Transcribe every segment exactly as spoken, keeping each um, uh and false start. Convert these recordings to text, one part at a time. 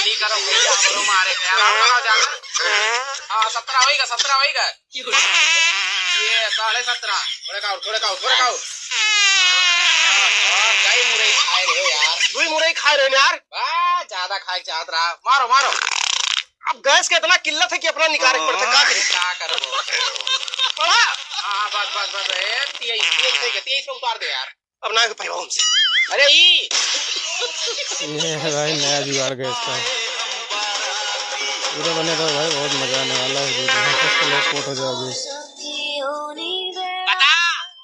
ठीक करो, भैया, हमरो मारे के यार, हमरो आ जा। हाँ, सत्रह होइगा, सत्रह होइगा। ये साढ़े सत्रह, थोड़े का और, थोड़े का और, थोड़े का और। और कई मुरई खाए रहे हो यार। दुई मुरई खाए रहे हो यार। बा, ज्यादा खाए के चाहत रहा। मारो, मारो। अब गैस के इतना किल्लत है कि अपना निकाले के पड़ता, का करी? का करबो? पड़ा? हाँ, हाँ, बस, बस, बस, ए, तेईस, तेईस, तेईस, तेईस पे उतार दे यार। अब ना पाइबा हमसे। अरे ई। ये है भाई नया जुगाड़ गैस का। पूरा बने रहो भाई, बहुत मजा आने वाला है वीडियो में। फर्स्ट लोग पोट हो जाओगे। बता,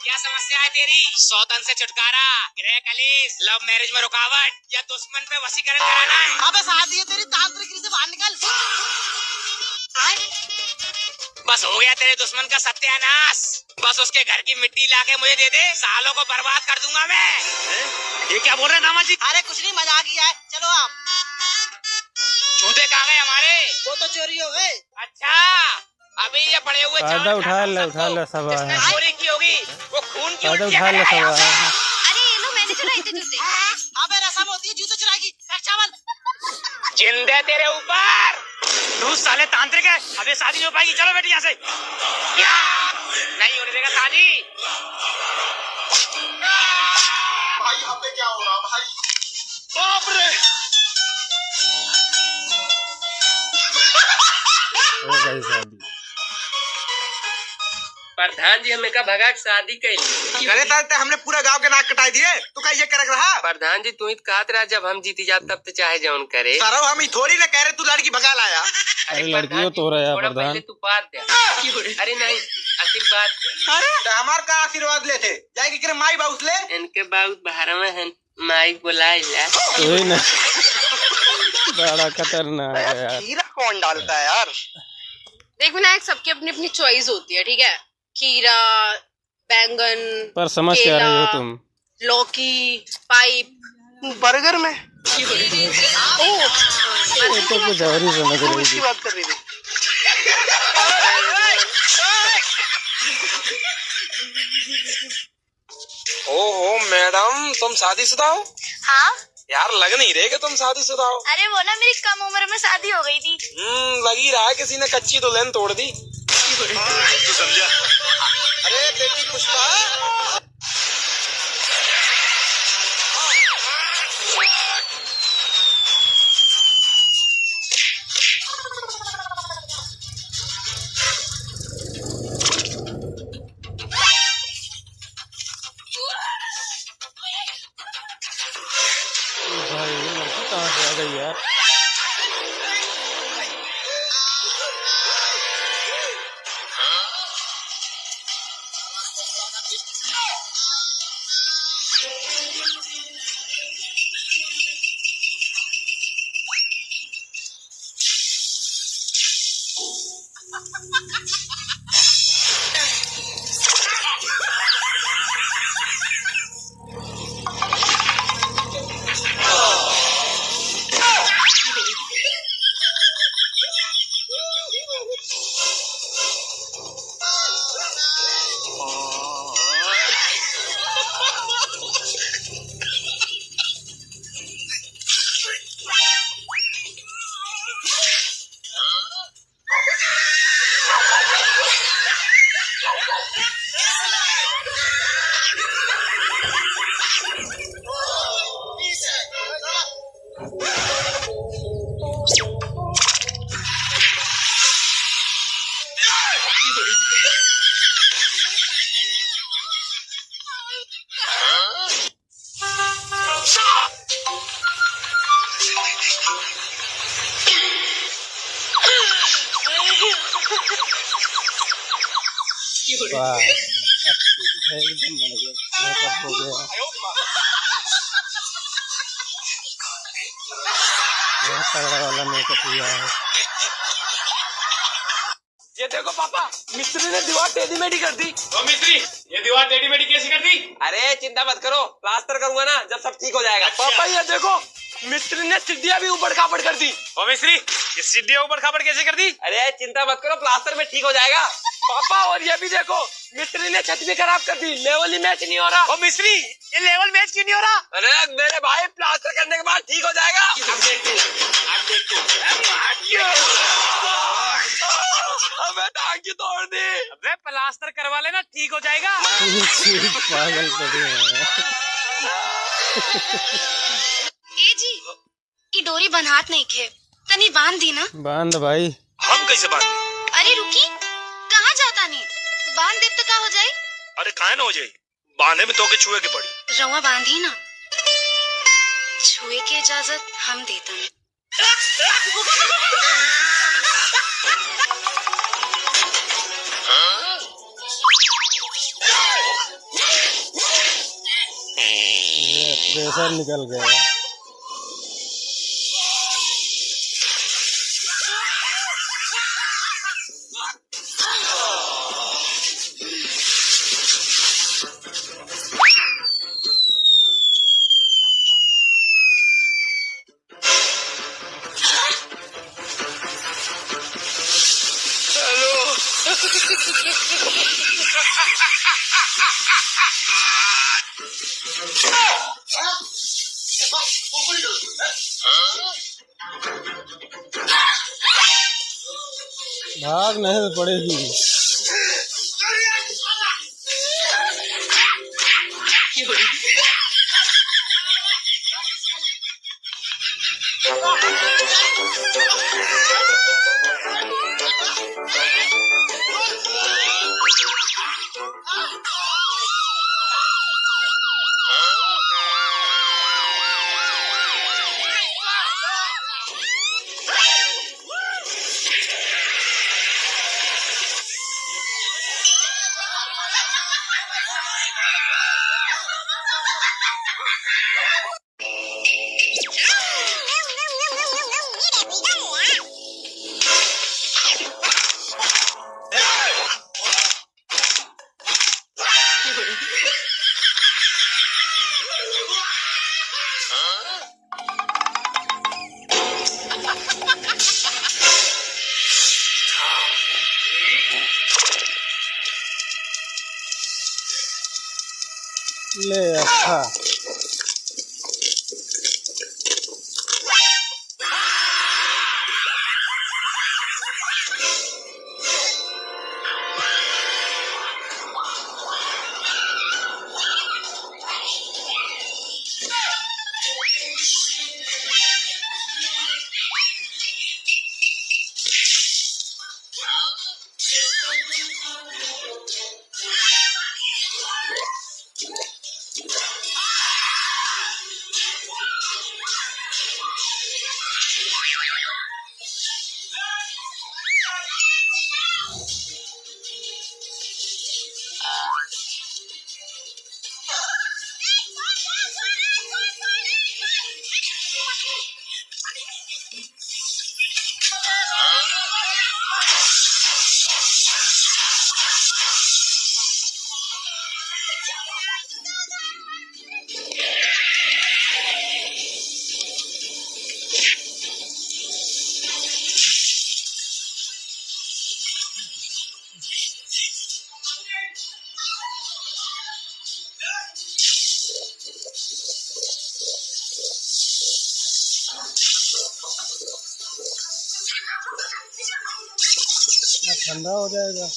क्या समस्या है तेरी? सौतन से छुटकारा, गृह कलेश, लव मैरिज में रुकावट या दुश्मन पे वशीकरण कराना है? अबे सादी है तेरी, तांत्रिक से बाहर निकल। बस हो गया तेरे दुश्मन का सत्यानाश। बस उसके घर की मिट्टी लाके मुझे दे दे, सालों को बर्बाद कर दूंगा मैं। हैं? ये क्या बोल रहे हैं दामाद जी? अरे कुछ नहीं, मजाक ही है। चलो आप। जूते कहाँ गए हमारे? वो तो चोरी हो गए। अच्छा, अभी ये पड़े हुए चावल खाता उठा ले, उठा ले सब। जिसने चोरी की होगी, वो खून की उल्टियाँ करेगा। अरे ये लो, मैंने चुराए थे जूते। अबे रसम होती है जूते चुराए की। रख चावल। जिंदे तेरे ऊपर। तू साले तांत्रिक है, अब ये शादी नहीं हो पाएगी। चलो बेटी यहाँ से। क्या? नहीं होने देगा शादी। भाई, यहाँ पे क्या हो रहा भाई? बाप रे। हो गई शादी। प्रधान जी, हमें का भगा के शादी कैली। करे तार ते हमने पूरा गांव के नाक कटाई दिए, तू का ये करक रहा? प्रधान जी, तू ही तो कहत रहा, जब हम जीती जात तब तो चाहे जौन करे। सरव हम ही थोड़ी ना कह रहे तू लड़की भगा लाया। अरे अरे लड़कियों प्रधान जी, तो रहा है थोड़ा प्रधान। पहले तू बात दे। अरे नहीं, आशीर्वाद दे। अरे तो हमार का आशीर्वाद लेते? जाए के करे माई बाउस ले। इनके बाउस बाहर में हैं। माई बोलाइला। वही ना। बड़ा खतरनाक है यार। खीरा कौन डालता है यार? देख विनायक, सबकी अपनी अपनी चॉइस होती है, ठीक है? खीरा, बैंगन, पर समझ क्या रही हो केला, तुम? लौकी, पाइप। बर्गर में? ओ, ये तो कुछ और ही समझ रही थी। बात कर रही थी। ओहो मैडम, तुम शादीशुदा हो? हाँ। यार, लग नहीं रहे कि तुम शादीशुदा हो। अरे वो ना, मेरी कम उम्र में शादी हो गई थी। हम्म, लग ही रहा है किसी ने कच्ची दुल्हन तोड़ दी। तू समझा? अरे बेटी पुष्पा। भाई, ये लड़की कहाँ से आ गई यार? वाह, एकदम बढ़िया, मेकअप हो गया। बहुत तगड़ा वाला मेकअप हुआ है। ये देखो पापा, मिस्त्री ने दीवार टेढ़ी मेढ़ी कर दी। ओ मिस्त्री, ये दीवार टेढ़ी मेढ़ी कैसी कर दी? अरे चिंता मत करो, प्लास्टर करूंगा ना जब सब ठीक हो जाएगा। अच्छा। पापा ये देखो, मिस्त्री ने सीढ़ियाँ भी ऊबड़ खाबड़ कर दी। ओ मिस्त्री, ये सीढ़ियाँ ऊबड़ खाबड़ कैसे कर दी? अरे चिंता मत करो, प्लास्टर में ठीक हो जाएगा। पापा और ये भी देखो, मिस्त्री ने छत भी खराब कर दी, लेवल ही मैच नहीं हो रहा। ओ मिस्त्री, ये लेवल मैच क्यों नहीं हो रहा? अरे मेरे भाई, प्लास्टर करने के बाद ठीक हो जाएगा। अब देख तू, अब देख। अबे टांग की तोड़ दी। अबे प्लास्टर करवा लेना, ठीक हो जाएगा। पागल पड़े हैं। ए जी, ई डोरी बन्हात नइखे, तनी बांध दी ना। बांध भाई। हम कैसे बांध? अरे रुकी, कहाँ जाता नी? बांध देब तो का हो जाई? अरे काहे ना हो जाई, बांधे में तोके छुए के पड़ी। रउआ बांधी ना, छुए के इजाजत हम देता नी। ये प्रेशर निकल गया। भाग नहीं तो पड़ेगी। ले अच्छा। ठंडा हो जाएगा।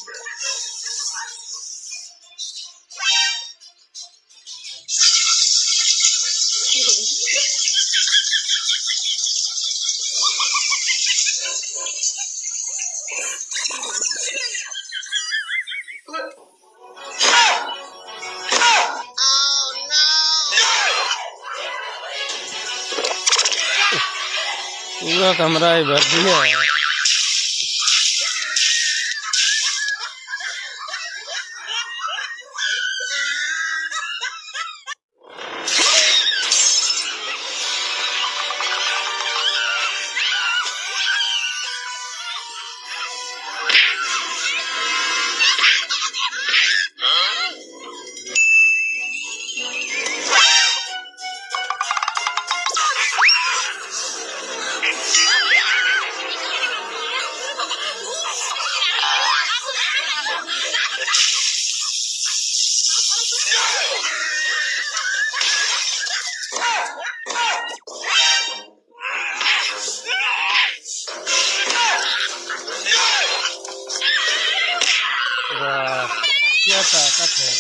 पूरा कमरा ही भर दिया। ताकत है।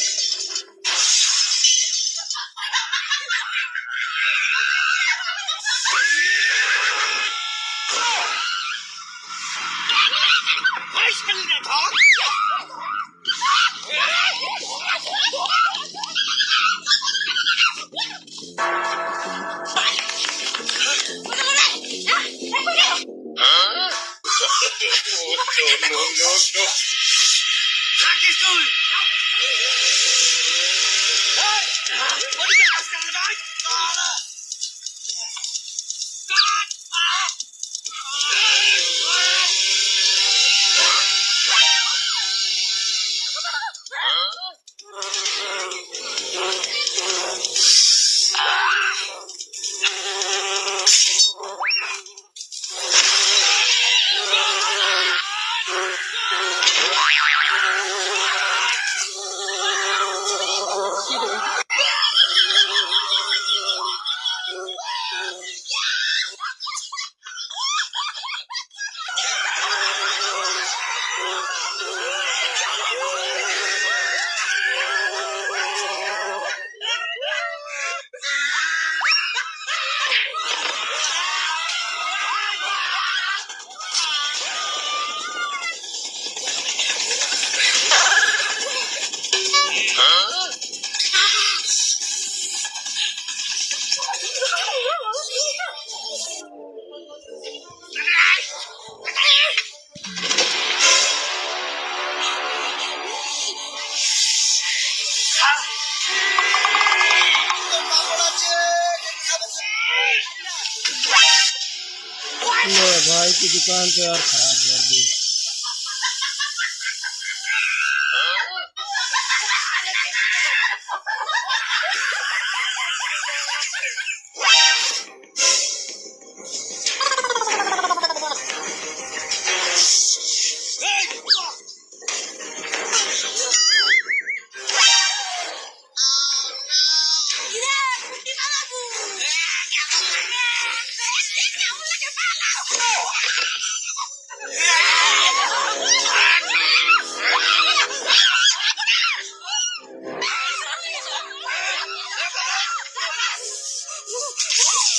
ले भाई की दुकान तो यार खराब कर दी।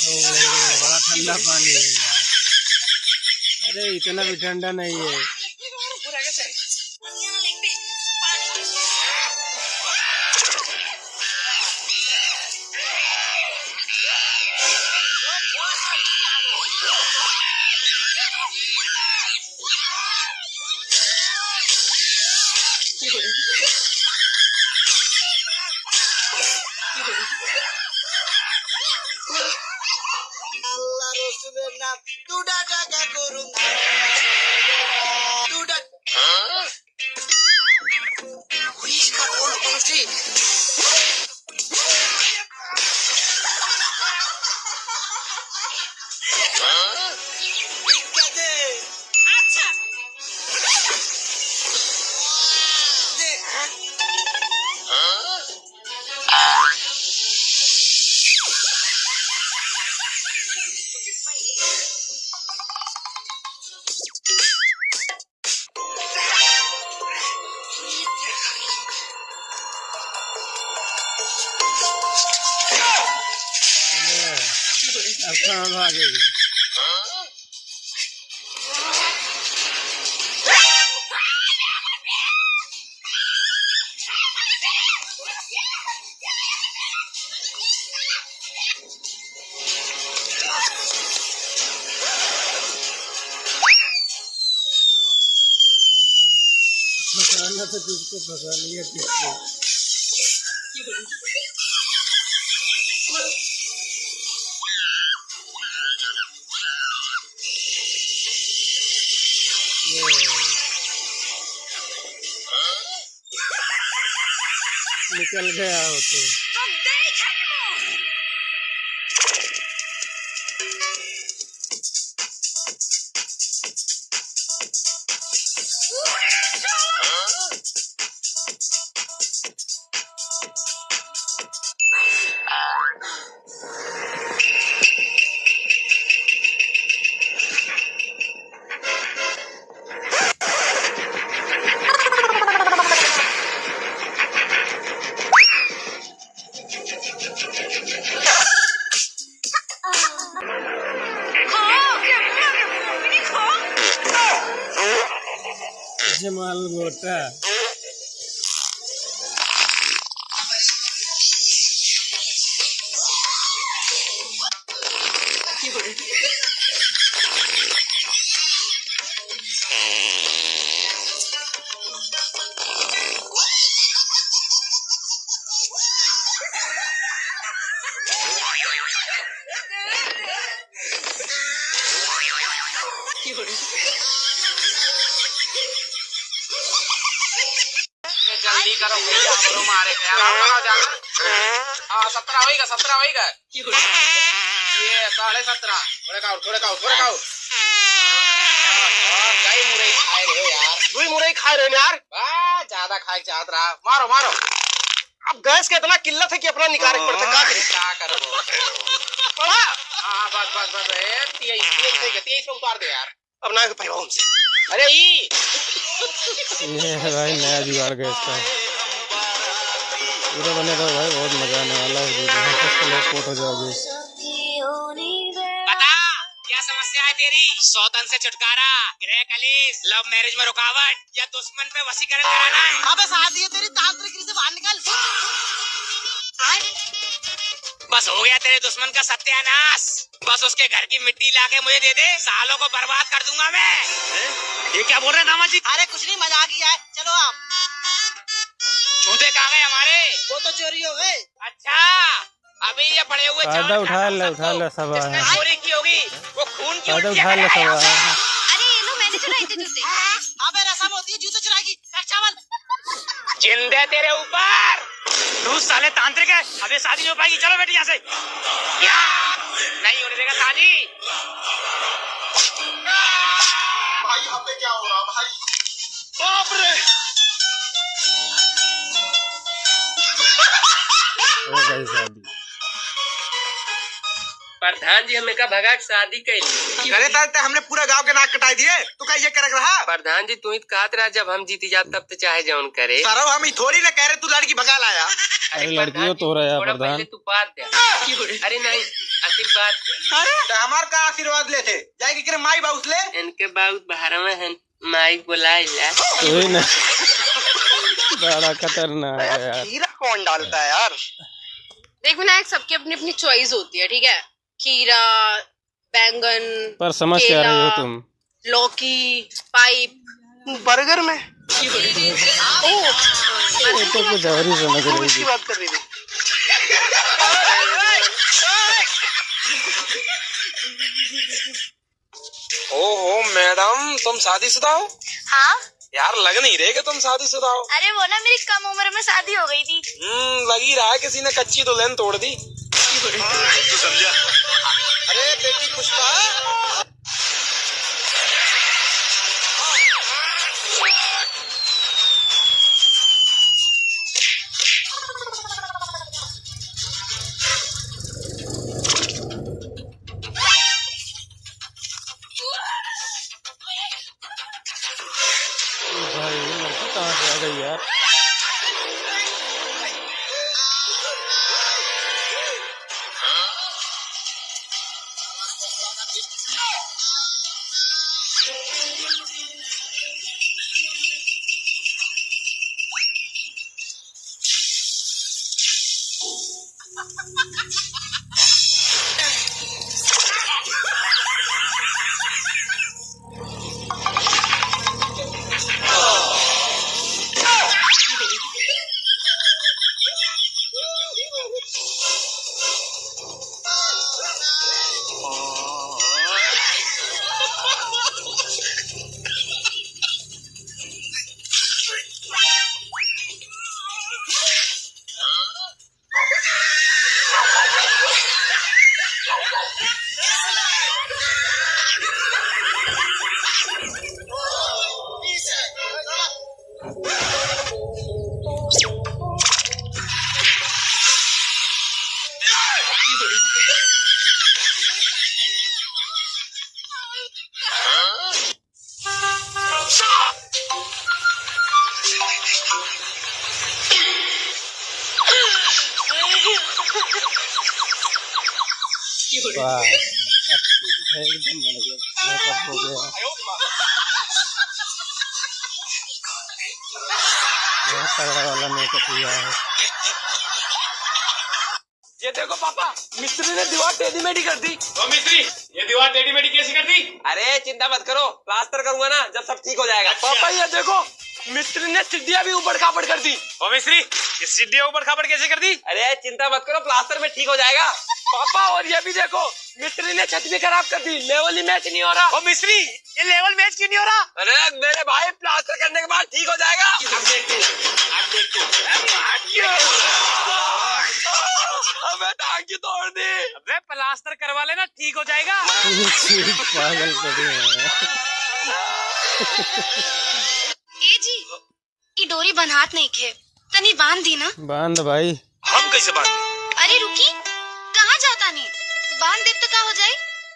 ओ, बड़ा ठंडा पानी है यार। अरे, इतना भी ठंडा नहीं है। আল্লাহ রসুলের নাম দুটা টাকা করুন, দুটা। अब कहाँ भागेगी? फंसाना तो तुझको फंसा लिया किसको। ये। निकल गया हो तो। जमाल गोटा। जल्दी करो भैया, हमरो मारे के यार, हमरो जाना। हाँ, सत्रह होइगा, सत्रह होइगा। ये साढ़े सत्रह। थोड़े खाओ, थोड़े खाओ, थोड़े खाओ। हाँ, कई मुरई खाए रहे हो यार। दुई मुरई खाए रहे हो यार। वाह, ज्यादा खाए चाहत रहा। मारो, मारो। अब गैस के इतना किल्लत है कि अपना निकाले के पड़ता, का करी? का करबो? पड़ा। हाँ, बस, बस, बस, ए, तेईस, तेईस, तेईस, तेईस पे उतार दे यार। अब ना पाई हमसे। अरे ई। ये है भाई नया जुगाड़ गैस का। पूरा बने रहो भाई, बहुत मजा आने वाला है वीडियो में। फर्स्ट लोग पोट हो जाओगे। बता, क्या समस्या है तेरी? सौतन से छुटकारा, गृह कलेश, लव मैरिज में रुकावट, या दुश्मन पे वशीकरण कराना है? अबे सादी है तेरी, तांत्रिक से बाहर निकल। बस हो गया तेरे दुश्मन का सत्यानाश। बस उसके घर की मिट्टी लाके मुझे दे दे, सालों को बर्बाद कर दूंगा मैं। हैं? ये क्या बोल रहे हैं दामाद जी? अरे कुछ नहीं, मजाक ही है। चलो आप। जूते कहाँ गए हमारे? वो तो चोरी हो गए। अच्छा, अभी ये पड़े हुए चावल खाता हूँ सबको। जिसने चोरी की होगी, वो खून की उल्टियाँ करेगा यहाँ से। अरे ये लो, मैंने चुराए थे जूते। अबे रसम होती है जूते चुराने की। रख चावल। जिंदे तेरे ऊपर। तू साले तांत्रिक है, अब ये शादी नहीं हो पाएगी। चलो बेटी यहाँ से। क्या? नहीं होने देगा शादी। भाई, यहाँ पे क्या हो रहा भाई? बाप रे! हो गई शादी। प्रधान जी, हमें का भगा के शादी कैली। अरे साले, ते हमने पूरा गांव के नाक कटाई दिए, तू का ये करक रहा? प्रधान जी, तू ही तो कहत रहा, जब हम जीती जात, तब तो चाहे जौन करे। सरऊ, हम ई थोड़ी ना कह रहे तू लड़की भगा लाया। अरे, लड़कियों तो रहा है, थोड़ा प्रधान। पहले तू बात दे। अरे नहीं, आशीर्वाद दे। अरे, तो हमार का आशीर्वाद लेते? जाए के करे माई बाउस ले। इनके बाउस बाहर में हैं। माई बोलाइला। वही ना। बड़ा खतरनाक है यार। खीरा कौन डालता है यार? देख विनायक, सबकी अपनी अपनी चॉइस होती है, ठीक है? खीरा, बैंगन, पर समझ क्या रही हो तुम? लौकी, पाइप। बर्गर में? ओ, ये तो कुछ और ही समझ रही थी। बात कर रही थी। ओहो मैडम, तुम शादीशुदा हो? हाँ। यार, लग नहीं रहे कि तुम शादीशुदा हो। अरे वो ना, मेरी कम उम्र में शादी हो गई थी। हम्म, लग ही रहा है किसी ने कच्ची दुल्हन तोड़ दी। तू समझा? अरे बेटी पुष्पा। भाई, ये लड़की कहाँ से आ गई यार? वाह, एकदम बढ़िया, मेकअप हो गया। तगड़ा वाला मेकअप हुआ है। ये देखो पापा, मिस्त्री ने दीवार टेढ़ी मेढ़ी कर दी। ओ मिस्त्री, ये दीवार टेढ़ी मेढ़ी कैसी कर दी? अरे चिंता मत करो, प्लास्टर करूंगा ना, जब सब ठीक हो जाएगा। अच्छा। पापा ये देखो, मिस्त्री ने सीढ़ियाँ भी ऊबड़ खाबड़ कर दी। ओ मिस्त्री, ये सीढ़ियाँ ऊबड़ खाबड़ कैसे कर दी? अरे चिंता मत करो, प्लास्टर में ठीक हो जाएगा। पापा और ये भी देखो, मिस्त्री ने छत भी खराब कर दी, लेवल ही मैच नहीं हो रहा। ओ मिस्त्री, ये लेवल मैच क्यों नहीं हो रहा? अरे मेरे भाई, प्लास्टर करने के बाद ठीक हो जाएगा। अब देख तू, अब देख तू। अबे टांग क्यों तोड़ दी? अबे प्लास्टर करवा लेना, ठीक हो जाएगा। पागल पड़े हैं। ए जी, ई डोरी बन्हात नइखे, तनी बांध दी ना। बांध भाई। हम कैसे बांध? अरे रुकी, कहाँ जातानी? बांध देब तो का हो जाई?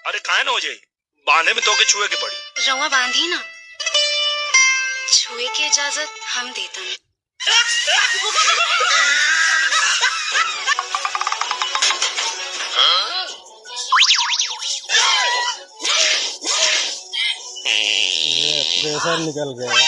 अरे काहे ना हो जाई, बांधे में तोके छुए के पड़ी। रउआ बांधी ना, छुए के इजाजत हम देतानी। ये प्रेशर निकल गया।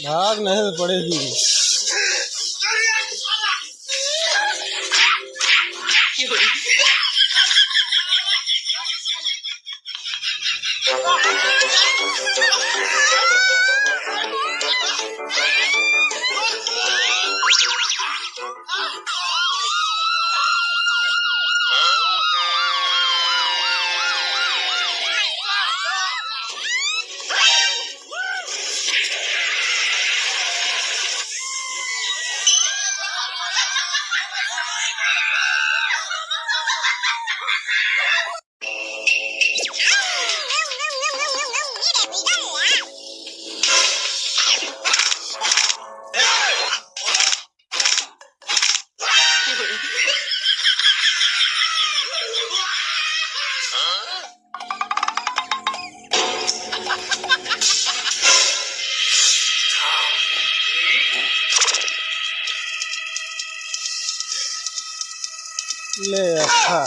भाग नहीं तो पड़ेगी। ले अच्छा।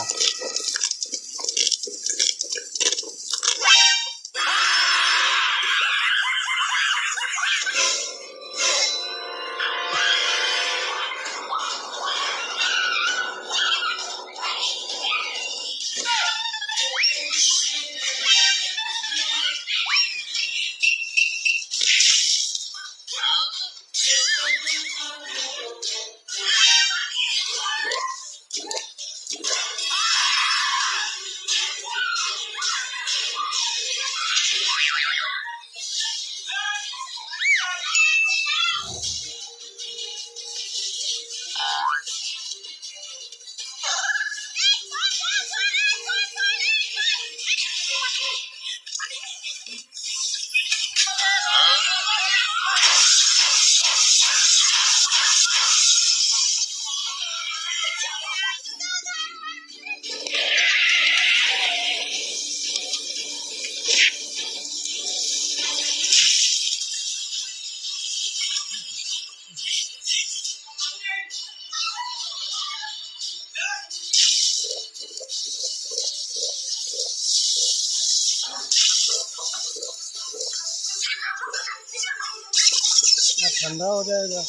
ठंडा हो जाएगा।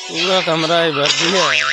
पूरा कमरा ही भर दिया है।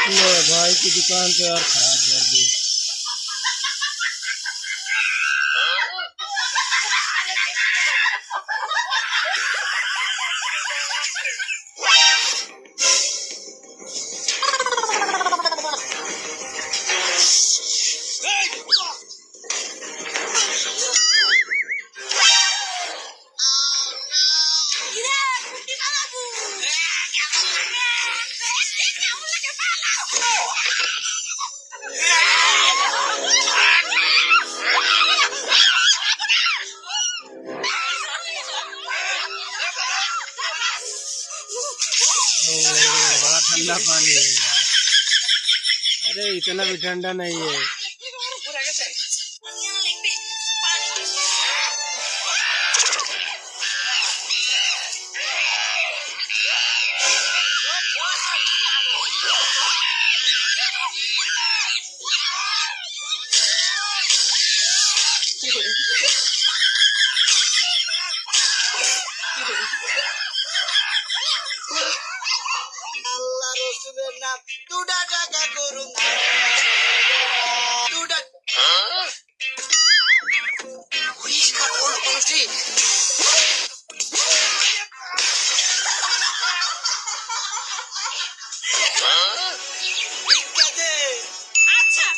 ले भाई की दुकान तो यार खराब कर दी। ओ, बड़ा ठंडा पानी है यार। अरे, इतना भी ठंडा नहीं है। আল্লাহ রসুলের নাম দুটা টাকা করুন। দুটা। পুলিশ কা কোন পুলিশ? ভিক্ষা দে। আচ্ছা।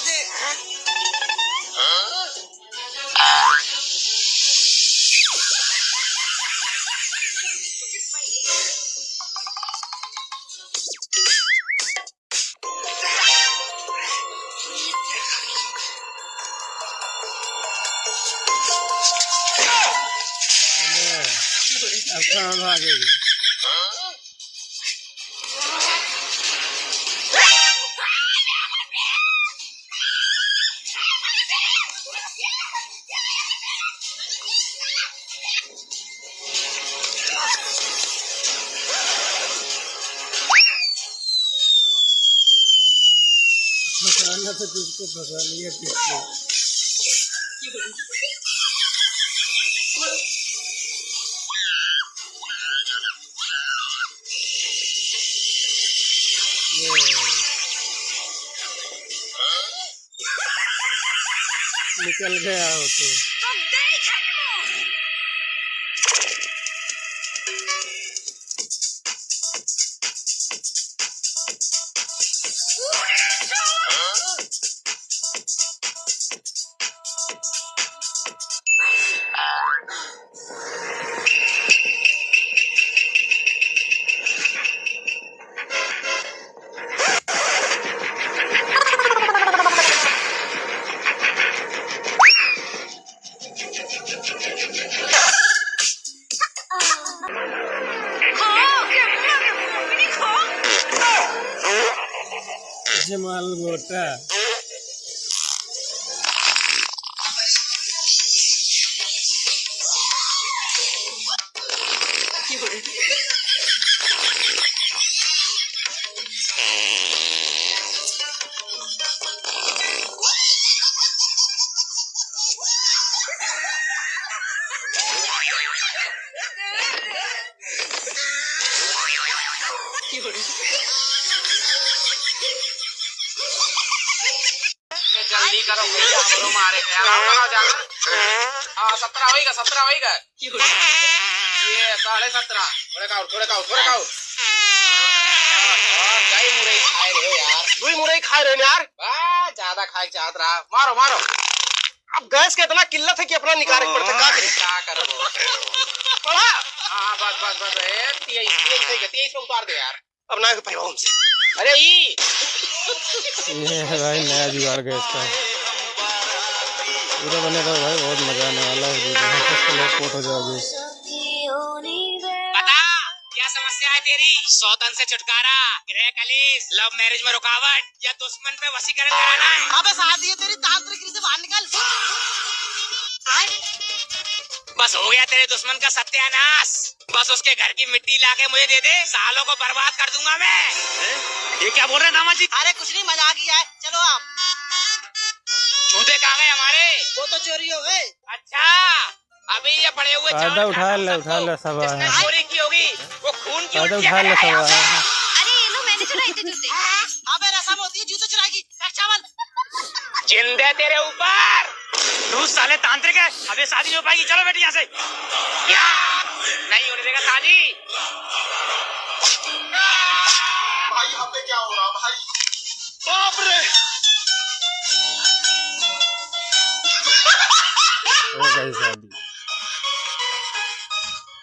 দে। अब कहाँ भागेगी? फंसाना तो तुझको फंसा लिया किसको। ये। निकल गया हो तो। माल गोटा। जल्दी करो, भैया, हमरो मारे के यार, हमरो जाना। हाँ, सत्रह होइगा, सत्रह होइगा। ये साढ़े सत्रह। थोड़े खाओ, थोड़े खाओ, थोड़े खाओ। और कई मुरई खाए रहे हो यार। दुई मुरई खाए रहे हो यार। बा, ज्यादा खाए चाहत रहा। मारो, मारो। अब गैस के इतना किल्लत है कि अपना निकाले के पड़ता, का करी? का करबो? पड़ा। हाँ, हाँ, बस, बस, बस, ए, तेईस, तेईस, तेईस, तेईस पे उतार दे यार। अब ना पाई हमसे। अरे ई। ये है भाई नया जुगाड़ गैस का। पूरा बने रहो भाई, बहुत मजा आने वाला है वीडियो में। फर्स्ट लोग पोट हो जाओगे। बता, क्या समस्या है तेरी? सौतन से छुटकारा, गृह कलेश, लव मैरिज में रुकावट, या दुश्मन पे वशीकरण कराना है? अबे सादी है तेरी, तांत्रिक से बाहर निकल। बस हो गया तेरे दुश्मन का सत्यानाश। बस उसके घर की मिट्टी लाके मुझे दे दे, सालों को बर्बाद कर दूंगा मैं। हैं? ये क्या बोल रहे हैं दामाद जी? अरे कुछ नहीं, मजाक ही है, चलो आप। जूते कहाँ गए हमारे? वो तो चोरी हो गए। अच्छा, अभी ये पड़े हुए चावल खाता हूँ सबको। जिसने चोरी की होगी, वो खून की उल्टियाँ करेगा यहाँ से। अरे ये लो, मैंने चुराए थे जूते। अबे रसम होती है जूते चुराने की। रख चावल। जिंदे तेरे ऊपर। तू साले तांत्रिक है, अब ये शादी नहीं हो पाएगी। चलो बेटी यहाँ से। क्या? नहीं होने देगा शादी। भाई, यहाँ पे क्या हो रहा भाई? बाप रे। हो गई शादी।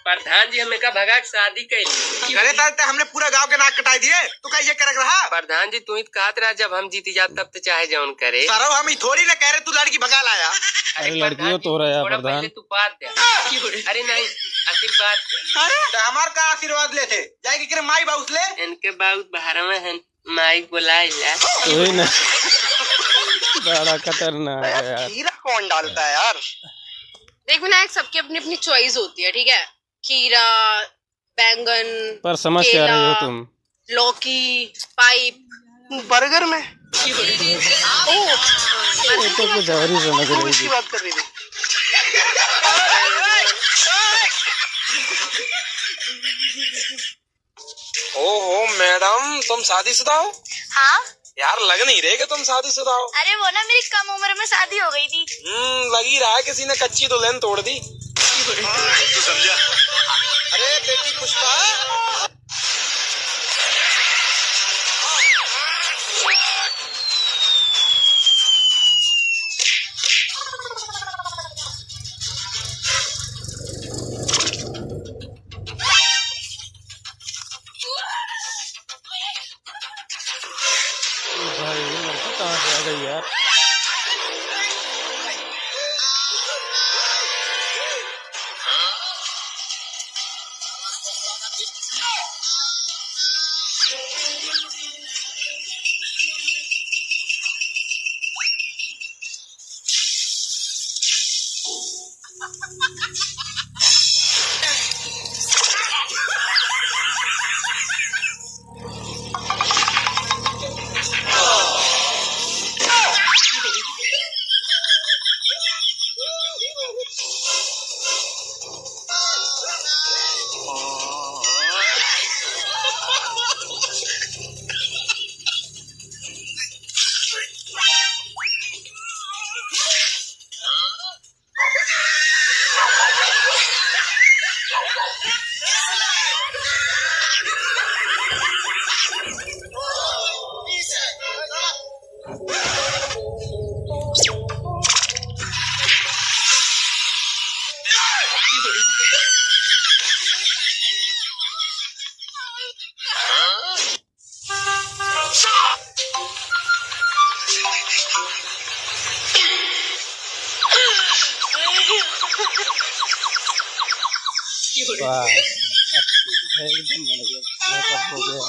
प्रधान जी, हमें का भगा के शादी कैली। अरे साले, ते हमने पूरा गांव के नाक कटाई दिए, तू का ये करक रहा? प्रधान जी, तू ही तो कहत रहा, जब हम जीती जात, तब तो चाहे जौन करे। सरऊ, हम ही थोड़ी ना कह रहे तू लड़की भगा लाया। अरे, लड़कियों प्रधान जी, तो रहा है, थोड़ा प्रधान। पहले तू बात दे। अरे नहीं, आशीर्वाद दे। अरे, तो हमार का आशीर्वाद लेते? जाए के करे माई बाउस ले। इनके बाउस बाहर में हैं। माई बोलाइला। वही ना। बड़ा खतरनाक है यार। खीरा कौन डालता है यार? देख विनायक, सबकी अपनी अपनी चॉइस होती है, ठीक है? खीरा, बैंगन, पर समझ क्या रही हो केला, तुम? लौकी, पाइप। बर्गर में? ओ, ये तो कुछ और ही समझ रही थी। बात कर रही थी। ओहो मैडम, तुम शादीशुदा हो? हाँ। यार, लग नहीं रहे कि तुम शादीशुदा हो। अरे वो ना, मेरी कम उम्र में शादी हो गई थी। हम्म, लग ही रहा है किसी ने कच्ची दुल्हन तोड़ दी। तू समझा? अरे बेटी पुष्पा। भाई, ये लड़की कहाँ से आ गई यार? वाह, एकदम बढ़िया, मेकअप हो गया।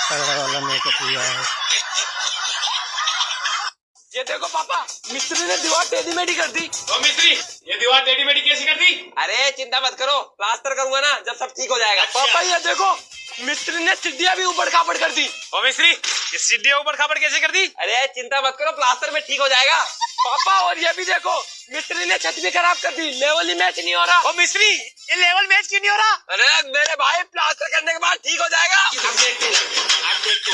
तगड़ा वाला मेकअप हुआ है। ये देखो पापा, मिस्त्री ने दीवार टेढ़ी मेढ़ी कर दी। ओ मिस्त्री, ये दीवार टेढ़ी मेढ़ी कैसी कर दी? अरे चिंता मत करो, प्लास्टर करूंगा ना, जब सब ठीक हो जाएगा। अच्छा। पापा ये देखो, मिस्त्री ने सीढ़ियाँ भी ऊबड़ खाबड़ कर दी। ओ मिस्त्री, ये सीढ़ियाँ ऊबड़ खाबड़ कैसे कर दी? अरे चिंता मत करो, प्लास्टर में ठीक हो जाएगा। पापा और ये भी देखो, मिस्त्री ने छत भी खराब कर दी, लेवल ही मैच नहीं हो रहा। ओ मिस्त्री, ये लेवल मैच क्यों नहीं हो रहा? अरे मेरे भाई, प्लास्टर करने के बाद ठीक हो जाएगा। अब देख तू, अब देख तू।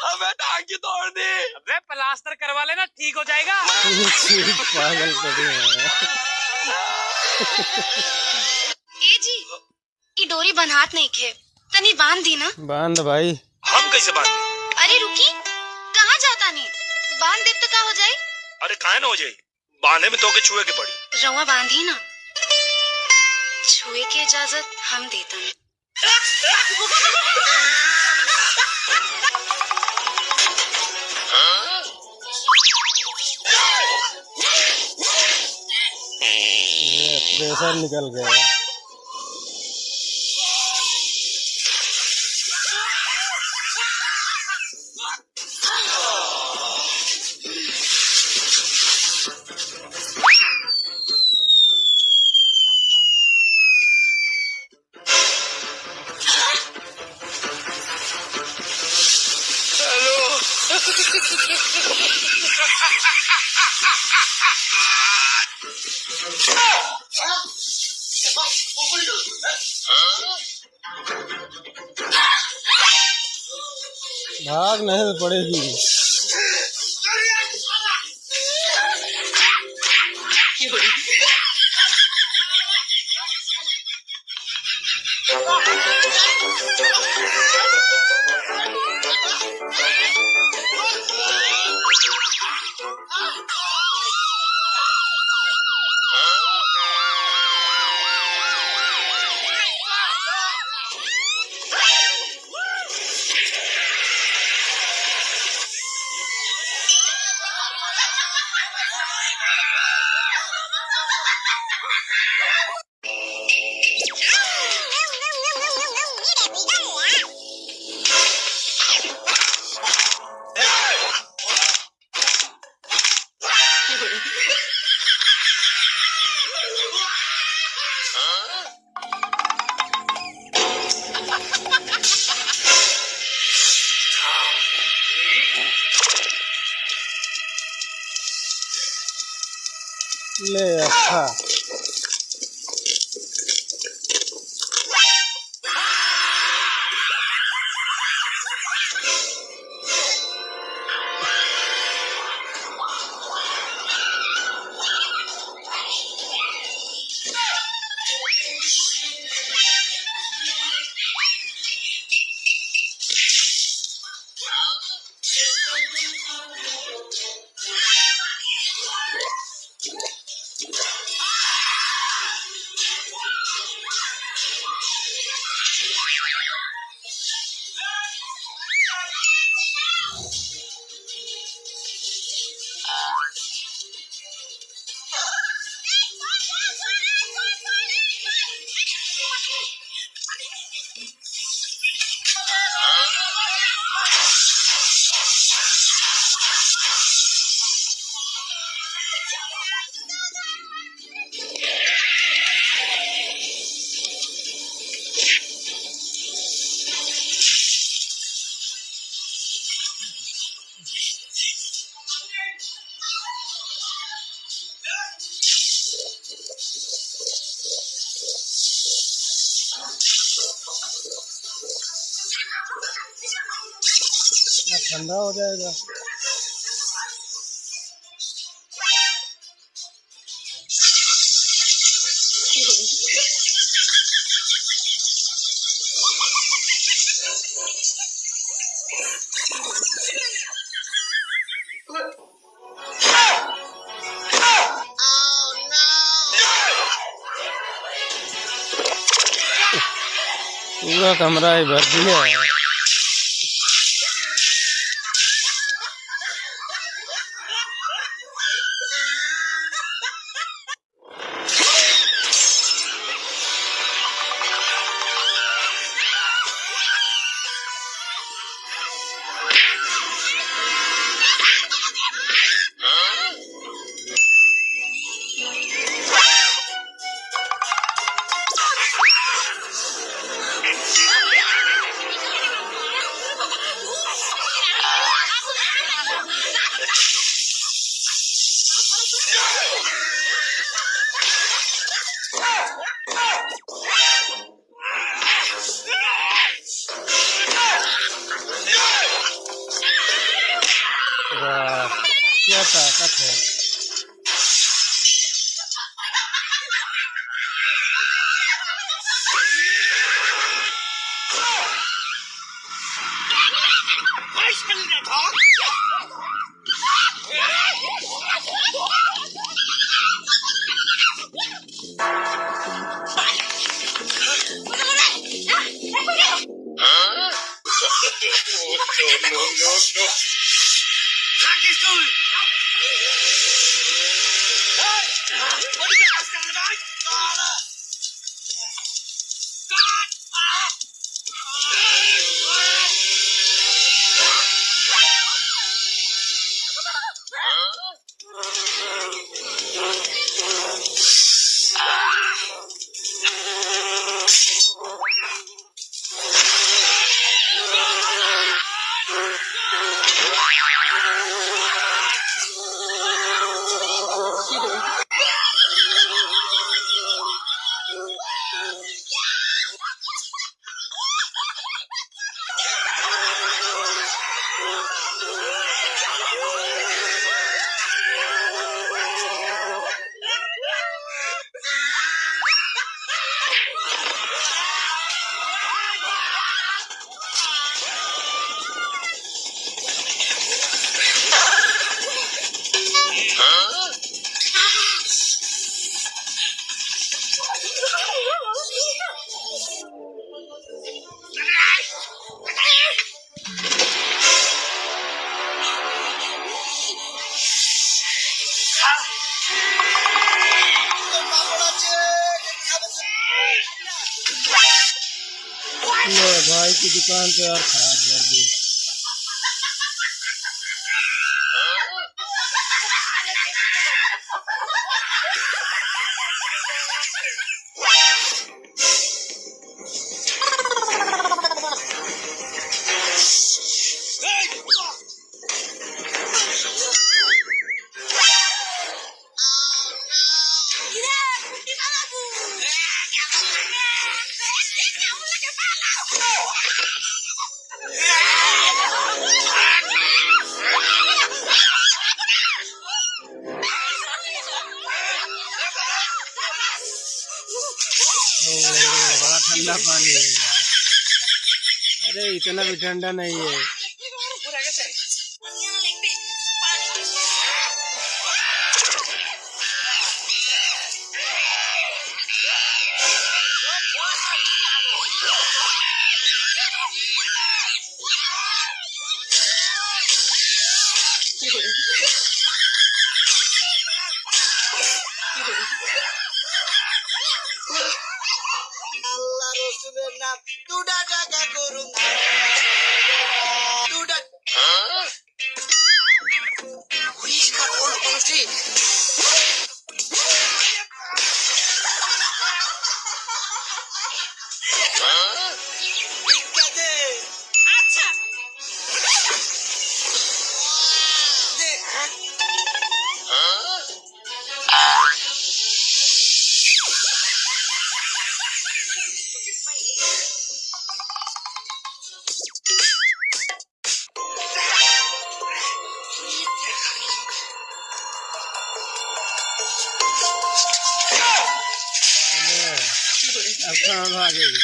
अबे टांग की तोड़ दी। अबे प्लास्टर करवा लेना, ठीक हो जाएगा। पागल पड़े हैं। ए जी, ई डोरी बन्हात नइखे, तनी बांध दी ना। बांध भाई। हम कैसे बांध? अरे रुकी, कहाँ जातानी? बांध देब तो का हो जाई? अरे काहे ना हो जाई, बांधे में तोके छुए के पड़ी। रउआ बांधी ना, छुए के इजाजत हम देतानी। ये प्रेशर निकल गया। भाग नहीं तो पड़ेगी। ले अच्छा। ठंडा हो जाएगा। पूरा कमरा ही भर दिया है। क्या ताकत है। ले भाई की दुकान तो यार खराब कर दी। ओ, बड़ा ठंडा पानी है यार। अरे, इतना भी ठंडा नहीं है। আল্লাহ রসুলের নাম দুটা টাকা করুন, দুটা। পুলিশ কা কোন কোন সে? ভিক্ষা দে। আচ্ছা। দে। अब कहाँ भागेगी?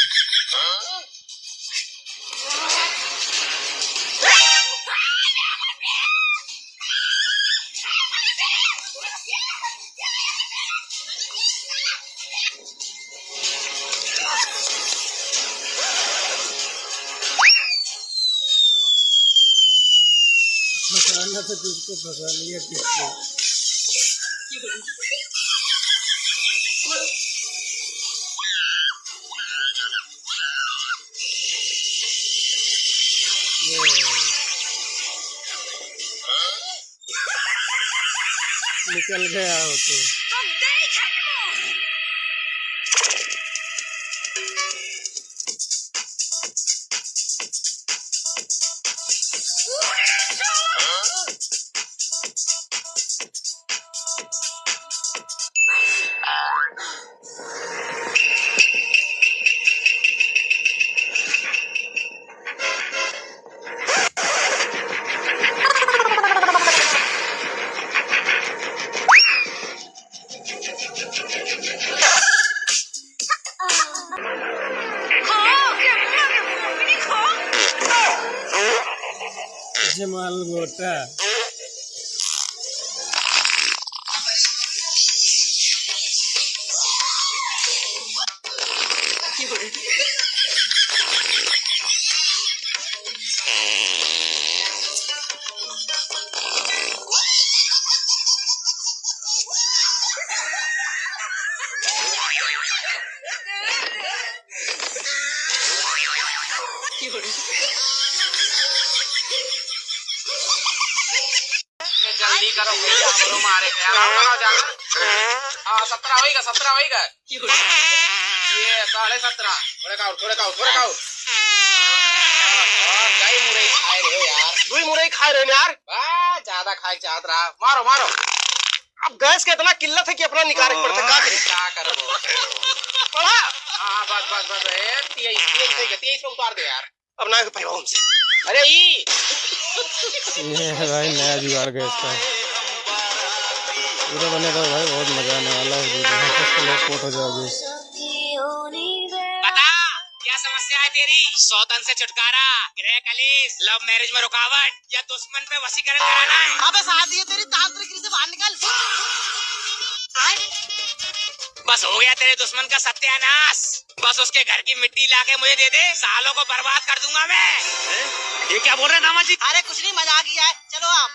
फंसाना तो तुझको फंसा लिया किसको। ये। निकल गया हो तो। छोटा। जल्दी करो, भैया, हमरो मारे के यार, हमरो जाना। हाँ, सत्रह होइगा, सत्रह होइगा। ये साढ़े सत्रह। थोड़े खाओ, थोड़े खाओ, थोड़े खाओ। और कई मुरई खाए रहे हो यार। दुई मुरई खाए रहे हो यार। बा, ज्यादा खाए के चाहत रहा। मारो, मारो। अब गैस के इतना किल्लत है कि अपना निकाले के पड़ता, का करी? का करबो? पड़ा। हाँ, हाँ, बस, बस, बस, ए, तेईस, तेईस, तेईस, तेईस पे उतार दे यार। अब ना पाई हमसे। अरे ई। ये है भाई नया जुगाड़ गैस का। पूरा बने रहो भाई, बहुत मजा आने वाला है वीडियो में। फर्स्ट लोग पोट हो जाओगे। बता, क्या समस्या है तेरी? सौतन से छुटकारा, गृह कलेश, लव मैरिज में रुकावट, या दुश्मन पे वशीकरण कराना है? अबे सादी है तेरी, तांत्रिक से बाहर निकल। बस हो गया तेरे दुश्मन का सत्यानाश। बस उसके घर की मिट्टी लाके मुझे दे दे, सालों को बर्बाद कर दूंगा मैं। हैं? ये क्या बोल रहे हैं दामाद जी? अरे कुछ नहीं, मजाक ही है, चलो आप।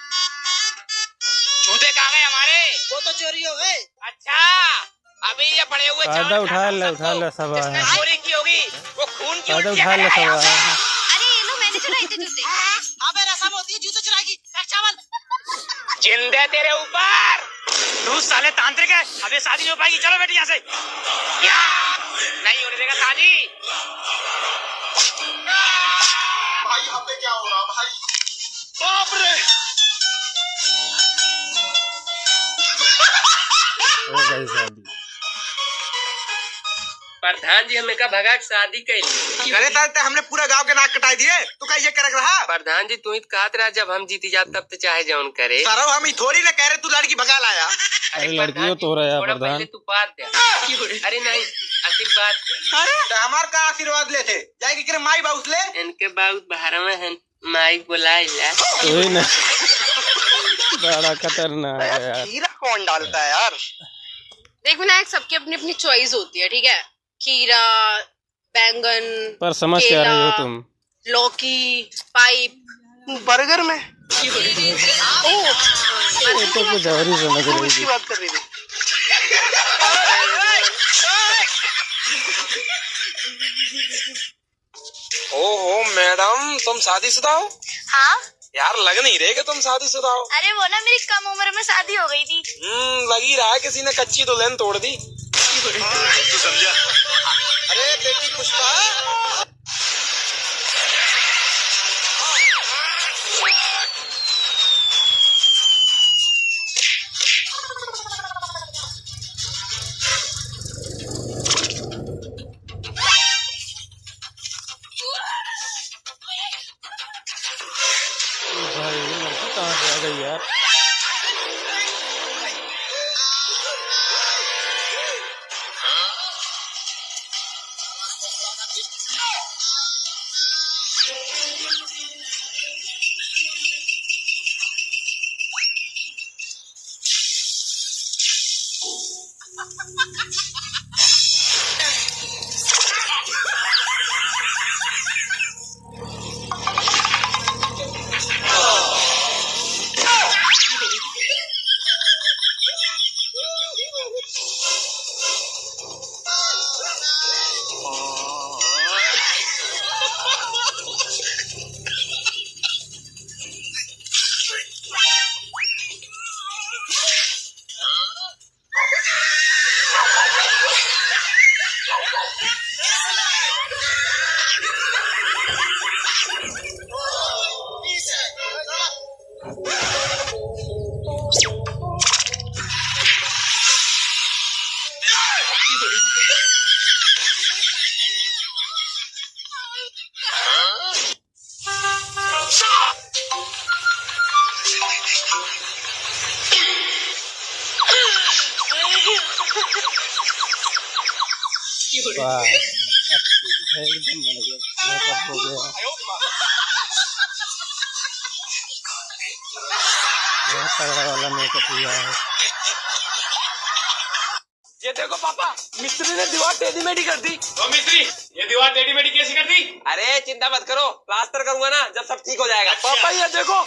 जूते कहाँ गए हमारे? वो तो चोरी हो गए। अच्छा, अभी ये पड़े हुए चावल फायदा उठा ले, उठा ले सब। जिसने चोरी की होगी, वो खून की उल्टियाँ करेगा। अरे ये लो, मैंने चुराए थे जूते। अबे रसम होती है जूते चुराए की, फेंक चावल। जिंदे तेरे ऊपर। तू साले तांत्रिक है, अब ये शादी नहीं हो पाएगी। चलो बेटी यहाँ से। क्या? नहीं होने देगा शादी। भाई, यहाँ पे क्या हो रहा भाई? बाप रे। हो गई शादी। प्रधान जी, हम एका भगा के शादी कैली। करे तार ते हमने पूरा गांव के नाक कटाई दिए, तू का ये करक रहा? प्रधान जी, तू ही तो कहत रहा, जब हम जीती जात तब तो चाहे जौन करे। सरौ, हम ई थोड़ी ना कह रहे तू लड़की भगा लाया। अरे, लड़कियों तो रहा है प्रधान। पहले तू बात दे। अरे नहीं, आशीर्वाद दे। अरे, तो हमार का आशीर्वाद लेते? जाए के करे माई बाउस ले। इनके बाउस बाहर में हैं। माई बोलाइला। वही ना। बड़ा खतरनाक है यार। खीरा कौन डालता है यार? देख विनायक, सबकी अपनी अपनी चॉइस होती है, ठीक है? खीरा, बैंगन, पर समझ क्या रही हो तुम? लौकी, पाइप। बर्गर में? ओ, ये तो कुछ और ही समझ रही थी। बात कर रही थी। ओहो मैडम, तुम शादीशुदा हो? हाँ। यार, लग नहीं रहे कि तुम शादीशुदा हो। अरे वो ना, मेरी कम उम्र में शादी हो गई थी। हम्म, लग ही रहा है किसी ने कच्ची दुल्हन तोड़ दी। तू समझा? अरे बेटी पुष्पा। भाई, ये लड़की कहाँ से आ गई यार? वाह, एकदम बढ़िया, मेकअप हो गया। तगड़ा वाला मेकअप हुआ है। ये देखो पापा, मिस्त्री ने दीवार टेढ़ी मेढ़ी कर दी। ओ मिस्त्री, ये दीवार टेढ़ी मेढ़ी कैसी कर दी? अरे चिंता मत करो, प्लास्टर करूंगा ना, जब सब ठीक हो जाएगा। अच्छा। पापा ये देखो,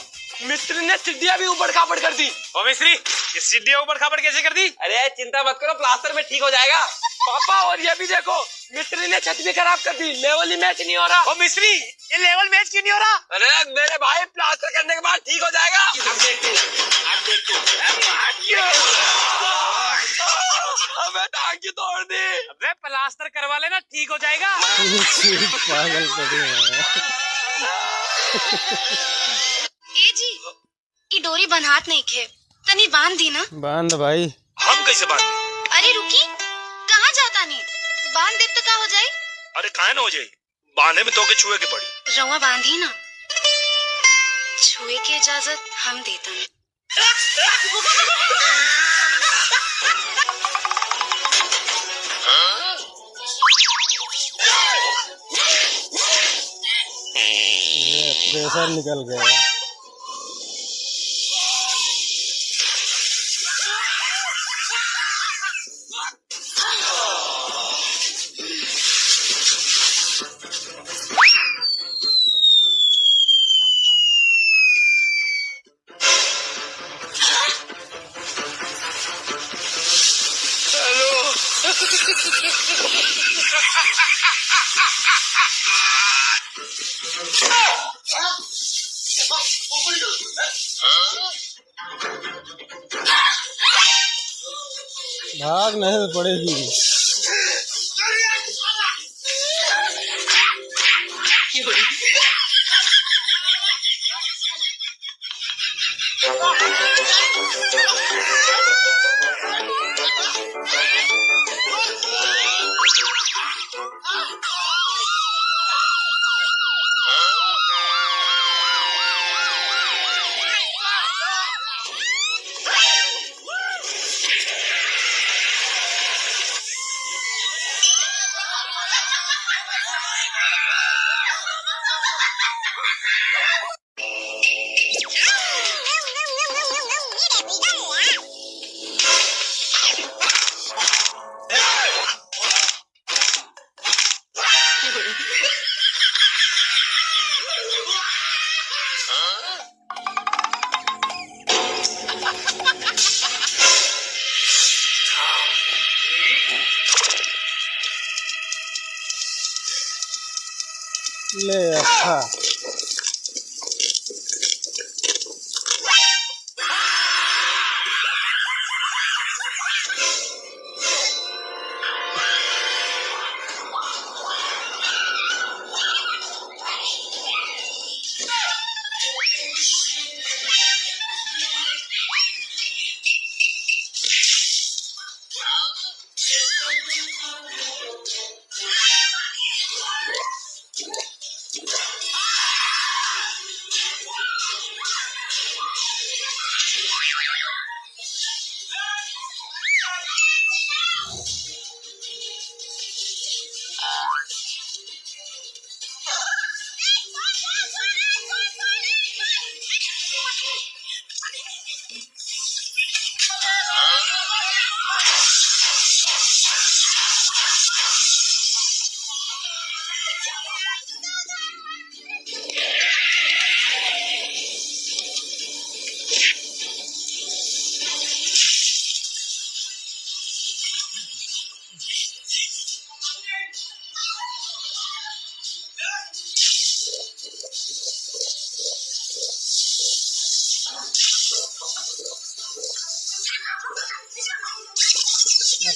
मिस्त्री ने सीढ़ियाँ भी ऊबड़ खाबड़ कर दी। ओ मिस्त्री, ये सीढ़ियाँ ऊबड़ खाबड़ कैसे कर दी? अरे चिंता मत करो, प्लास्टर में ठीक हो जाएगा। पापा और ये भी देखो, मिस्त्री ने छत भी खराब कर दी, लेवल ही मैच नहीं हो रहा। ओ मिस्त्री, ये लेवल मैच क्यों नहीं हो रहा? अरे मेरे भाई, प्लास्टर करने के बाद ठीक हो जाएगा। अब देख तू, अब देख तू। अबे टांग की तोड़ दी। अबे प्लास्टर करवा लेना, ठीक हो जाएगा। पागल पड़े हैं। ए जी, ई डोरी बन्हात नइखे, तनी बांध दी ना। बांध भाई। हम कैसे बांध? अरे रुकी, कहाँ जाता नी? बांध देब तो का हो जाई? अरे काहे ना हो जाई, बांधे में तोके छुए के पड़ी। रउआ बांधी ना, छुए के इजाजत हम देतानी। ये प्रेशर निकल गया। भाग नहीं तो पड़ेगी। ले अच्छा।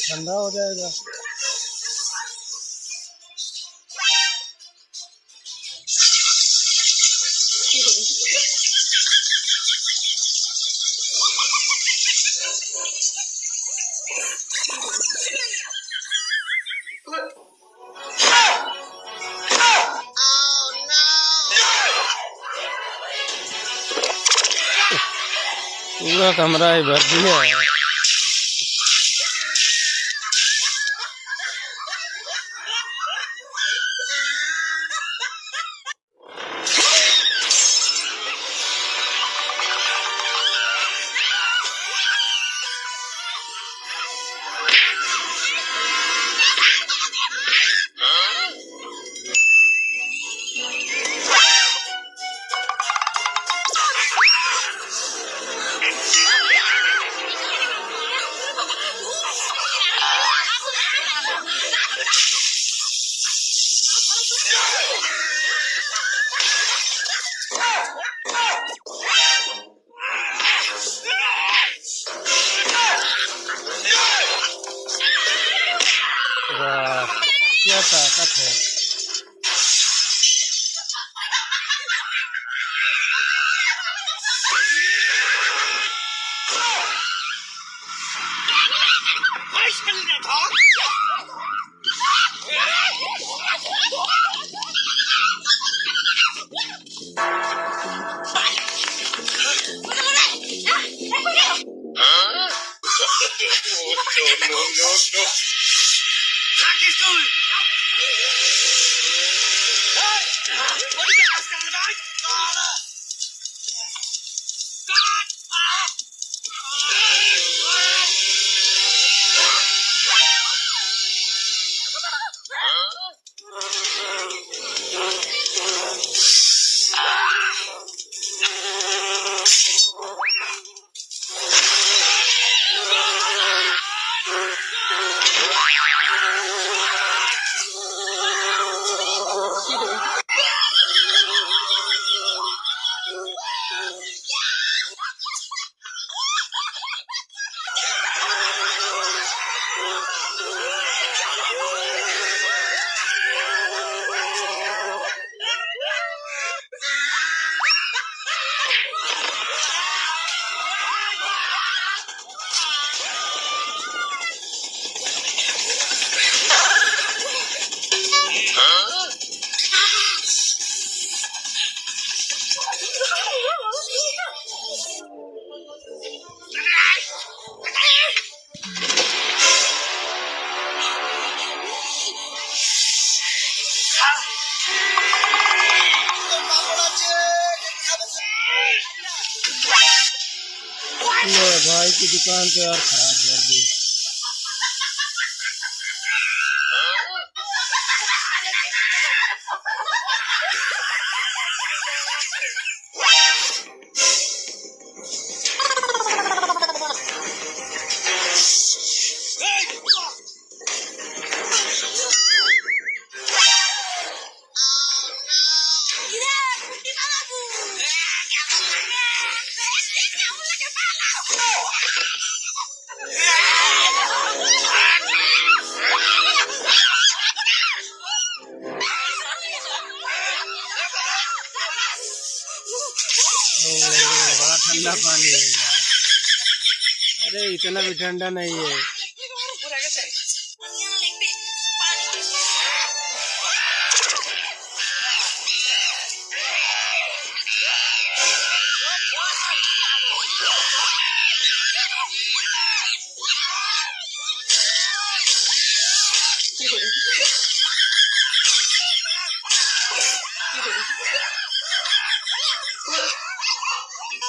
ठंडा हो जाएगा। पूरा कमरा ही भर दिया है। No, no, no, no. Sag es tú. Hey! What are you guys talking about? ले भाई की दुकान तो यार खराब कर दी। ओ, बड़ा ठंडा पानी है यार। अरे, इतना भी ठंडा नहीं है।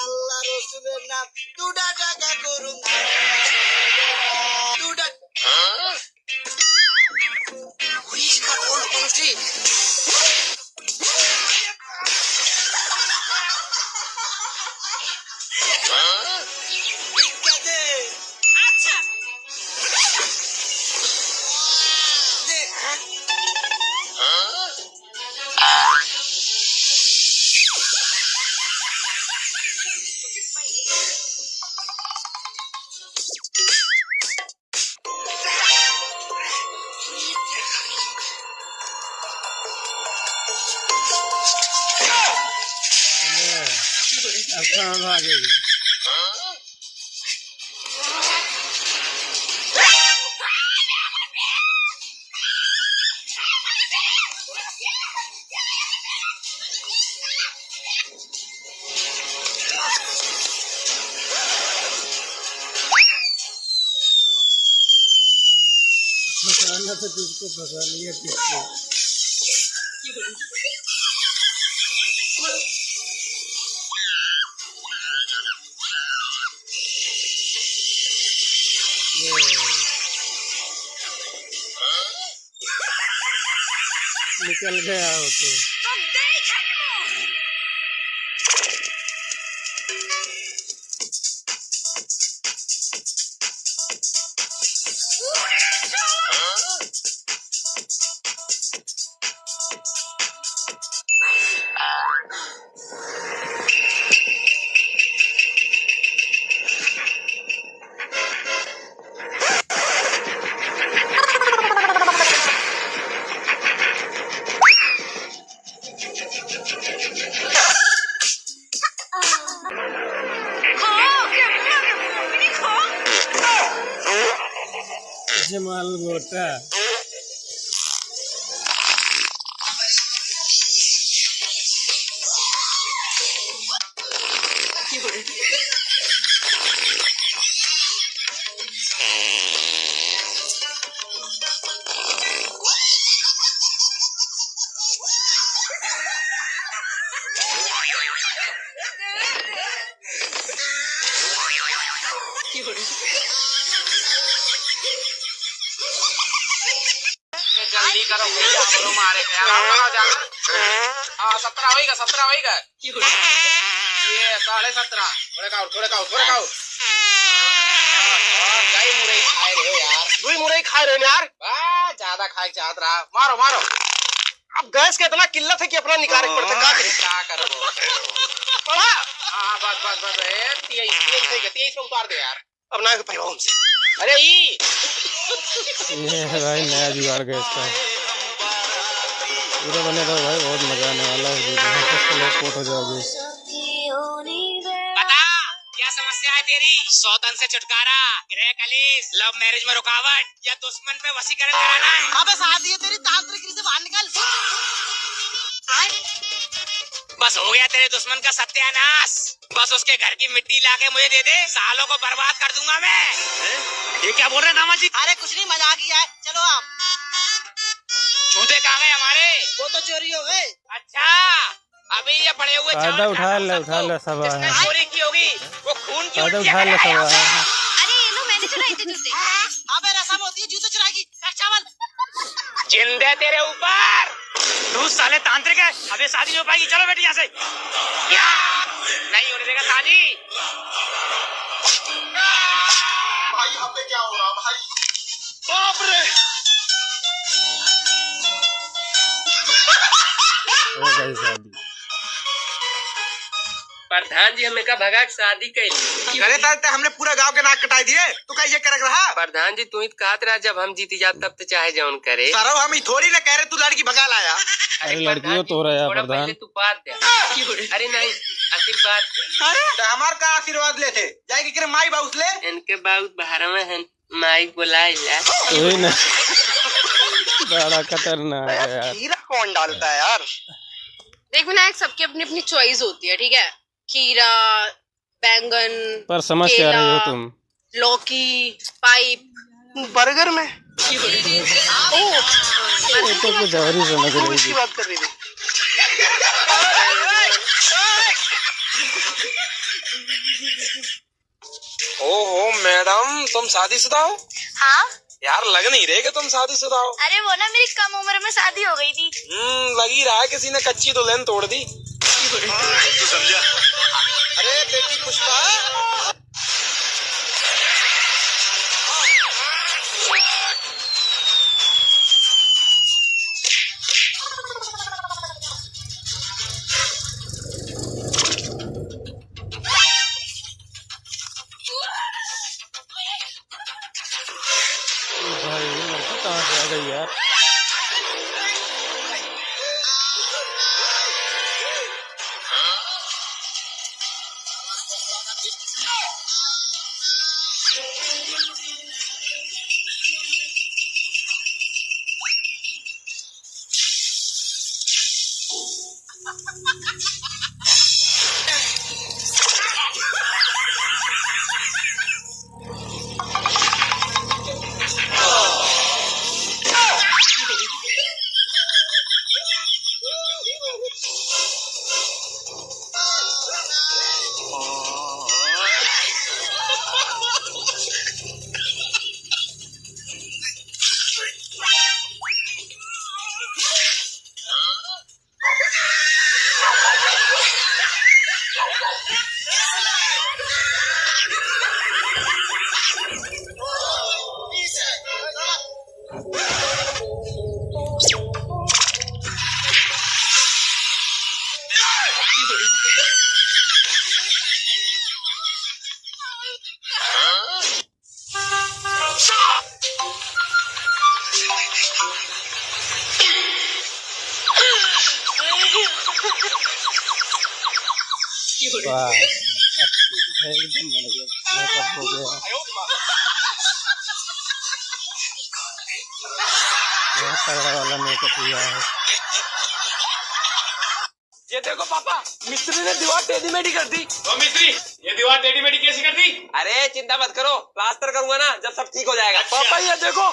আল্লাহ রসুলের নাম দুটা টাকা করুন। দুটা। পুলিশ কা কোন কোন সে? ভিক্ষা দে। আচ্ছা। দে। अब कहाँ भागेगी? फंसाना तो तुझको फंसा लिया किसको। ये निकल गया हो तो। जमाल गोटा। जल्दी करो, भैया, हमरो मारे के यार, हमरो जा। हाँ, सत्रह होइगा, सत्रह होइगा। ये साढ़े सत्रह। थोड़े खाओ, थोड़े खाओ, थोड़े खाओ। और कई मुरई खाए रहे हो यार। दुई मुरई खाए रहे हो यार। बा, ज्यादा खाए के चाहत रहा। मारो, मारो। अब गैस के इतना किल्लत है कि अपना निकाले के पड़ता, का करी? का करबो? पड़ा। हाँ, हाँ, बस, बस, बस, ए, तेईस, तेईस, तेईस, तेईस पे उतार दे यार। अब ना पाई हमसे। अरे ई। ये है भाई नया जुगाड़ गैस का। पूरा बने रहो भाई, बहुत मजा आने वाला है वीडियो में। फर्स्ट लोग कोट हो जाओगे। बता, क्या समस्या है तेरी? सौतन से छुटकारा, गृह कलेश, लव मैरिज में रुकावट, या दुश्मन पे वशीकरण कराना है? अबे सादी है तेरी, तांत्रिक से बाहर निकल। बस हो गया तेरे दुश्मन का सत्यानाश। बस उसके घर की मिट्टी लाके मुझे दे दे, सालों को बर्बाद कर दूंगा मैं। हैं? ये क्या बोल रहे हैं दामाद जी? अरे कुछ नहीं, मजाक ही है। चलो आप। जूते कहाँ गए हमारे? वो तो चोरी हो गए। अच्छा, अभी ये पड़े हुए चावल खाता हूँ सबको। फायदा उठा ले, उठा ले सब। जिसने चोरी की होगी, वो खून की उल्टियाँ करेगा यहाँ पे। अरे ये लो, मैंने चुराए थे जूते। अबे रसम होती है जूते चुराने की। रख चावल। जिंदे तेरे ऊपर। तू साले तांत्रिक है, अब ये शादी नहीं हो पाएगी। चलो बेटी यहाँ से। क्या? नहीं होने देगा शादी। भाई, यहाँ पे क्या हो रहा भाई? बाप रे! हो गई शादी। प्रधान जी, हमें का भगा के शादी कैली। अरे साले, ते हमने पूरा गांव के नाक कटाई दिए, तू का ये करक रहा? प्रधान जी, तू ही तो कहत रहा, जब हम जीती जात, तब तो चाहे जौन करे। सरऊ, हम ही थोड़ी ना कह रहे तू लड़की भगा लाया। अरे अरे लड़कियों प्रधान जी, तो रहा थोड़ा प्रधान। पहले तू बात दे। अरे नहीं, आशीर्वाद दे। अरे तो हमार का आशीर्वाद लेते? जाए के करे माई बाउस ले। इनके बाउस बाहर में हैं। माई बोलाइला। वही ना। बड़ा खतरनाक है यार। खीरा कौन डालता है यार? देख विनायक, सबकी अपनी अपनी चॉइस होती है, ठीक है? खीरा, बैंगन, पर समझ क्या रही हो केला, तुम? लौकी, पाइप। बर्गर में? ओ, ये तो कुछ और ही समझ रही थी। बात कर रही थी। ओहो मैडम, तुम शादीशुदा हो? हाँ। यार, लग नहीं रहे कि तुम शादीशुदा हो। अरे वो ना, मेरी कम उम्र में शादी हो गई थी। हम्म, लग ही रहा है किसी ने कच्ची दुल्हन तोड़ दी। तू समझा? अरे बेटी पुष्पा। भाई, ये लड़की कहाँ से आ गई यार? वाह, एकदम बढ़िया, मेकअप हो गया। तगड़ा वाला मेकअप हुआ है। ये देखो पापा, मिस्त्री ने दीवार टेढ़ी मेढ़ी कर दी। ओ मिस्त्री, ये दीवार टेढ़ी मेढ़ी कैसी कर दी? अरे चिंता मत करो, प्लास्टर करूंगा ना, जब सब ठीक हो जाएगा। अच्छा। पापा ये देखो,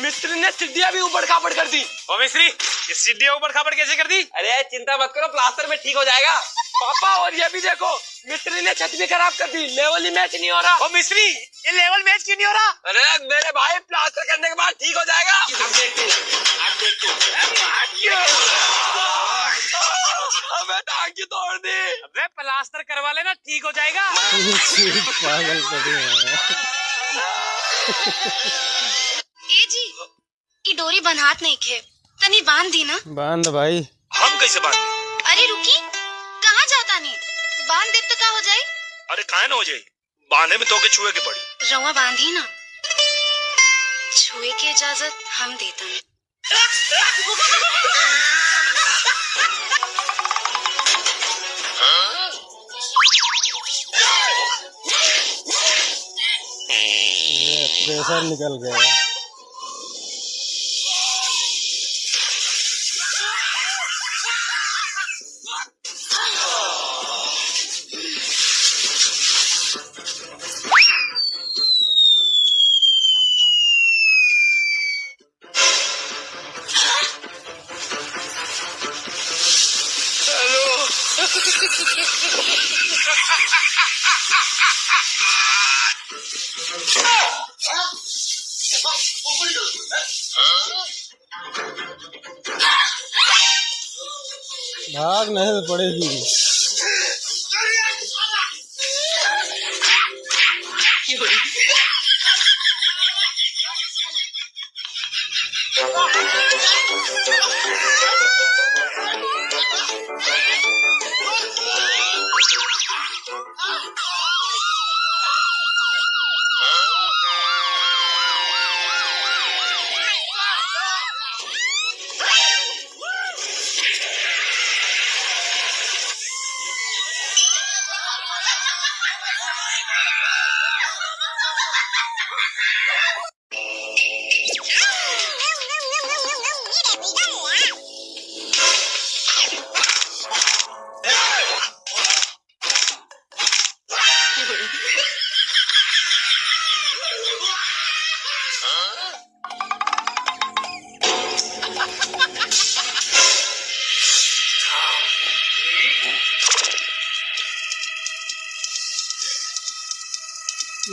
मिस्त्री ने सीढ़ियाँ भी ऊबड़ खाबड़ कर दी। ओ मिस्त्री, ये सीढ़ियाँ ऊबड़ खाबड़ कैसे कर दी? अरे चिंता मत करो, प्लास्टर में ठीक हो जाएगा। पापा और ये भी देखो, मिस्त्री ने छत भी खराब कर दी, लेवल ही मैच नहीं हो रहा। ओ मिस्त्री, ये लेवल मैच क्यों नहीं हो रहा? अरे मेरे भाई, प्लास्टर करने के बाद ठीक हो जाएगा। अब देख तू, अब देख तू। अबे टांग की तोड़ दी। अबे प्लास्टर करवा लेना, ठीक हो जाएगा। पागल पड़े हैं। ए जी, ई डोरी बन्हात नइखे, तनी बांध दी ना। बांध भाई। हम कैसे बांध? अरे रुकी, कहाँ जातानी? बांध देब तो का हो जाई? अरे काहे ना हो जाई, बांधे में तोके छुए के पड़ी। रउआ बांधी ना, छुए के इजाजत हम देतानी। ये प्रेशर निकल गया। भाग नहीं तो पड़ेगी।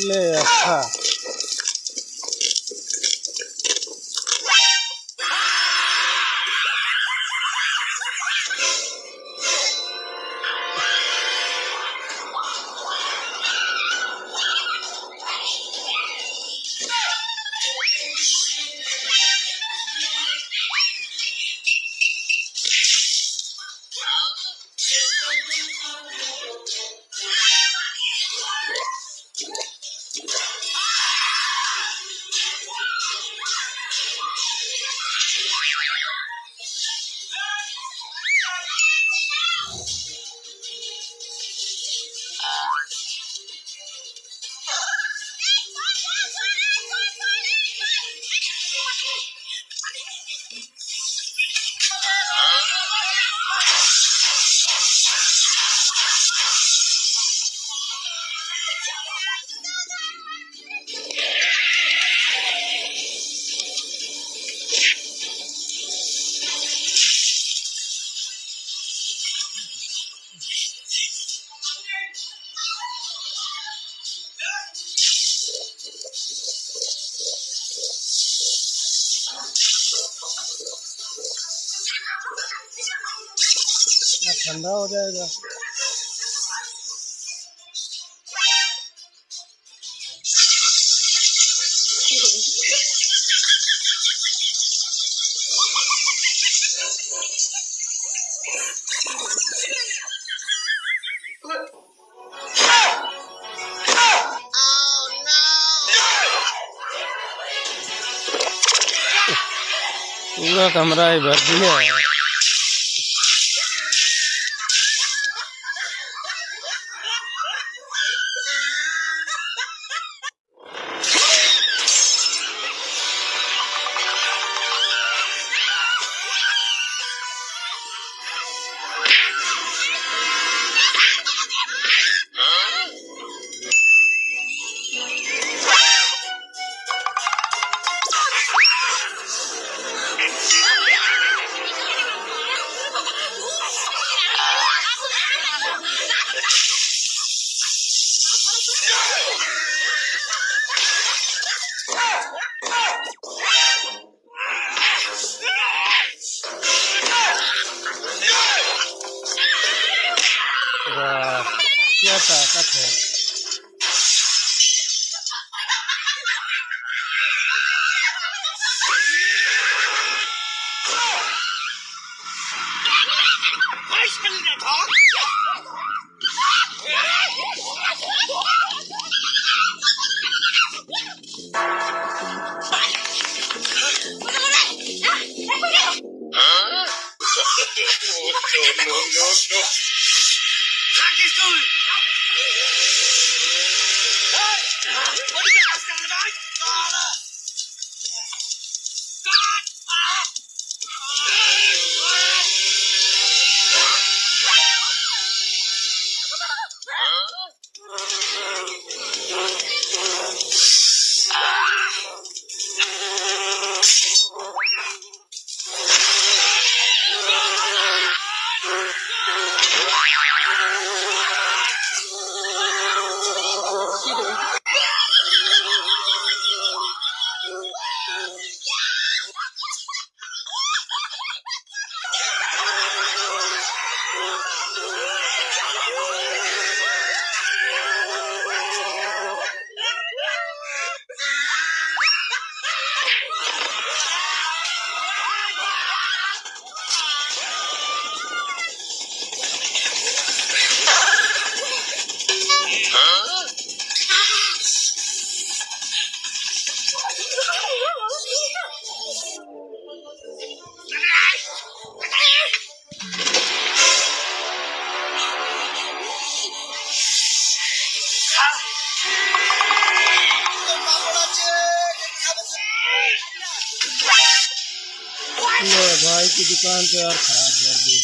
ले अच्छा। ठंडा हो जाएगा। पूरा कमरा ही भर दिया है। वाह, क्या ताकत है। ले भाई की दुकान तो यार खराब कर दी।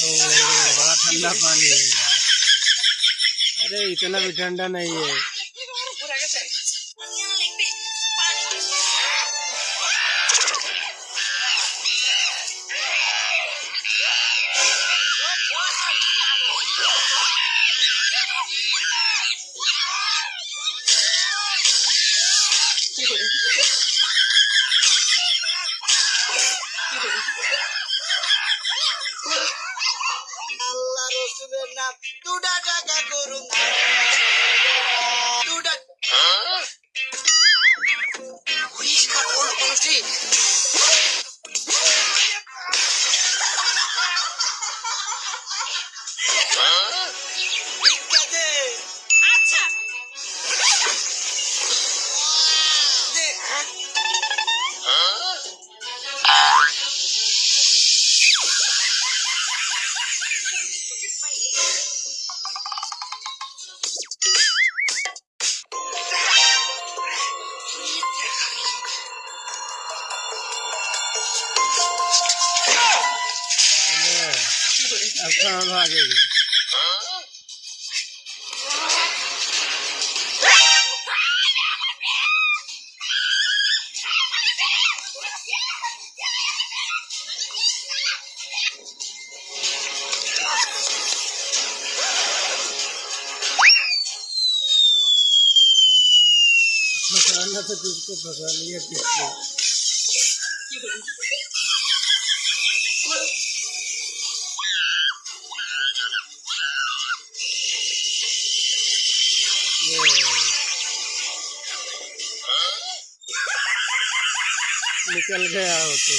ओ, बड़ा ठंडा पानी है यार। अरे, इतना भी ठंडा नहीं है। আল্লাহ রসুলের নাম দুটা টাকা করুন, দুটা। পুলিশ কা কোন কোন সে? ভিক্ষা দে। আচ্ছা। দে। अब कहाँ भागेगी? फंसाना तो तुझको फंसा लिया किसको। ये निकल गया हो तो।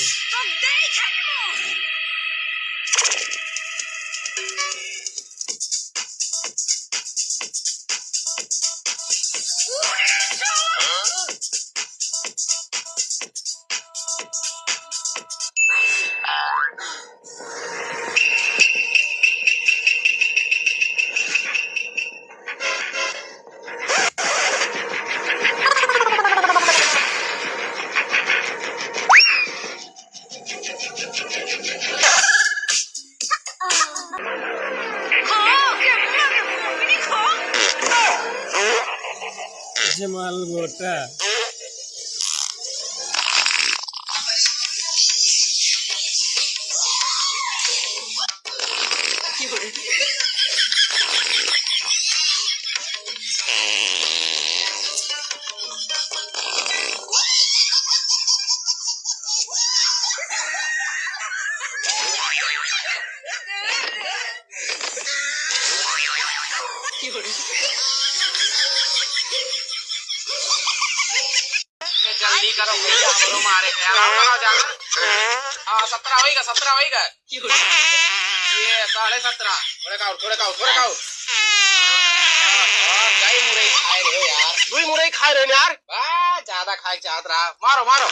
मालगोटा। जल्दी करो भैया, हमरो मारे के यार, हमरो जाना। हाँ, सत्रह होइगा, सत्रह होइगा। ये साढ़े सत्रह। थोड़े खाओ, थोड़े खाओ, थोड़े खाओ। और कई मुरई खाए रहे हो यार। दुई मुरई खाए रहे हो यार। बा, ज्यादा खाए के चाहत रहा। मारो, मारो।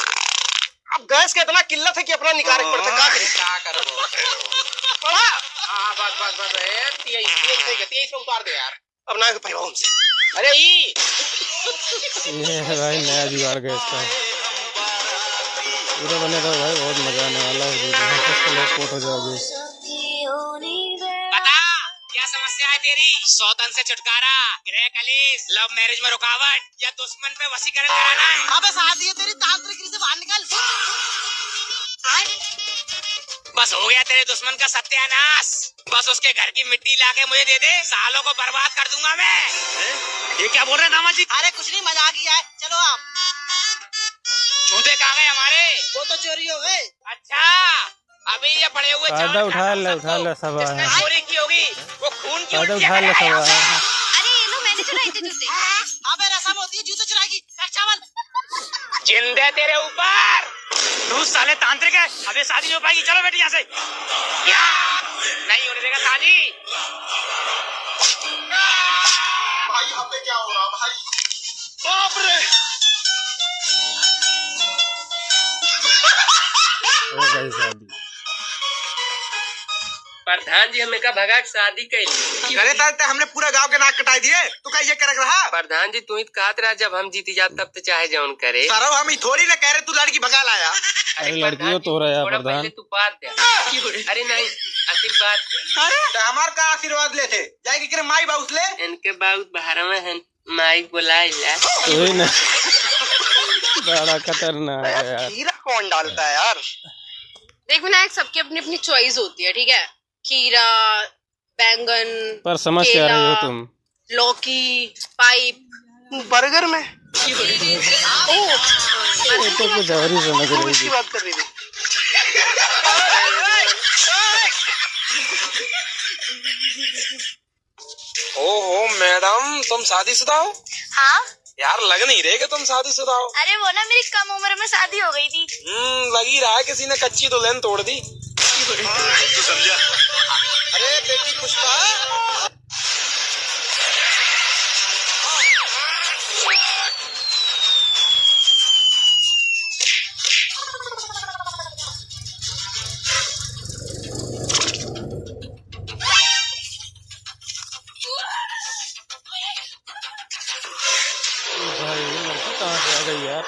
अब गैस के इतना किल्लत है कि अपना निकाले के पड़ता, का करी? का करबो? पड़ा। हाँ, हाँ, बस, बस, बस, ए, तेईस, तेईस, तेईस, तेईस पे उतार दे यार। अब ना पाई हमसे। अरे ई। ये है भाई नया जुगाड़ गैस का। पूरा बने रहो भाई, बहुत मजा आने वाला है वीडियो में। फर्स्ट लोग पोट हो जाओगे। बता, क्या समस्या है तेरी? सौतन से छुटकारा, गृह कलेश, लव मैरिज में रुकावट, या दुश्मन पे वशीकरण कराना है? अबे सादी है तेरी, तांत्रिक से बाहर निकल। बस हो गया तेरे दुश्मन का सत्यानाश। बस उसके घर की मिट्टी लाके मुझे दे दे, सालों को बर्बाद कर दूंगा मैं। हैं? ये क्या बोल रहे हैं दामाद जी? अरे कुछ नहीं, मजाक ही है, चलो आप। जूते कहाँ गए हमारे? वो तो चोरी हो गए। अच्छा, अभी ये पड़े हुए चावल खाता हूँ सबको। जिसने चोरी की होगी, वो खून की उल्टियाँ करेगा यहाँ पे। अरे ये लो, मैंने चुराए थे जूते। अबे रसम होती है जूते चुराने की। रख चावल। जिंदे तेरे ऊपर। तू साले तांत्रिक है, अबे शादी नहीं हो पाएगी। चलो बेटी यहाँ से। क्या? नहीं होने देगा शादी। भाई, यहाँ पे क्या हो रहा भाई? बाप रे। हो गई शादी। प्रधान जी, हमें का भगा के शादी कैली। करे तार ते हमने पूरा गांव के नाक कटाई दिए, तू का ये करक रहा? प्रधान जी, तू ही तो कहत रहा, जब हम जीती जात तब तो चाहे जौन करे। सरौ, हम ई थोड़ी ना कह रहे तू लड़की भगा लाया। अरे, अरे लड़कियों प्रधान तो जी, रहा है थोड़ा प्रधान। पहले तू बात दे। अरे नहीं, आशीर्वाद दे। अरे, तो हमार का आशीर्वाद लेते? जाए के करे माई बाउस ले। इनके बाउस बाहर में हैं। माई बोलाइला। वही ना। बड़ा खतरनाक है यार। खीरा कौन डालता है यार? देख विनायक, सबकी अपनी अपनी चॉइस होती है, ठीक है? खीरा, बैंगन, पर समझ क्या रही हो केला, तुम? लौकी, पाइप। बर्गर में? ओ, ये तो कुछ और ही समझ रही थी। बात कर रही थी। ओहो मैडम, तुम शादीशुदा हो? हाँ। यार, लग नहीं रहे कि तुम शादीशुदा हो। अरे वो ना, मेरी कम उम्र में शादी हो गई थी। हम्म, लग ही रहा है किसी ने कच्ची दुल्हन तोड़ दी। तू समझा? अरे बेटी पुष्पा। भाई, ये लड़की कहाँ से आ गई यार?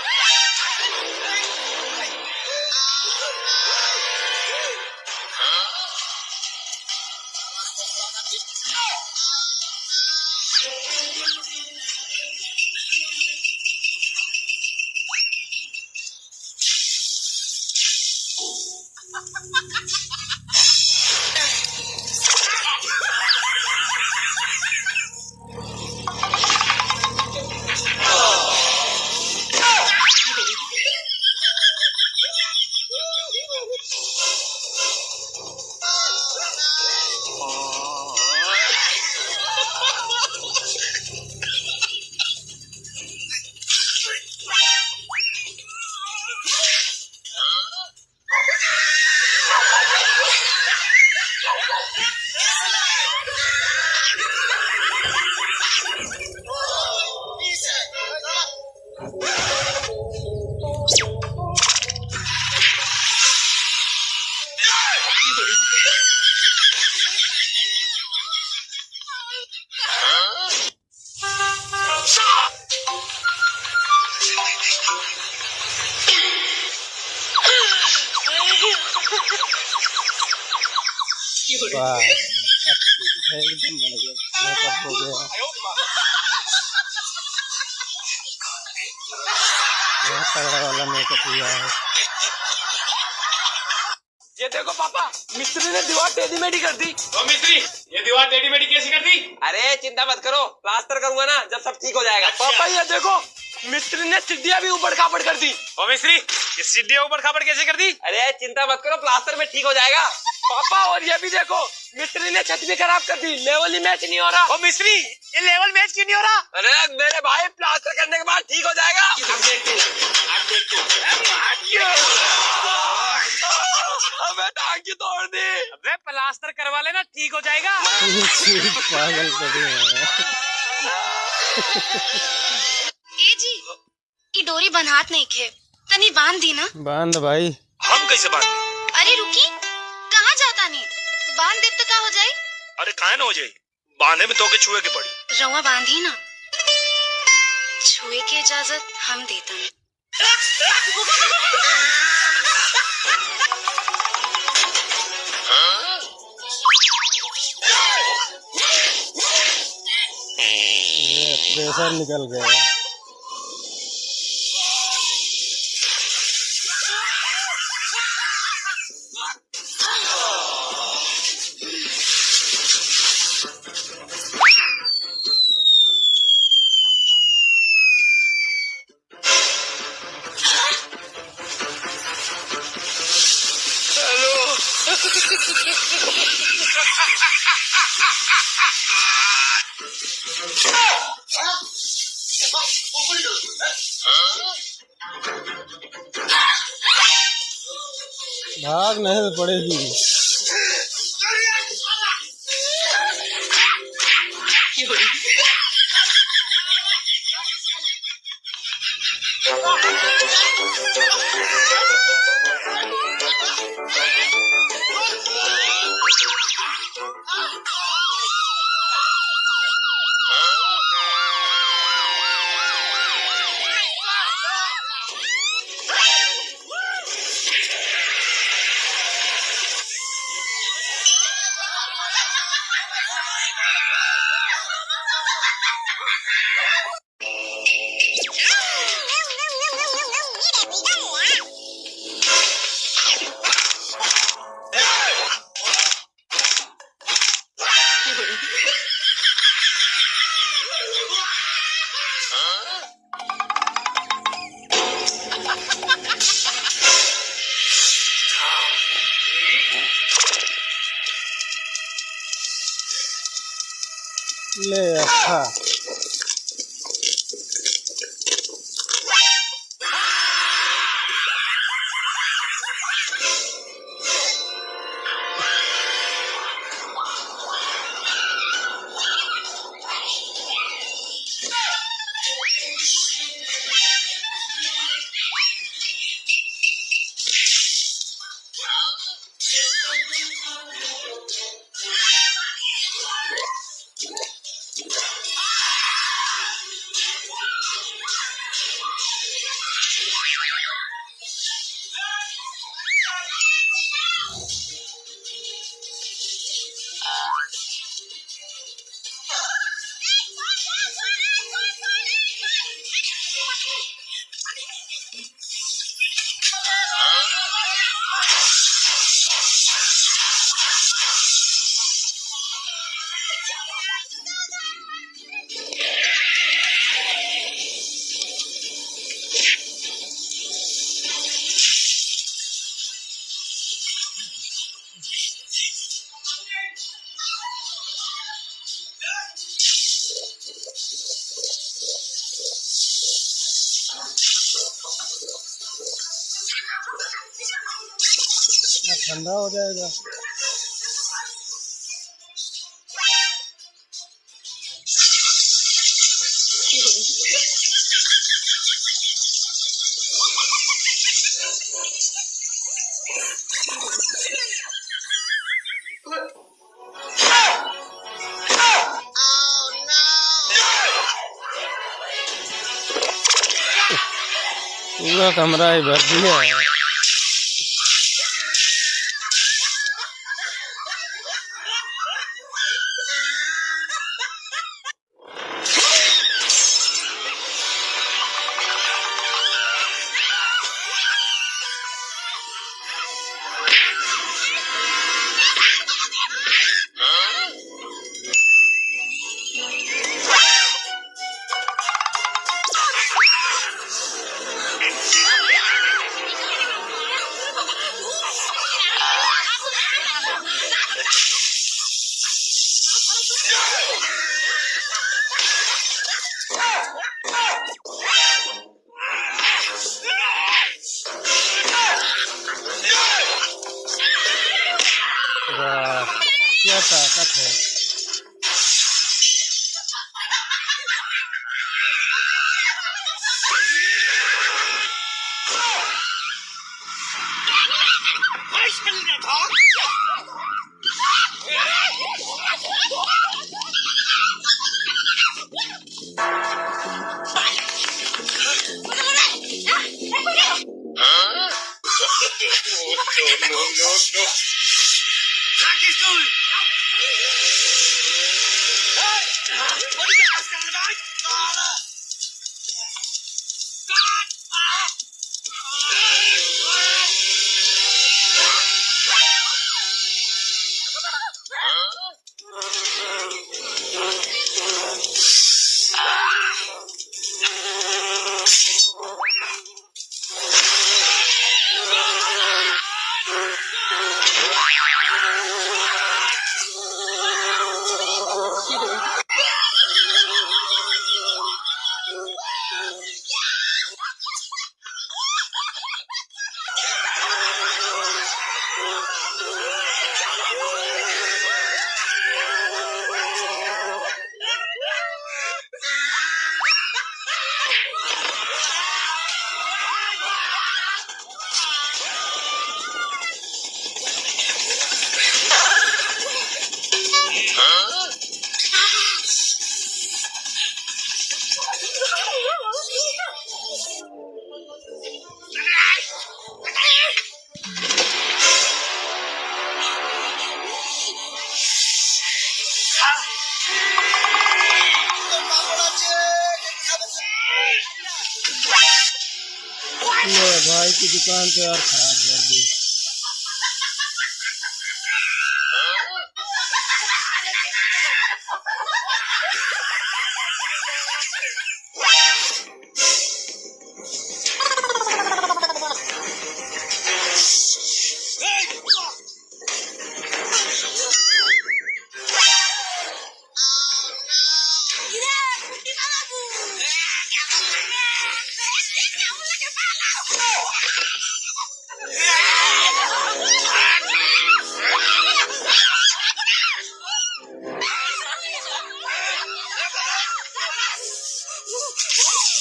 वाह, एकदम बढ़िया, मेकअप हो गया। तगड़ा वाला मेकअप हुआ है। ये देखो पापा, मिस्त्री ने दीवार टेढ़ी मेढ़ी कर दी। ओ मिस्त्री, ये दीवार टेढ़ी मेढ़ी कैसी कर दी? अरे चिंता मत करो, प्लास्टर करूंगा ना, जब सब ठीक हो जाएगा। अच्छा। पापा ये देखो, मिस्त्री ने सीढ़ियाँ भी ऊबड़ खाबड़ कर दी। ओ मिस्त्री, ये सीढ़ियाँ ऊबड़ खाबड़ कैसे कर दी? अरे चिंता मत करो, प्लास्टर में ठीक हो जाएगा। पापा और ये भी देखो, मिस्त्री ने छत भी खराब कर दी, लेवल ही मैच नहीं हो रहा। ओ मिस्त्री, ये लेवल मैच क्यों नहीं हो रहा? अरे मेरे भाई, प्लास्टर करने के बाद ठीक हो जाएगा। अब देख तू, अब देख तू। अबे टांग क्यों तोड़ दी? अबे प्लास्टर करवा लेना, ठीक हो जाएगा। पागल पड़े हैं। ए जी, ई डोरी बन्हात नइखे, तनी बांध दी ना। बांध भाई। हम कैसे बांध? अरे रुकी, कहाँ जातानी? बांध देब तो का हो जाई? अरे काहे ना हो जाई, बांधे में तोके छुए के पड़ी। रउआ बांधी ना, छुए के इजाजत हम देतानी। ये प्रेशर निकल गया। भाग नहीं तो पड़ेगी। ले अच्छा। ठंडा हो जाएगा। पूरा कमरा ही भर दिया है। ताकत है। ले भाई की दुकान तो यार खराब कर दी।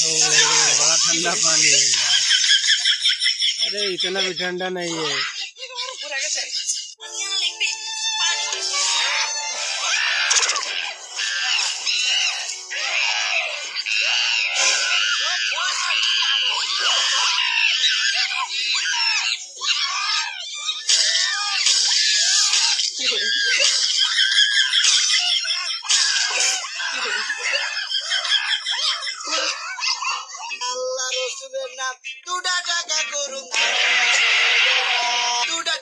ओ, बड़ा ठंडा पानी है यार। अरे, इतना भी ठंडा नहीं है। আল্লাহ রসুলের নাম দুটা টাকা করুন, দুটা।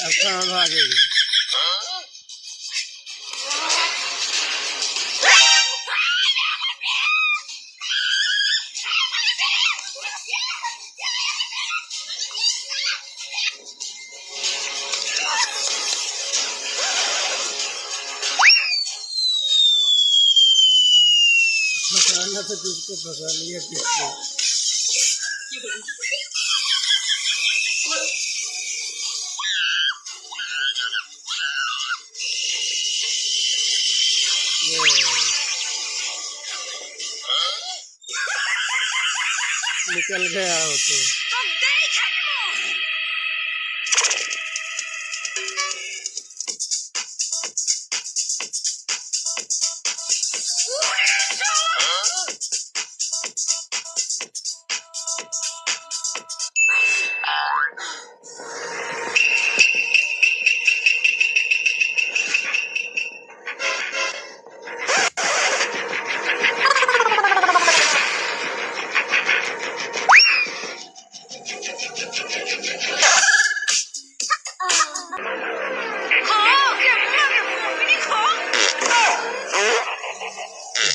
अब कहाँ भागेगी? फंसाना तो तुझको फंसा लिया किसको। ये। निकल गया हो तो।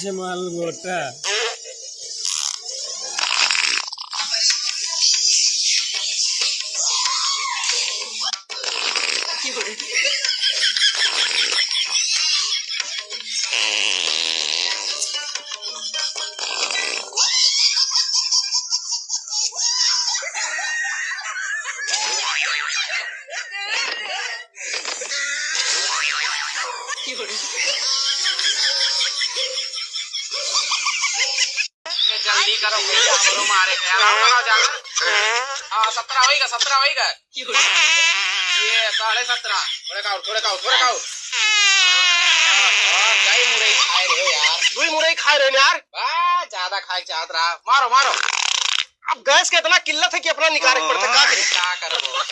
जमाल मोटा। ये जल्दी करो भैया, हमरो मारे के यार, हमरो जाना। हाँ, सत्रह होइगा, सत्रह होइगा। ये साढ़े सत्रह। थोड़े खाओ, थोड़े खाओ, थोड़े खाओ। और कई मुरई खाए रहे हो यार। दुई मुरई खाए रहे हो यार। बा, ज्यादा खाए चाहत रहा। मारो, मारो। अब गैस के इतना किल्लत है कि अपना निकाले के पड़ता, का करी? का करबो?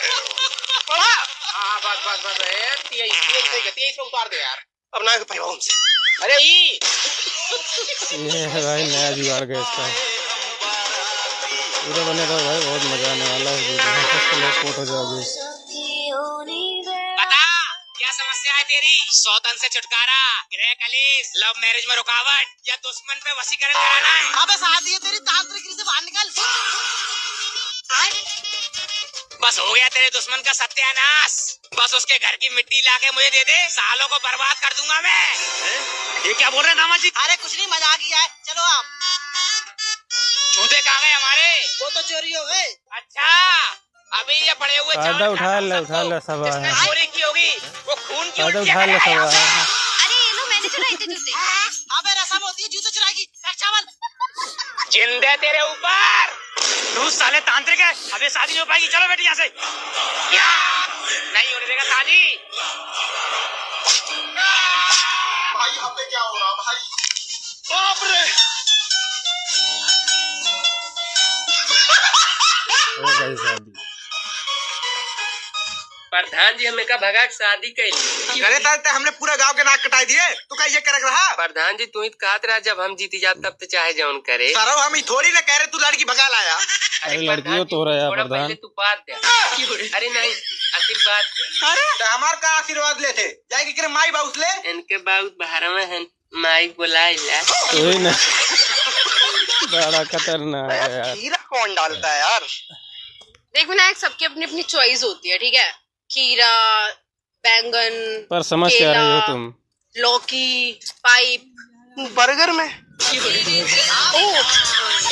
पड़ा। हाँ, बस, बस, बस, ए, तेईस, तेईस, तेईस, तेईस पे उतार दे यार। अब ना पैबा हमसे। अरे ई। ये है भाई नया जुगाड़ गैस का। पूरा बने रहो भाई, बहुत मजा आने वाला है वीडियो में। फर्स्ट लोग पोट हो जाओगे। बता, क्या समस्या है तेरी? सौतन से छुटकारा, गृह कलेश, लव मैरिज में रुकावट या दुश्मन पे वशीकरण कराना है? अबे साधि है तेरी, तांत्रिक से बाहर निकल। बस हो गया तेरे दुश्मन का सत्यानाश। बस उसके घर की मिट्टी लाके मुझे दे दे, सालों को बर्बाद कर दूंगा मैं। हैं? ये क्या बोल रहे हैं दामाद जी? अरे कुछ नहीं, मजाक ही है, चलो आप। जूते कहाँ गए हमारे? वो तो चोरी हो गए। अच्छा, अभी ये पड़े हुए चार फायदा उठा ले, उठा ले सब। जिसने चोरी की होगी, वो खून की उल्टियाँ करेगा। अरे ये लो, मैंने चुराए थे जूते। अबे रसम होती है जूते चुराने की। रक्षाबंधन। जिंदे तेरे ऊपर। तू साले तांत्रिक है, अब ये शादी नहीं हो पाएगी। चलो बेटी यहाँ से। क्या? नहीं होने देगा शादी। भाई, यहाँ पे क्या हो रहा भाई? बाप रे। हो गई शादी। प्रधान जी, हमें का भगा के शादी कैली। अरे तार ते हमने पूरा गांव के नाक कटाई दिए, तू का ये करक रहा? प्रधान जी, तू ही तो कहत रहा जब हम जीती जात तब तो चाहे जौन करे। सरऊ हम ही थोड़ी ना कह रहे तू लड़की भगा लाया। अरे अरे लड़कियों प्रधान जी, तो रहा थोड़ा प्रधान। पहले तू बात दे। अरे नहीं, आशीर्वाद दे। अरे तो हमार का आशीर्वाद लेते? जाए के करे माई बाउस ले। इनके बाउस बहरवा हैं। माई बोलाइला। वही ना। बड़ा खतरनाक है यार। खीरा कौन डालता है यार? देख विनायक, सबकी अपनी अपनी चॉइस होती है, ठीक है? खीरा, बैंगन, पर समझ क्या रही हो केला, तुम? लौकी, पाइप। बर्गर में? ओ,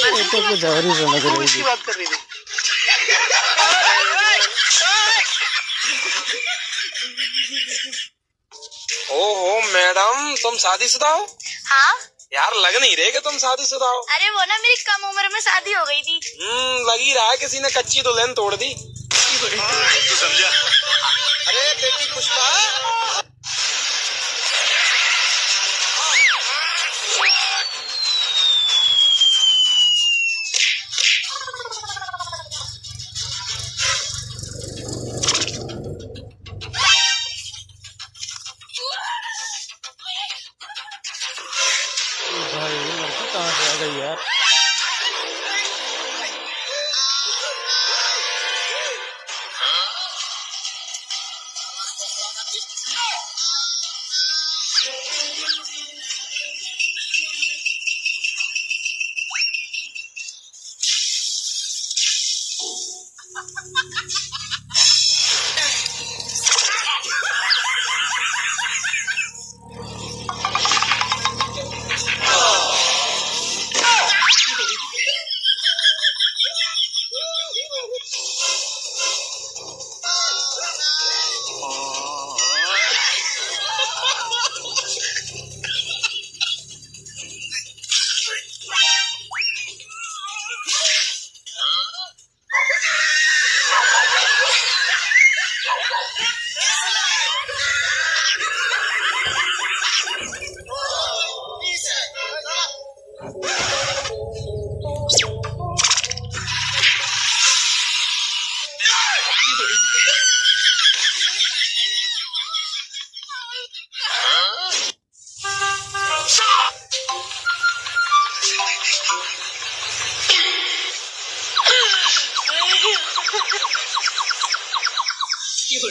ये तो कुछ और ही समझ रही थी। बात कर रही थी। ओहो मैडम, तुम शादीशुदा हो? हाँ। यार, लग नहीं रहे कि तुम शादीशुदा हो। अरे वो ना, मेरी कम उम्र में शादी हो गई थी। हम्म, लग ही रहा है किसी ने कच्ची दुल्हन तोड़ दी। तू समझा? अरे बेटी पुष्पा। भाई, ये लड़की कहाँ से आ गई यार?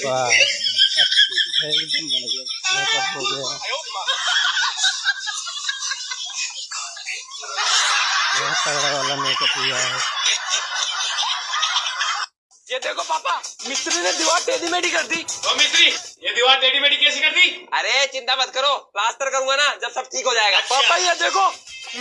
वाह, एकदम बढ़िया, मेकअप हो गया। तगड़ा वाला मेकअप हुआ है। ये देखो पापा, मिस्त्री ने दीवार टेढ़ी मेढ़ी कर दी। ओ मिस्त्री, ये दीवार टेढ़ी मेढ़ी कैसी कर दी? अरे चिंता मत करो, प्लास्टर करूंगा ना, जब सब ठीक हो जाएगा। अच्छा। पापा ये देखो,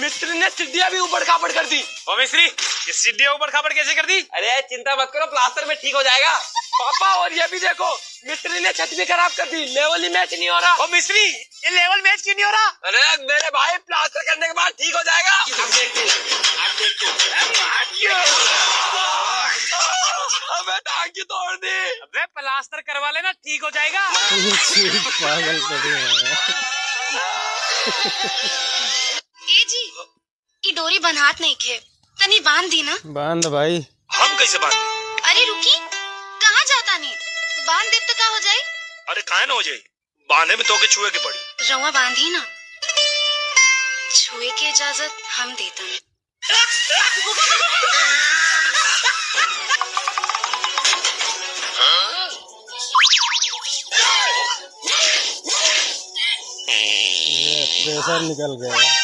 मिस्त्री ने सीढ़ियाँ भी ऊबड़ खाबड़ कर दी। ओ मिस्त्री, ये सीढ़ियाँ ऊबड़ खाबड़ कैसे कर दी? अरे चिंता मत करो, प्लास्टर में ठीक हो जाएगा। पापा और ये भी देखो, मिस्त्री ने छत भी खराब कर दी, लेवल ही मैच नहीं हो रहा। ओ मिस्त्री, ये लेवल मैच क्यों नहीं हो रहा? अरे मेरे भाई, प्लास्टर करने के बाद ठीक हो जाएगा। अब देख तू, अब देख तू। अबे टांग क्यों तोड़ दी? अबे प्लास्टर करवा लेना, ठीक हो जाएगा। पागल पड़े हैं। ए जी, ई डोरी बन्हात नइखे, तनी बांध दी ना। बांध भाई। हम कैसे बांध? अरे रुकी, कहाँ जाता नी? बांध देब तो का हो जाई? अरे काहे ना हो जाई, बांधे में तोके छुए के पड़ी। रउआ बांधी ना, छुए के इजाजत हम देता नी। ये प्रेशर निकल गया।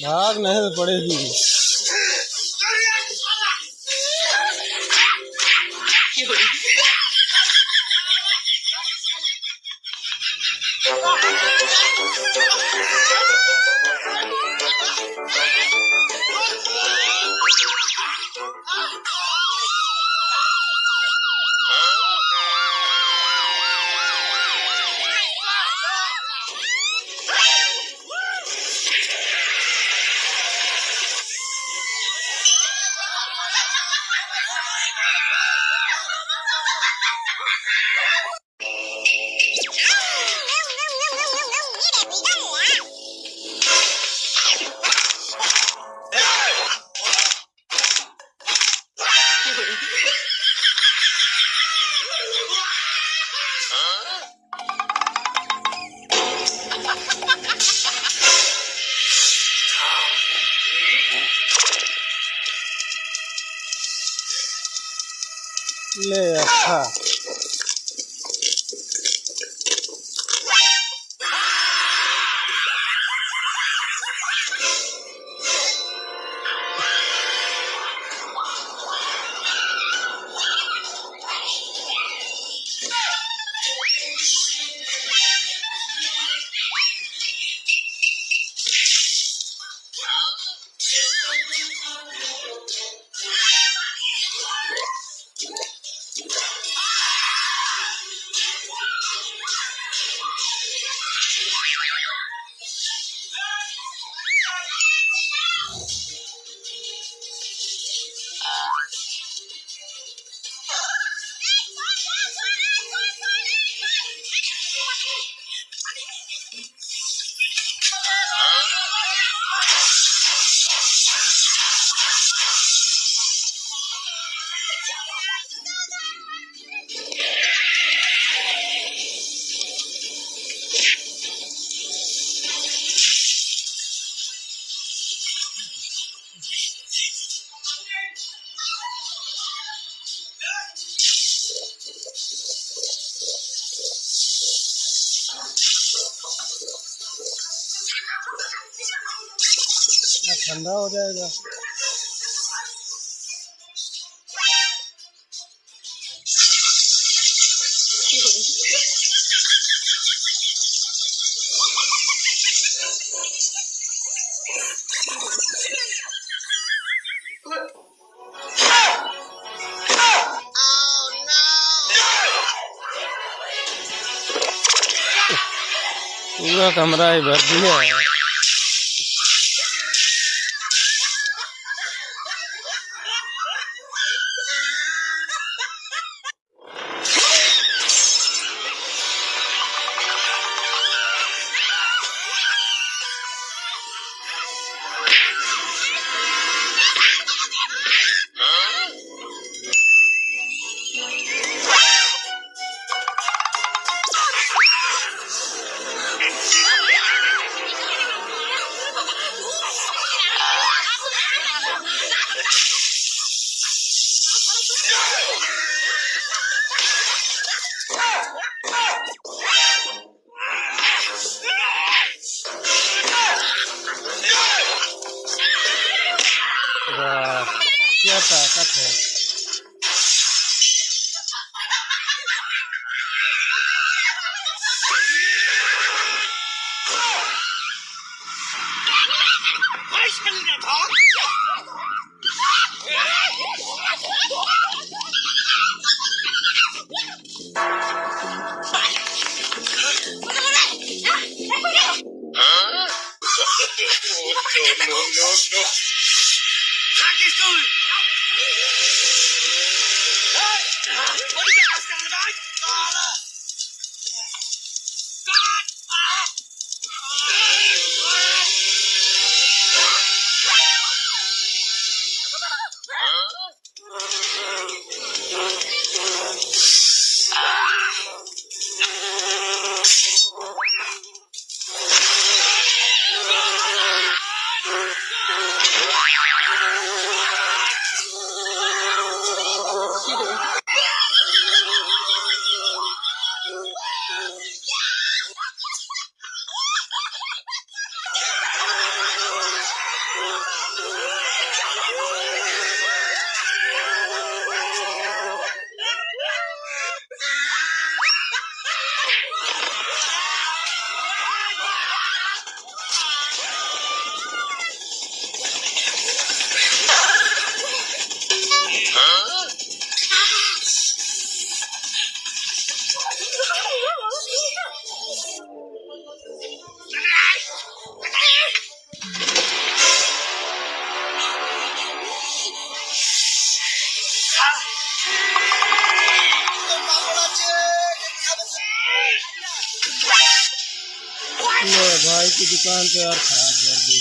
भाग नहीं तो पड़ेगी। ले अच्छा। ठंडा हो जाएगा। पूरा कमरा ही भर दिया। क्या ताकत है। ले भाई की दुकान तो यार खराब कर दी।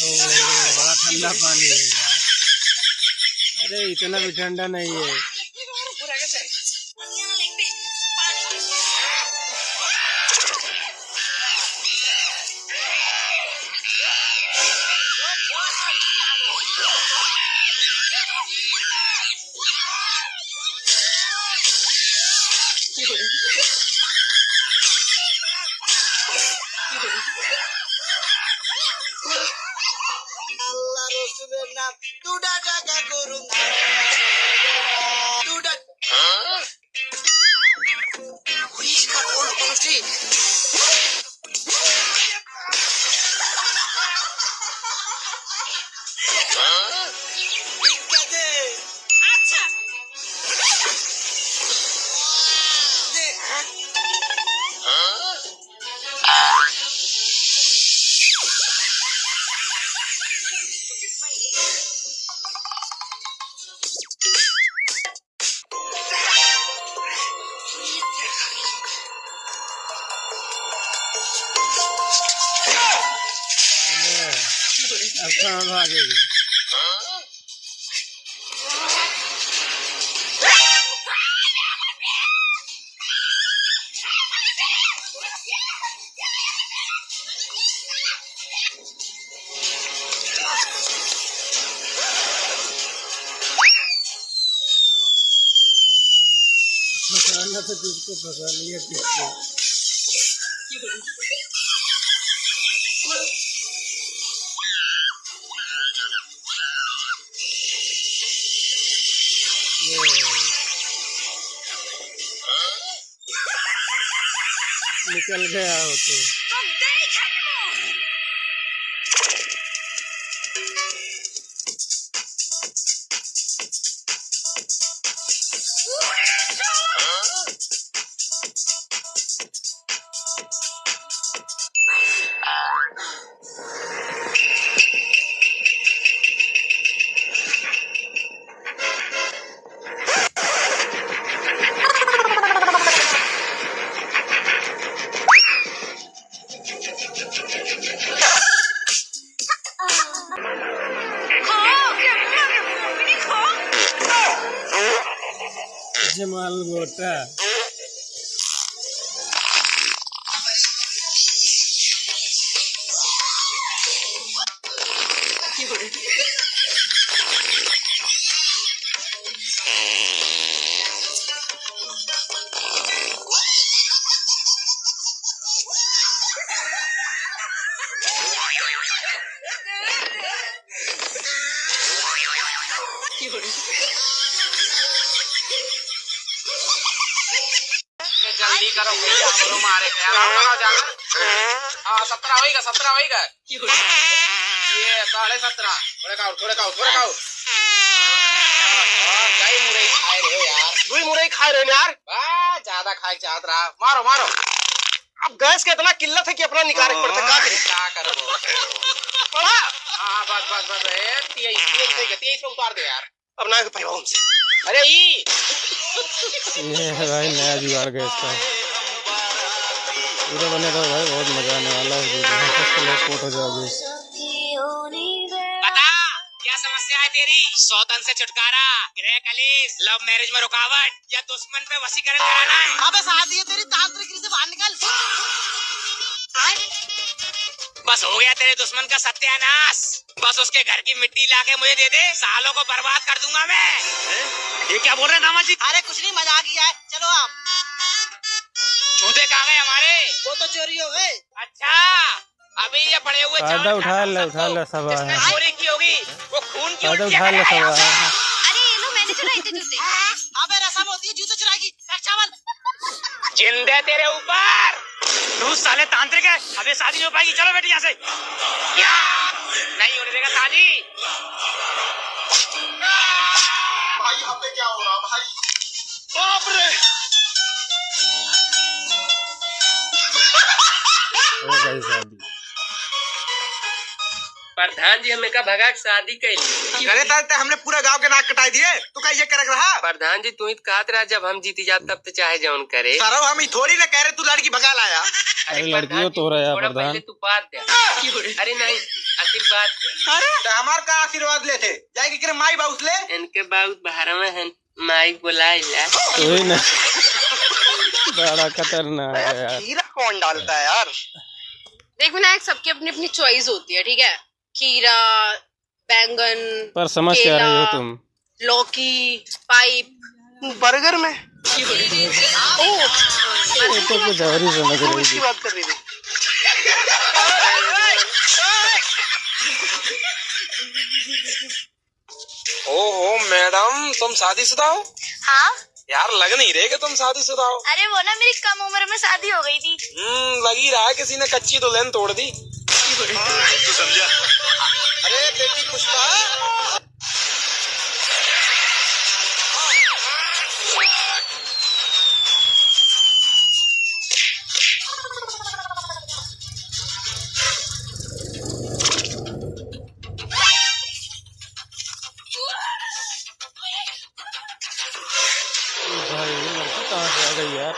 ओ, बड़ा ठंडा पानी है यार। अरे, इतना भी ठंडा नहीं है। আল্লাহ রসুলের নাম দুটা টাকা করুন, দুটা। अब कहाँ भागेगी? फंसाना तो तुझको फंसा लिया किसको। ये। निकल गया हो तो। जमाल मोटा। ये जल्दी करो भैया, हमरो मारे के यार, हमरो जाना। हाँ, सत्रह होइगा, सत्रह होइगा। ये साढ़े सत्रह। थोड़े खाओ, थोड़े खाओ, थोड़े खाओ। और कई मुरई खाए रहे हो यार। दुई मुरई खाए रहे हो यार। बा, ज्यादा खाए चाहत रहा। मारो, मारो। अब गैस के इतना किल्लत है कि अपना निकाले के पड़ता, का करी? का करबो? पड़ा। हाँ, बस, बस, बस, ए, तेईस, तेईस, तेईस, तेईस पे उतार दे यार। अब ना पाइबा हमसे। अरे ई। ये है भाई नया जुगाड़ गैस का। पूरा बने रहो भाई, बहुत मजा आने वाला है वीडियो में। फर्स्ट लोग पोट हो जाओगे। बता, क्या समस्या है तेरी? सौतन से छुटकारा, गृह कलेश, लव मैरिज में रुकावट या दुश्मन पे वशीकरण कराना है? अबे साधि है तेरी, तांत्रिक से बाहर निकल। बस हो गया तेरे दुश्मन का सत्यानाश। बस उसके घर की मिट्टी लाके मुझे दे दे, सालों को बर्बाद कर दूंगा मैं। हैं? ये क्या बोल रहे हैं दामाद जी? अरे कुछ नहीं, मजाक ही है, चलो आप। जूते कहाँ गए हमारे? वो तो चोरी हो गए। अच्छा, अभी ये पड़े हुए चावल फायदा उठा ले, उठा ले सब। जिसने चोरी की होगी, वो खून की उल्टियाँ करेगा। अरे ये लो, मैंने चुराए थे जूते। अबे रसम होती है जूते चुराने की। चावल। जिंदे तेरे ऊपर। तू साले तांत्रिक है, अब ये शादी नहीं हो पाएगी। चलो बेटी यहाँ से। क्या? नहीं होने देगा शादी। भाई, यहाँ पे क्या हो रहा भाई? बाप रे। हो गई शादी। प्रधान जी, हमें का भगा के शादी कैली। अरे साले, ते हमने पूरा गांव के नाक कटाई दिए, तू का ये करक रहा? प्रधान जी, तू ही तो कहत रहा, जब हम जीती जात, तब तो चाहे जौन करे। सरऊ, हम ई थोड़ी ना कह रहे तू लड़की भगा लाया। अरे अरे लड़कियों प्रधान जी, तो रहा है थोड़ा प्रधान। पहले तू बात दे। अरे नहीं, आशीर्वाद दे। अरे तो हमार का आशीर्वाद लेते? जाए के करे माई बाउस ले। इनके बाउस बहरवा हैं। माई बोलाइला। वही ना। बड़ा खतरनाक है यार। खीरा कौन डालता है यार? देख विनायक, सबकी अपनी अपनी चॉइस होती है, ठीक है? खीरा, बैंगन, पर समझ क्या रही हो केला, तुम? लौकी, पाइप। बर्गर में? ओ, ये तो कुछ और ही समझ रही थी। बात कर रही थी। ओहो मैडम, तुम शादीशुदा हो? हाँ। यार, लग नहीं रहे कि तुम शादीशुदा हो। अरे वो ना, मेरी कम उम्र में शादी हो गई थी। हम्म, लग ही रहा है किसी ने कच्ची दुल्हन तोड़ दी। तू समझा? अरे बेटी पुष्पा। भाई, ये लड़की कहाँ से आ गई यार?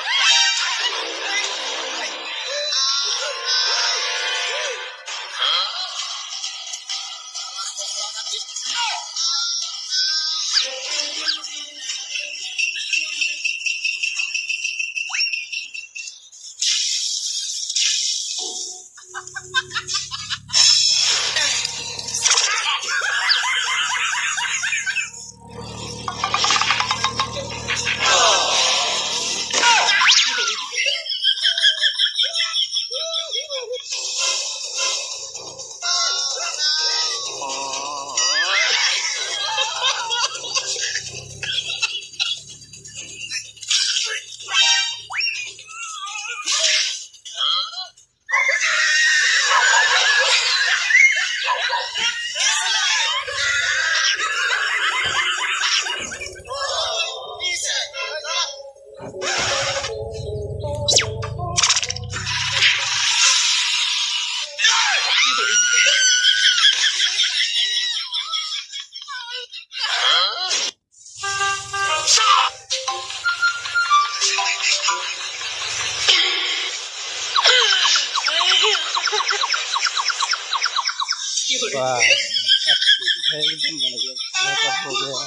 वाह, एकदम बढ़िया, मेकअप हो गया।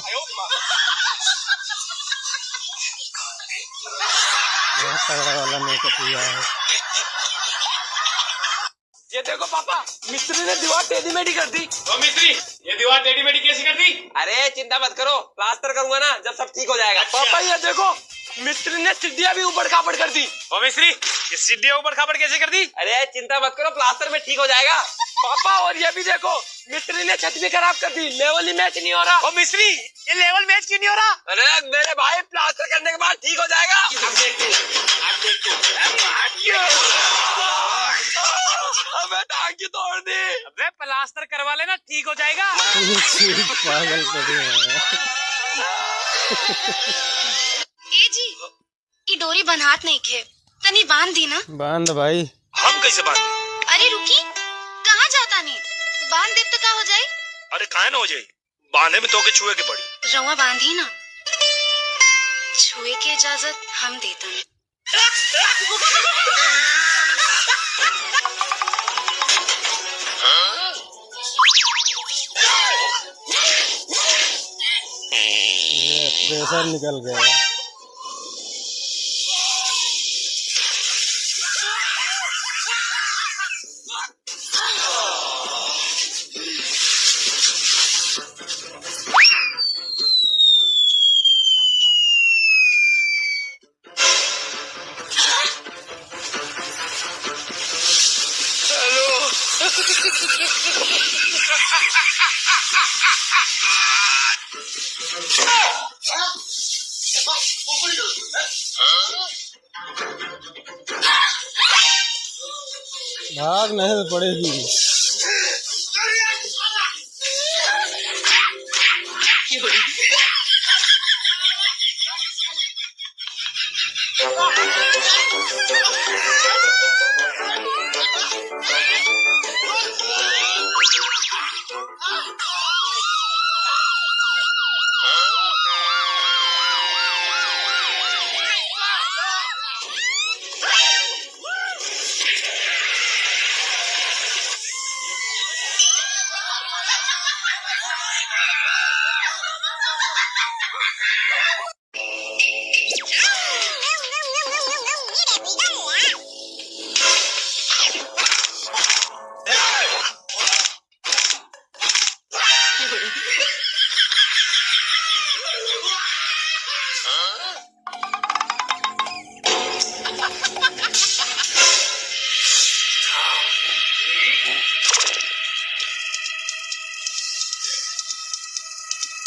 तगड़ा वाला मेकअप हुआ है। ये देखो पापा, मिस्त्री ने दीवार टेढ़ी मेढ़ी कर दी। ओ मिस्त्री, ये दीवार टेढ़ी मेढ़ी कैसी कर दी? अरे चिंता मत करो, प्लास्टर करूंगा ना, जब सब ठीक हो जाएगा। अच्छा। पापा ये देखो, मिस्त्री ने सीढ़ियाँ भी ऊबड़ खाबड़ कर दी। ओ मिस्त्री, ये सीढ़ियाँ ऊबड़ खाबड़ कैसे कर दी? अरे चिंता मत करो, प्लास्टर में ठीक हो जाएगा। पापा और ये भी देखो, मिस्त्री ने छत भी खराब कर दी, लेवल ही मैच नहीं हो रहा। ओ मिस्त्री, ये लेवल मैच क्यों नहीं हो रहा? अरे मेरे भाई, प्लास्टर करने के बाद ठीक हो जाएगा। अब देख तू, अब देख तू। अबे टांग क्यों तोड़ दी? अबे प्लास्टर करवा लेना, ठीक हो जाएगा। पागल पड़े हैं। ए जी, ई डोरी बन्हात नइखे, तनी बांध दी ना। बांध भाई। हम कैसे बांध? अरे रुकी, कहाँ जाता नी? बांध देब तो का हो जाई? अरे काहे ना हो जाई, बांधे में तोके छुए के पड़ी। रउआ बांधी ना, छुए के इजाजत हम देता नी। ये प्रेशर निकल गया। भाग नहीं तो पड़ेगी।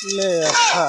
ले अच्छा।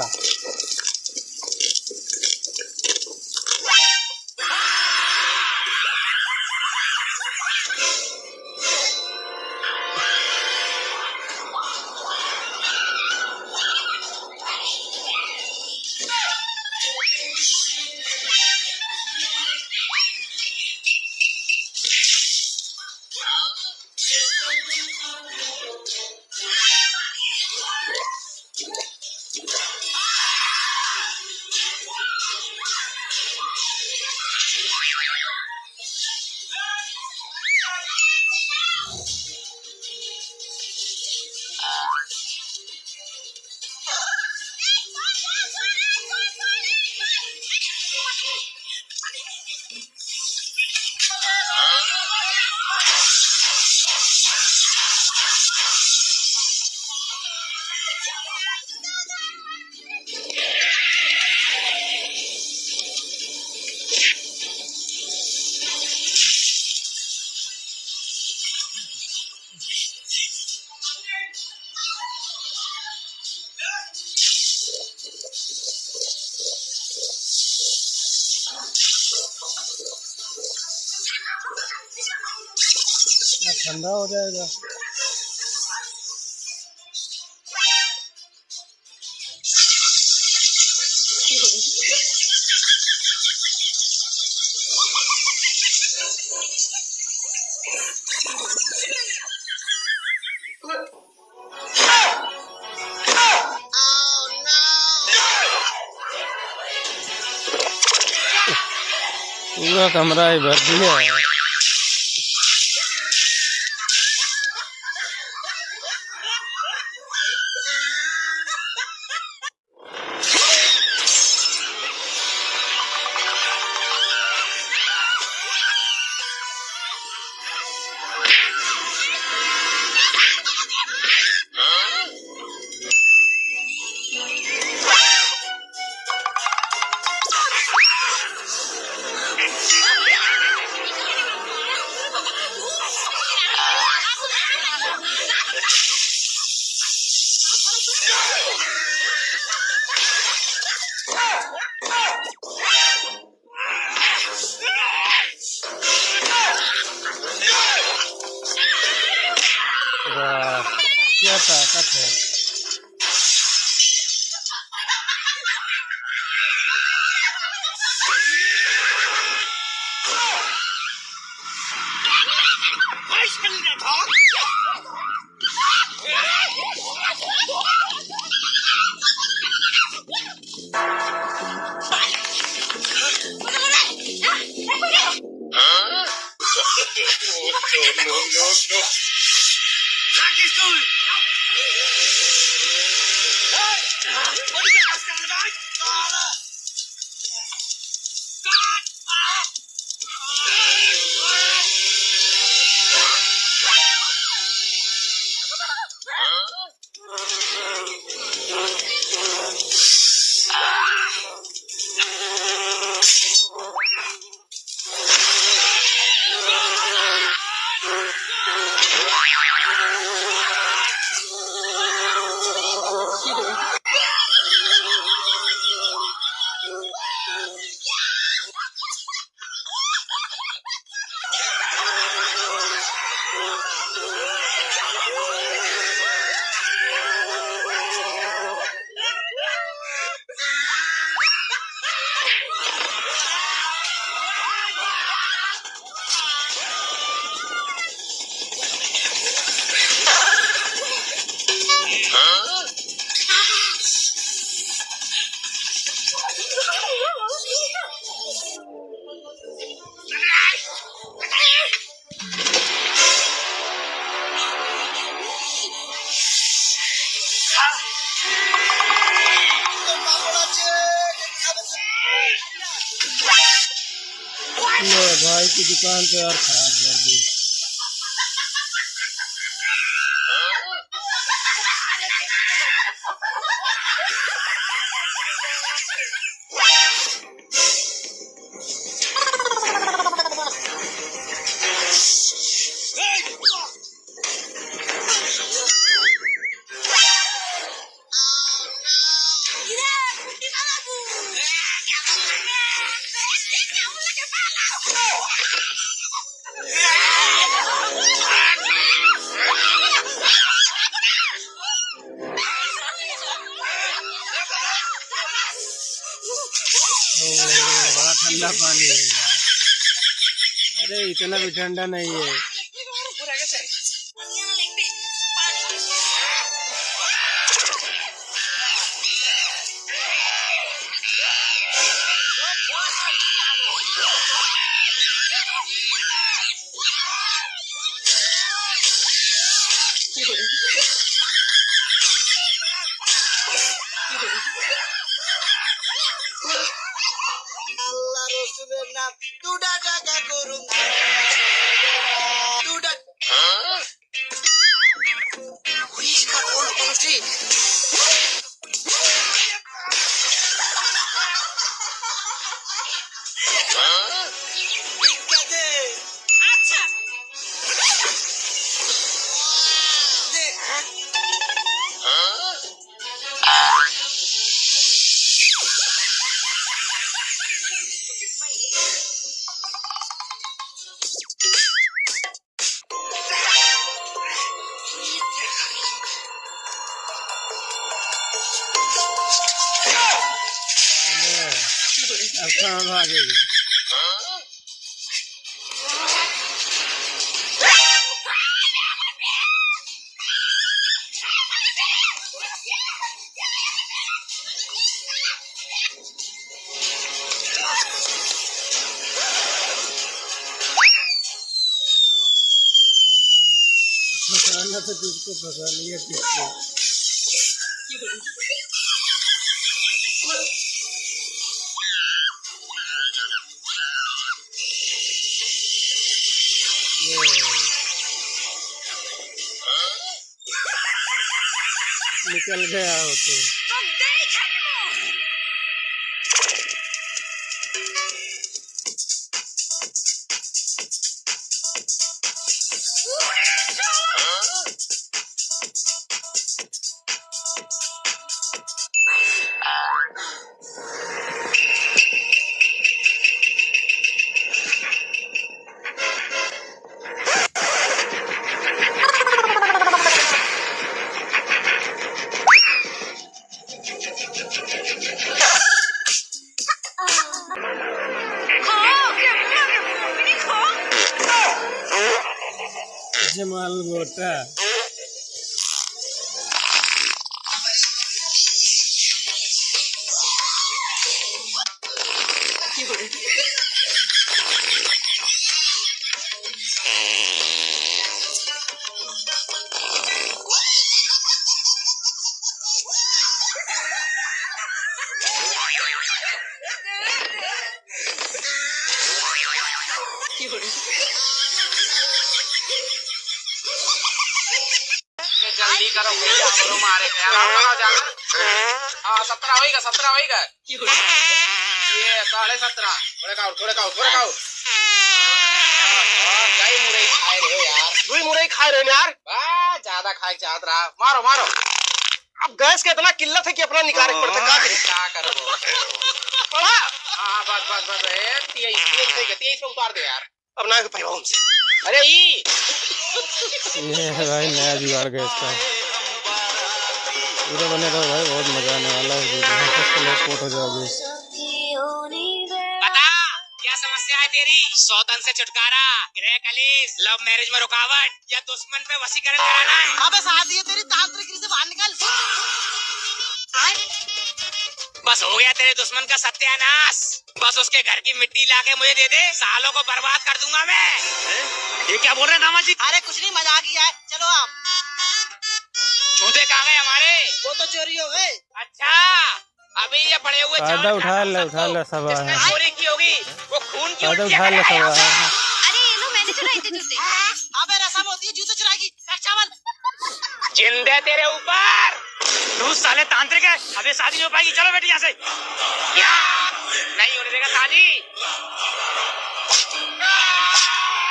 ठंडा हो जाएगा। पूरा कमरा ही भर दिया। वाह, क्या ताकत है। ले भाई की दुकान तो यार खराब कर दी। ओ, बड़ा ठंडा पानी है यार। अरे, इतना भी ठंडा नहीं है। আল্লাহ রসুলের নাম দুটা টাকা করুন, দুটা। আচ্ছা। अब कहाँ भागेगी? फंसाना तो तुझको फंसा लिया किसको। निकल गया हो तो। माल मोटा। ये जल्दी करो भैया, हमरो मारे के यार, हमरो जाना। हाँ, सत्रह होइगा, सत्रह होइगा। ये साढ़े सत्रह। थोड़े खाओ, थोड़े खाओ, थोड़े खाओ। और कई मुरई खाए रहे हो यार। दुई मुरई खाए रहे हो यार। बा, ज्यादा खाए चाहत रहा। मारो, मारो। अब गैस के इतना किल्लत है कि अपना निकाले के पड़ता, का करी? का करबो? पड़ा। हाँ, बस, बस, बस, ए, तेईस, तेईस, तेईस, तेईस पे उतार दे यार। अब ना हो पाएगा हमसे। अरे ई। ये है भाई नया जुगाड़ गैस का। पूरा बने रहो भाई, बहुत मजा आने वाला है वीडियो में। फर्स्ट लोग पोट हो जाओगे। बता, क्या समस्या है तेरी? सौतन से छुटकारा, गृह कलेश, लव मैरिज में रुकावट या दुश्मन पे वशीकरण कराना है? अबे सादी है तेरी, तांत्रिक से बाहर निकल। बस हो गया तेरे दुश्मन का सत्यानाश। बस उसके घर की मिट्टी लाके मुझे दे दे, सालों को बर्बाद कर दूंगा मैं। हैं? ये क्या बोल रहे हैं दामाद जी? अरे कुछ नहीं, मजाक ही है, चलो आप। जूते कहाँ गए हमारे? वो तो चोरी हो गए। अच्छा, अभी ये पड़े हुए चावल फायदा उठा ले, उठा ले सब। जिसने चोरी की होगी, वो खून की उल्टियाँ करेगा। अरे ये लो, मैंने चुराए थे जूते। अबे रसम होती है जूते चुराने की। चावल। जिंदे तेरे ऊपर। तू साले तांत्रिक है, अब ये शादी नहीं हो पाएगी। चलो बेटी यहाँ से। क्या? नहीं होने देगा शादी।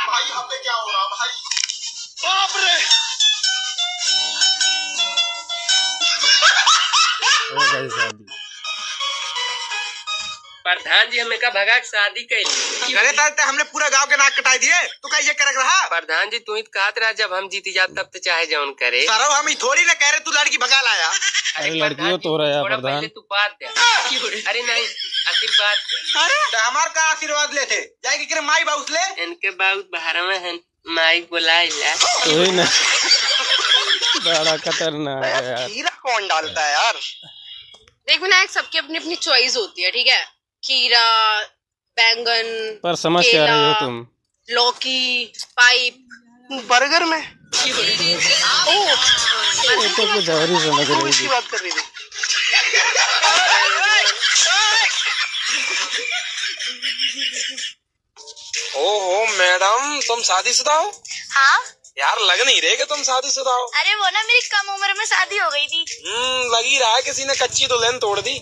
भाई, यहाँ पे क्या हो रहा भाई? बाप रे। हो गई शादी। प्रधान जी, हमें का भगा के शादी कैली। अरे तार ते हमने पूरा गांव के नाक कटाई दिए, तू का ये करक रहा? प्रधान जी, तू ही तो कहत रहा, जब हम जीती जात तब तो चाहे जौन करे। सरऊ, हम ही थोड़ी ना कह रहे तू लड़की भगा लाया। अरे अरे लड़कियों प्रधान जी, तो रहा है थोड़ा प्रधान। पहले तू बात दे। अरे नहीं, आशीर्वाद दे। अरे तो हमार का आशीर्वाद लेते? जाए के करे माई बाउस ले। इनके बाउस बाहर में हैं। माई बोलाइला। वही ना। बड़ा खतरनाक है यार। खीरा कौन डालता है यार? देख विनायक, सबकी अपनी अपनी चॉइस होती है, ठीक है? खीरा, बैंगन, पर समझ क्या रही हो केला, तुम? लौकी, पाइप। बर्गर में? ओ, ये तो कुछ और ही समझ रही थी। बात कर रही थी। ओहो मैडम, तुम शादीशुदा हो? हाँ। यार, लग नहीं रहे कि तुम शादीशुदा हो। अरे वो ना, मेरी कम उम्र में शादी हो गई थी। हम्म, लग ही रहा है किसी ने कच्ची दुल्हन तोड़ दी।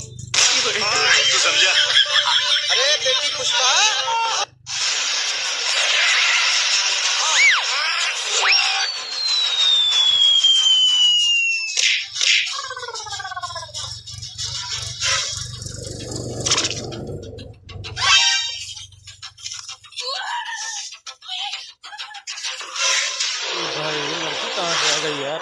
तू समझा? अरे बेटी पुष्पा। भाई, ये लड़की कहाँ से आ गई यार?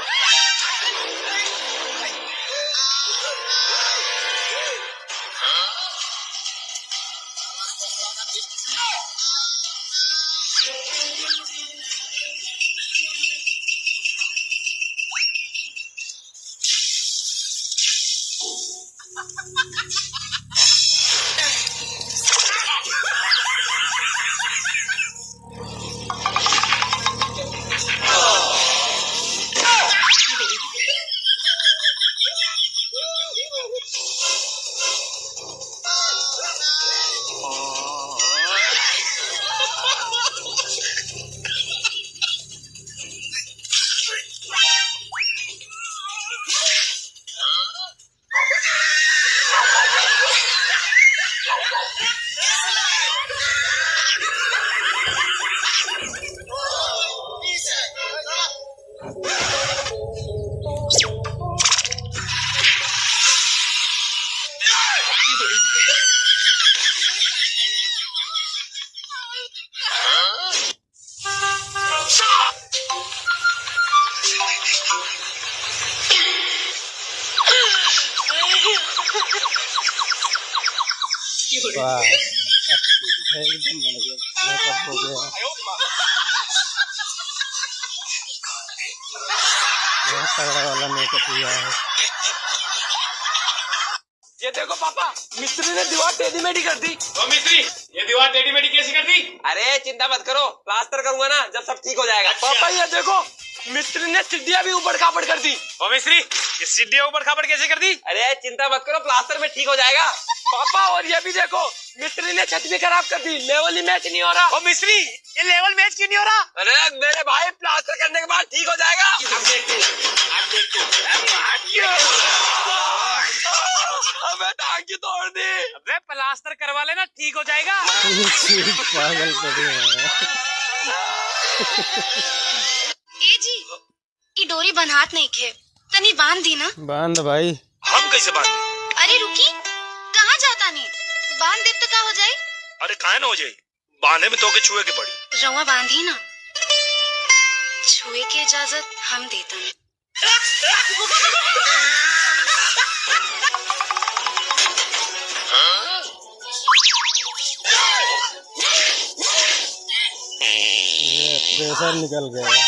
वाह, एकदम बढ़िया, मेकअप हो गया। तगड़ा वाला मेकअप हुआ है। ये देखो पापा, मिस्त्री ने दीवार टेढ़ी मेढ़ी कर दी। ओ मिस्त्री, ये दीवार टेढ़ी मेढ़ी कैसी कर दी? अरे चिंता मत करो, प्लास्टर करूंगा ना, जब सब ठीक हो जाएगा। अच्छा। पापा ये देखो, मिस्त्री ने सीढ़ियाँ भी ऊबड़ खाबड़ कर दी। ओ मिस्त्री, ये सीढ़ियाँ ऊबड़ खाबड़ कैसे कर दी? अरे चिंता मत करो, प्लास्टर में ठीक हो जाएगा। पापा और ये भी देखो, मिस्त्री ने छत भी खराब कर दी, लेवल ही मैच नहीं हो रहा। ओ मिस्त्री, ये लेवल मैच क्यों नहीं हो रहा? अरे मेरे भाई, प्लास्टर करने के बाद ठीक हो जाएगा। अब देखते हैं, अब देखते हैं। अबे टांग क्यों तोड़ दी? अबे प्लास्टर करवा लेना, ठीक हो जाएगा। पागल पड़े हैं। ए जी, ई डोरी बन्हात नइखे, तनी बांध दी ना। बांध भाई। हम कैसे बांध? अरे रुकी, कहाँ जातानी? बांध देब त का हो जाई? अरे काहे ना हो जाई, बांधे में तोके छुए के पड़ी। रउआ बांधी ना, छुए के इजाजत हम देतानी। ये प्रेशर निकल गया।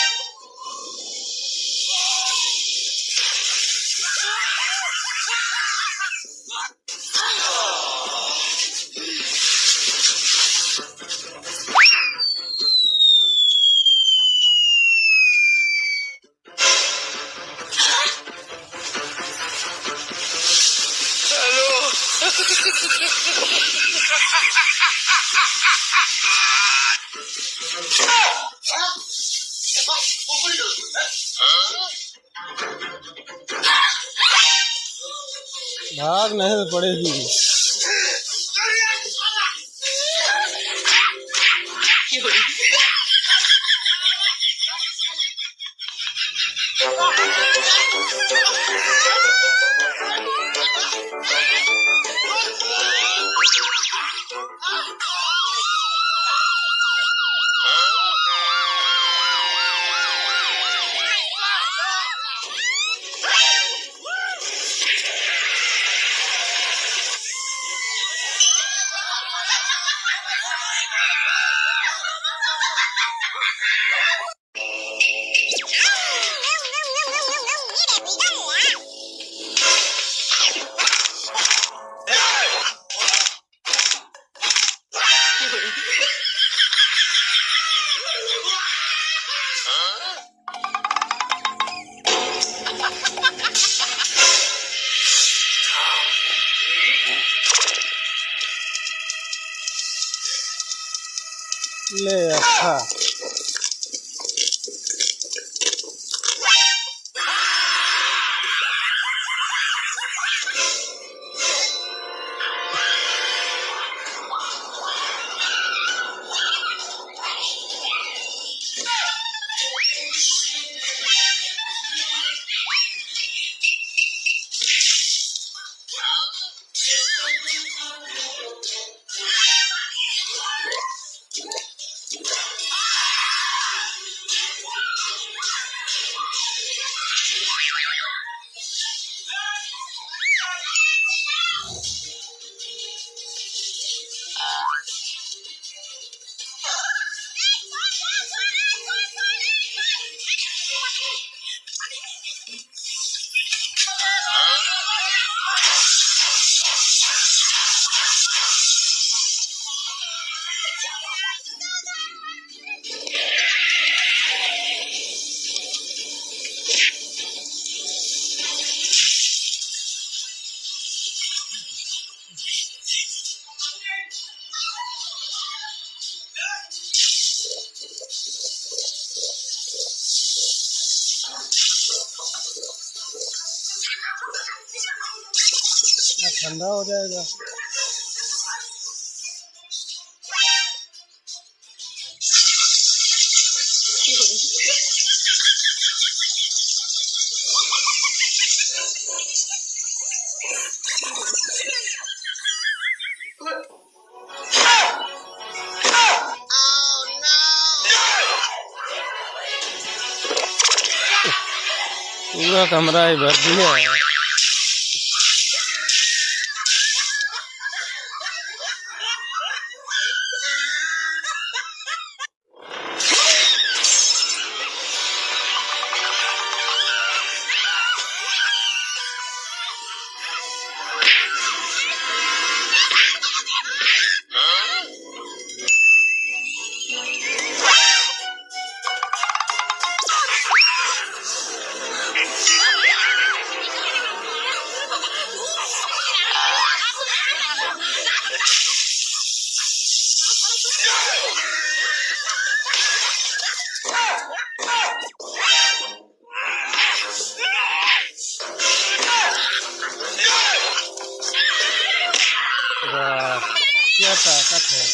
भाग नहीं तो पड़ेगी। ले अच्छा। ठंडा हो जाएगा। पूरा कमरा ही भर दिया। क्या ताकत है।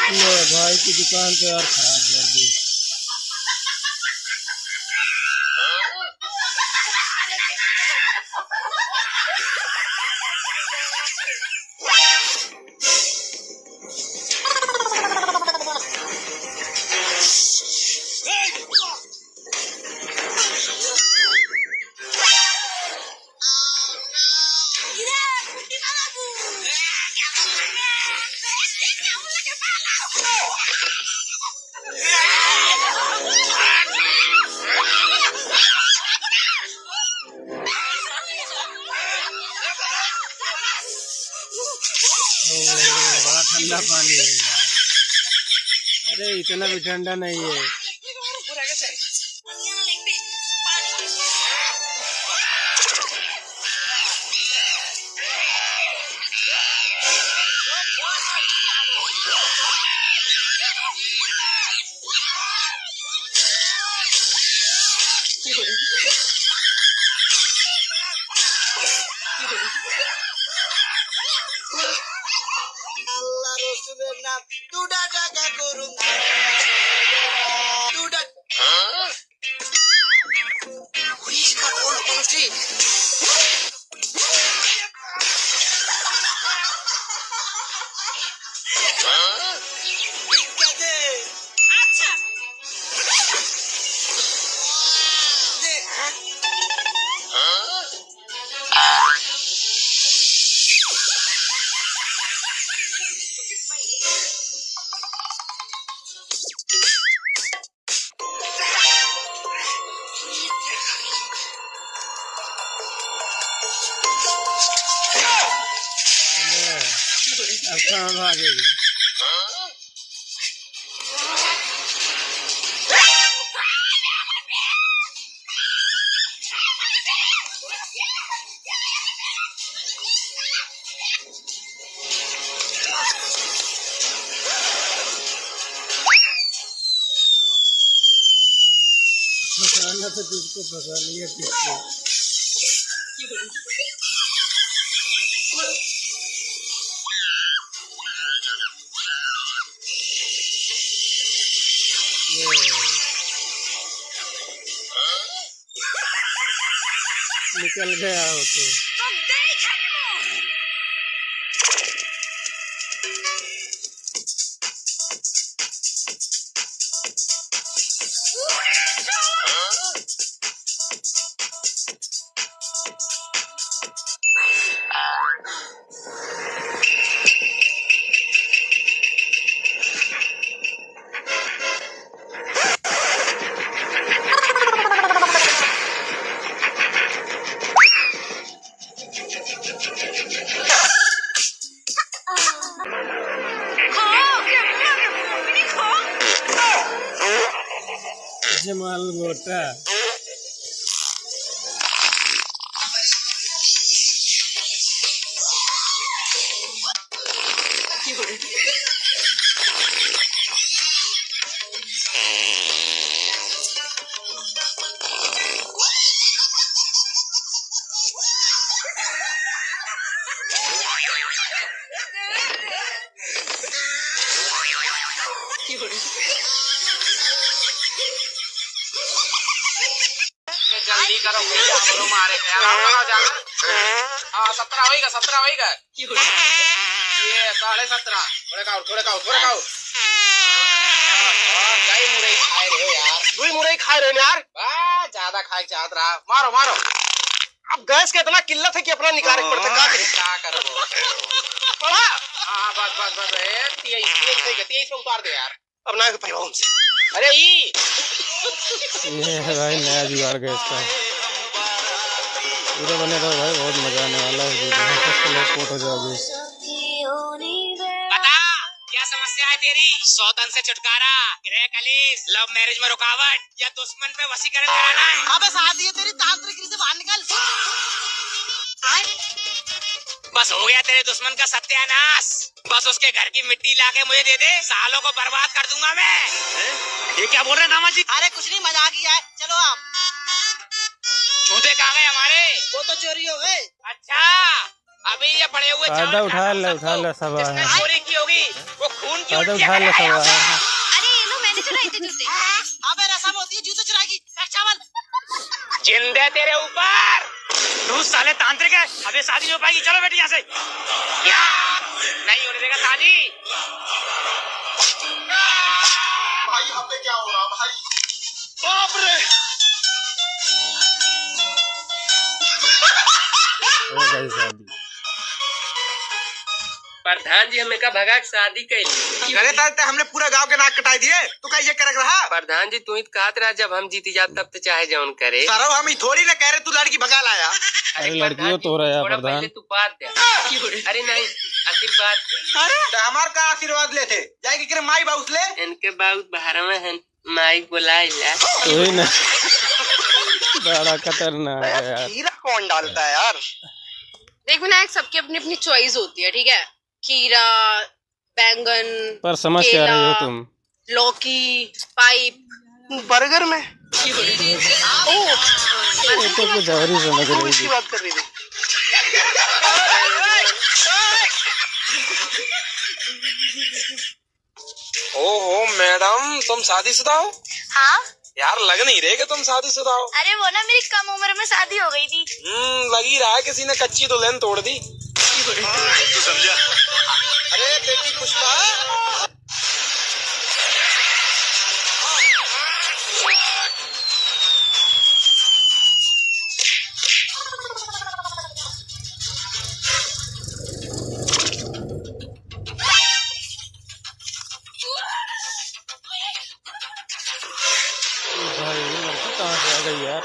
ले भाई की दुकान तो यार खराब कर दी। ओ, बड़ा ठंडा पानी है यार। अरे, इतना भी ठंडा नहीं है। আল্লাহ রসুলের নাম দুটা টাকা করুন, দুটা। अब कहाँ भागेगी? फंसाना तो तुझको फंसा लिया किसको। ये। निकल गया हो तो। जमाल मोटा। ये जल्दी करो भैया, हमरो मारे के यार, हमरो जाना। हाँ, सत्रह होइगा, सत्रह होइगा। ये साढ़े सत्रह। थोड़े खाओ, थोड़े खाओ, थोड़े खाओ। और कई मुरई खाए रहे हो यार। दुई मुरई खाए रहे हो यार। बा, ज्यादा खाए चाहत रहा। मारो, मारो। अब गैस के इतना किल्लत है कि अपना निकाले के पड़ता, का करी? का करबो? पड़ा। हाँ, बस, बस, बस, ए, तेईस, तेईस, तेईस, तेईस पे उतार दे यार। अब ना पैबा हमसे। अरे ई। ये है भाई नया जुगाड़ गैस का। पूरा बने रहो भाई, बहुत मजा आने वाला है वीडियो में। फर्स्ट लोग पोट हो जाओगे। बता, क्या समस्या है तेरी? सौतन से छुटकारा, गृह कलेश, लव मैरिज में रुकावट या दुश्मन पे वशीकरण कराना है? अबे साधि है तेरी, तांत्रिक से बाहर निकल। बस हो गया तेरे दुश्मन का सत्यानाश। बस उसके घर की मिट्टी लाके मुझे दे दे, सालों को बर्बाद कर दूंगा मैं। हैं? ये क्या बोल रहे हैं दामाद जी? अरे कुछ नहीं, मजाक ही है, चलो आप। जूते कहाँ गए हमारे? वो तो चोरी हो गए। अच्छा, अभी ये पड़े हुए चावल फायदा उठा ले, उठा ले सब। जिसने चोरी की होगी, वो खून की उल्टियाँ करेगा। अरे ये लो, मैंने चुराए थे जूते। अबे रसम होती है जूते चुराने की। फेंक चावल। जिंदे तेरे ऊपर। तू साले तांत्रिक है, अब ये शादी नहीं हो पाएगी। चलो बेटी यहाँ से। क्या? नहीं होने देगा शादी। भाई, यहाँ पे क्या हो रहा भाई? बाप रे। हो गई शादी। प्रधान जी, हमें का भगा के शादी कैली। अरे तार ते हमने पूरा गांव के नाक कटाई दिए, तू का ये करक रहा? प्रधान जी, तू ही तो कहत रहा जब हम जीती जात तब तो चाहे जौन करे। सरऊ हम ही थोड़ी ना कह रहे तू लड़की भगा लाया। अरे अरे लड़कियों प्रधान जी, तो रहा थोड़ा प्रधान। पहले तू बात दे। अरे नहीं, आशीर्वाद दे। अरे तो हमार का आशीर्वाद लेते? जाए के करे माई बाउस ले। इनके बाउस बहरवा हैं। माई बोलाइला। वही ना। बड़ा खतरनाक है यार। खीरा कौन डालता है यार? देख विनायक, सबकी अपनी अपनी चॉइस होती है, ठीक है? खीरा, बैंगन, पर समझ क्या रही हो केला, तुम? लौकी, पाइप। बर्गर में? ओ, ये तो कुछ और ही समझ रही थी। बात कर रही थी। ओहो मैडम, तुम शादीशुदा हो? हाँ। यार, लग नहीं रहे कि तुम शादीशुदा हो। अरे वो ना, मेरी कम उम्र में शादी हो गई थी। हम्म, लग ही रहा है किसी ने कच्ची दुल्हन तोड़ दी। तू समझा? अरे बेटी पुष्पा। भाई, ये लड़की कहाँ से आ गई यार?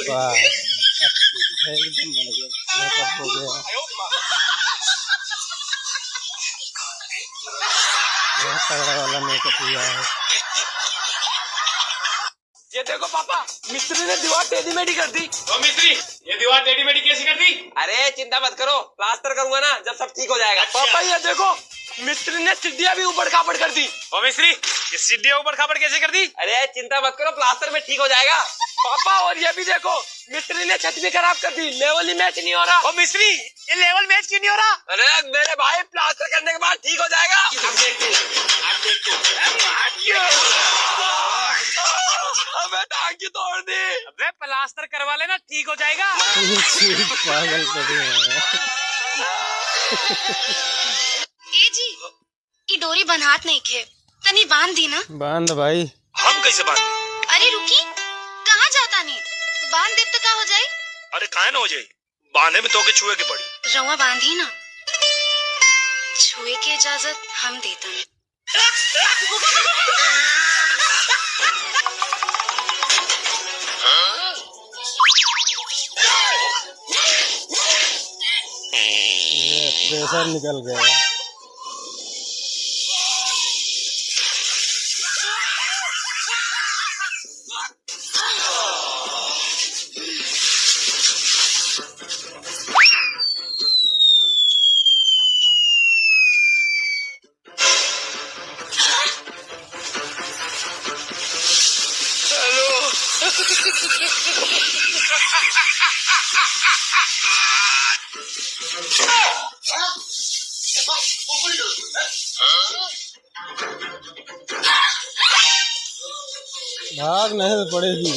वाह, एकदम बढ़िया, मेकअप हो गया। तगड़ा वाला मेकअप हुआ है। ये देखो पापा, मिस्त्री ने दीवार टेढ़ी मेढ़ी कर दी। ओ मिस्त्री, ये दीवार टेढ़ी मेढ़ी कैसी कर दी? अरे चिंता मत करो, प्लास्टर करूंगा ना, जब सब ठीक हो जाएगा। अच्छा। पापा ये देखो, मिस्त्री ने सीढ़ियाँ भी ऊबड़ खाबड़ कर दी। ओ मिस्त्री, ये सीढ़ियाँ ऊबड़ खाबड़ कैसे कर दी? अरे चिंता मत करो, प्लास्टर में ठीक हो जाएगा। पापा और ये भी देखो, मिस्त्री ने छत भी खराब कर दी, लेवल ही मैच नहीं हो रहा। ओ मिस्त्री, ये लेवल मैच क्यों नहीं हो रहा? अरे मेरे भाई, प्लास्टर करने के बाद ठीक हो जाएगा। अब देखो, अब देखो। अबे टांग क्यों तोड़ दी? अबे प्लास्टर करवा लेना, ठीक हो जाएगा। पागल पड़े हैं। ए जी, ई डोरी बन्हात नइखे, तनी बांध दी ना। बांध भाई। हम कैसे बांध? अरे रुकी, कहाँ जाता नी? बांध देब तो का हो जाई? अरे काहे ना हो जाई, बांधे में तोके छुए के पड़ी। रउआ बांधी ना, छुए के इजाजत हम देता नी। ये प्रेशर निकल गया। भाग नहीं तो पड़ेगी।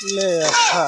ले अच्छा।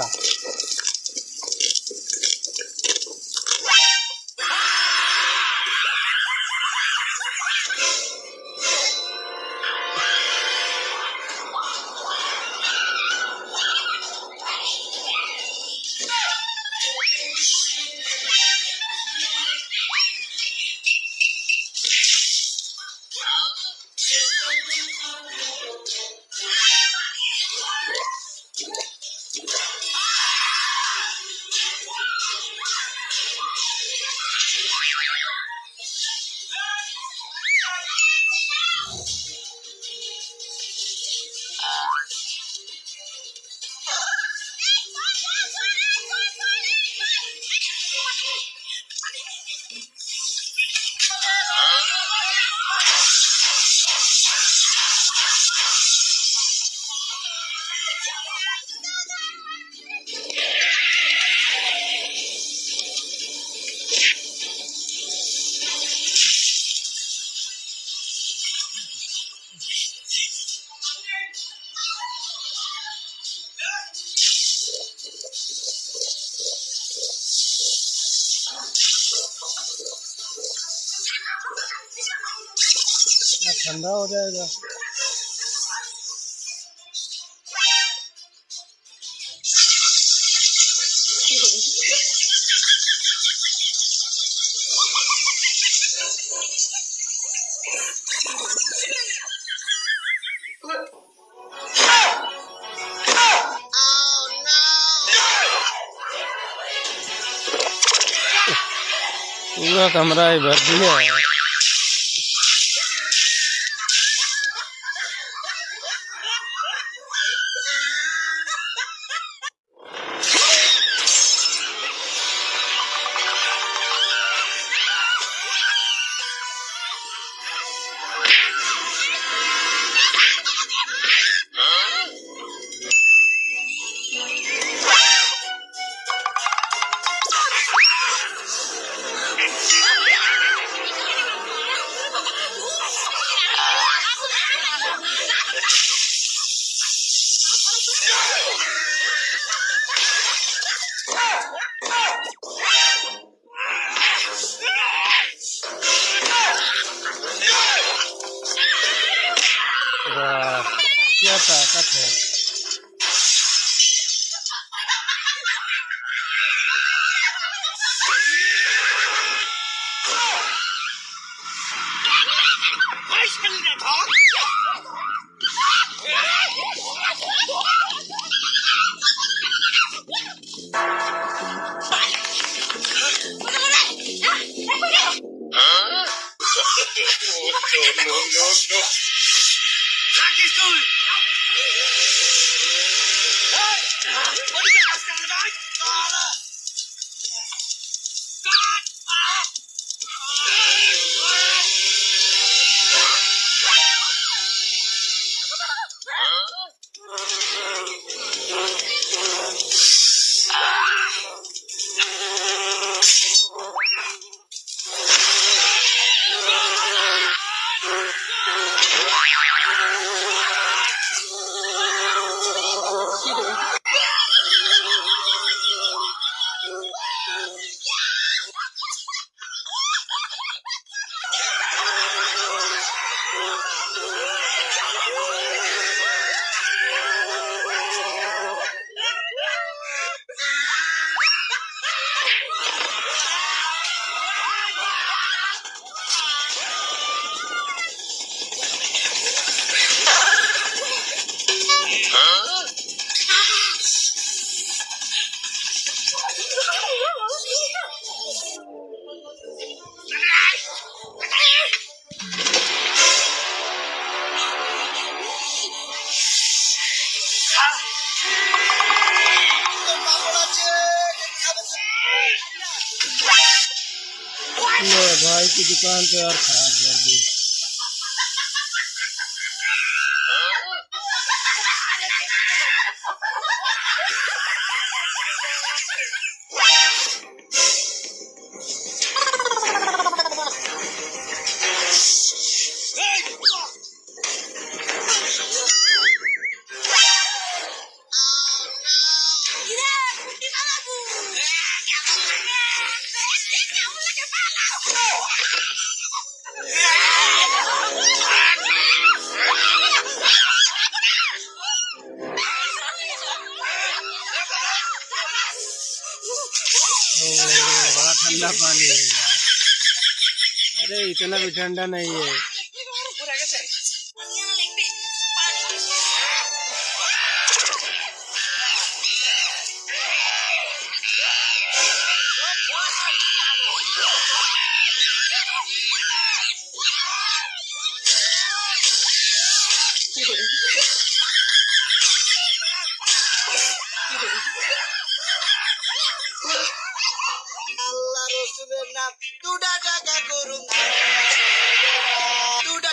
ठंडा हो जाएगा। पूरा कमरा ही भर दिया। क्या ताकत है। ले भाई की दुकान तो यार खराब कर दी। ओ, बड़ा ठंडा पानी है यार। अरे, इतना भी ठंडा नहीं है। আল্লাহ রসুলের নাম দুটা টাকা করুন, দুটা।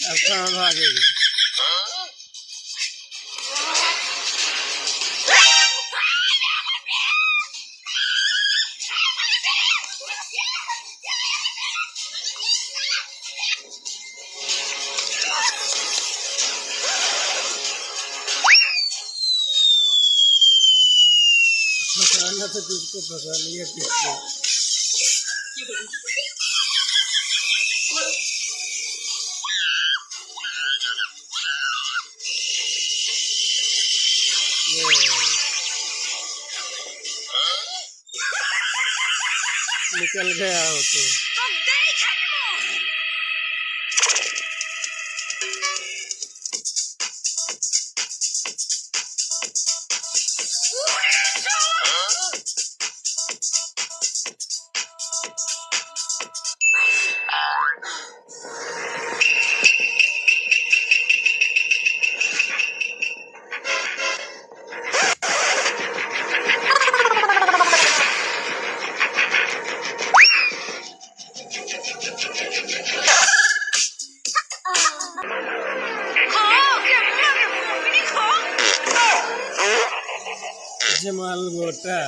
अब कहाँ भागेगी? फंसाना तो तुझको फंसा लिया किसको। ये। निकल गया हो तो। माल गोटा।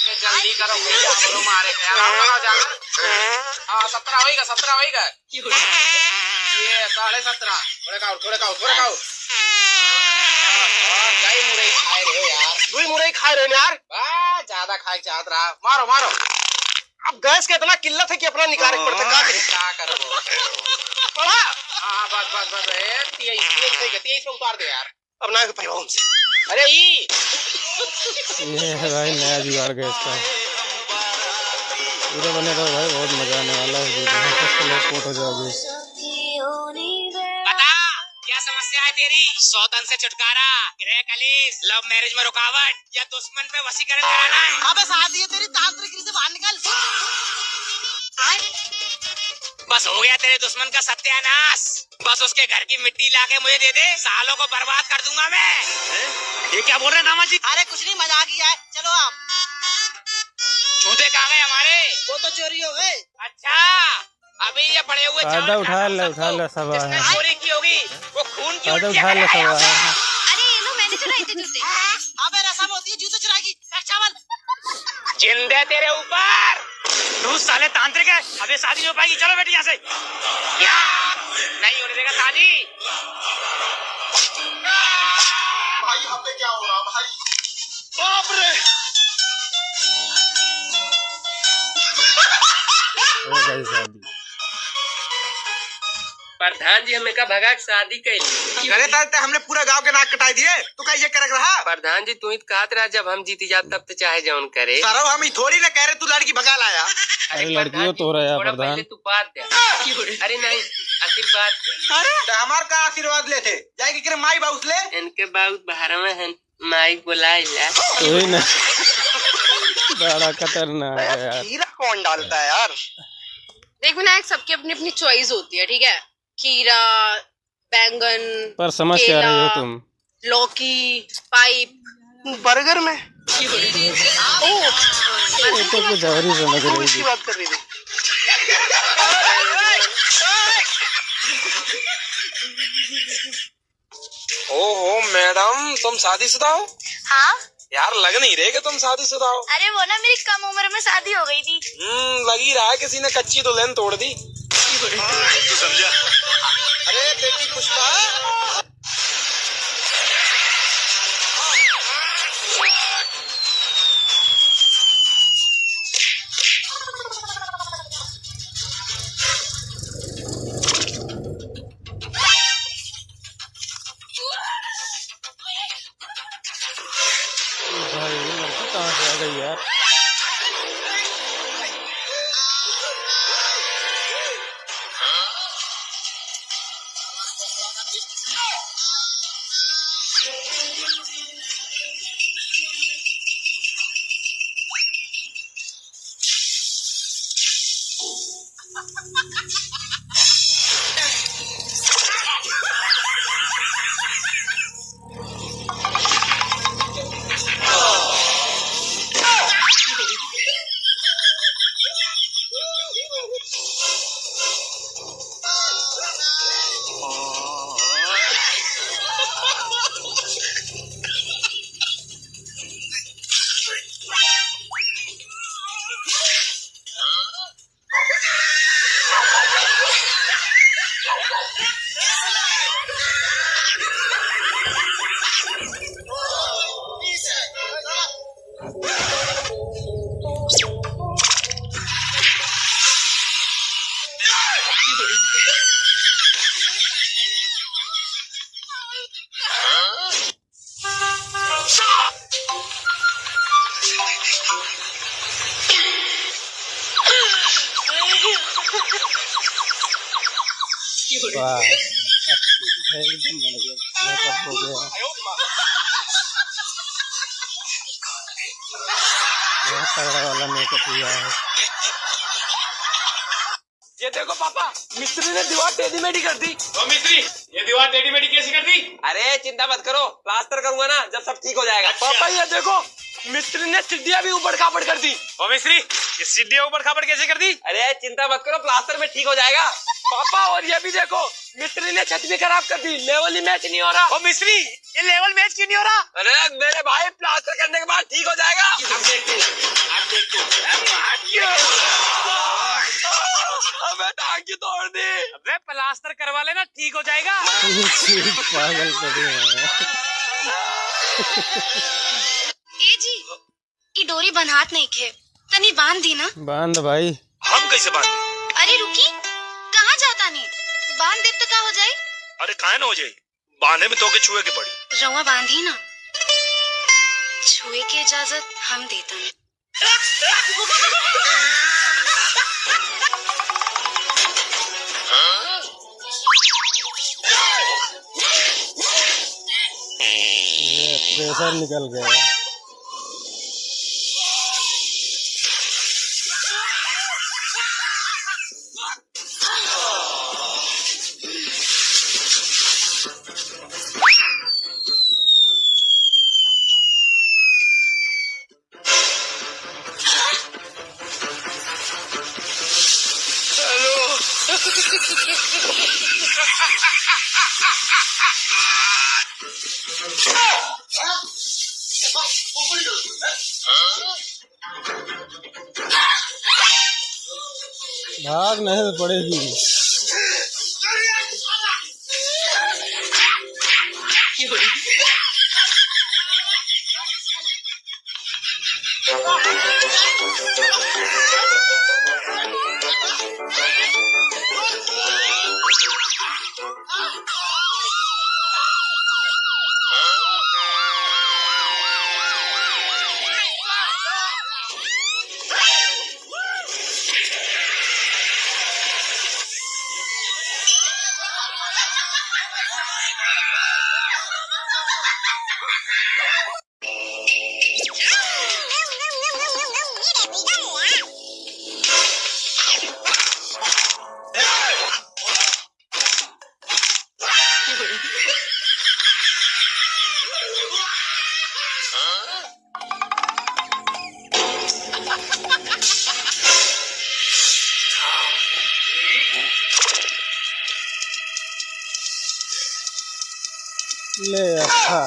ये जल्दी करो भैया, हमरो मारे के यार, हमरो जाना। हाँ, सत्रह होइगा, सत्रह होइगा। ये साढ़े सत्रह। थोड़े खाओ, थोड़े खाओ, थोड़े खाओ। और कई मुरई खाए रहे हो यार। दुई मुरई खाए रहे हो यार। बा, ज्यादा खाए चाहत रहा। मारो, मारो। अब गैस के इतना किल्लत है कि अपना निकाले के पड़ता, का करी? का करबो? पड़ा। हाँ, बस, बस, बस, ए, तेईस, तेईस, तेईस, तेईस पे उतार दे यार। अब ना पाइबा हमसे। अरे ई। ये है भाई नया जुगाड़ गैस का। पूरा बने रहो भाई, बहुत मजा आने वाला है वीडियो में। फर्स्ट लोग पोट हो जाओगे। बता, क्या समस्या है तेरी? सौतन से छुटकारा, गृह कलेश, लव मैरिज में रुकावट या दुश्मन पे वशीकरण कराना है? अबे सादी है तेरी, तांत्रिक से बाहर निकल। बस हो गया तेरे दुश्मन का सत्यानाश। बस उसके घर की मिट्टी लाके मुझे दे दे, सालों को बर्बाद कर दूंगा मैं। हैं? ये क्या बोल रहे हैं दामाद जी? अरे कुछ नहीं, मजाक ही है, चलो आप। जूते कहाँ गए हमारे? वो तो चोरी हो गए। अच्छा, अभी ये पड़े हुए चावल फायदा उठा ले, उठा ले सब। जिसने चोरी की होगी, वो खून की उल्टियाँ करेगा। अरे ये लो, मैंने चुराए थे जूते। अबे रसम होती है जूते चुराने की। चावल। जिंदे तेरे ऊपर। तू साले तांत्रिक है, अब ये शादी नहीं हो पाएगी। चलो बेटी यहाँ से। क्या? नहीं होने देगा शादी। भाई, यहाँ पे क्या हो रहा भाई? बाप रे। हो गई शादी। प्रधान जी, हमें का भगा के शादी कैली। अरे तार ते हमने पूरा गांव के नाक कटाई दिए, तू का ये करक रहा? प्रधान जी, तू ही तो कहत रहा जब हम जीती जात तब तो चाहे जौन करे। सरऊ हम ही थोड़ी ना कह रहे तू लड़की भगा लाया। अरे लड़कियों प्रधान जी, तो रहा है छोड़ा, प्रधान। पहले तू बात दे। अरे नहीं, आशीर्वाद दे। अरे तो हमार का आशीर्वाद लेते? जाए के करे माई बाउस ले। इनके बाउस बाहर में हैं। माई बोलाइला। वही ना। बड़ा खतरनाक है यार। खीरा कौन डालता है यार? देख विनायक, सबकी अपनी अपनी चॉइस होती है, ठीक है? खीरा, बैंगन, पर समझ क्या रही हो केला, तुम? लौकी, पाइप। बर्गर में? ओ, ये तो कुछ और ही समझ रही थी। बात कर रही थी। ओहो मैडम, तुम शादीशुदा हो? हाँ। यार, लग नहीं रहे कि तुम शादीशुदा हो। अरे वो ना, मेरी कम उम्र में शादी हो गई थी। हम्म, लग ही रहा है किसी ने कच्ची दुल्हन तोड़ दी। तू समझा? अरे बेटी पुष्पा। भाई, ये लड़की कहाँ से आ गई यार? वाह, एकदम बढ़िया, मेकअप हो गया। बहुत तगड़ा वाला मेकअप हुआ है। ये देखो पापा, मिस्त्री ने दीवार टेढ़ी मेढ़ी कर दी। ओ मिस्त्री, ये दीवार टेढ़ी मेढ़ी कैसी कर दी? अरे चिंता मत करो, प्लास्टर करूंगा ना, जब सब ठीक हो जाएगा। अच्छा। पापा ये देखो, मिस्त्री ने सीढ़ियाँ भी ऊबड़ खाबड़ कर दी। ओ मिस्त्री, ये सीढ़ियाँ ऊबड़ खाबड़ कैसे कर दी? अरे चिंता मत करो, प्लास्टर में ठीक हो जाएगा। पापा और ये भी देखो, मिस्त्री ने छत भी खराब कर दी, लेवल ही मैच नहीं हो रहा। ओ मिस्त्री, ये लेवल मैच क्यों नहीं हो रहा? अरे मेरे भाई, प्लास्टर करने के बाद ठीक हो जाएगा। अब देख तू, अब देख तू। अबे टांग क्यों तोड़ दी? अबे प्लास्टर करवा लेना, ठीक हो जाएगा। पागल कर दिया है। ए जी, ई डोरी बन्हात नइखे, तनी बांध दी ना। बांध भाई। हम कैसे बांध? अरे रुकी, कहाँ जातानी? बांध देब त का हो जाई? अरे काहे ना हो जाई, बांधे में तोके छुए के पड़ी। रउआ बांधी ना, छुए के इजाजत हम देतानी। ये प्रेशर निकल गया। भाग नहीं तो पड़ेगी। ले अच्छा।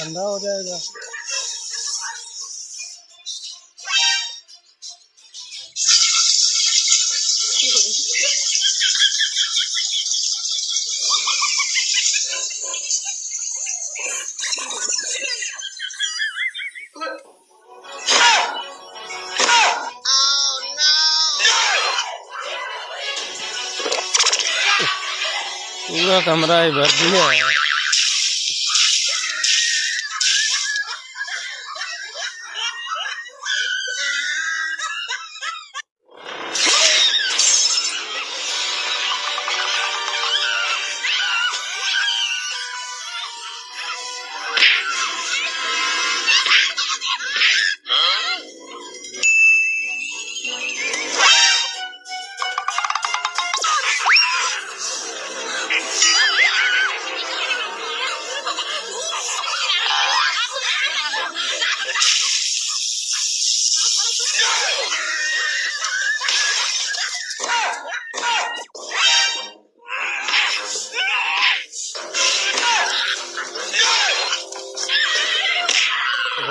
ठंडा हो जाएगा। पूरा कमरा ही भर दिया।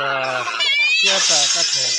क्या ताकत है।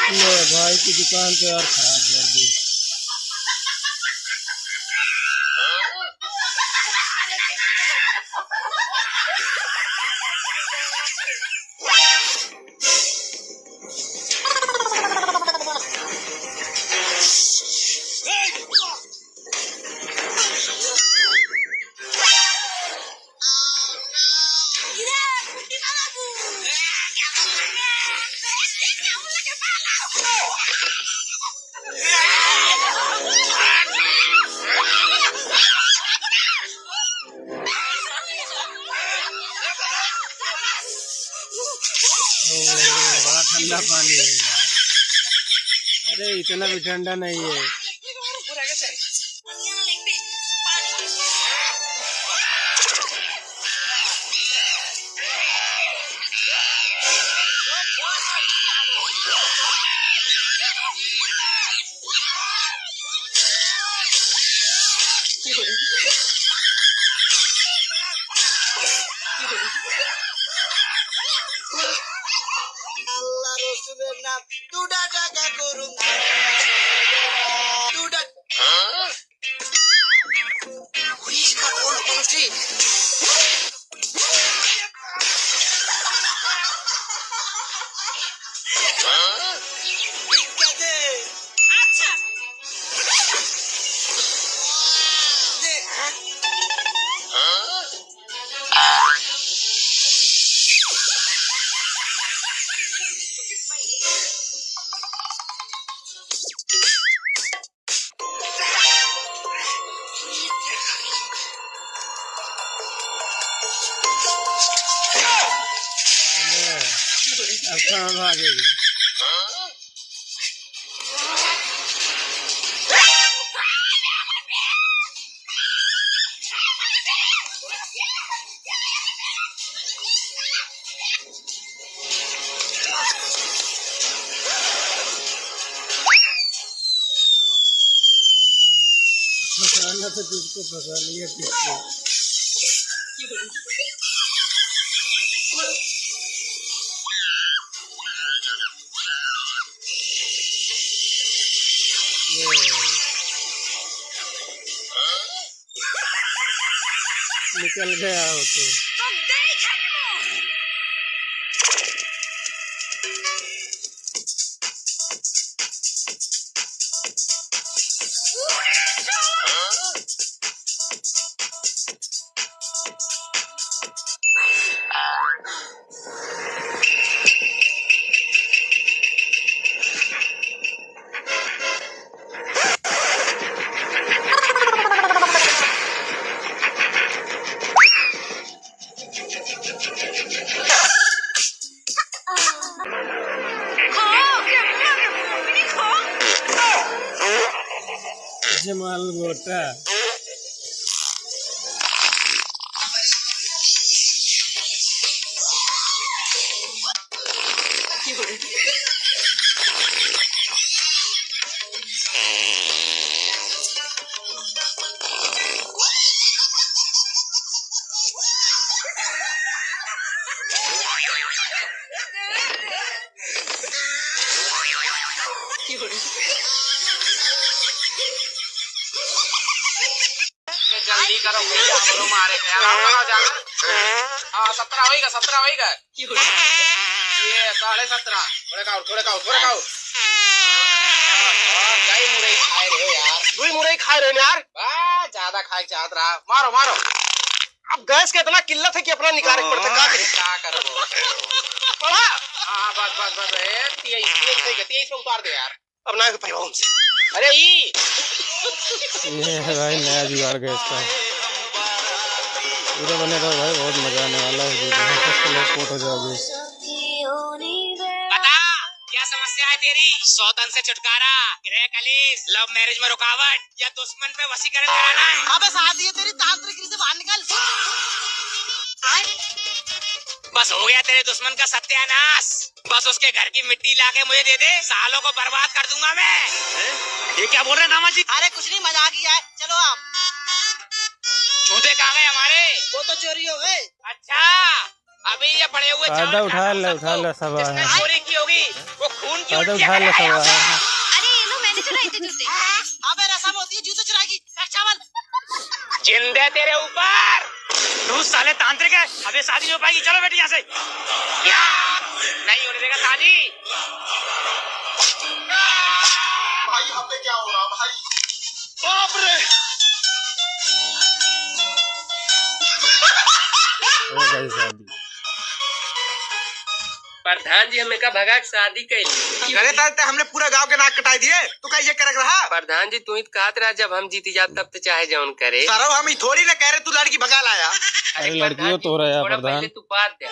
ले भाई की दुकान तो यार खराब कर दी। ओ, बड़ा ठंडा पानी है यार। अरे, इतना भी ठंडा नहीं है। আল্লাহ রসুলের নাম দুটা টাকা করুন, দুটা। अब कहाँ भागेगी? फंसाना तो तुझको फंसा लिया किसको। ये। निकल गया हो तो। हाँ। ये जल्दी करो भैया, हमरो मारे के यार, हमरो जाना। हाँ, सत्रह होइगा, सत्रह होइगा। ये साढ़े सत्रह, थोड़े का और, थोड़े का और, थोड़े का और। और कई मुरई खाए रहे हो यार। दुई मुरई खाए रहे हो यार। बा, ज्यादा खाए चाहत रहा। मारो, मारो। अब गैस के इतना किल्लत है कि अपना निकाले के पड़ता, का करी? का करबो? पड़ा। हाँ, बस, बस, बस, ए, तेईस, तेईस, तेईस, तेईस पे उतार दे यार। अब ना हो पाएगा हमसे। अरे ई। ये है भाई नया जुगाड़ गैस का। पूरा बने रहो भाई, बहुत मजा आने वाला है वीडियो में, फर्स्ट लोग पोट हो जाओगे। बता, क्या समस्या है तेरी? सौतन से छुटकारा, गृह कलेश, लव मैरिज में रुकावट या दुश्मन पे वशीकरण कराना है? अबे सादी है तेरी, तांत्रिक से बाहर निकल। बस हो गया तेरे दुश्मन का सत्यानाश। बस उसके घर की मिट्टी लाके मुझे दे दे, सालों को बर्बाद कर दूंगा मैं। हैं? ये क्या बोल रहे हैं दामाद जी? अरे कुछ नहीं, मजाक ही है, चलो आप। जूते कहाँ गए हमारे? वो तो चोरी हो गए। अच्छा, अभी ये पड़े हुए चार फायदा उठा ले, उठा ले सब। जिसने चोरी की होगी, वो खून की उल्टियाँ करेगा। अरे ये लो, मैंने चुराए थे जूते। अबे रसम होती है जूते चुराने की। रक्षाबंधन। जिंदे तेरे ऊपर। तू साले तांत्रिक है। अब ये शादी नहीं हो पाएगी। चलो बेटी यहाँ से। क्या? नहीं होने देगा शादी। भाई, यहाँ पे क्या हो रहा भाई? बाप रे। हो गई शादी। प्रधान जी, हमें का भगा के शादी कैली। अरे साले, ते हमने पूरा गांव के नाक कटाई दिए, तू का ये करक रहा? प्रधान जी, तू ही तो कहत रहा, जब हम जीती जात, तब तो चाहे जौन करे। सरऊ, हम ही थोड़ी ना कह रहे, तू लड़की भगा लाया। अरे, अरे, लड़कियों प्रधान जी, तो रहा, थोड़ा प्रधान। पहले तू बात दे।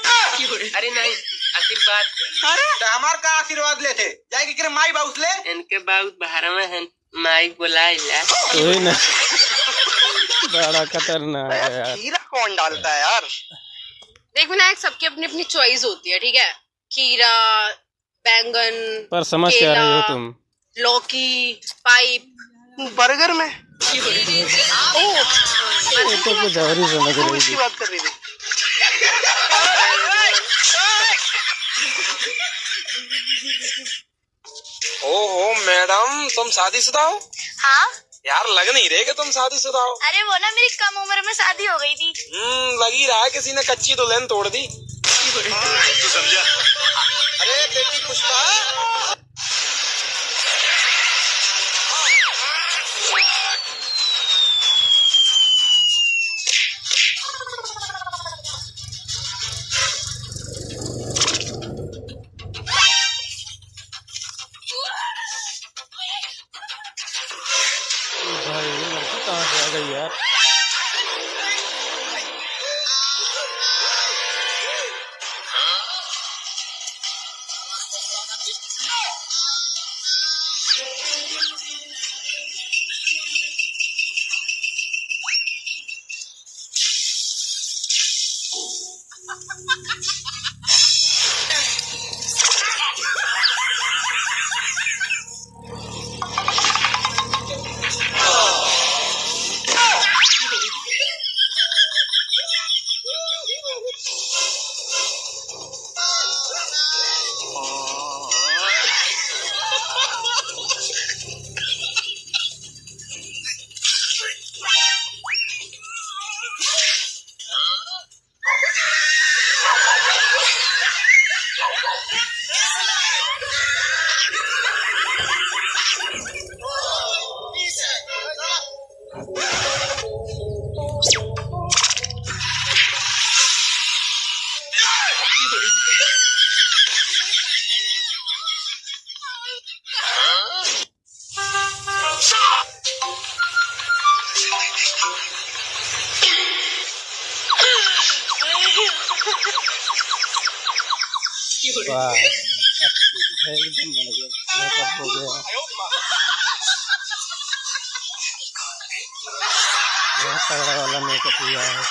अरे नहीं, आशीर्वाद दे। अरे, तो हमार का आशीर्वाद लेते? जाए के करे माई बाउस ले। इनके बाउस बाहर में हैं। माई बोलाइला। वही ना। बड़ा खतरनाक है यार। खीरा कौन डालता है यार? देख विनायक, सबकी अपनी अपनी चॉइस होती है, ठीक है? खीरा, बैंगन, पर समझ क्या रही हो केला, तुम? लौकी, पाइप। बर्गर में? ओ, ये तो कुछ और ही समझ रही थी। बात कर रही थी। ओहो मैडम, तुम शादीशुदा हो? हाँ। यार, लग नहीं रहे कि तुम शादीशुदा हो। अरे वो ना, मेरी कम उम्र में शादी हो गई थी। हम्म, लग ही रहा है किसी ने कच्ची दुल्हन तोड़ दी। तू समझा? अरे बेटी पुष्पा। भाई, ये लड़की कहाँ से आ गई यार? वाह, एकदम बढ़िया, मेकअप हो गया। तगड़ा वाला मेकअप हुआ है।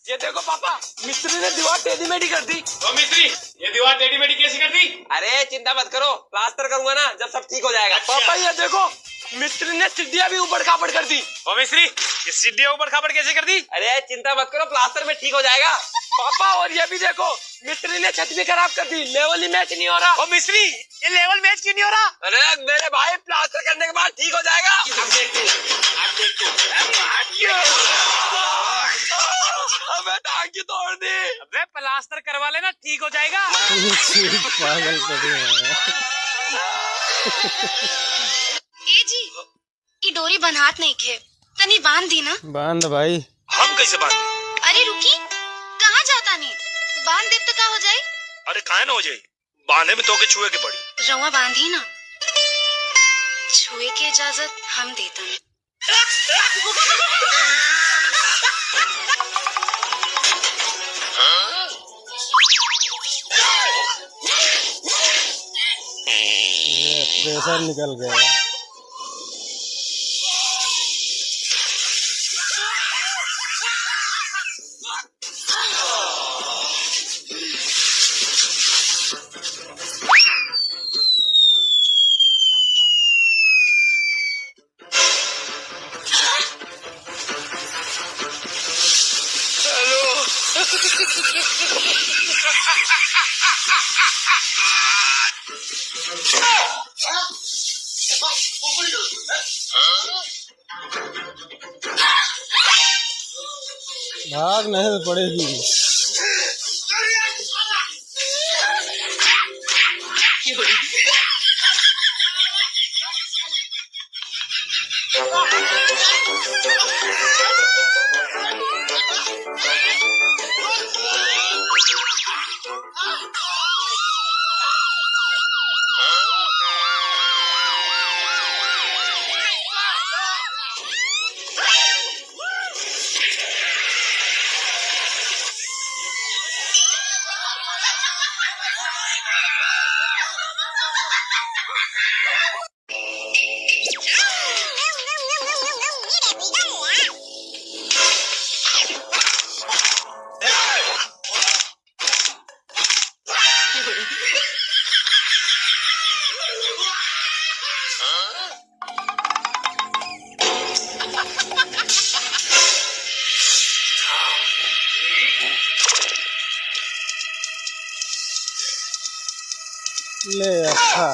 ये देखो पापा, मिस्त्री ने दीवार टेढ़ी मेढ़ी कर दी। ओ मिस्त्री, ये दीवार टेढ़ी मेढ़ी कैसी कर दी? अरे चिंता मत करो, प्लास्टर करूंगा ना, जब सब ठीक हो जाएगा। अच्छा। पापा ये देखो, मिस्त्री ने सीढ़ियाँ भी ऊबड़ खाबड़ कर दी। ओ मिस्त्री, ये सीढ़ियाँ ऊबड़ खाबड़ कैसे कर दी? अरे चिंता मत करो, प्लास्टर में ठीक हो जाएगा। पापा और ये भी देखो, मिस्त्री ने छत भी खराब कर दी, लेवल ही मैच नहीं हो रहा। ओ मिस्त्री, ये लेवल मैच क्यों नहीं हो रहा? अरे मेरे भाई, प्लास्टर करने के बाद ठीक हो जाएगा। अब देखते हैं, अब देखते हैं। अबे टांग क्यों तोड़ दी? अबे प्लास्टर करवा लेना, ठीक हो जाएगा। पागल पड़े हैं। ए जी, ई डोरी बन्हात नइखे, तनी बांध दी ना। बांध भाई। हम कैसे बांध? अरे रुकी, कहाँ जातानी? बांध देब त का हो जाई? अरे काहे ना हो जाई, बांधे में तोके छुए के पड़ी। रउआ बांधी ना, छुए के इजाजत हम देतानी। ये प्रेशर निकल गया। भाग नहीं तो पड़ेगी। ले अच्छा।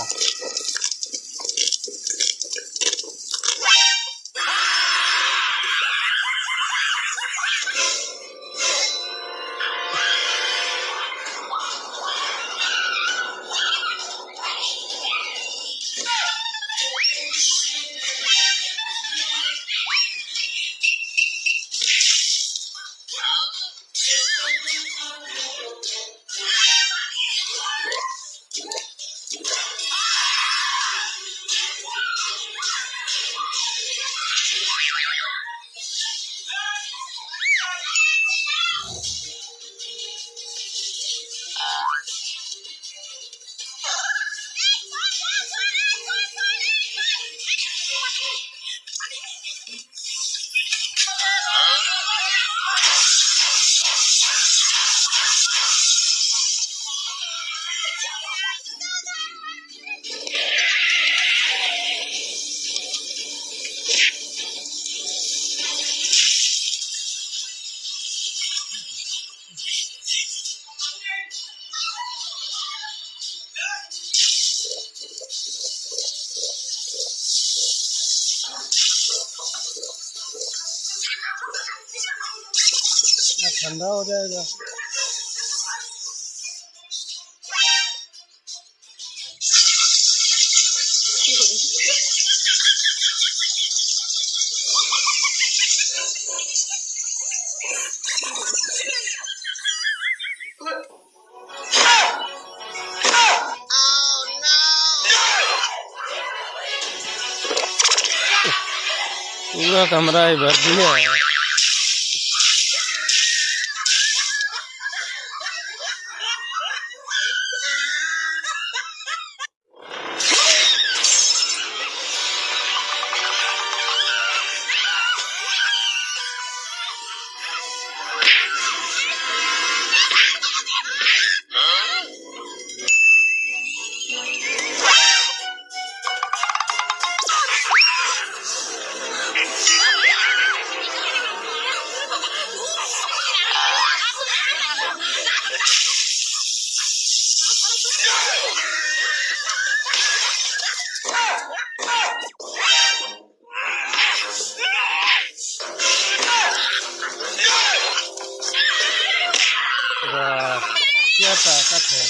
ठंडा हो जाएगा। पूरा कमरा ही भर दिया। क्या ताकत है।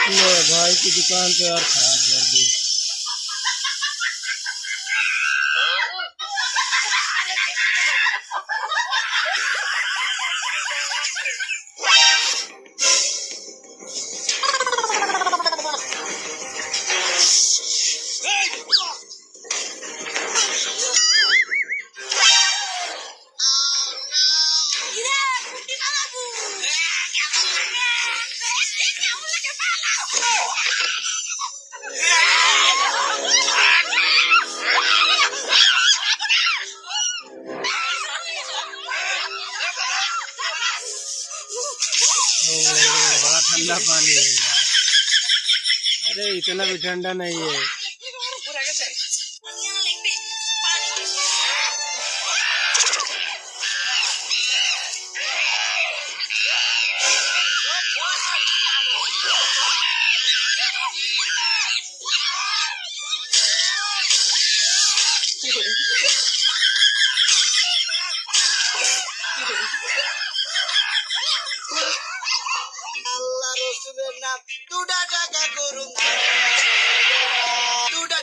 ले भाई की दुकान तो यार खराब कर दी। ओ, बड़ा ठंडा पानी है यार। अरे, इतना भी ठंडा नहीं है। আল্লাহ রসুলের নাম দুটা টাকা করুন, দুটা।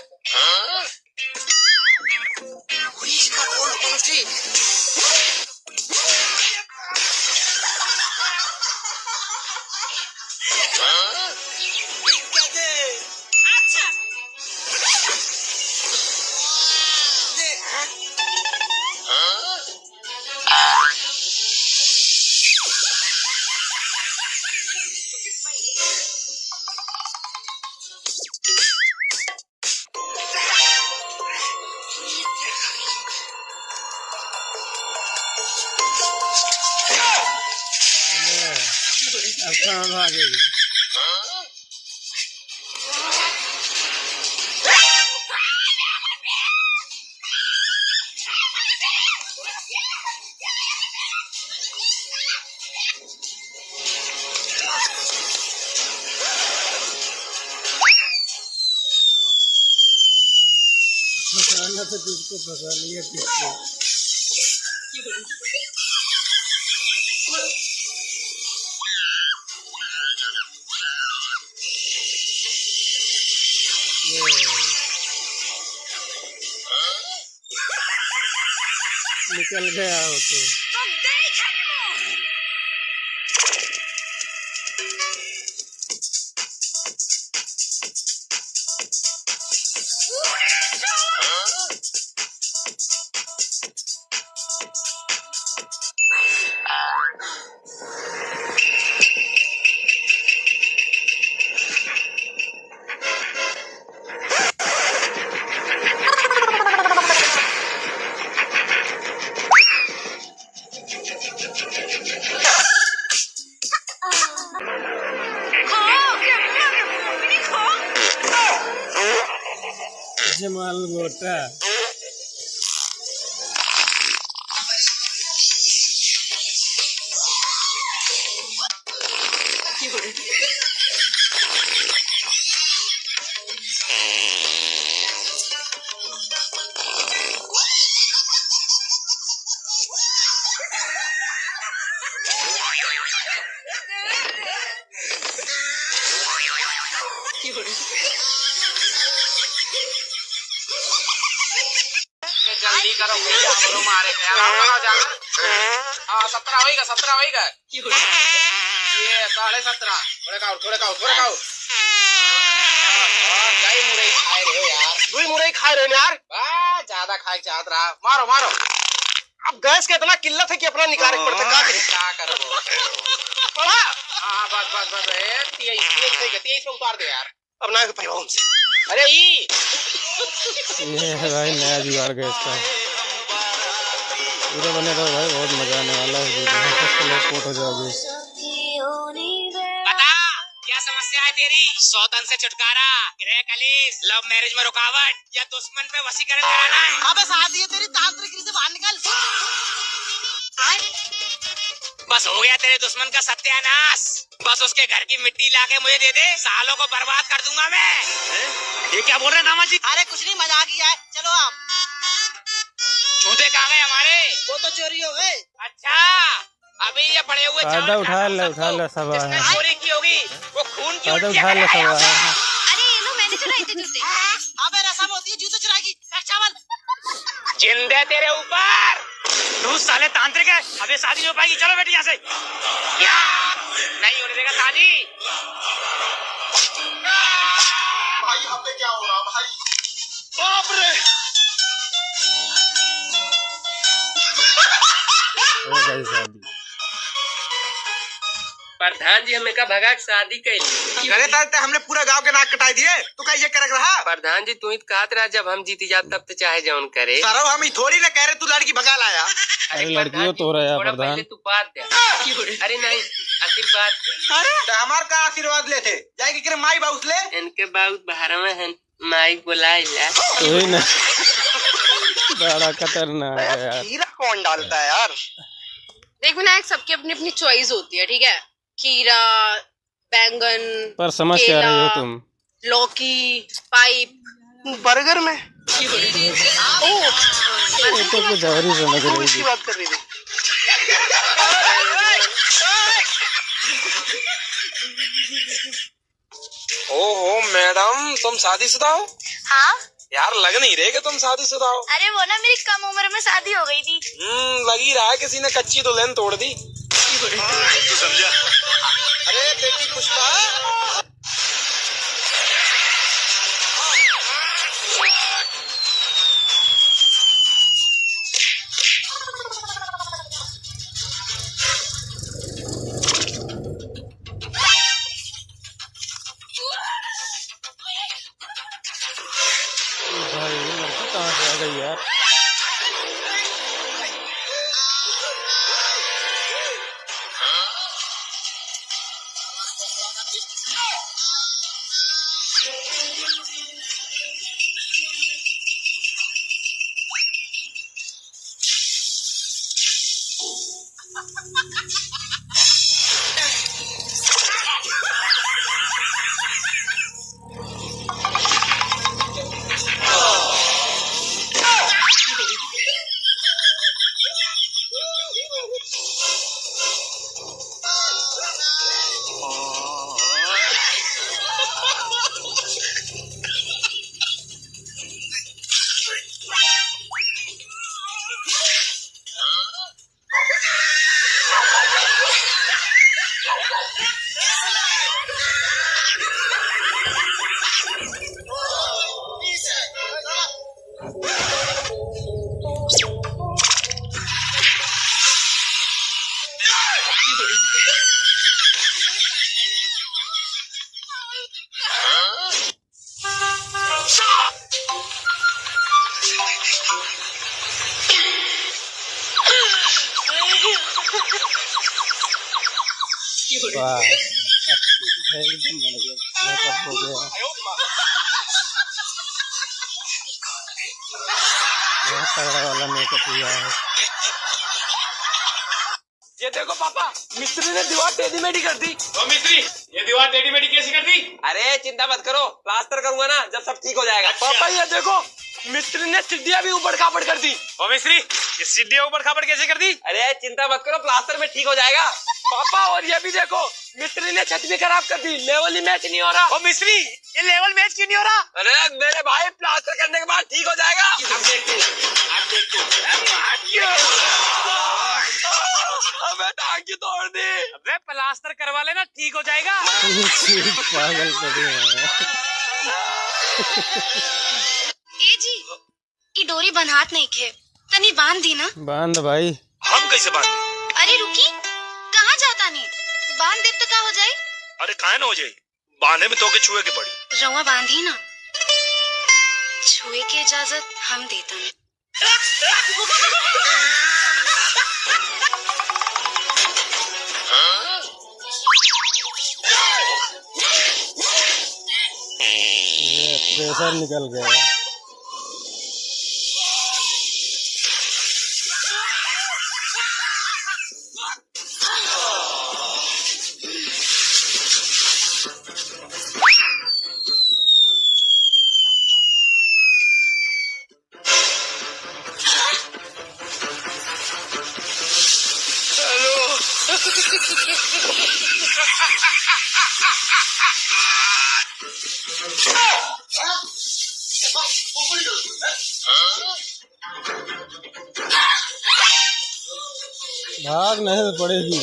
अब कहाँ भागेगी? फंसाना तो तुझको फंसा लिया किसको। ये। निकल गया हो तो। माल मोटा। ये जल्दी करो भैया, हमरो मारे के यार, हमरो जाना। हाँ, सत्रह होइगा, सत्रह होइगा। ये साढ़े सत्रह। थोड़े खाओ, थोड़े खाओ, थोड़े खाओ। और कई मुरई खाए रहे हो यार। दुई मुरई खाए रहे हो यार। बा, ज्यादा खाए चाहत रहा। मारो, मारो। अब गैस के इतना किल्लत है कि अपना निकाले के पड़ता, का करी? का करबो? पड़ा। हाँ, बस, बस, बस, ए, तेईस, तेईस, तेईस, तेईस पे उतार दे यार। अब ना पाइबा हमसे। अरे ई। ये है भाई नया जुगाड़ गैस का। पूरा बने रहो भाई, बहुत मजा आने वाला है वीडियो में। फर्स्ट लोग पोट हो जाओगे। बता, क्या समस्या है तेरी? सौतन से छुटकारा, गृह कलेश, लव मैरिज में रुकावट या दुश्मन पे वशीकरण कराना है? अबे सादी है तेरी, तांत्रिक से बाहर निकल। बस हो गया तेरे दुश्मन का सत्यानाश। बस उसके घर की मिट्टी लाके मुझे दे दे, सालों को बर्बाद कर दूंगा मैं। हैं? ये क्या बोल रहे हैं दामाद जी? अरे कुछ नहीं, मजाक ही है, चलो आप। जूते कहाँ गए हमारे? वो तो चोरी हो गए। अच्छा, अभी ये पड़े हुए चार फायदा उठा ले, उठा ले सब। जिसने चोरी की होगी, वो खून की उल्टियाँ करेगा। अरे ये लो, मैंने चुराए थे जूते। अबे रसम होती है जूते चुराने की। रख चावल। जिंदे तेरे ऊपर। तू साले तांत्रिक है, अब ये शादी नहीं हो पाएगी। चलो बेटी यहाँ से। क्या? नहीं होने देगा शादी। भाई, यहाँ पे क्या हो रहा भाई? बाप रे। हो गई शादी। प्रधान जी, हमें का भगा के शादी कैली। अरे तार ते हमने पूरा गांव के नाक कटाई दिए, तू का ये करक रहा? प्रधान जी, तू ही तो कहत रहा, जब हम जीती जात तब तो चाहे जौन करे। सरऊ, हम ही थोड़ी ना कह रहे तू लड़की भगा लाया। अरे अरे लड़कियों प्रधान जी, तो रहा है थोड़ा प्रधान। पहले तू बात दे। अरे नहीं, आशीर्वाद दे। अरे तो हमार का आशीर्वाद लेते? जाए के करे माई बाउस ले। इनके बाउस बाहर में हैं। माई बोलाइला। वही ना। बड़ा खतरनाक है यार। खीरा कौन डालता है यार? देख विनायक, सबकी अपनी अपनी चॉइस होती है, ठीक है? खीरा, बैंगन, पर समझ क्या रही हो केला, तुम? लौकी, पाइप। बर्गर में? ओ, ये तो कुछ और ही समझ रही थी। बात कर रही थी। ओहो मैडम, तुम शादीशुदा हो? हाँ। यार, लग नहीं रहे कि तुम शादीशुदा हो। अरे वो ना, मेरी कम उम्र में शादी हो गई थी। हम्म, लग ही रहा है किसी ने कच्ची दुल्हन तोड़ दी। तू समझा? अरे बेटी पुष्पा। भाई, ये लड़की कहाँ से आ गई यार? वाह, एकदम बढ़िया, मेकअप हो गया। तगड़ा वाला मेकअप हुआ है। ये देखो पापा, मिस्त्री ने दीवार टेढ़ी मेढ़ी कर दी। ओ मिस्त्री, ये दीवार टेढ़ी मेढ़ी कैसी कर दी? अरे चिंता मत करो, प्लास्टर करूंगा ना, जब सब ठीक हो जाएगा। अच्छा। पापा ये देखो, मिस्त्री ने सीढ़ियाँ भी ऊबड़ खाबड़ कर दी। ओ मिस्त्री, ये सीढ़ियाँ ऊबड़ खाबड़ कैसे कर दी? अरे चिंता मत करो, प्लास्टर में ठीक हो जाएगा। पापा और ये भी देखो, मिस्त्री ने छत भी खराब कर दी, लेवल ही मैच नहीं हो रहा। ओ मिस्त्री, ये लेवल मैच क्यों नहीं हो रहा? अरे मेरे भाई, प्लास्टर करने के बाद ठीक हो जाएगा। अब देखते हैं, अब देखते हैं। अबे टांग क्यों तोड़ दी? अबे प्लास्टर करवा लेना, ठीक हो जाएगा। पागल पड़े हैं। ए जी, ई डोरी बन्हात नइखे, तनी बांध दी ना। बांध भाई। हम कैसे बांध? अरे रुकी, कहाँ जातानी? बांध देब त का हो जाई? अरे काहे ना हो जाई, बांधे में तोके छुए के पड़ी। रउआ बांधी ना, छुए के इजाजत हम देतानी। ये प्रेशर निकल गया। भाग नहीं तो पड़ेगी।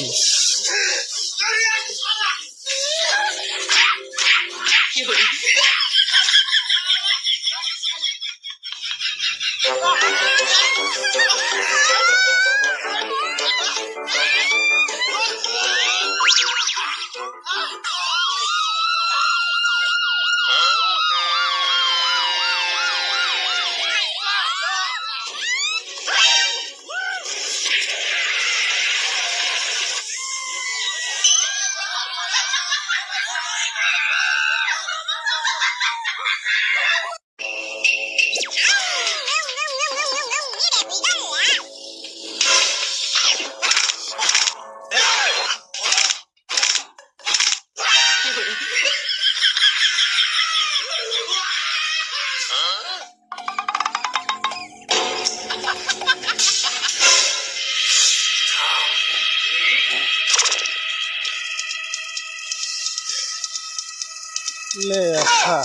ले अच्छा।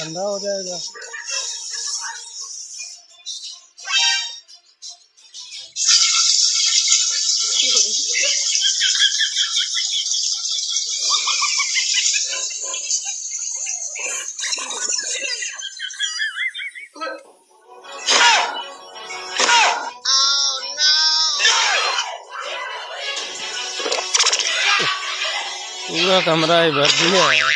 ठंडा हो जाएगा। पूरा कमरा ही भर दिया।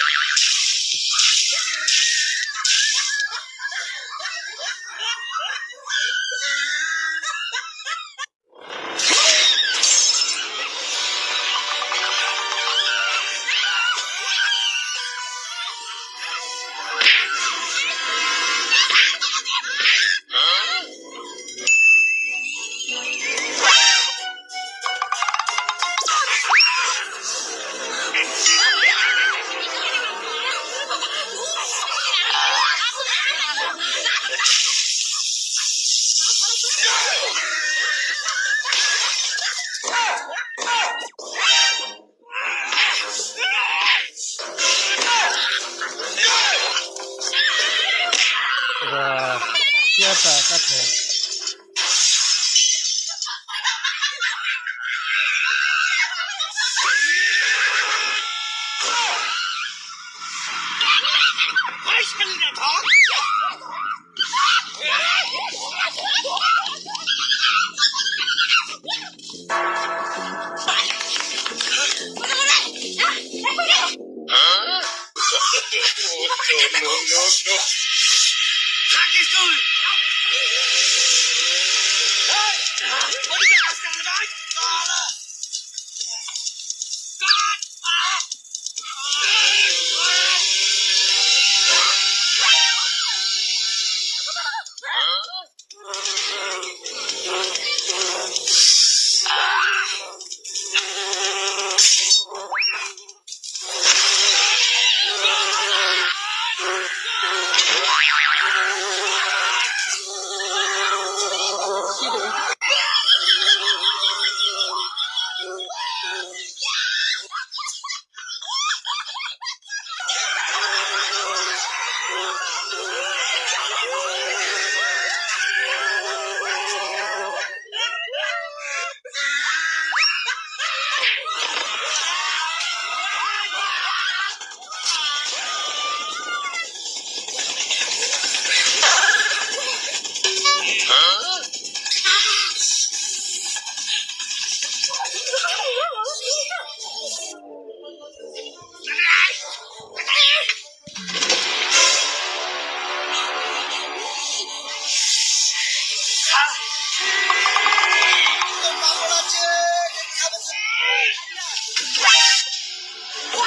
ताकत है।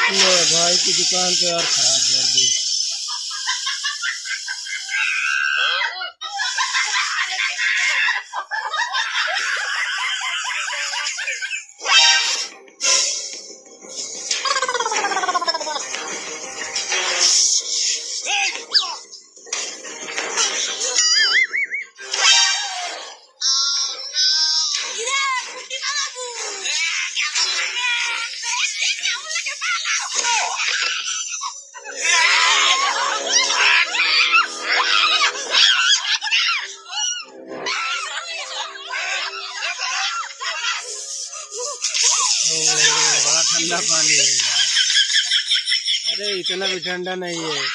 ले भाई की दुकान तो यार खराब कर दी। ओ, बड़ा ठंडा पानी है यार। अरे, इतना भी ठंडा नहीं है।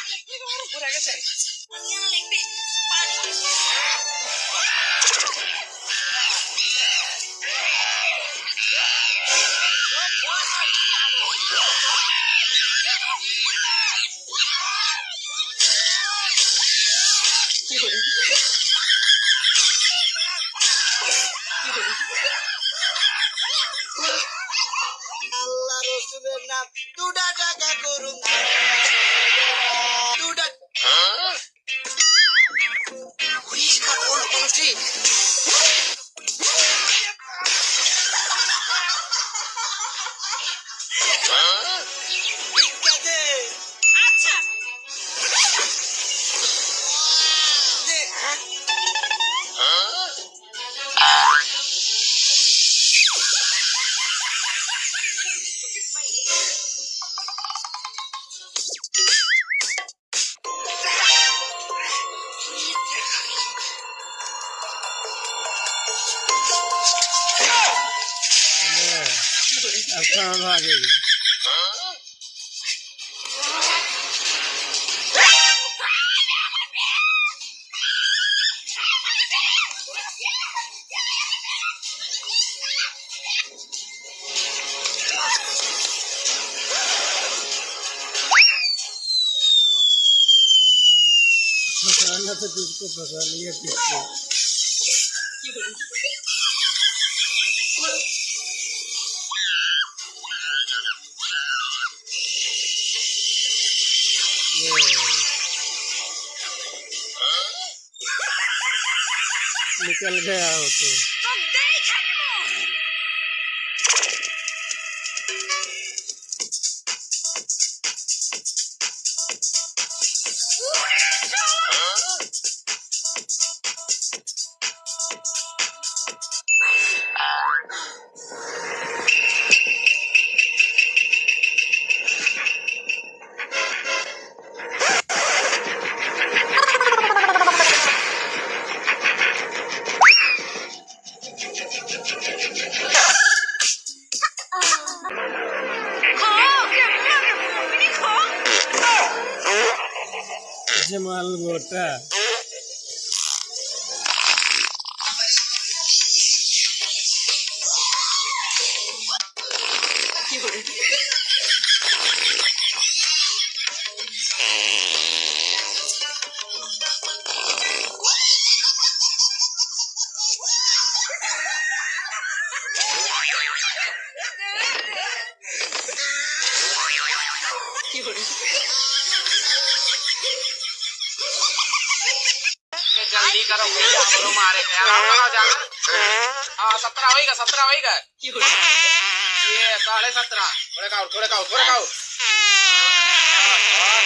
আল্লাহ রসুলের নাম দুটা টাকা করুন, দুটা। अब कहाँ भागेगी? फंसाना तो तुझको फंसा लिया किसको। ये। निकल गया हो तो। माल मोटा। ये जल्दी करो भैया, हमरो मारे के यार, हमरो जाना। हाँ, सत्रह होइगा, सत्रह होइगा। ये साढ़े सत्रह। थोड़े खाओ, थोड़े खाओ, थोड़े खाओ। और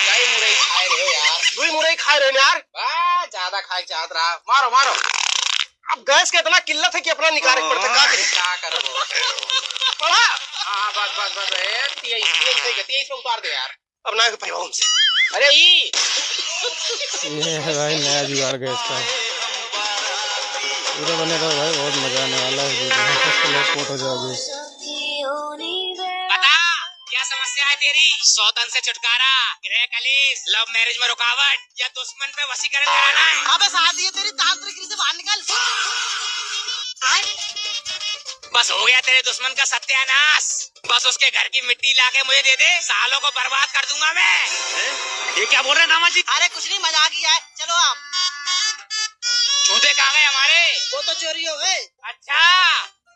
कई मुरई खाए रहे हो यार। दुई मुरई खाए रहे हो यार। बा, ज्यादा खाए चाहत रहा। मारो, मारो। अब गैस के इतना किल्लत है कि अपना निकाले के पड़ता, का करी? का करबो? पड़ा। हाँ, बस, बस, बस, ए, तेईस, तेईस, तेईस, तेईस पे उतार दे यार। अब ना पाइबा हमसे। अरे ई। ये है भाई नया जुगाड़ गैस का। पूरा बने रहो भाई, बहुत मजा आने वाला है वीडियो में। फर्स्ट लोग पोट हो जाओगे। बता, क्या समस्या है तेरी? सौतन से छुटकारा, गृह कलेश, लव मैरिज में रुकावट या दुश्मन पे वशीकरण कराना है? अबे सादी है तेरी, तांत्रिक से बाहर निकल। बस हो गया तेरे दुश्मन का सत्यानाश। बस उसके घर की मिट्टी लाके मुझे दे दे, सालों को बर्बाद कर दूंगा मैं। हैं? ये क्या बोल रहे हैं दामाद जी? अरे कुछ नहीं, मजाक ही है, चलो आप। जूते कहाँ गए हमारे? वो तो चोरी हो गए। अच्छा,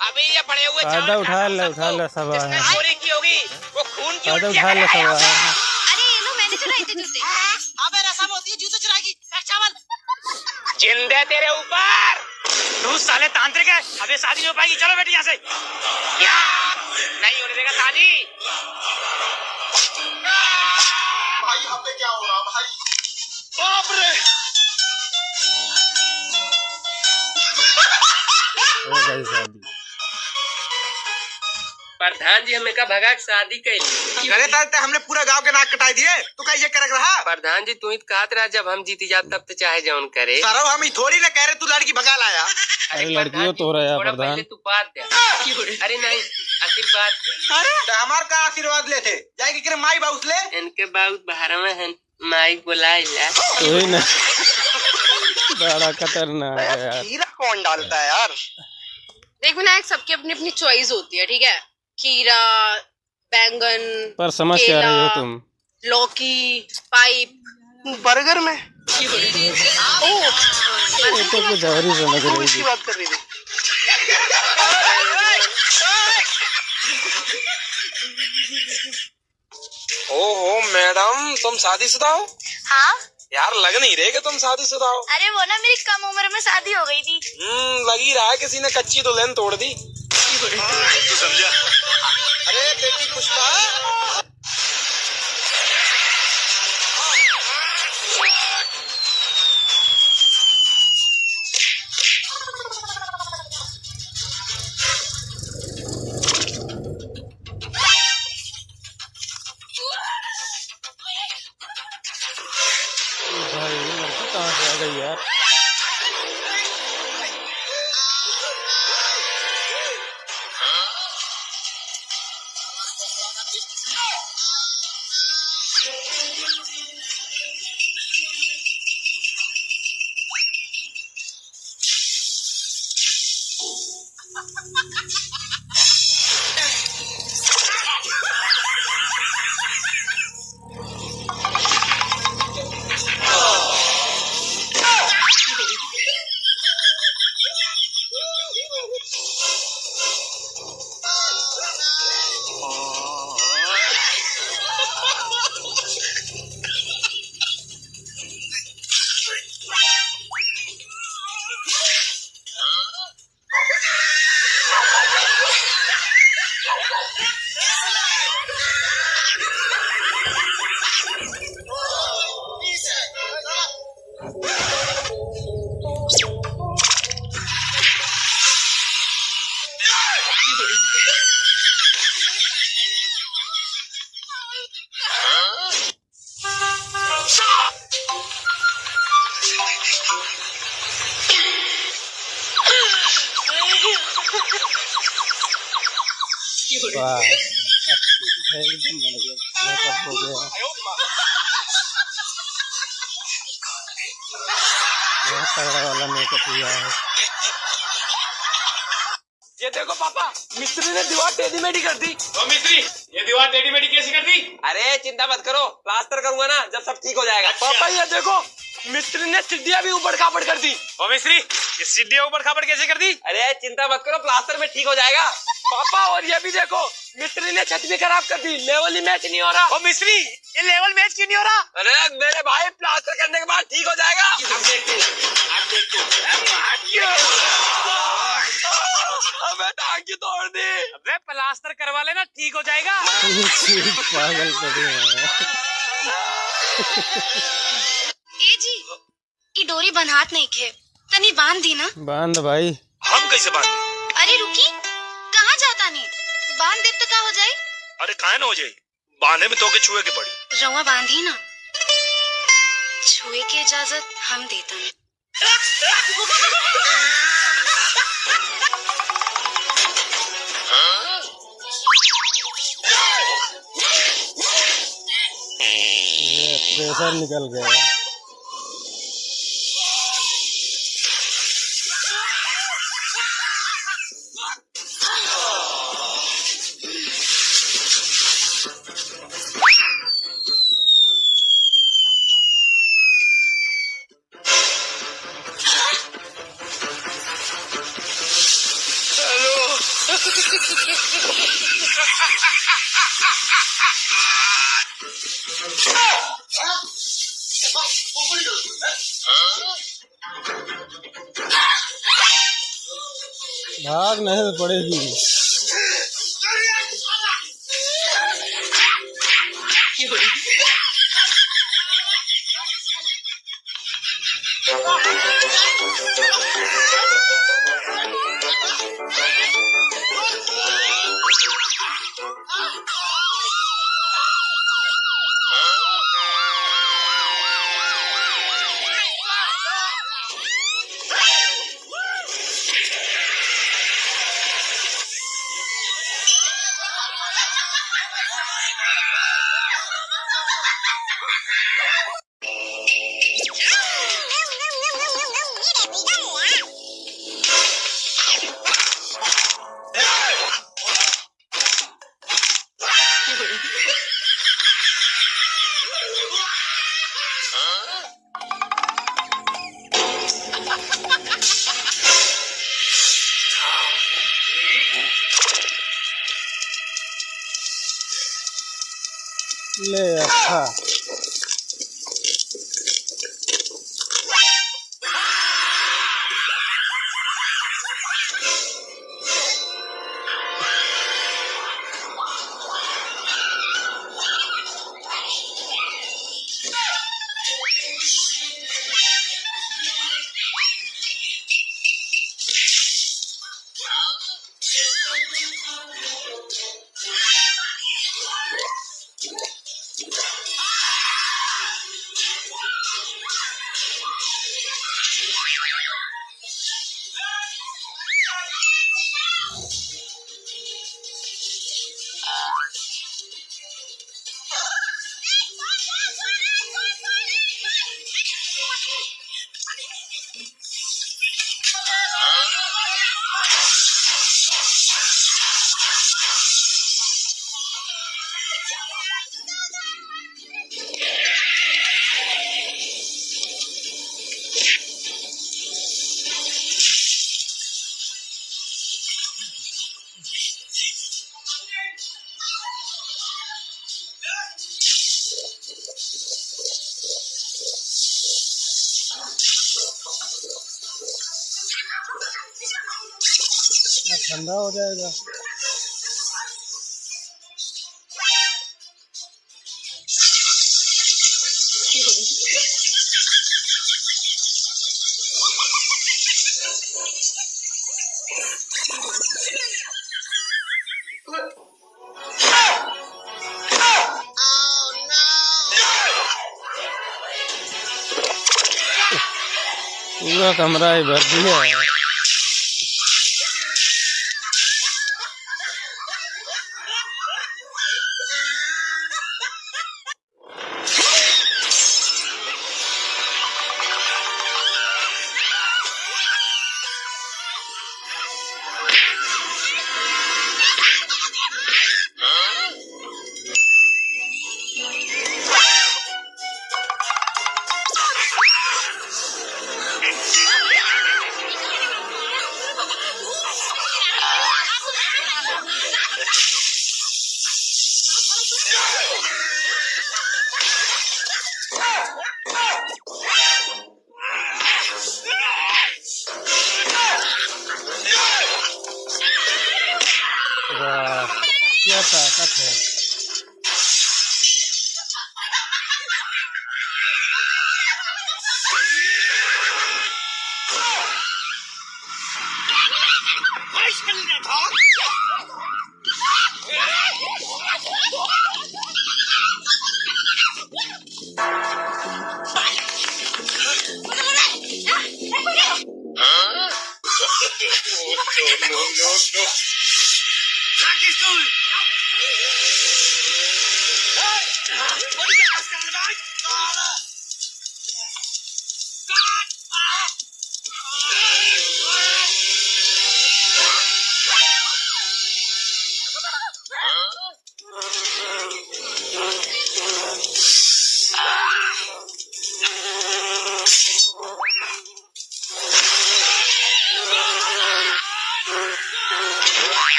अभी ये पड़े हुए चावल खाता हूँ, उठा ले, सबको। उठा ले, सब जिसने है। चोरी की होगी, वो खून की उल्टियाँ करेगा। उठा ले, सब है। अरे ये लो, मैंने चुराए थे जूते। अबे रसम होती है जूते चुराने की। फेंक चावल। जिंदे तेरे ऊपर। तू साले तांत्रिक है, अब ये शादी नहीं हो पाएगी। चलो बेटी यहाँ से। क्या? नहीं होने देगा शादी। भाई, यहाँ पे क्या हो रहा भाई? बाप रे। हो गई शादी। प्रधान जी, हमें का भगा के शादी कैली। करे तारे ते हमने पूरा गांव के नाक कटाई दिए, तू का ये करक रहा? प्रधान जी, तू ही तो कहत रहा, जब हम जीती जात तब तो चाहे जौन करे। सरऊ, हम ही थोड़ी ना कह रहे तू लड़की भगा लाया। अरे अरे लड़कियों प्रधान जी, तो रहा है थोड़ा प्रधान। पहले तू बात दे। अरे नहीं, आशीर्वाद दे। अरे तो हमार का आशीर्वाद लेते? जाए के करे माई बाउस ले। इनके बाउस बाहर में हैं। माई बोलाइला। वही ना। बड़ा खतरनाक है यार। खीरा कौन डालता है यार? देख विनायक, सबकी अपनी अपनी चॉइस होती है, ठीक है? खीरा, बैंगन, पर समझ क्या रही हो केला, तुम? लौकी, पाइप। बर्गर में? ओ, ये तो कुछ और ही समझ रही थी। बात कर रही थी। ओहो मैडम, तुम शादीशुदा हो? हाँ। यार, लग नहीं रहे कि तुम शादीशुदा हो। अरे वो ना, मेरी कम उम्र में शादी हो गई थी। हम्म, लग ही रहा है किसी ने कच्ची दुल्हन तोड़ दी। तू समझा? अरे बेटी पुष्पा। भाई, ये लड़की कहाँ से आ गई यार? वाह, एकदम बढ़िया, मेकअप हो गया। तगड़ा वाला मेकअप हुआ है। ये देखो पापा, मिस्त्री ने दीवार टेढ़ी मेढ़ी कर दी। ओ मिस्त्री, ये दीवार टेढ़ी मेढ़ी कैसी कर दी? अरे चिंता मत करो, प्लास्टर करूंगा ना, जब सब ठीक हो जाएगा। अच्छा। पापा ये देखो, मिस्त्री ने सीढ़ियाँ भी ऊबड़ खाबड़ कर दी। ओ मिस्त्री, ये सीढ़ियाँ ऊबड़ खाबड़ कैसे कर दी? अरे चिंता मत करो, प्लास्टर में ठीक हो जाएगा। पापा और ये भी देखो, मिस्त्री ने छत भी खराब कर दी, लेवल ही मैच नहीं हो रहा। ओ मिस्त्री, ये लेवल मैच क्यों नहीं हो रहा? अरे मेरे भाई, प्लास्टर करने के बाद ठीक हो जाएगा। अब देखते हैं, अब देखते हैं। अबे टांग क्यों तोड़ दी? अबे प्लास्टर करवा लेना, ठीक हो जाएगा। पागल पड़े हैं। ए जी, ई डोरी बन्हात नइखे, तनी बांध दी ना। बांध भाई। हम कैसे बांध? अरे रुकी, कहाँ जातानी? बांध देब त का हो जाई? अरे काहे ना हो जाई, बांधे में तोके छुए के पड़ी। रउआ बांधी ना, छुए के इजाजत हम देतानी। ये प्रेशर निकल गया। भाग नहीं तो पड़ेगी। ले अच्छा। ठंडा हो जाएगा। पूरा कमरा ही भर दिया। क्या ताकत है।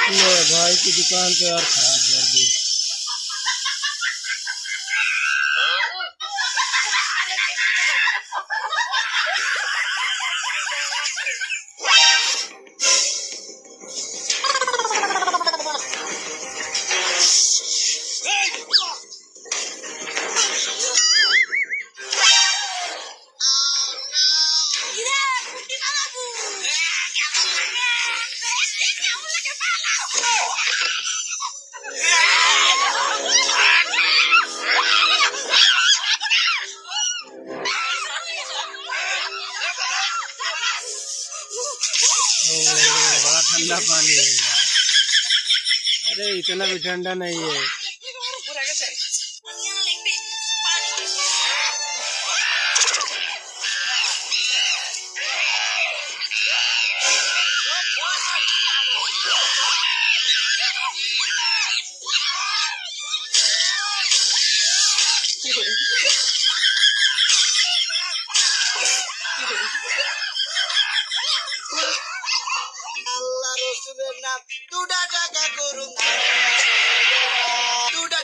ले भाई की दुकान तो यार खराब कर दी। ओ, बड़ा ठंडा पानी है यार। अरे, इतना भी ठंडा नहीं है। আল্লাহ রসুলের নাম দুটা জায়গা করুন, দুটা।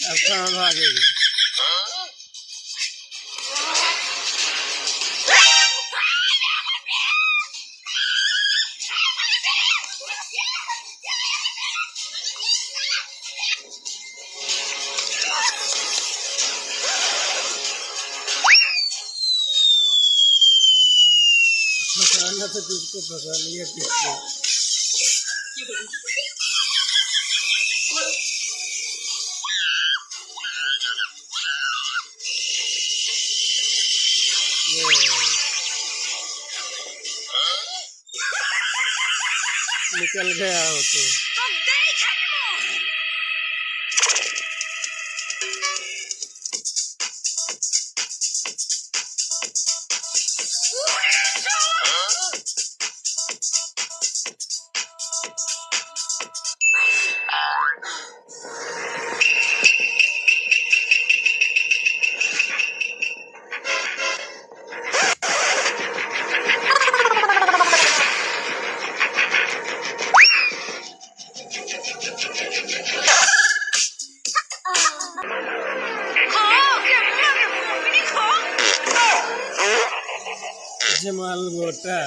अब कहाँ भागेगी? फंसाना तो तुझको फंसा लिया किसको। ये। निकल गया हो तो। गोटा।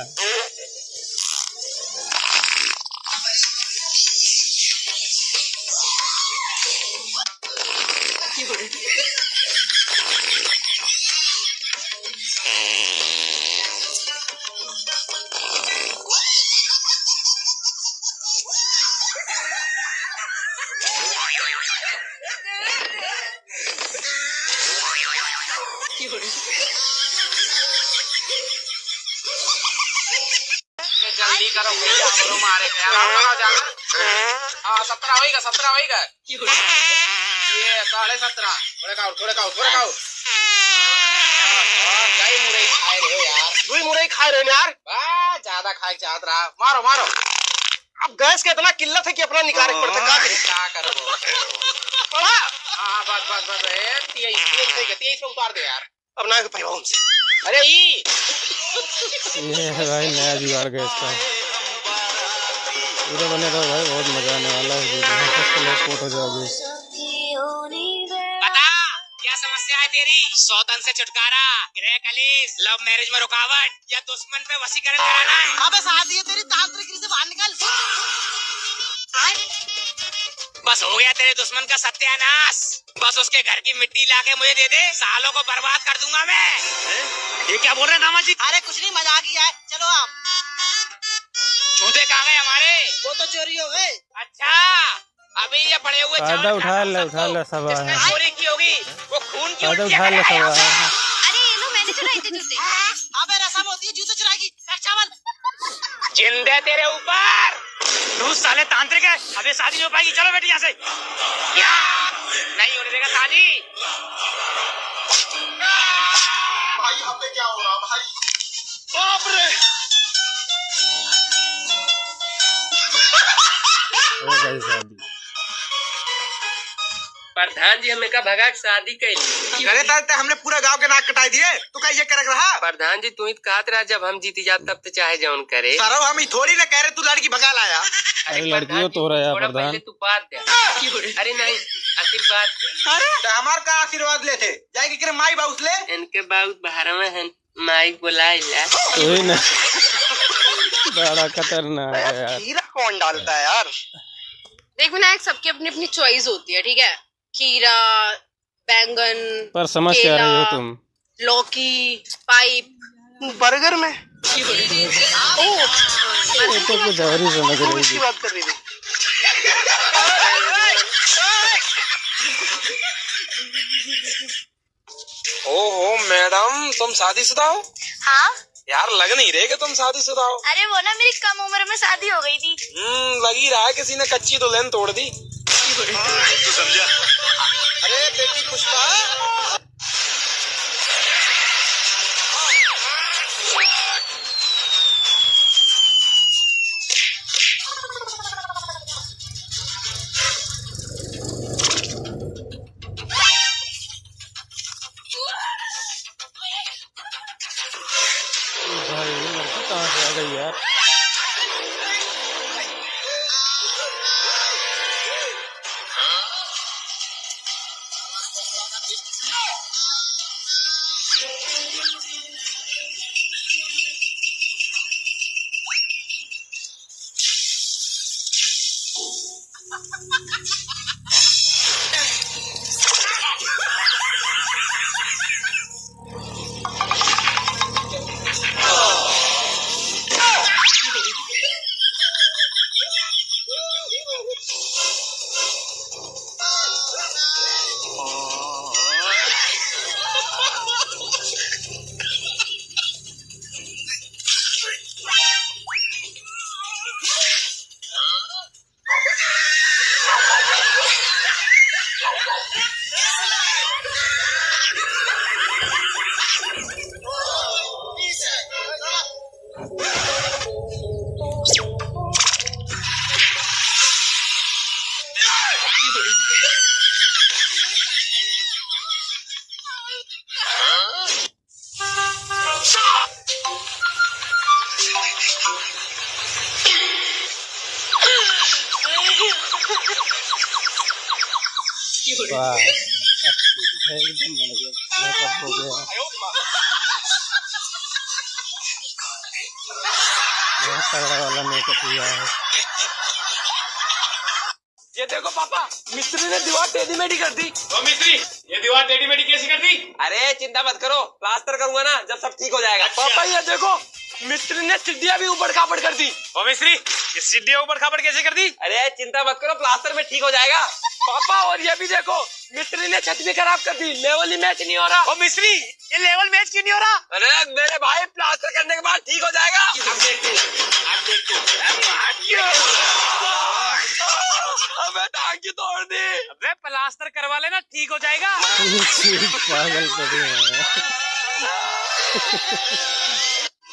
ये जल्दी करो भैया, हमरो मारे के यार, हमरो जाना। हाँ, सत्रह होइगा, सत्रह होइगा। ये साढ़े सत्रह। थोड़े खाओ, थोड़े खाओ, थोड़े खाओ। और कई मुरई खाए रहे हो यार। दुई मुरई खाए रहे हो यार। बा, ज्यादा खाए चाहत रहा। मारो, मारो। अब गैस के इतना किल्लत है कि अपना निकाले के पड़ता, का करी? का करबो? पड़ा। हाँ, बस, बस, बस, ए, तेईस, तेईस, तेईस, तेईस पे उतार दे यार। अब ना पैबा हमसे। अरे ई। ये है भाई नया जुगाड़ गैस का। पूरा बने रहो भाई, बहुत मजा आने वाला है वीडियो में। फर्स्ट लोग पोट हो जाओगे। बता, क्या समस्या है तेरी? सौतन से छुटकारा, गृह कलेश, लव मैरिज में रुकावट या दुश्मन पे वशीकरण कराना है? अबे सादी है तेरी, तांत्रिक से बाहर निकल। बस हो गया तेरे दुश्मन का सत्यानाश। बस उसके घर की मिट्टी लाके मुझे दे दे, सालों को बर्बाद कर दूंगा मैं। हैं? ये क्या बोल रहे हैं दामाद जी? अरे कुछ नहीं, मजाक ही है, चलो आप। जूते कहाँ गए हमारे? वो तो चोरी हो गए। अच्छा, अभी ये पड़े हुए चावल फायदा उठा ले, उठा ले सब। जिसने चोरी की होगी, वो खून की उल्टियाँ करेगा। अरे ये लो, मैंने चुराए थे जूते। अबे रसम होती है जूते चुराने की, फेंक चावल। जिंदे तेरे ऊपर। तू साले तांत्रिक है, अबे शादी नहीं हो पाएगी, चलो बेटी यहाँ से। क्या? नहीं होने देगा शादी। भाई, यहाँ पे क्या हो रहा भाई? बाप रे! हो गई शादी। प्रधान जी, हम एका भगा के शादी कैली। अरे साले, ते हमने पूरा गांव के नाक कटाई दिए, तू का ये करक रहा? प्रधान जी, तू ही तो कहत रहा, जब हम जीती जात, तब तो चाहे जौन करे। सरऊ, हम ही थोड़ी ना कह रहे तू लड़की भगा लाया। अरे अरे, लड़कियों प्रधान जी, तो हो रहा है, थोड़ा प्रधान। पहले तू बात दे। अरे नहीं, आशीर्वाद दे। अरे, तो हमार का आशीर्वाद लेते? जाए के करे माई बाउस ले। इनके बाउस बाहर में हैं। माई बोलाइला। वही ना। बड़ा खतरनाक है यार। खीरा कौन डालता है यार? देख विनायक, सबकी अपनी अपनी चॉइस होती है, ठीक है? खीरा, बैंगन, पर समझ क्या रही हो केला, तुम? लौकी, पाइप। बर्गर में? ओ, ये तो कुछ और ही समझ रही थी। बात कर रही थी। ओहो मैडम, तुम शादीशुदा हो? हाँ। यार, लग नहीं रहे कि तुम शादीशुदा हो। अरे वो ना, मेरी कम उम्र में शादी हो गई थी। हम्म, लग ही रहा है किसी ने कच्ची दुल्हन तोड़ दी। तू समझा? अरे बेटी पुष्पा। भाई, ये लड़की कहाँ से आ गई यार? वाह, एकदम बढ़िया, मेकअप हो गया। बहुत तगड़ा वाला मेकअप हुआ है। ये देखो पापा, मिस्त्री ने दीवार टेढ़ी मेढ़ी कर दी। ओ मिस्त्री, ये दीवार टेढ़ी मेढ़ी कैसी कर दी? अरे चिंता मत करो, प्लास्टर करूंगा ना, जब सब ठीक हो जाएगा। अच्छा। पापा ये देखो, मिस्त्री ने सीढ़ियाँ भी ऊबड़ खाबड़ कर दी। ओ मिस्त्री, ये सीढ़ियाँ ऊबड़ खाबड़ कैसे कर दी? अरे चिंता मत करो, प्लास्टर में ठीक हो जाएगा। पापा और ये भी देखो, मिस्त्री ने छत भी खराब कर दी, लेवल ही मैच नहीं हो रहा। ओ मिस्त्री, ये लेवल मैच क्यों नहीं हो रहा? अरे मेरे भाई, प्लास्टर करने के बाद ठीक हो जाएगा। अब देख तू, अब देख तू। अबे टांग क्यों तोड़ दी? अबे प्लास्टर करवा लेना, ठीक हो जाएगा। पागल तो नहीं है।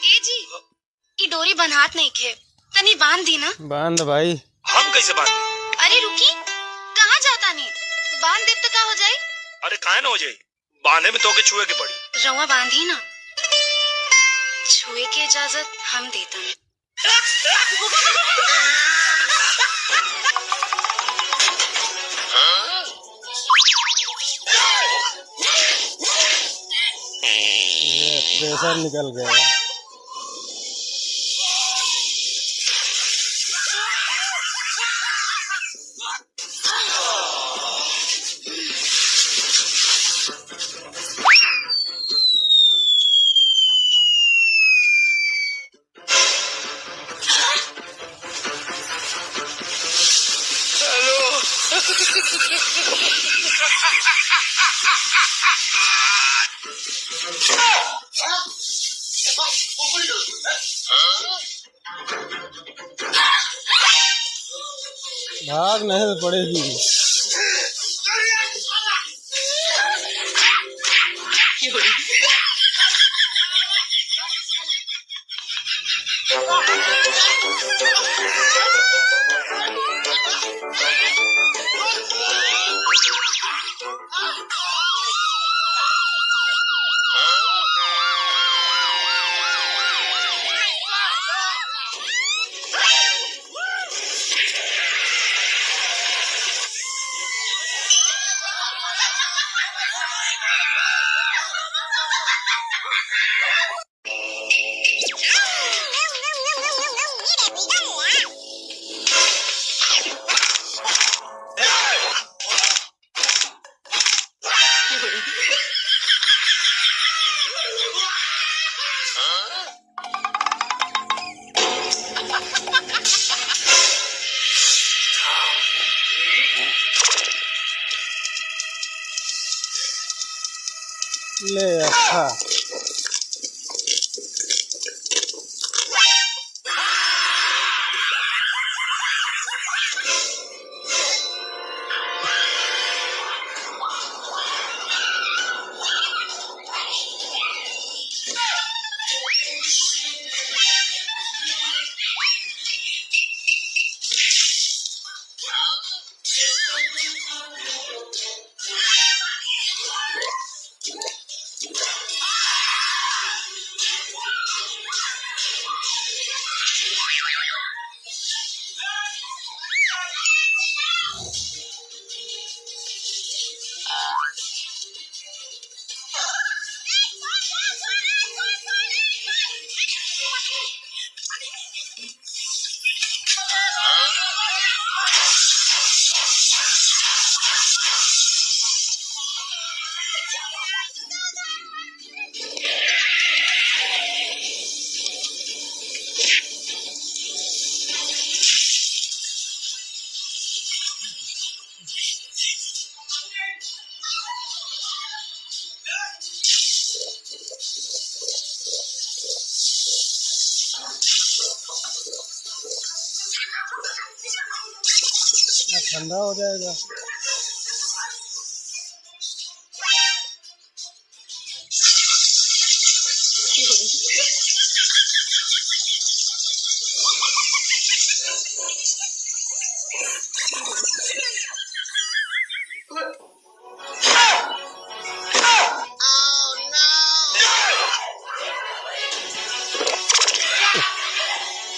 ए जी, ई डोरी बन्हात नइखे, तनी बांध दी ना। बांध भाई। हम कैसे बांध? अरे रुकी, कहाँ जातानी? बांध देब त का हो जाई? अरे काहे ना हो जाई, बांधे में तोके छुए के पड़ी। रउआ बांधी ना, छुए के इजाजत हम देतानी। ये प्रेशर निकल गया। भाग नहीं तो पड़ेगी। ले अच्छा। ठंडा हो जाएगा।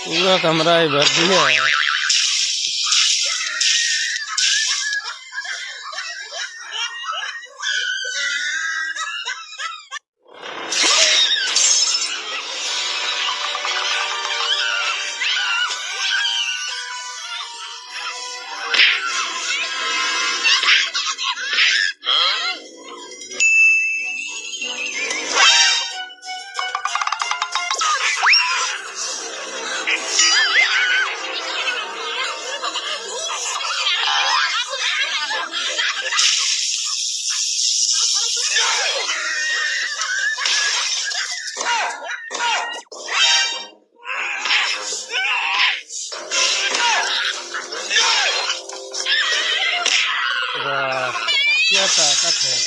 पूरा कमरा ही भर दिया। क्या ताकत है।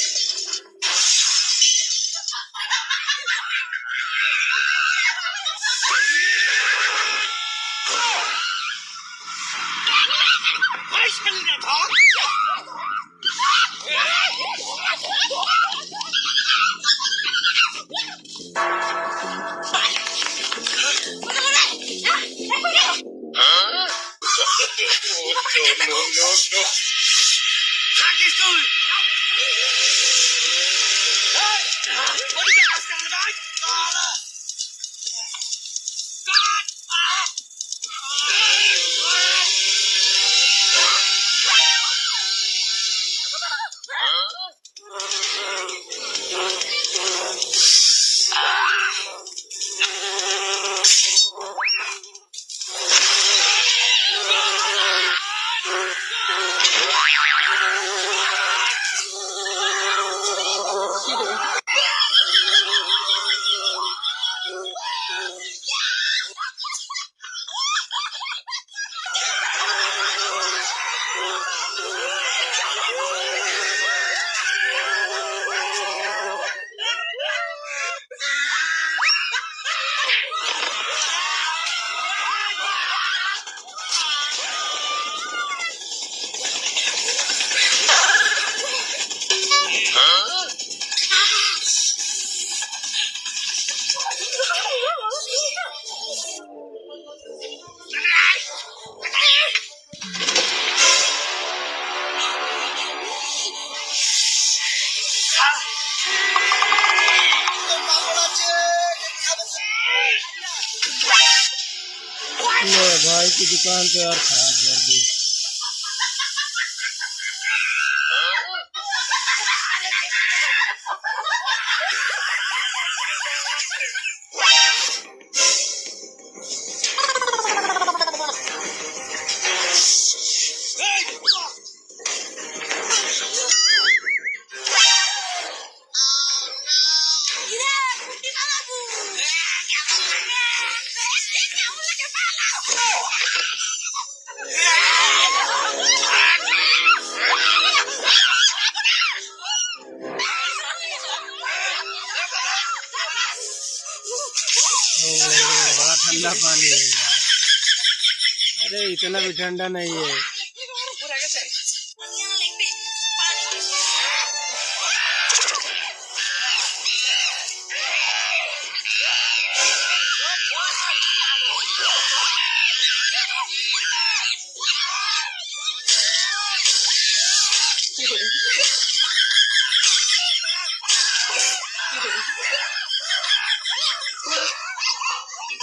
ले भाई की दुकान तो यार खराब कर दी। ओ, बड़ा ठंडा पानी है यार। अरे, इतना भी ठंडा नहीं है।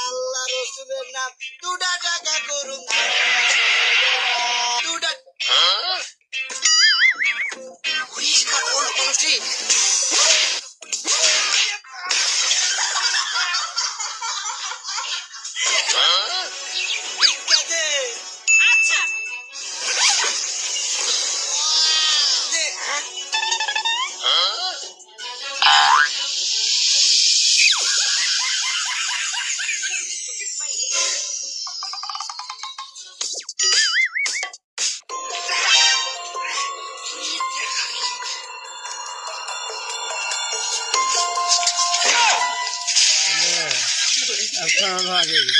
আল্লাহ রসুলের নাম দুটা টাকা করুন, দুটা। अब कहाँ भागेगी?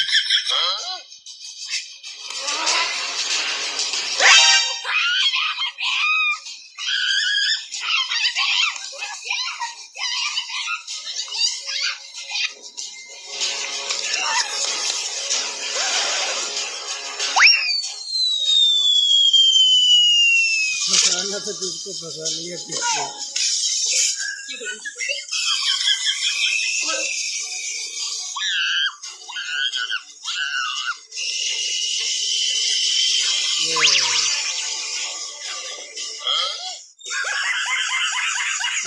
फंसाना तो तुझको फंसा लिया किसको। ये।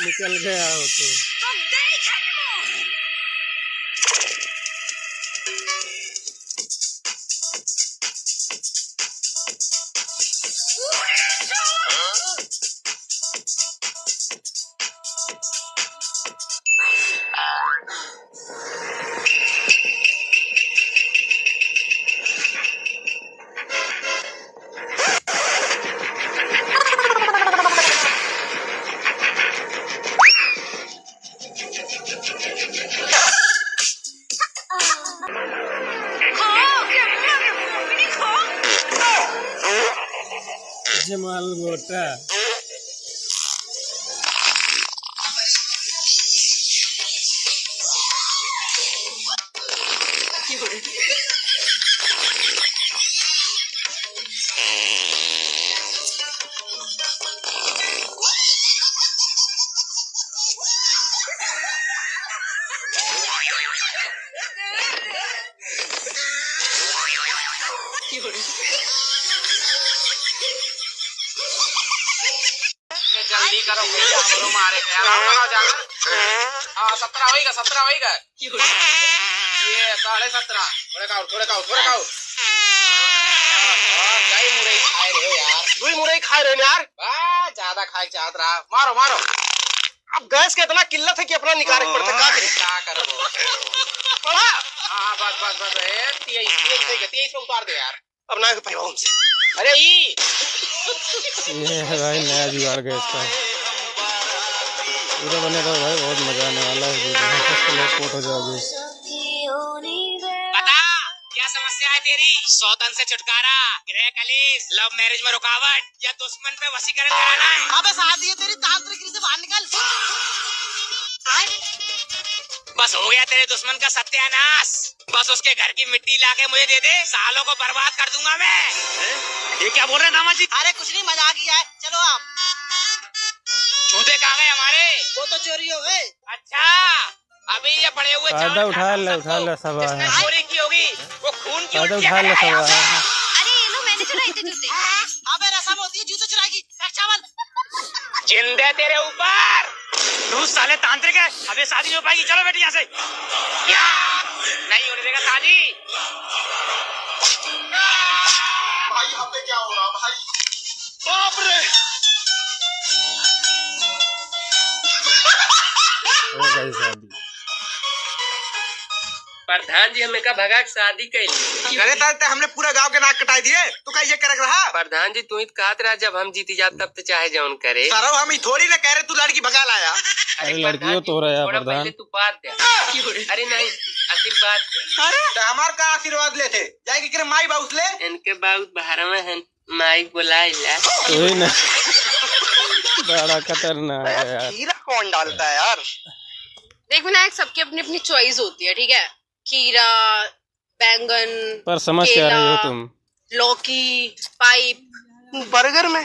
निकल गया हो तो। जमाल मोटा। ये जल्दी करो भैया, हमरो मारे के यार, हमरो जाना। हाँ, सत्रह होइगा, सत्रह होइगा। ये साढ़े सत्रह। थोड़े खाओ, थोड़े खाओ, थोड़े खाओ। और कई मुरई खाए रहे हो यार। दुई मुरई खाए रहे हो यार। बा, ज्यादा खाए चाहत रहा। मारो, मारो। अब गैस के इतना किल्लत है कि अपना निकाले के पड़ता, का करी? का करबो? पड़ा। हाँ, बस, बस, बस, ए, तेईस, तेईस, तेईस, तेईस पे उतार दे यार। अब ना पैबा हमसे। अरे ई। ये है भाई नया जुगाड़ गैस का। पूरा बने रहो भाई, बहुत मजा आने वाला है वीडियो में। फर्स्ट लोग पोट हो जाओगे। बता, क्या समस्या है तेरी? सौतन से छुटकारा, गृह कलेश, लव मैरिज में रुकावट या दुश्मन पे वशीकरण कराना है? अबे सादी है तेरी, तांत्रिक से बाहर निकल। बस हो गया तेरे दुश्मन का सत्यानाश। बस उसके घर की मिट्टी लाके मुझे दे दे, सालों को बर्बाद कर दूंगा मैं। हैं? ये क्या बोल रहे हैं दामाद जी? अरे कुछ नहीं, मजाक ही है, चलो आप। जूते कहाँ गए हमारे? वो तो चोरी हो गए। अच्छा, अभी ये पड़े हुए चावल खाता हूँ, उठा ले, उठा ले, सब जिसने चोरी की होगी, वो खून की उल्टियाँ करेगा। अरे ये लो, मैंने चुराए थे जूते। अबे रसम होती है जूते चुराने की, फेंक चावल। जिंदे तेरे ऊपर। तू साले तांत्रिक है, अब ये शादी नहीं हो पाएगी। चलो बेटी यहाँ से। क्या? नहीं होने देगा शादी। भाई, यहाँ पे क्या हो रहा भाई? बाप रे। हो गई शादी। प्रधान जी हमें का भगा के शादी कैली। अरे तार ते हमने पूरा गांव के नाक कटाई दिए, तू का ये करक रहा? प्रधान जी तू ही तो कहत रहा जब हम जीती जात तब तो चाहे जौन करे। सरऊ हम ही थोड़ी ना कह रहे तू लड़की भगा लाया। अरे अरे लड़कियों प्रधान जी, तो रहा थोड़ा प्रधान। पहले तू बात दे। अरे नहीं, आशीर्वाद दे। अरे तो हमार का आशीर्वाद लेते? जाए के करे माई बाउस ले। इनके बाउस बहरवा हैं। माई बोलाइला। वही ना। बड़ा खतरनाक है यार। खीरा कौन डालता है यार? देख विनायक, सबकी अपनी अपनी चॉइस होती है, ठीक है? खीरा, बैंगन, पर समझ क्या रही हो केला, तुम? लौकी, पाइप। बर्गर में? ओ,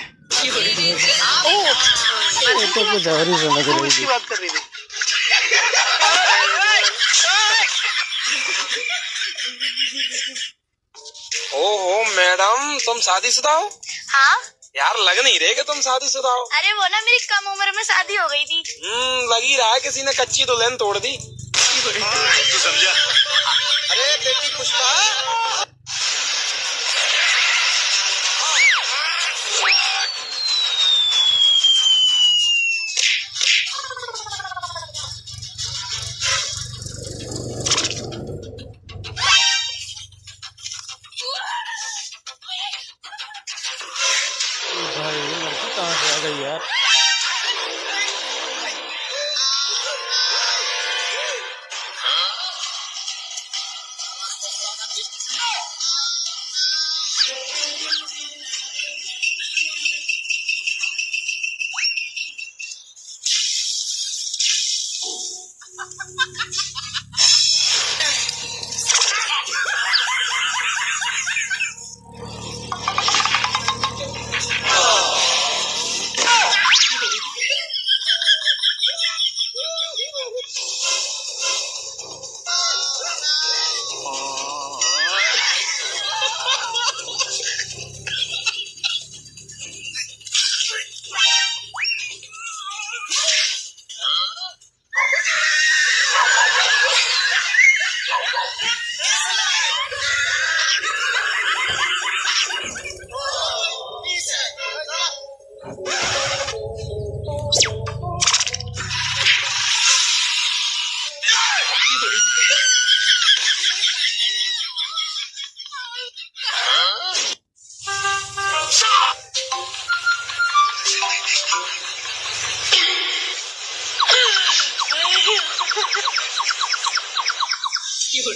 ये तो कुछ और ही समझ रही थी। बात कर रही थी। ओहो मैडम, तुम शादीशुदा हो? हाँ। यार, लग नहीं रहे कि तुम शादीशुदा हो। अरे वो ना, मेरी कम उम्र में शादी हो गई थी। हम्म, लग ही रहा है किसी ने कच्ची दुल्हन तोड़ दी। तू समझा? अरे बेटी पुष्पा। भाई, ये लड़की कहाँ से आ गई यार?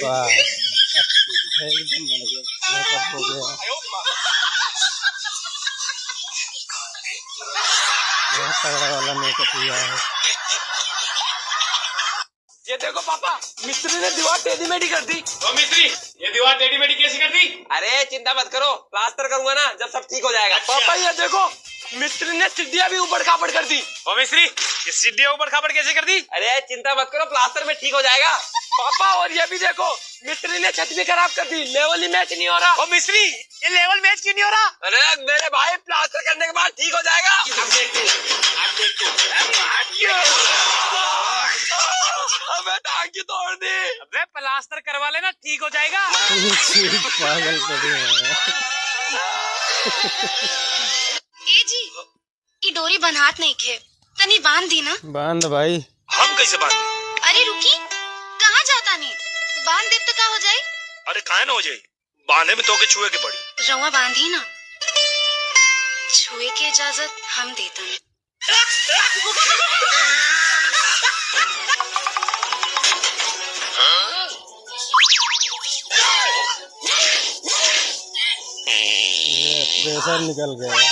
वाह, एकदम बढ़िया, मेकअप हो गया। तगड़ा वाला मेकअप हुआ है। ये देखो पापा, मिस्त्री ने दीवार टेढ़ी मेढ़ी कर दी। ओ मिस्त्री, ये दीवार टेढ़ी मेढ़ी कैसी कर दी? अरे चिंता मत करो, प्लास्टर करूंगा ना, जब सब ठीक हो जाएगा। अच्छा। पापा ये देखो, मिस्त्री ने सीढ़ियाँ भी ऊबड़ खाबड़ कर दी। ओ मिस्त्री, ये सीढ़ियाँ ऊबड़ खाबड़ कैसे कर दी? अरे चिंता मत करो, प्लास्टर में ठीक हो जाएगा। पापा और ये भी देखो, मिस्त्री ने छत भी खराब कर दी, लेवल ही मैच नहीं हो रहा। ओ मिस्त्री, ये लेवल मैच क्यों नहीं हो रहा? अरे मेरे भाई, प्लास्टर करने के बाद ठीक हो जाएगा। अब देखते हैं, अब देखते हैं। अबे टांग क्यों तोड़ दी? अबे प्लास्टर करवा लेना, ठीक हो जाएगा। पागल पड़े हैं। ए जी, ई डोरी बन्हात नइखे, तनी बांध दी ना। बांध भाई। हम कैसे बांध? अरे रुकी, कहाँ जातानी? बांध देब त का हो जाई? अरे काहे ना हो जाई, बांधे में तोके छुए के पड़ी। रउआ बांधी ना, छुए के इजाजत हम देतानी। ये प्रेशर निकल गया।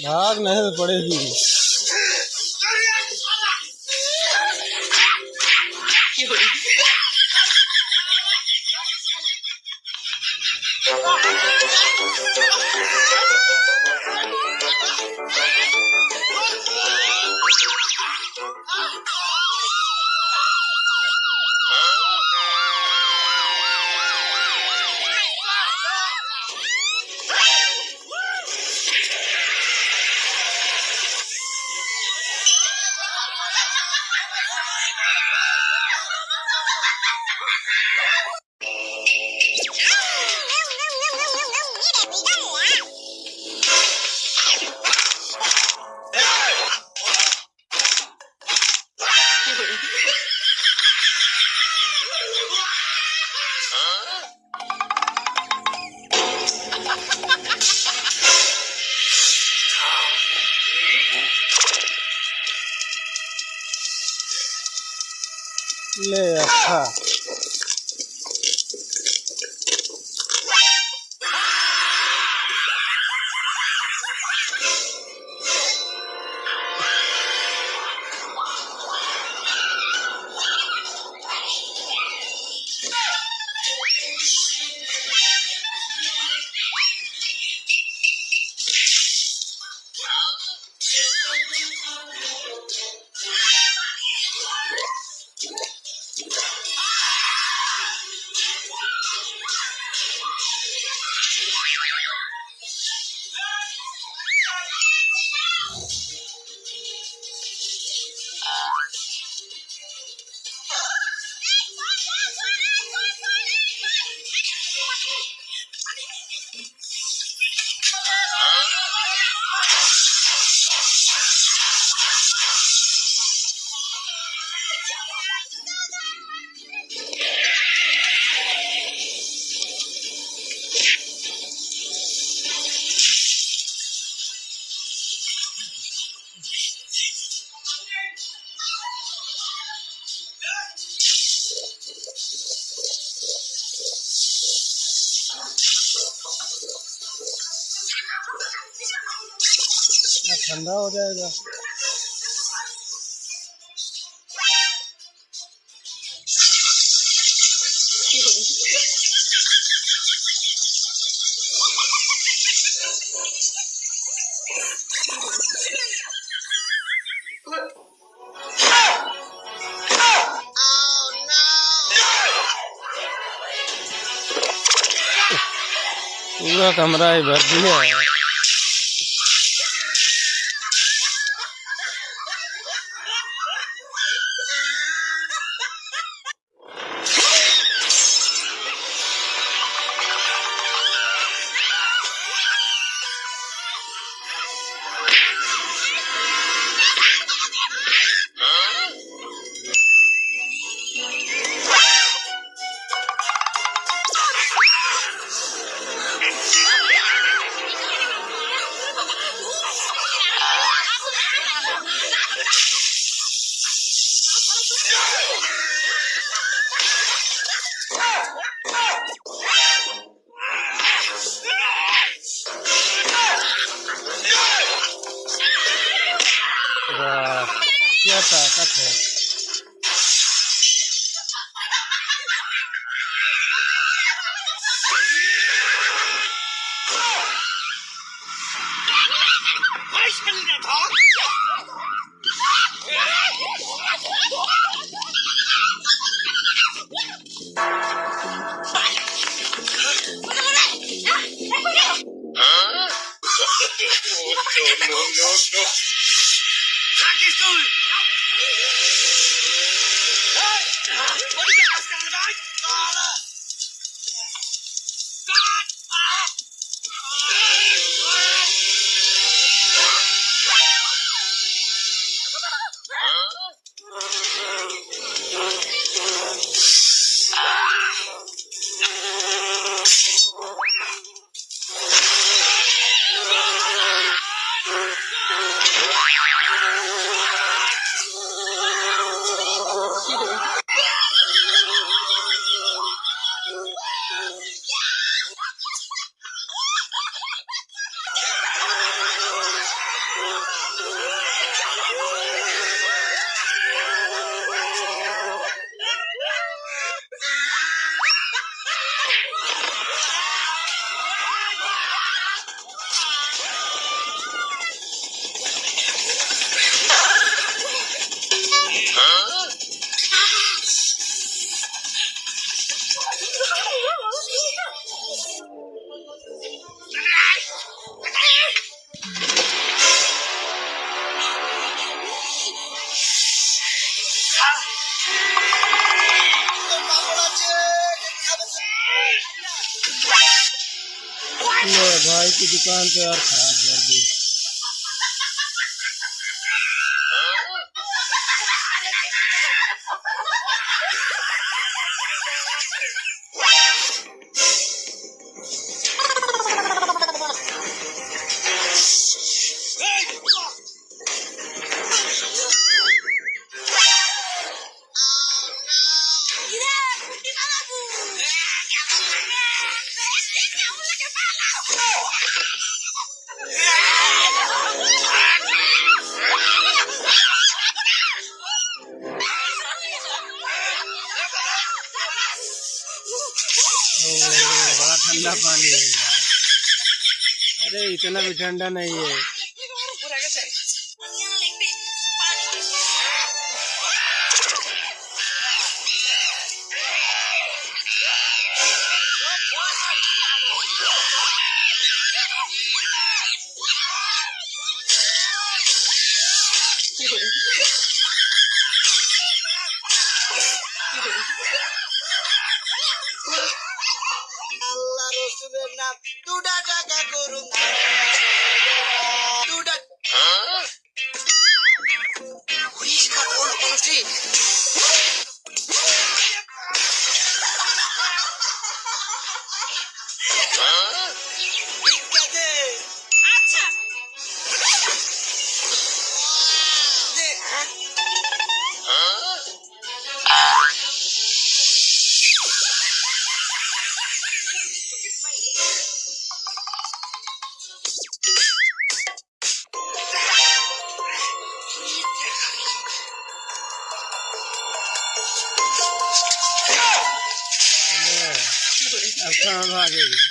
भाग नहीं तो पड़ेगी। ले अच्छा। ठंडा हो जाएगा। पूरा कमरा ही भर दिया। ताकत है। ले भाई की दुकान तो यार खराब कर दी। ओ, बड़ा ठंडा पानी है यार। अरे, इतना भी ठंडा नहीं है। আল্লাহ রসুলের নাম দুটা টাকা করুন, দুটা। अब कहाँ भागेगी?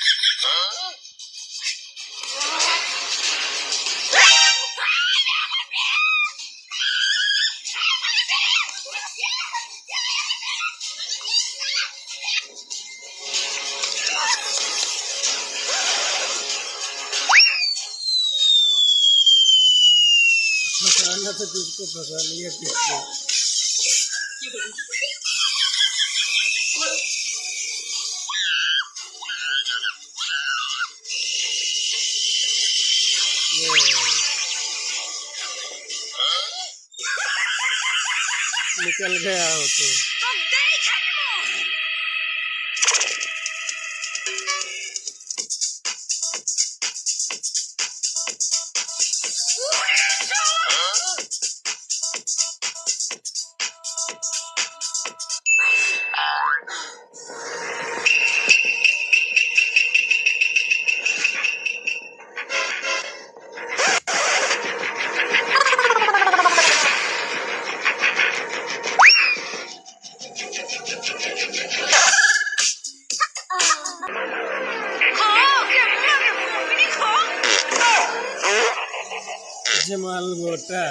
फंसाना तो तुझको फंसा लिया किसको। ये। निकल गया हो तो। माल गोटा।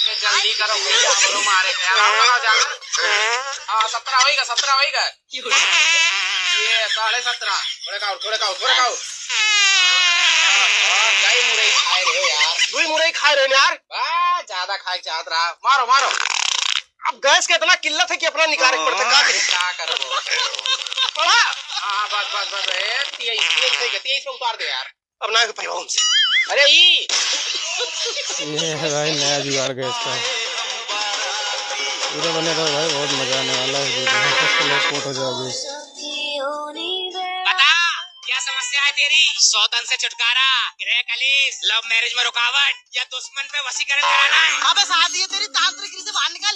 ये जल्दी करो भैया, हमरो मारे के यार, हमरो जाना। हाँ, सत्रह होइगा, सत्रह होइगा। ये साढ़े सत्रह। थोड़े खाओ, थोड़े खाओ, थोड़े खाओ। और कई मुरई खाए रहे हो यार। दुई मुरई खाए रहे हो यार। बा, ज्यादा खाए चाहत रहा। मारो, मारो। अब गैस के इतना किल्लत है कि अपना निकाले के पड़ता, का करी? का करबो? पड़ा। हाँ, बस, बस, बस, ए, तेईस, तेईस, तेईस, तेईस पे उतार दे यार। अब ना हो पाएगा हमसे। अरे ई। ये है भाई नया जुगाड़ गैस का। पूरा बने रहो भाई, बहुत मजा आने वाला है वीडियो में। फर्स्ट लोग पोट हो जाओगे। बता, क्या समस्या है तेरी? सौतन से छुटकारा, गृह कलेश, लव मैरिज में रुकावट या दुश्मन पे वशीकरण कराना है? अबे सादी है तेरी, तांत्रिक से बाहर निकल।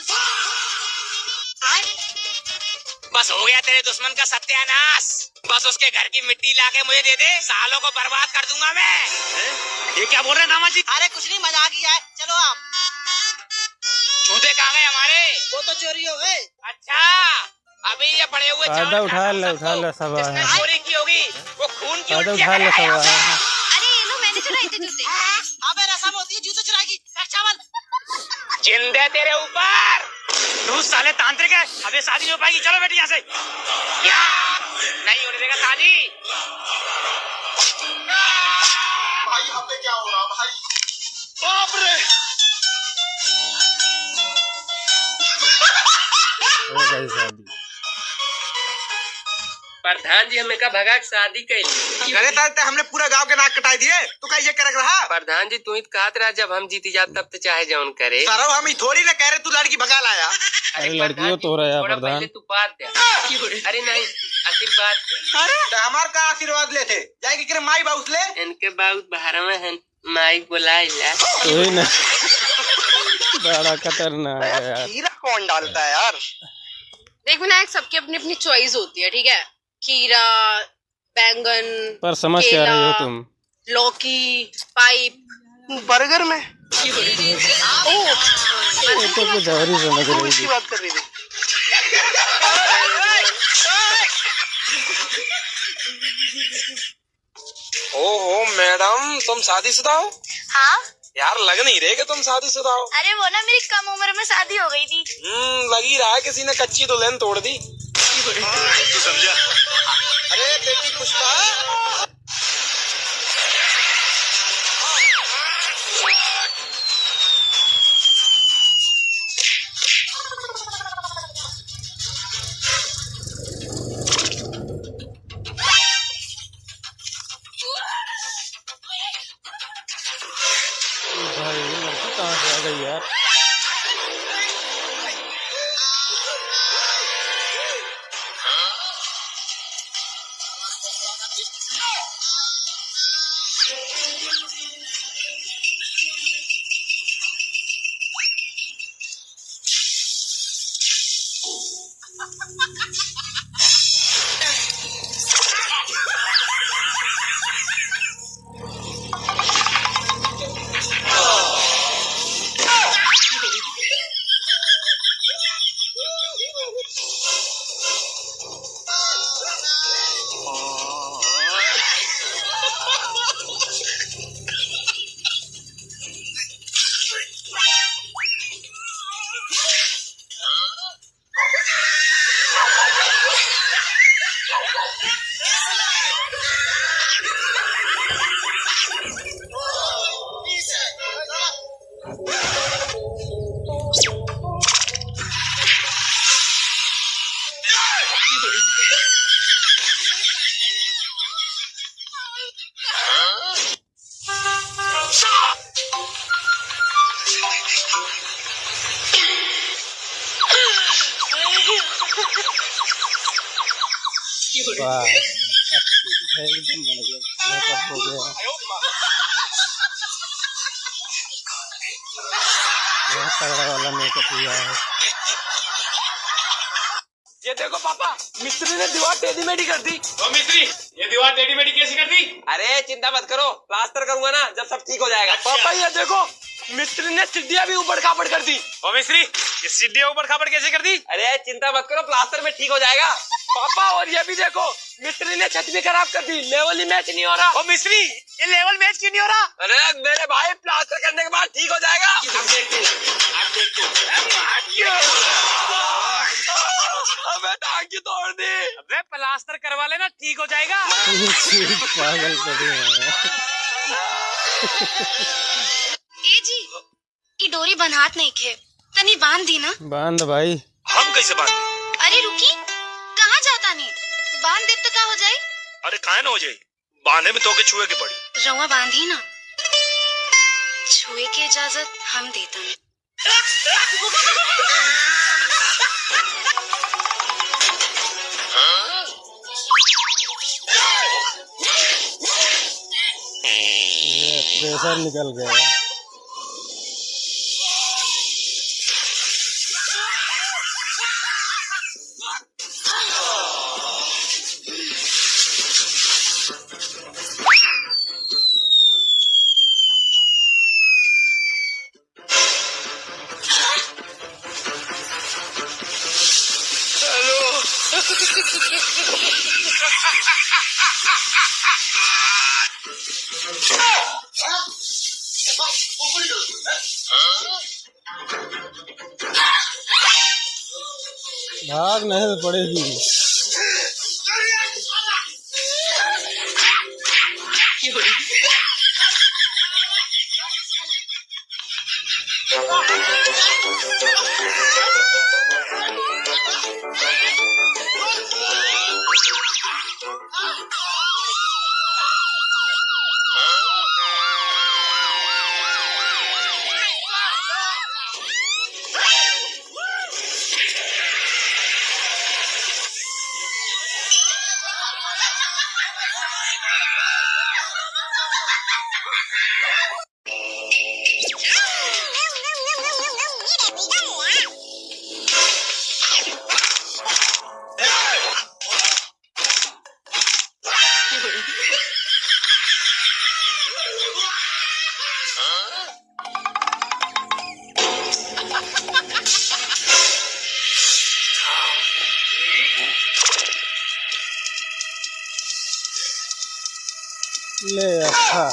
बस हो गया तेरे दुश्मन का सत्यानाश। बस उसके घर की मिट्टी लाके मुझे दे दे, सालों को बर्बाद कर दूंगा मैं। हैं? ये क्या बोल रहे हैं दामाद जी? अरे कुछ नहीं, मजाक ही है, चलो आप। जूते कहाँ गए हमारे? वो तो चोरी हो गए। अच्छा, अभी ये पड़े हुए चार फायदा उठा ले, उठा ले सब। जिसने चोरी की होगी, वो खून की उल्टियाँ करेगा। अरे ये लो, मैंने चुराए थे जूते। अबे रसम होती है जूते चुराने की। रख चावल। जिंदे तेरे ऊपर। तू साले तांत्रिक है, अब ये शादी नहीं हो पाएगी। चलो बेटी यहाँ से। क्या? नहीं होने देगा शादी। भाई, यहाँ पे क्या हो रहा भाई? बाप रे। हो गई शादी। प्रधान जी, हमें का भगा के शादी कैली। करे तारे ते हमने पूरा गांव के नाक कटाई दिए, तू का ये करक रहा? प्रधान जी, तू ही तो कहत रहा, जब हम जीती जात तब तो चाहे जौन करे। सरऊ, हम ही थोड़ी ना कह रहे तू लड़की भगा लाया। अरे अरे लड़कियों प्रधान जी, तो रहा है थोड़ा प्रधान। पहले तू बात दे। अरे नहीं, आशीर्वाद दे। अरे तो हमार का आशीर्वाद लेते? जाए के करे माई बाउस ले। इनके बाउस बाहर में हैं। माई बोलाइला। वही ना। बड़ा खतरनाक है यार। खीरा कौन डालता है यार? देख विनायक, सबकी अपनी अपनी चॉइस होती है, ठीक है? खीरा, बैंगन, पर समझ क्या रही हो केला, तुम? लौकी, पाइप। बर्गर में? ओ, ये तो कुछ और ही समझ रही थी। बात कर रही थी। ओहो मैडम, तुम शादीशुदा हो? हाँ। यार, लग नहीं रहे कि तुम शादीशुदा हो। अरे वो ना, मेरी कम उम्र में शादी हो गई थी। हम्म, लग ही रहा है किसी ने कच्ची दुल्हन तोड़ दी। तू समझा? अरे बेटी पुष्पा। भाई, ये लड़की कहाँ से आ गई यार? वाह, एकदम बढ़िया, मेकअप हो गया। तगड़ा वाला मेकअप हुआ है। ये देखो पापा, मिस्त्री ने दीवार टेढ़ी मेढ़ी कर दी। ओ मिस्त्री, ये दीवार टेढ़ी मेढ़ी कैसी कर दी? अरे चिंता मत करो, प्लास्टर करूंगा ना, जब सब ठीक हो जाएगा। अच्छा। पापा ये देखो, मिस्त्री ने सीढ़ियाँ भी ऊबड़ खाबड़ कर दी। ओ मिस्त्री, ये सीढ़ियाँ ऊबड़ खाबड़ कैसे कर दी? अरे चिंता मत करो, प्लास्टर में ठीक हो जाएगा। पापा और ये भी देखो, मिस्त्री ने छत भी खराब कर दी, लेवल ही मैच नहीं हो रहा। ओ मिस्त्री, ये लेवल मैच क्यों नहीं हो रहा? अरे मेरे भाई, प्लास्टर करने के बाद ठीक हो जाएगा। अब देखते हैं, अब देखते हैं। अबे टांग क्यों तोड़ दी? अबे प्लास्टर करवा लेना, ठीक हो जाएगा। पागल पड़े हैं। ए जी, ई डोरी बन्हात नइखे, तनी बांध दी ना। बांध भाई। हम कैसे बांध? अरे रुकी, कहाँ जातानी? बांध देब त का हो जाई? अरे काहे ना हो जाई, बांधे में तोके छुए के पड़ी। रउआ बांधी ना, छुए के इजाजत हम देतानी। ये प्रेशर निकल गया। भाग नहीं तो पड़ेगी। ले अच्छा।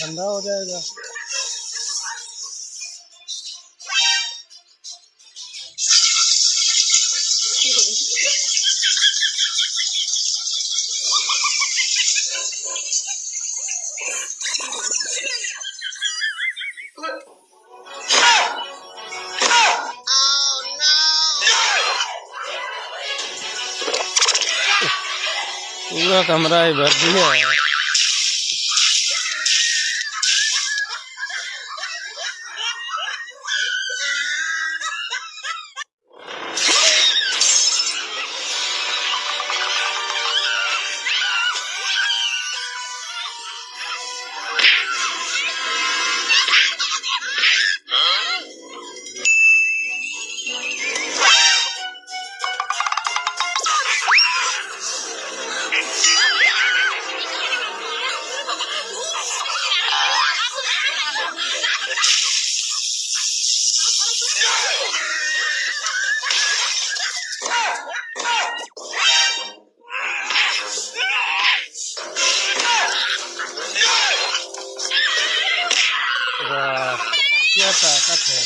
ठंडा हो जाएगा। पूरा कमरा ही भर दिया। क्या ताकत है।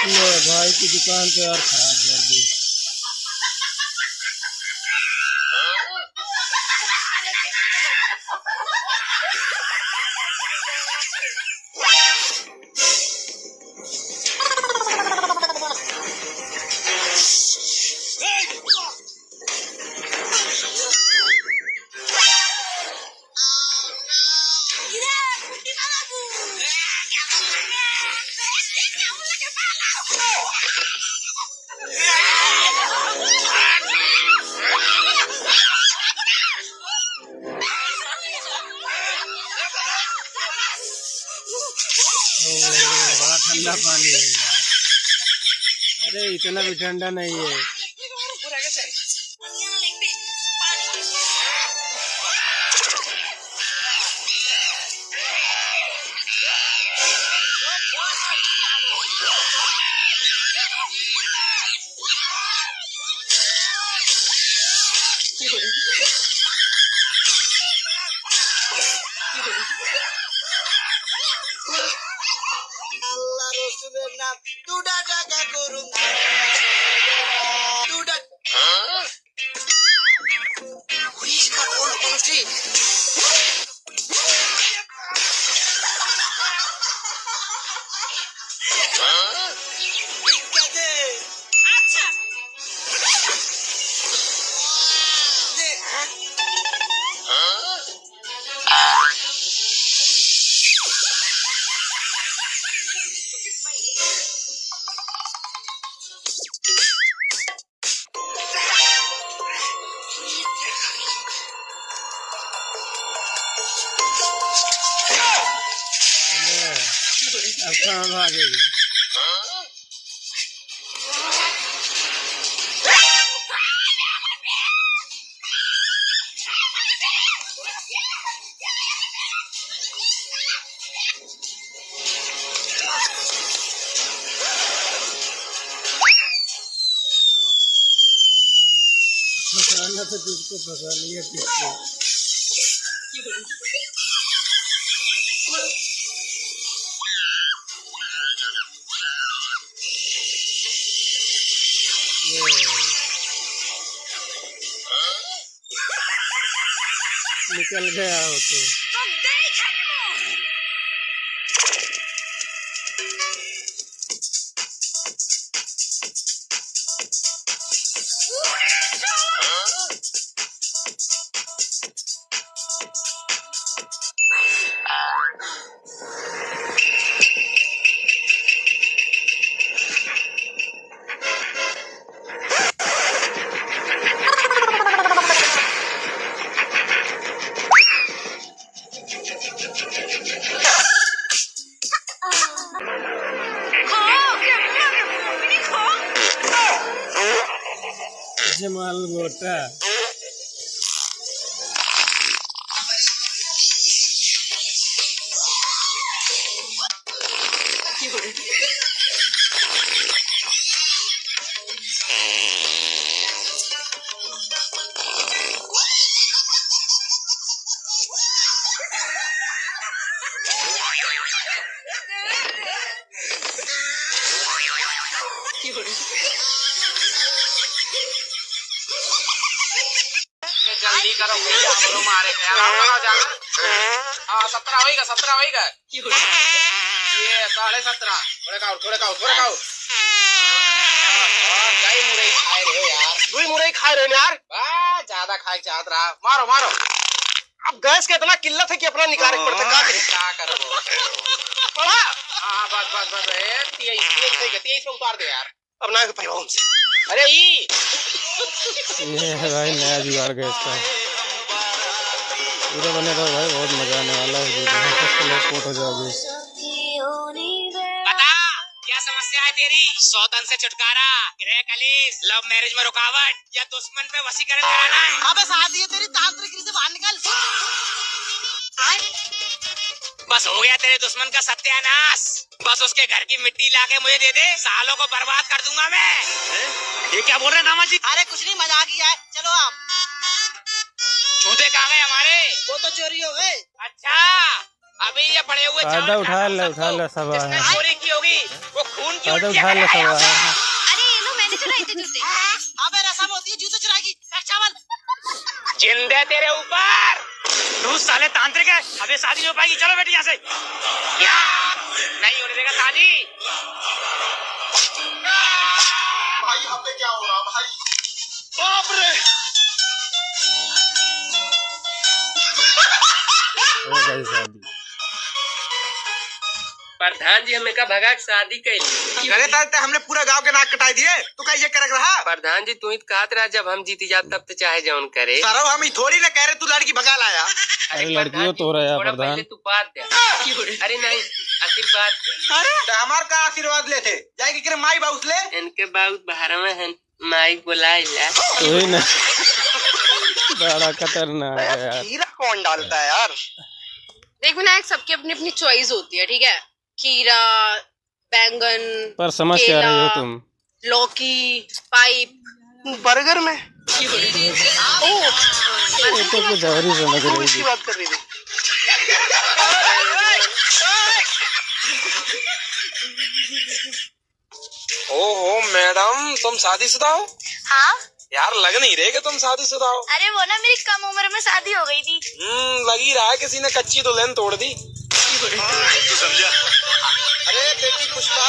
ले भाई की दुकान तो यार खराब कर दी। ओ, बड़ा ठंडा पानी है यार। अरे, इतना भी ठंडा नहीं है। আল্লাহ রসুলের নাম দুটা টাকা করুন, দুটা। अब कहाँ भागेगी? फंसाना तो तुझको फंसा लिया किसको। ये। निकल गया हो तो। जमाल मोटा। ये जल्दी करो भैया, हमरो मारे के यार, हमरो जाना। हाँ, सत्रह होइगा, सत्रह होइगा। ये साढ़े सत्रह। थोड़े खाओ, थोड़े खाओ, थोड़े खाओ। और कई मुरई खाए रहे हो यार। दुई मुरई खाए रहे हो यार। बा, ज्यादा खाए चाहत रहा। मारो, मारो। अब गैस के इतना किल्लत है कि अपना निकाले के पड़ता, का करी? का करबो? पड़ा। हाँ, बस, बस, बस, ए, तेईस, तेईस, तेईस, तेईस पे उतार दे यार। अब ना पाइबा हमसे। अरे ई। ये है भाई नया जुगाड़ गैस का। पूरा बने रहो भाई, बहुत मजा आने वाला है वीडियो में। फर्स्ट लोग पोट हो जाओगे। बता, क्या समस्या है तेरी? सौतन से छुटकारा, गृह कलेश, लव मैरिज में रुकावट या दुश्मन पे वशीकरण कराना है? अबे सादी है तेरी, तांत्रिक से बाहर निकल। बस हो गया तेरे दुश्मन का सत्यानाश। बस उसके घर की मिट्टी लाके मुझे दे दे, सालों को बर्बाद कर दूंगा मैं। हैं? ये क्या बोल रहे हैं दामाद जी? अरे कुछ नहीं, मजाक ही है, चलो आप। जूते कहाँ गए हमारे? वो तो चोरी हो गए। अच्छा, अभी ये पड़े हुए चावल फायदा उठा ले, उठा ले सब। जिसने चोरी की होगी, वो खून की उल्टियाँ करेगा। अरे ये लो, मैंने चुराए थे जूते। अबे रसम होती है जूते चुराने की। चावल। जिंदे तेरे ऊपर। तू साले तांत्रिक है, अब ये शादी नहीं हो पाएगी। चलो बेटी यहाँ से। क्या? नहीं होने देगा शादी। भाई, यहाँ पे क्या हो रहा भाई? बाप रे। हो गई शादी। प्रधान जी हमें का भगा के शादी कैली। अरे तार ते हमने पूरा गांव के नाक कटाई दिए, तू का ये करक रहा? प्रधान जी तू ही तो कहत रहा जब हम जीती जात तब तो चाहे जौन करे। सरऊ हम ही थोड़ी ना कह रहे तू लड़की भगा लाया। अरे अरे लड़कियों प्रधान जी, तो रहा थोड़ा प्रधान। पहले तू बात दे। अरे नहीं, आशीर्वाद दे। अरे तो हमार का आशीर्वाद लेते? जाएगी करे माई बाउस ले। इनके बाउस बाहर में हैं। माई बोलाइला। वही ना। बड़ा खतरनाक है यार। खीरा कौन डालता है यार? देख विनायक, सबकी अपनी अपनी चॉइस होती है, ठीक है? खीरा, बैंगन, पर समझ क्या रही हो केला, तुम? लौकी, पाइप। बर्गर में? ओ, ये तो कुछ और ही समझ रही थी। बात कर रही थी। ओहो मैडम, तुम शादीशुदा हो? हाँ। यार, लग नहीं रहे कि तुम शादीशुदा हो। अरे वो ना, मेरी कम उम्र में शादी हो गई थी। हम्म, लग ही रहा है किसी ने कच्ची दुल्हन तोड़ दी। तू समझा? अरे बेटी पुष्पा।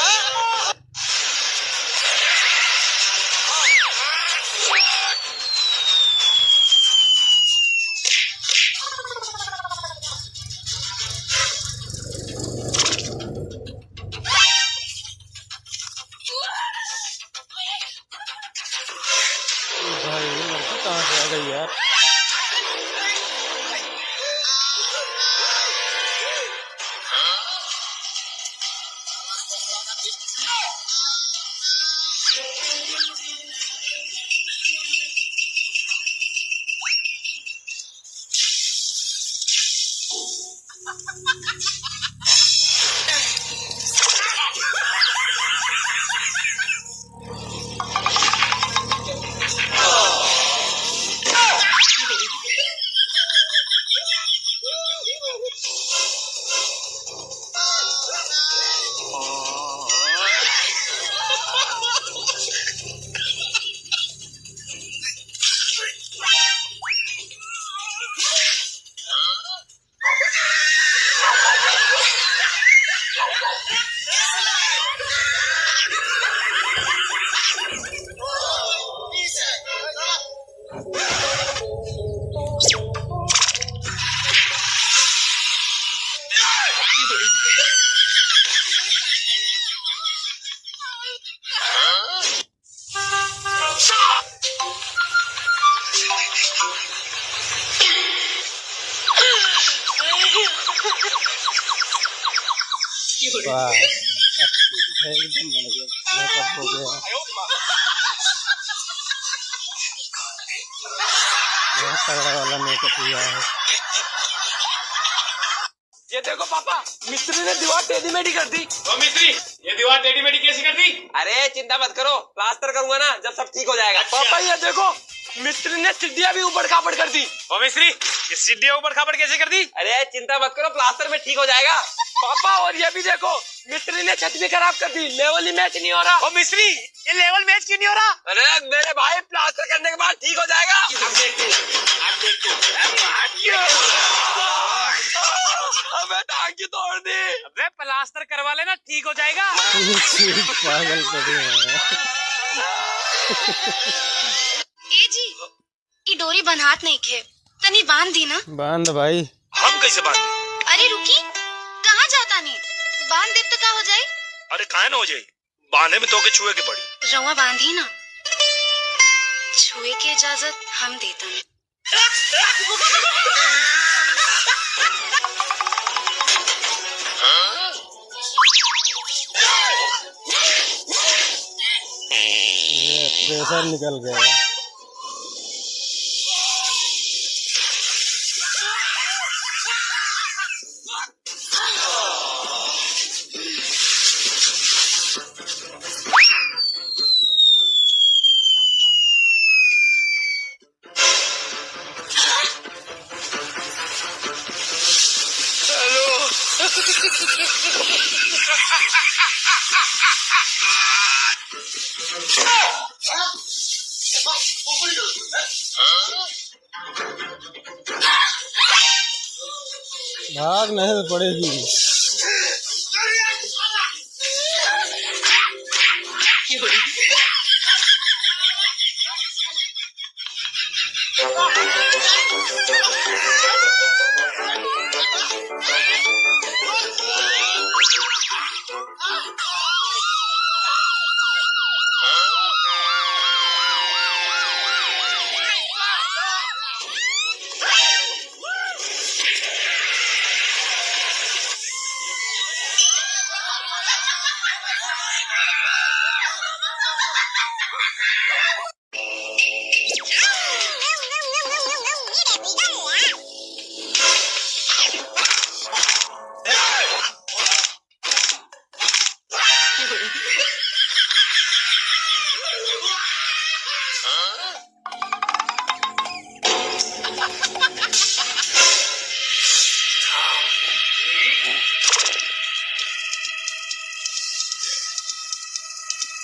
भाई, ये लड़की कहाँ से आ गई यार? वाह, एकदम बढ़िया, मेकअप हो गया। तगड़ा वाला मेकअप हुआ है। ये देखो पापा, मिस्त्री ने दीवार टेढ़ी मेढ़ी कर दी। ओ मिस्त्री, ये दीवार टेढ़ी मेढ़ी कैसी कर दी? अरे चिंता मत करो, प्लास्टर करूंगा ना, जब सब ठीक हो जाएगा। अच्छा। पापा ये देखो, मिस्त्री ने सीढ़ियाँ भी ऊबड़ खाबड़ कर दी। ओ मिस्त्री, ये सीढ़ियाँ ऊबड़ खाबड़ कैसे कर दी? अरे चिंता मत करो, प्लास्टर में ठीक हो जाएगा। पापा और ये भी देखो, मिस्त्री ने छत भी खराब कर दी, लेवल ही मैच नहीं हो रहा। ओ मिस्त्री, ये लेवल मैच क्यों नहीं हो रहा? अरे मेरे भाई, प्लास्टर करने के बाद ठीक हो जाएगा। अब देख तू, अब देख तू। अबे टांग क्यों तोड़ दी? अबे प्लास्टर करवा लेना, ठीक हो जाएगा। पागल पड़े हैं। ए जी, ई डोरी बन्हात नइखे, तनी बांध दी ना। बांध भाई। हम कैसे बांध? अरे रुकी, कहाँ जातानी? बांध देब त का हो जाई? अरे काहे ना हो जाई, बांधे में तोके छुए के पड़ी। रउआ बांधी ना, छुए के इजाजत हम देतानी। ये प्रेशर निकल गया। भाग नहीं तो पड़ेगी।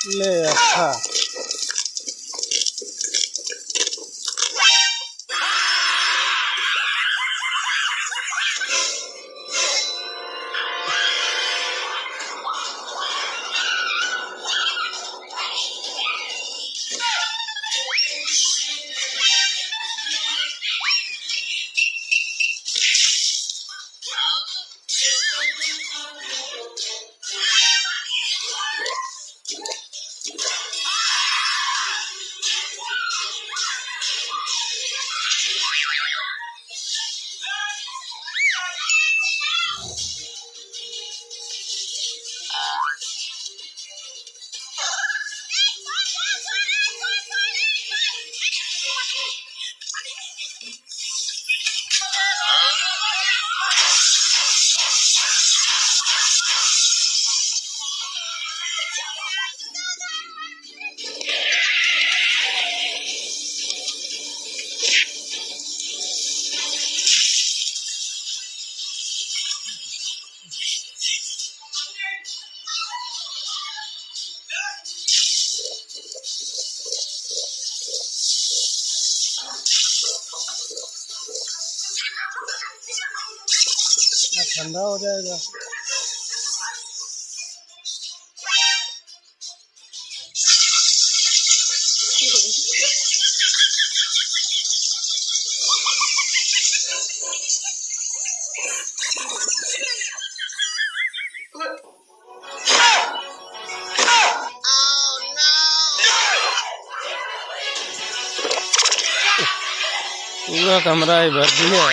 ले अच्छा। ठंडा हो जाएगा। पूरा कमरा ही भर दिया।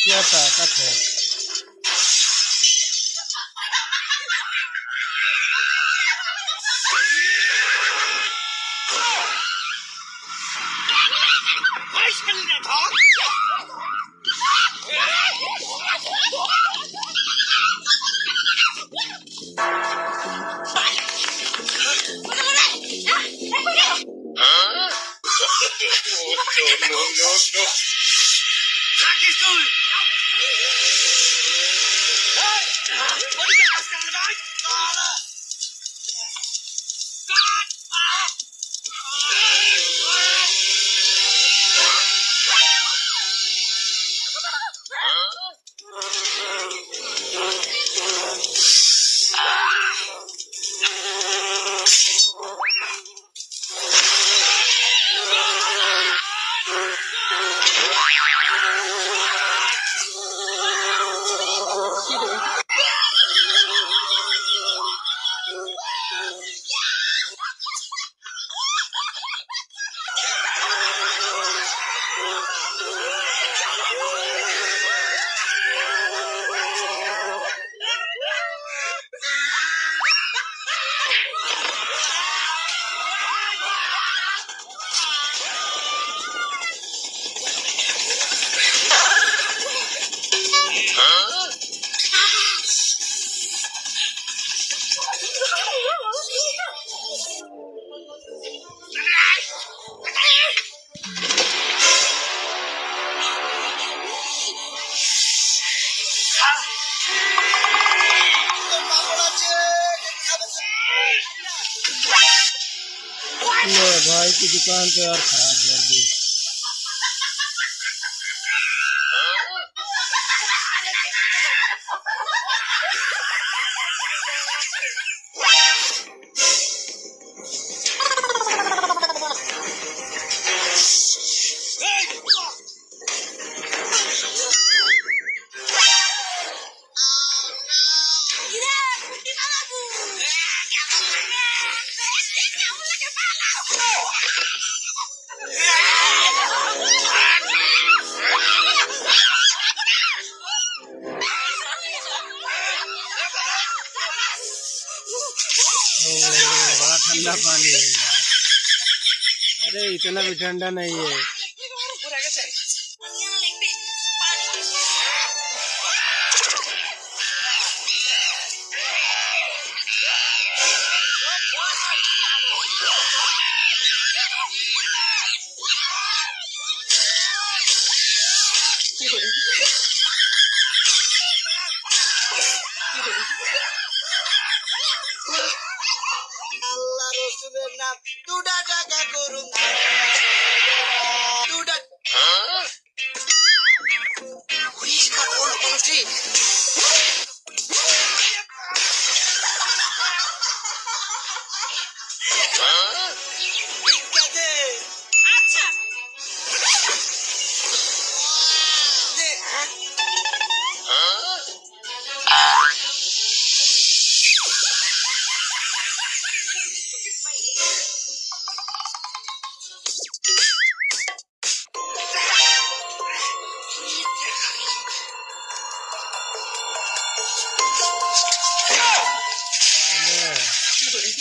क्या ताकत है। ले भाई की दुकान तो यार खराब कर दी। ओ, बड़ा ठंडा पानी है यार। अरे, इतना भी ठंडा नहीं है। আল্লাহ রসুলের নাম দুটা টাকা করুন, দুটা।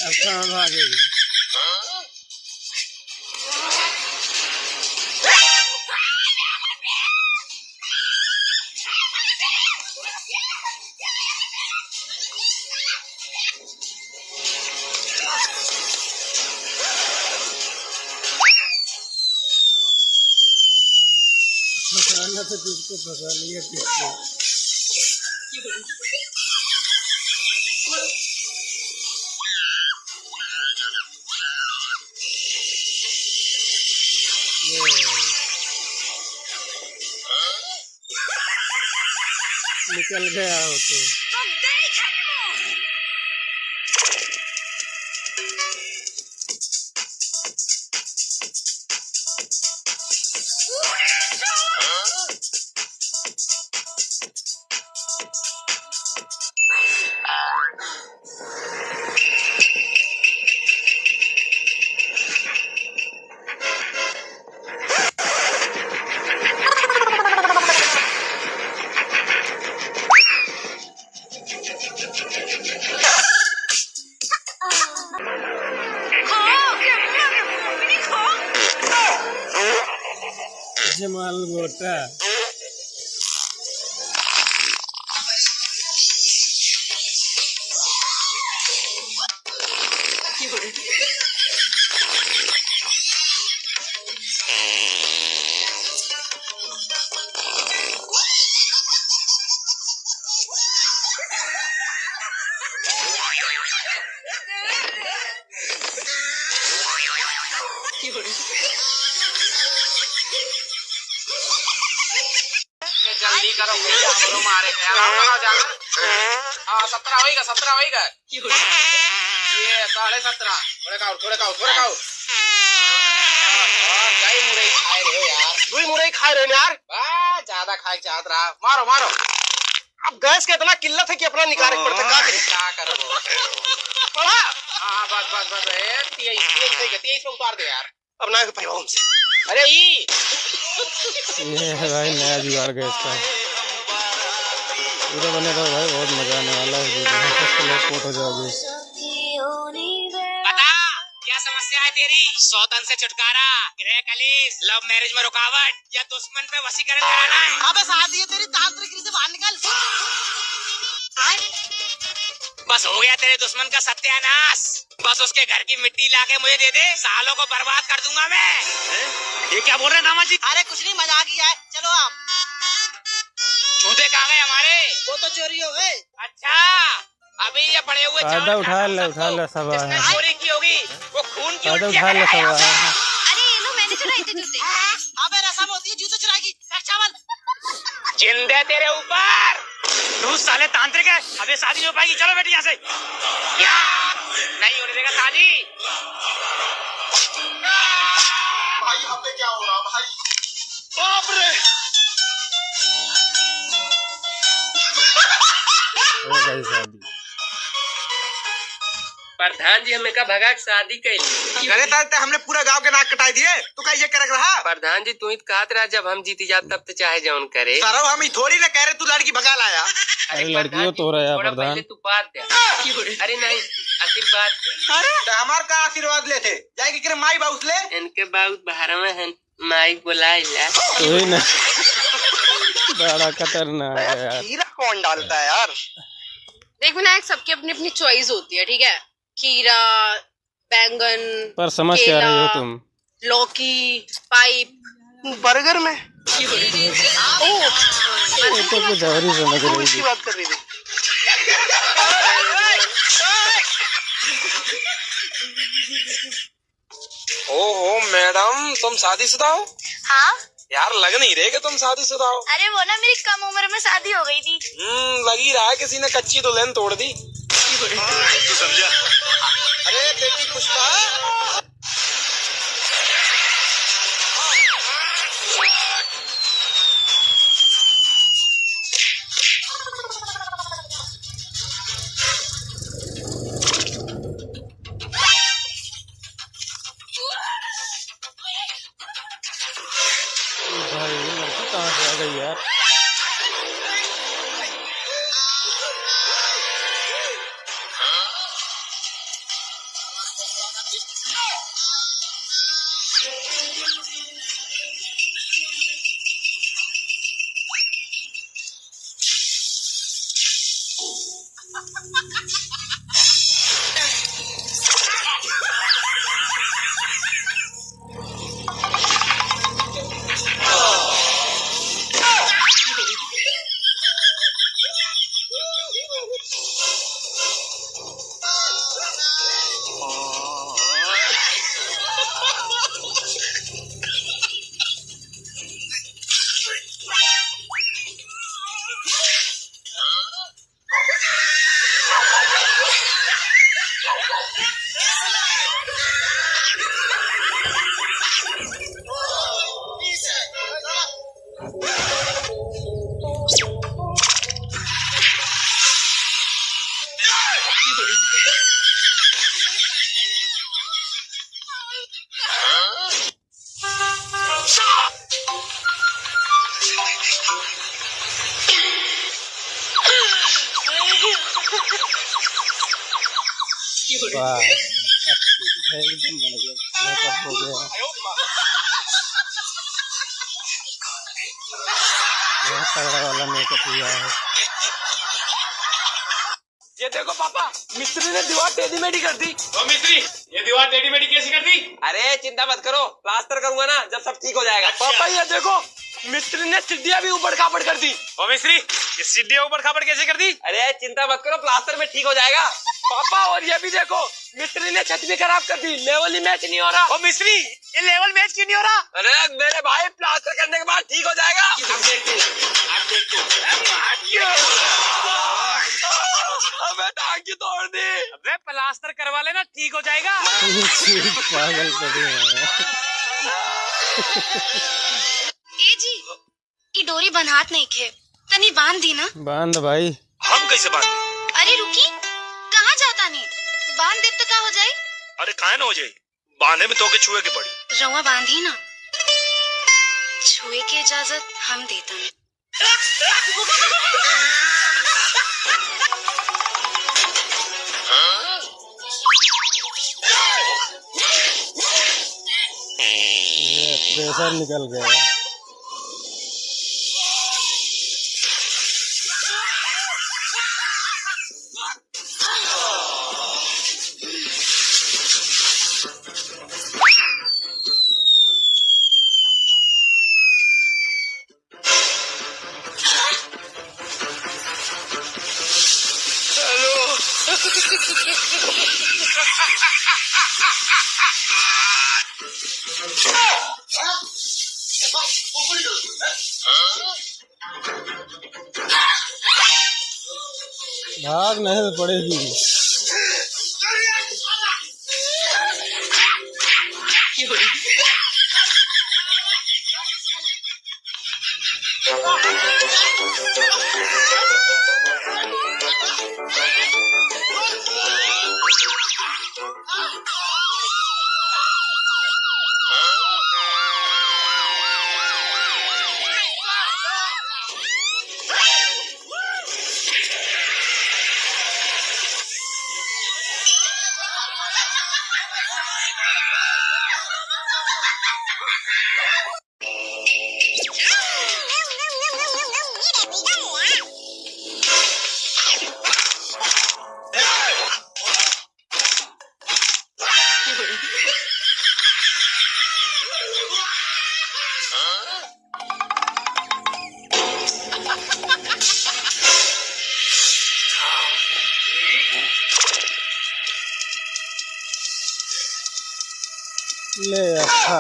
अब कहाँ भागेगी? फंसाना तो तुझको फंसा लिया किसको। ये। निकल गया हो तो। जमाल गोटा। ये जल्दी करो भैया, हमरो मारे के यार, हमरो जाना। हाँ, सत्रह होइगा, सत्रह होइगा। ये साढ़े सत्रह। थोड़े खाओ, थोड़े खाओ, थोड़े खाओ। और कई मुरई खाए रहे हो यार। दुई मुरई खाए रहे हो यार। बा, ज्यादा खाए चाहत रहा। मारो, मारो। अब गैस के इतना किल्लत है कि अपना निकाले के पड़ता, का करी? का करबो? पड़ा। हाँ, बस, बस, बस, ए, तेईस, तेईस, तेईस, तेईस पे उतार दे यार। अब ना पैबा हमसे। अरे ई। ये है भाई नया जुगाड़ गैस का। पूरा बने रहो भाई, बहुत मजा आने वाला है वीडियो में। फर्स्ट लोग पोट हो जाओगे। बता, क्या समस्या है तेरी? सौतन से छुटकारा, गृह कलेश, लव मैरिज में रुकावट या दुश्मन पे वशीकरण कराना है? अबे सादी है तेरी, तांत्रिक से बाहर निकल। बस हो गया तेरे दुश्मन का सत्यानाश। बस उसके घर की मिट्टी लाके मुझे दे दे, सालों को बर्बाद कर दूंगा मैं। हैं? ये क्या बोल रहे हैं दामाद जी? अरे कुछ नहीं, मजाक ही है, चलो आप। जूते कहाँ गए हमारे? वो तो चोरी हो गए। अच्छा, अभी ये पड़े हुए चावल फायदा उठा ले, उठा ले सब। जिसने चोरी की होगी, वो खून की उल्टियाँ करेगा। अरे ये लो, मैंने चुराए थे जूते। अबे रसम होती है जूते चुराने की। चावल। जिंदे तेरे ऊपर। तू साले तांत्रिक है, अब ये शादी नहीं हो पाएगी। चलो बेटी यहाँ से। क्या? नहीं होने देगा शादी। भाई, यहाँ पे क्या हो रहा भाई? बाप रे। हो गई शादी। प्रधान जी, हमें का भगा के शादी कैली। करे तारे ते हमने पूरा गांव के नाक कटाई दिए, तू का ये करक रहा? प्रधान जी, तू ही तो कहत रहा, जब हम जीती जात तब तो चाहे जौन करे। सरऊ, हम ई थोड़ी ना कह रहे तू लड़की भगा लाया। अरे अरे लड़कियों प्रधान जी, तो रहा है थोड़ा प्रधान। पहले तू बात दे। अरे नहीं, आशीर्वाद दे। अरे तो हमार का आशीर्वाद लेते? जाए के करे माई बाउस ले। इनके बाउस बहरवा हैं। माई बोलाइला। वही ना। बड़ा खतरनाक है यार। खीरा कौन डालता है यार? देख विनायक, सबकी अपनी अपनी चॉइस होती है, ठीक है? खीरा, बैंगन, पर समझ क्या रही हो केला, तुम? लौकी, पाइप। बर्गर में? ओ, ये तो कुछ और ही समझ रही थी। बात कर रही थी। ओहो मैडम, तुम शादीशुदा हो? हाँ। यार, लग नहीं रहे कि तुम शादीशुदा हो। अरे वो ना, मेरी कम उम्र में शादी हो गई थी। हम्म, लग ही रहा है किसी ने कच्ची दुल्हन तोड़ दी। तू समझा? अरे बेटी पुष्पा। भाई, ये लड़की कहाँ से आ गई यार? वाह, एकदम बढ़िया, मेकअप हो गया। तगड़ा वाला मेकअप हुआ है। ये देखो पापा, मिस्त्री ने दीवार टेढ़ी मेढ़ी कर दी। ओ मिस्त्री, ये दीवार टेढ़ी मेढ़ी कैसी कर दी? अरे चिंता मत करो, प्लास्टर करूंगा ना, जब सब ठीक हो जाएगा। अच्छा। पापा ये देखो, मिस्त्री ने सीढ़ियाँ भी ऊबड़ खाबड़ कर दी। ओ मिस्त्री, ये सीढ़ियाँ ऊबड़ खाबड़ कैसे कर दी? अरे चिंता मत करो, प्लास्टर में ठीक हो जाएगा। पापा और ये भी देखो, मिस्त्री ने छत भी खराब कर दी, लेवल ही मैच नहीं हो रहा। ओ मिस्त्री, ये लेवल मैच क्यों नहीं हो रहा? अरे मेरे भाई, प्लास्टर करने के बाद ठीक हो जाएगा। अब देखते हैं, अब देखते हैं। अबे टांग क्यों तोड़ दी? अबे प्लास्टर करवा लेना, ठीक हो जाएगा। पागल पड़े हैं। ए जी, ई डोरी बन्हात नइखे, तनी बांध दी ना। बांध भाई। हम कैसे बांध? अरे रुकी, कहाँ जातानी? बांध देब त का हो जाई? अरे काहे न हो जाई, बांधे में तोके छुए के पड़ी। रउआ बांधी ना, छुए के इजाजत हम देतानी। ये प्रेशर निकल गया। भाग नहीं तो पड़ेगी। ले अच्छा।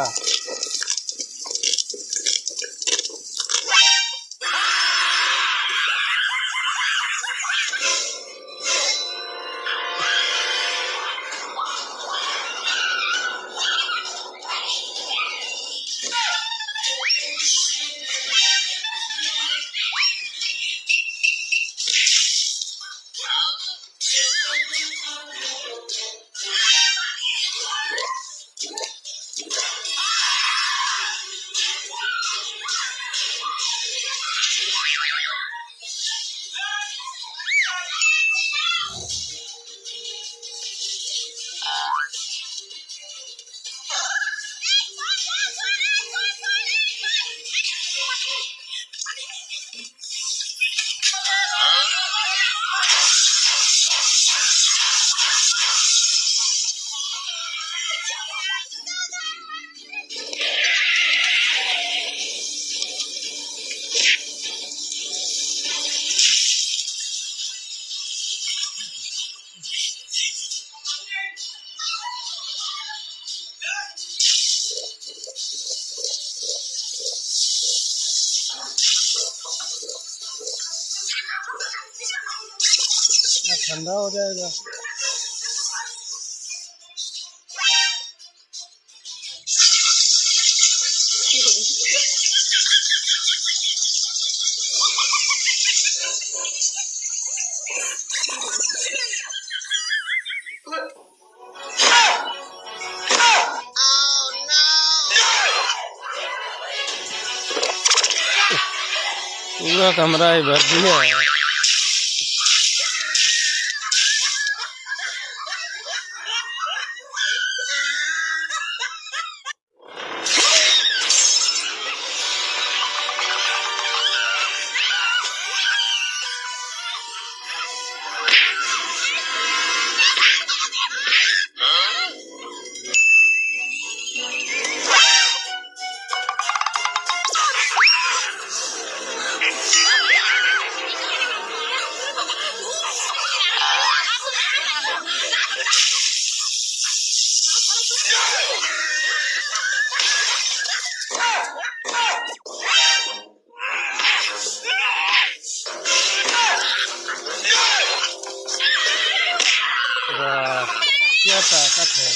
ठंडा हो जाएगा। पूरा कमरा ही भर दिया। वाह, क्या ताकत है।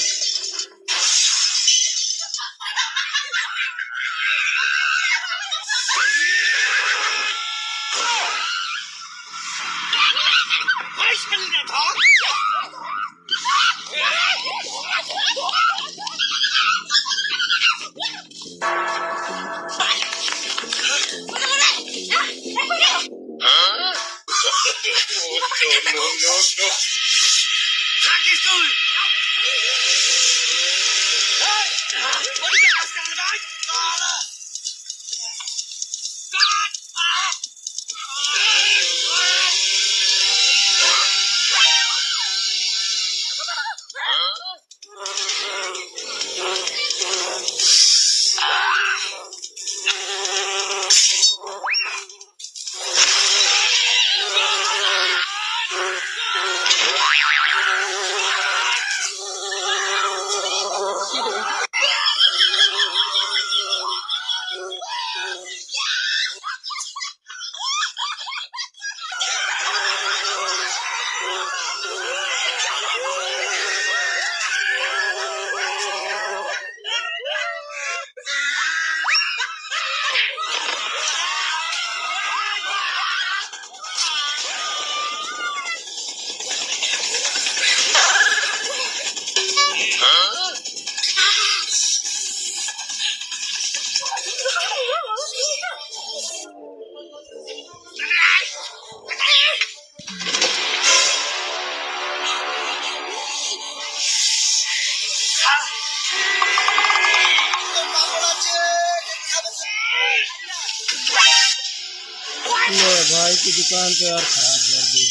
ले भाई की दुकान तो यार खराब कर दी।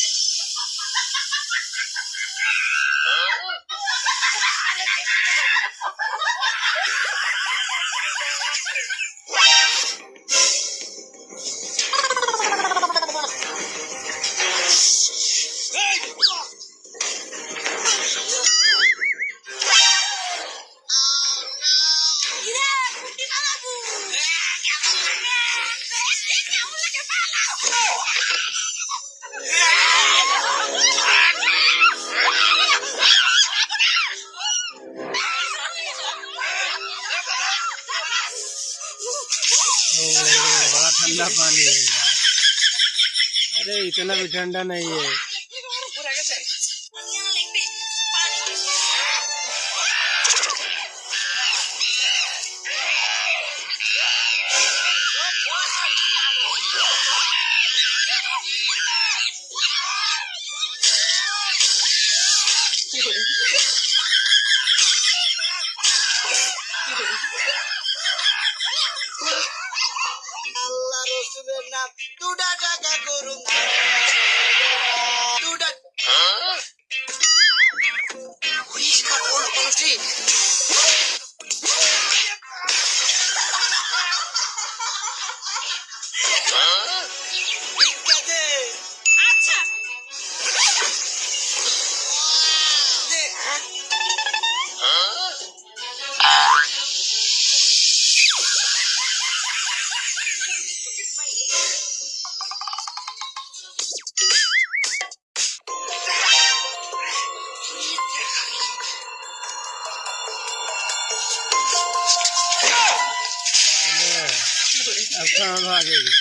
ओ, बड़ा ठंडा पानी है यार। अरे, इतना भी ठंडा नहीं है। আল্লাহ রসুলের নাম দুটা টাকা করুন, দুটা। আচ্ছা। अब कहाँ भागेगी?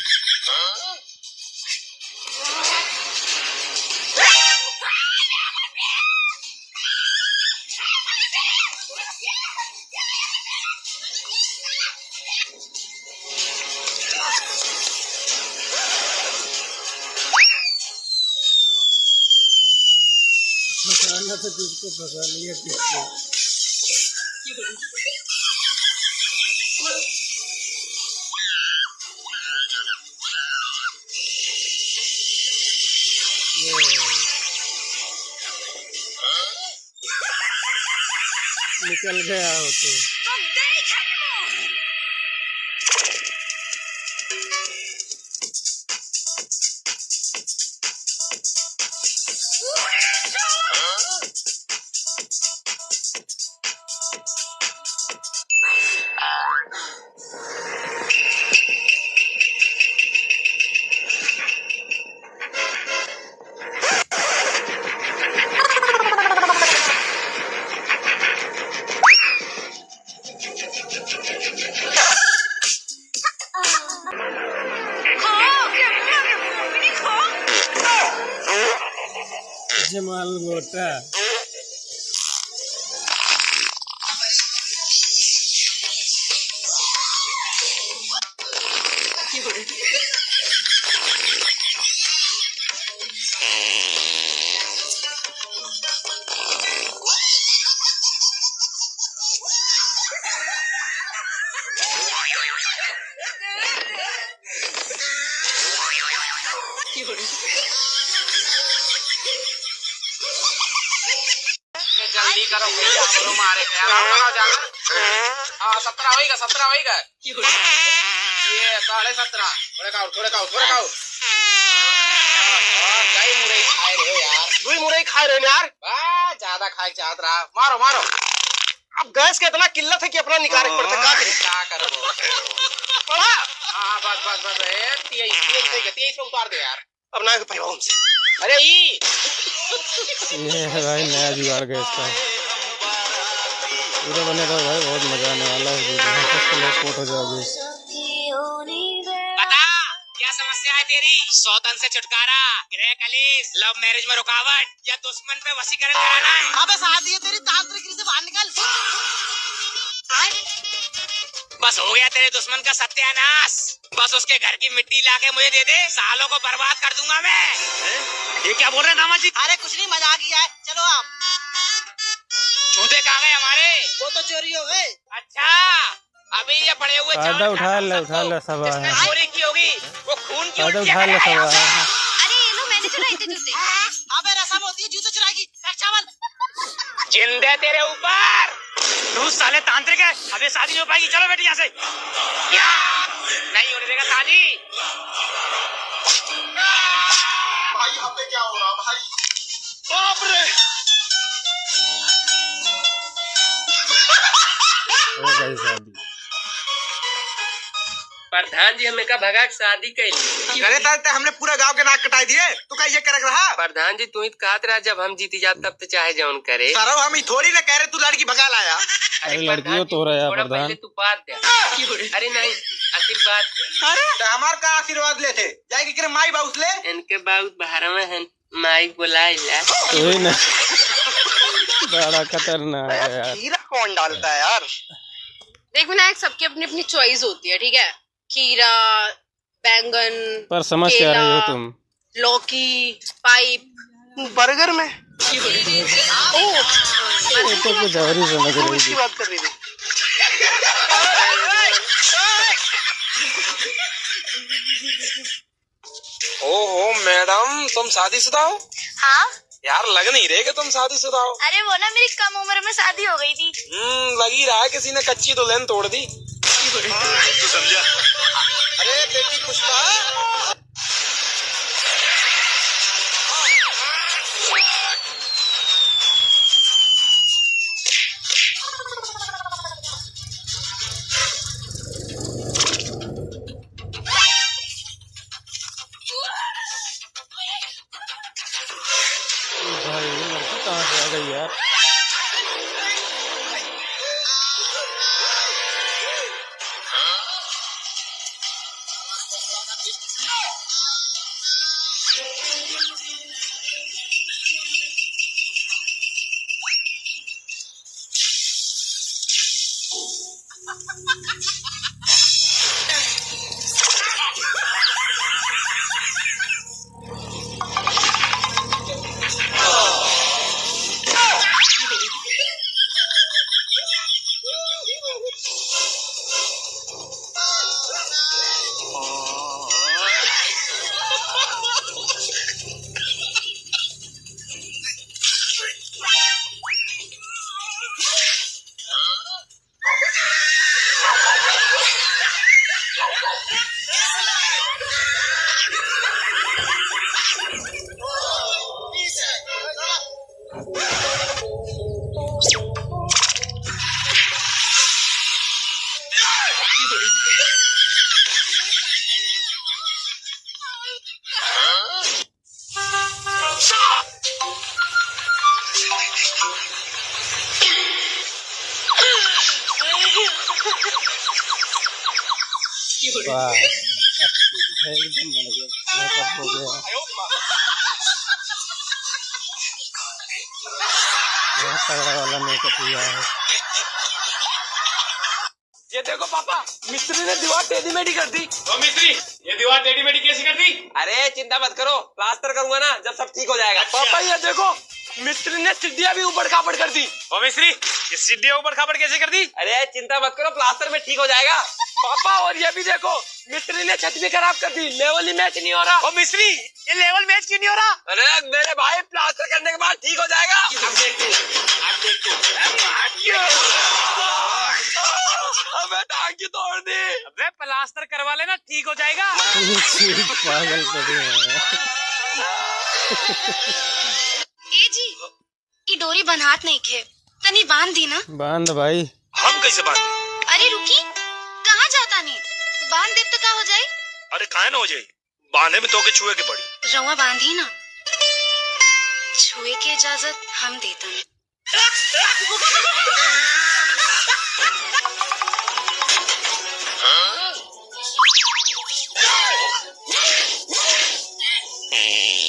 फंसाना तो तुझको फंसा लिया किसको। निकल गया हो तो। माल मोटा। ये जल्दी करो भैया, हमरो मारे के यार, हमरो जाना। हाँ, सत्रह होइगा, सत्रह होइगा। ये साढ़े सत्रह। थोड़े खाओ, थोड़े खाओ, थोड़े खाओ। और कई मुरई खाए रहे हो यार। दुई मुरई खाए रहे हो यार। बा, ज्यादा खाए चाहत रहा। मारो, मारो। अब गैस के इतना किल्लत है कि अपना निकाले के पड़ता, का करी? का करबो? पड़ा। हाँ, बस, बस, बस, ए, तेईस, तेईस, तेईस, तेईस पे उतार दे यार। अब ना पाइबा हमसे। अरे ई। ये है भाई नया जुगाड़ गैस का। पूरा बने रहो भाई, बहुत मजा आने वाला है वीडियो में। फर्स्ट लोग पोट हो जाओगे। बता, क्या समस्या है तेरी? सौतन से छुटकारा, गृह कलेश, लव मैरिज में रुकावट या दुश्मन पे वशीकरण कराना है? अबे सादी है तेरी, तांत्रिक से बाहर निकल। बस हो गया तेरे दुश्मन का सत्यानाश। बस उसके घर की मिट्टी लाके मुझे दे दे, सालों को बर्बाद कर दूंगा मैं। हैं? ये क्या बोल रहे हैं दामाद जी? अरे कुछ नहीं, मजाक ही है, चलो आप। जूते कहाँ गए हमारे? वो तो चोरी हो गए। अच्छा, अभी ये पड़े हुए चावल फायदा उठा ले, उठा ले सब। जिसने चोरी की होगी, वो खून की उल्टियाँ करेगा। अरे ये लो, मैंने चुराए थे जूते। अबे रसम होती है जूते चुराने की। फेंक चावल। जिंदे तेरे ऊपर। तू साले तांत्रिक है, अब ये शादी नहीं हो पाएगी। चलो बेटी यहाँ से। क्या? नहीं होने देगा शादी। भाई, यहाँ पे क्या हो रहा भाई? बाप रे। हो गई शादी। प्रधान जी, हमें का भगा के शादी कैली। अरे साले, ते हमने पूरा गांव के नाक कटाई दिए, तू का ये करक रहा? प्रधान जी, तू ही तो कहत रहा, जब हम जीती जात, तब तो चाहे जौन करे। सरऊ, हम ही थोड़ी ना कह रहे तू लड़की भगा लाया। अरे, लड़कियों प्रधान जी, तो रहा है, छोड़ा, प्रधान। पहले तू बात दे। अरे नहीं, आशीर्वाद दे। अरे, तो हमार का आशीर्वाद लेते? जाए के करे माई बाउस ले। इनके बाउस बहरवा हैं। माई बोलाइला। वही ना। बड़ा खतरनाक है यार। खीरा कौन डालता है यार? देख विनायक, सबकी अपनी अपनी चॉइस होती है, ठीक है? खीरा, बैंगन, पर समझ क्या रही हो केला, तुम? लौकी, पाइप। बर्गर में? ओ, ये तो कुछ और ही समझ रही थी। बात कर रही थी। ओहो मैडम, तुम शादीशुदा हो? हाँ। यार, लग नहीं रहे कि तुम शादीशुदा हो। अरे वो ना, मेरी कम उम्र में शादी हो गई थी। हम्म, लग ही रहा है किसी ने कच्ची दुल्हन तोड़ दी। तू समझा? अरे बेटी पुष्पा। भाई, ये लड़की कहाँ से आ गई यार? वाह, एकदम बढ़िया, मेकअप हो गया। तगड़ा वाला मेकअप हुआ है। ये देखो पापा, मिस्त्री ने दीवार टेढ़ी मेढ़ी कर दी। ओ मिस्त्री, ये दीवार टेढ़ी मेढ़ी कैसी कर दी? अरे चिंता मत करो, प्लास्टर करूंगा ना, जब सब ठीक हो जाएगा। अच्छा। पापा ये देखो, मिस्त्री ने सीढ़ियाँ भी ऊबड़ खाबड़ कर दी। ओ मिस्त्री, ये सीढ़ियाँ ऊबड़ खाबड़ कैसे कर दी? अरे चिंता मत करो, प्लास्टर में ठीक हो जाएगा। पापा और ये भी देखो, मिस्त्री ने छत भी खराब कर दी, लेवल ही मैच नहीं हो रहा। ओ मिस्त्री, ये लेवल मैच क्यों नहीं हो रहा? अरे मेरे भाई, प्लास्टर करने के बाद ठीक हो जाएगा। अब देखते हैं, अब देखते हैं। अबे टांग क्यों तोड़ दी? अबे प्लास्टर करवा लेना, ठीक हो जाएगा। पागल पड़े हैं। ए जी, ई डोरी बन्हात नइखे, तनी बांध दी ना। बांध भाई। हम कैसे बांध? अरे रुकी, कहाँ जातानी? बांध देब त का हो जाई? अरे काहे ना हो जाई, बांधे में तोके छुए के पड़ी। रउआ बांधी ना, छुए के इजाजत हम देतानी।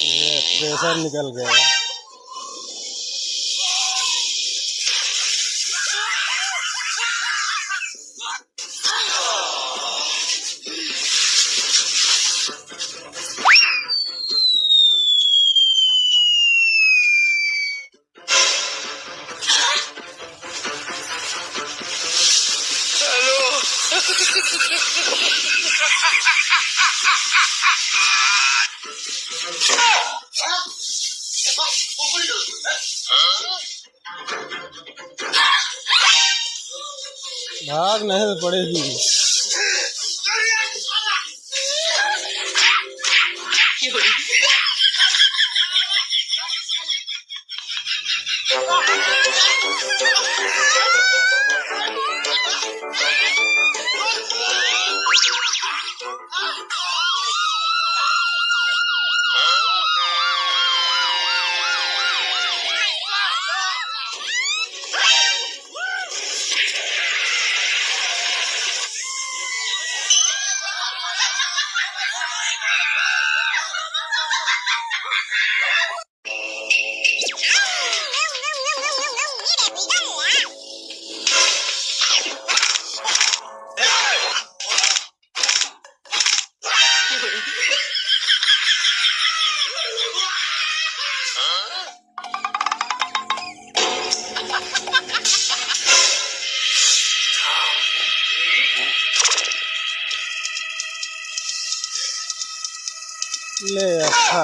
ये प्रेशर निकल गया। भाग नहीं तो पड़ेगी। ले अच्छा।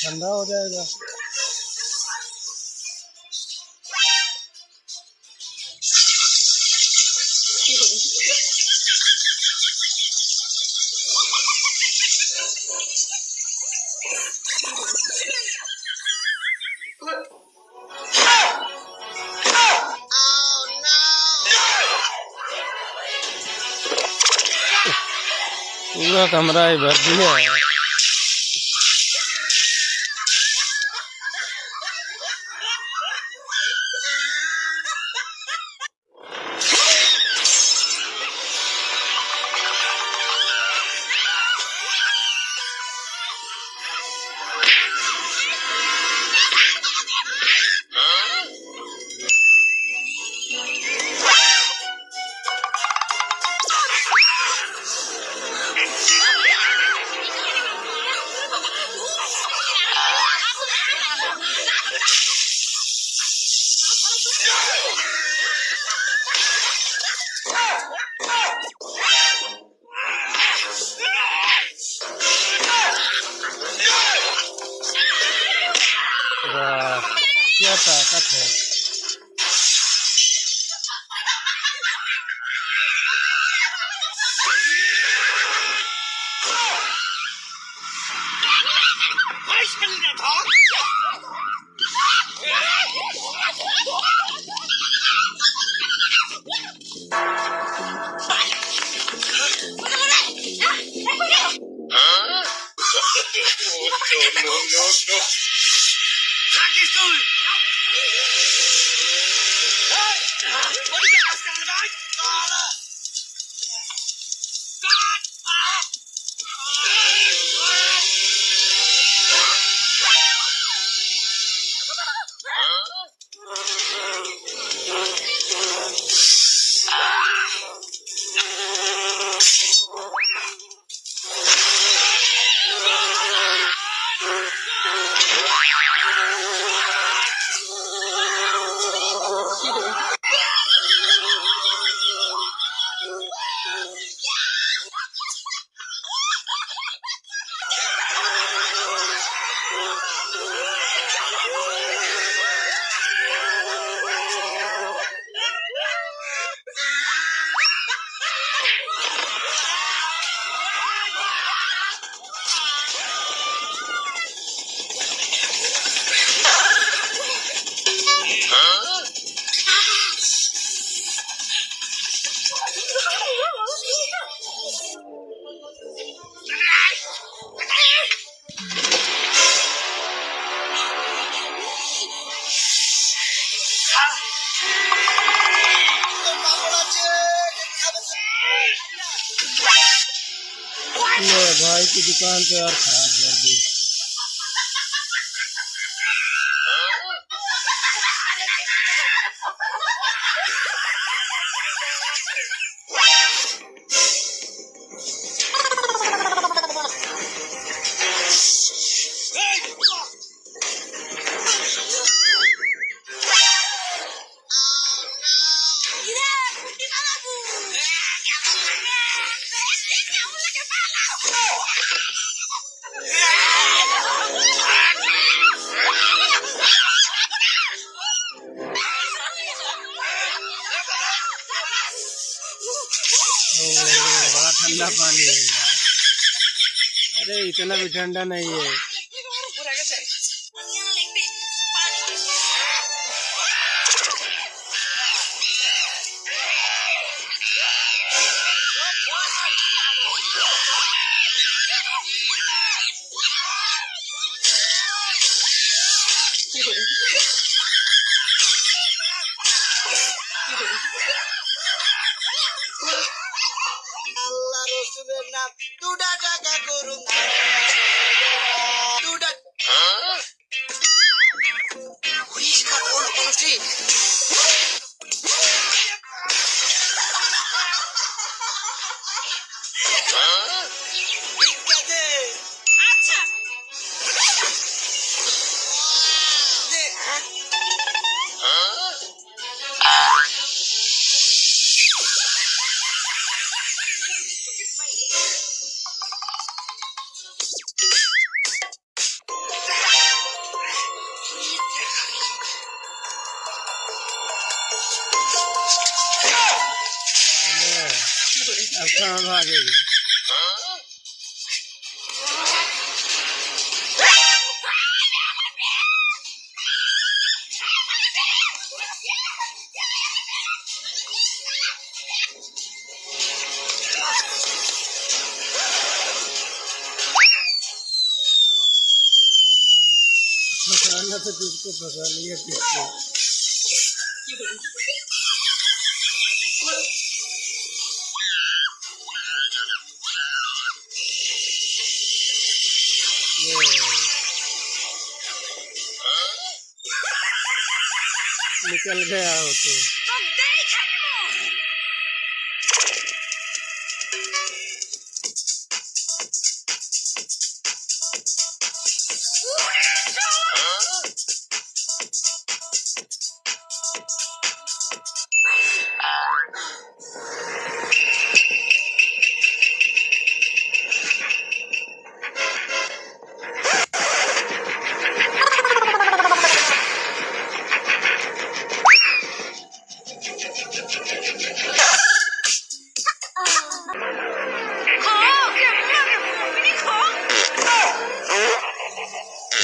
ठंडा हो जाएगा। पूरा कमरा ही भर दिया। क्या ताकत है। ले भाई की दुकान तो यार खराब कर दी। ओ, बड़ा ठंडा पानी है यार। अरे, इतना भी ठंडा नहीं है। আল্লাহ রসুলের নাম দুটা টাকা করুন, দুটা। अब कहाँ भागेगी? फंसाना तो तुझको फंसा लिया किसको। ये। निकल गया हो तो।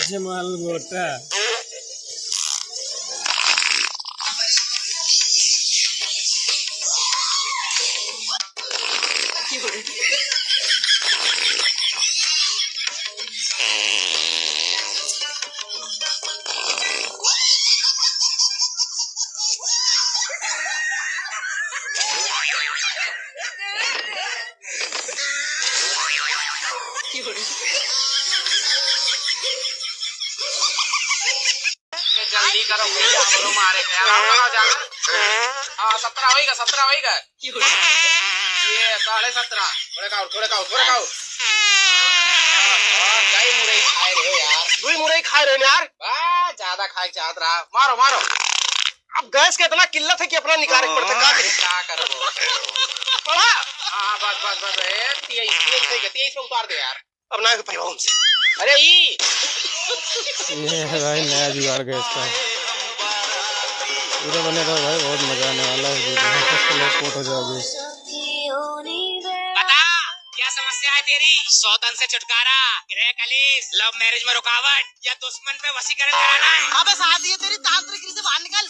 जमाल मोटा। ये जल्दी करो भैया, हमरो मारे के यार, हमरो जाना। हाँ, सत्रह होइगा, सत्रह होइगा। ये साढ़े सत्रह। थोड़े खाओ, थोड़े खाओ, थोड़े खाओ। और कई मुरई खाए रहे हो यार। दुई मुरई खाए रहे हो यार। बा, ज्यादा खाए चाहत रहा। मारो, मारो। अब गैस के इतना किल्लत है कि अपना निकाले के पड़ता, का करी? का करबो? पड़ा। हाँ, बस, बस, बस, ए, तेईस, तेईस, तेईस, तेईस पे उतार दे यार। अब ना पाइबा हमसे। अरे ई। ये है भाई नया जुगाड़ गैस का। पूरा बने रहो भाई, बहुत मजा आने वाला है वीडियो में। फर्स्ट लोग पोट हो जाओगे। बता, क्या समस्या है तेरी? सौतन से छुटकारा, गृह कलेश, लव मैरिज में रुकावट या दुश्मन पे वशीकरण कराना है? अबे साधि है तेरी, तांत्रिक से बाहर निकल।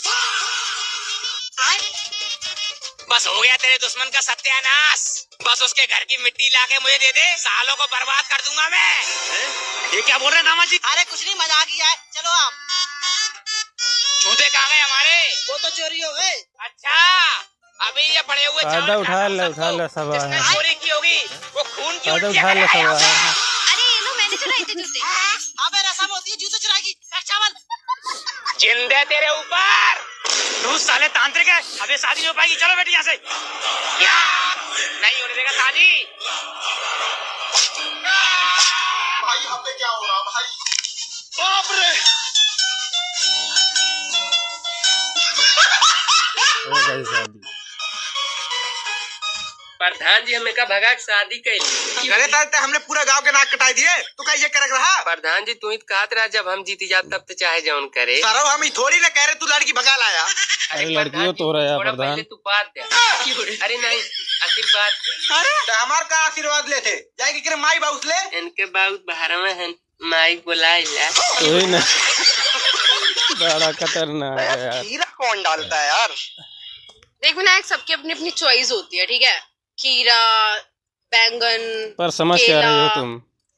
बस हो गया तेरे दुश्मन का सत्यानाश। बस उसके घर की मिट्टी लाके मुझे दे दे, सालों को बर्बाद कर दूंगा मैं। हैं? ये क्या बोल रहे हैं दामाद जी? अरे कुछ नहीं, मजाक ही है, चलो आप। जूते कहाँ गए हमारे? वो तो चोरी हो गए। अच्छा, अभी ये पड़े हुए चावल खाता हूँ, उठा ले, उठा ले, सब जिसने चोरी की होगी, वो खून की उल्टियाँ करेगा। अरे ये लो, मैंने चुराए थे जूते। अबे रसम होती है जूते चुराने की, फेंक चावल। जिंदे तेरे ऊपर। तू साले तांत्रिक है, अब ये शादी नहीं हो पाएगी। चलो बेटी यहाँ से। क्या? नहीं होने देगा शादी। भाई, यहाँ पे क्या हो रहा भाई? बाप रे! हो गई शादी। प्रधान जी, हमें का भगा के शादी कैली। अरे तार ते हमने पूरा गांव के नाक कटाई दिए, तू का ये करक रहा? प्रधान जी, तू ही तो कहत रहा जब हम जीती जात तब तो चाहे जौन करे। सरऊ हम ही थोड़ी ना कह रहे तू लड़की भगा लाया। अरे अरे लड़कियों प्रधान जी, तो रहा थोड़ा प्रधान। पहले तू बात दे। अरे नहीं, आशीर्वाद दे। अरे तो हमार का आशीर्वाद लेते? जाए के करे माई बाउस ले। इनके बाउस बहरवा हैं। माई बोलाइला। वही ना। बड़ा खतरनाक है यार। खीरा कौन डालता है यार? देख विनायक, सबकी अपनी अपनी चॉइस होती है, ठीक है? खीरा, बैंगन, पर समझ क्या रही हो केला, तुम?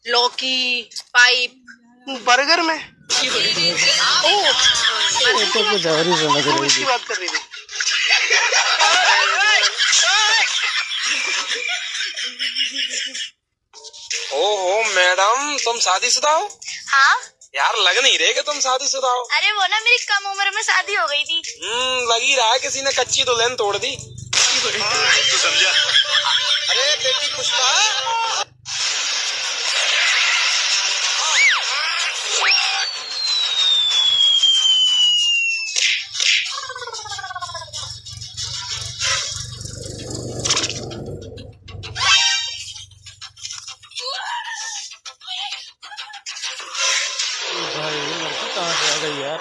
लौकी, पाइप। बर्गर में? ओ, ये तो कुछ और ही समझ रही थी। बात कर रही थी। ओहो मैडम, तुम शादीशुदा हो? हाँ। यार, लग नहीं रहे कि तुम शादीशुदा हो। अरे वो ना, मेरी कम उम्र में शादी हो गई थी। हम्म, लग ही रहा है किसी ने कच्ची दुल्हन तोड़ दी। तू समझा? अरे बेटी पुष्पा। भाई, ये लड़की कहाँ से आ गई यार?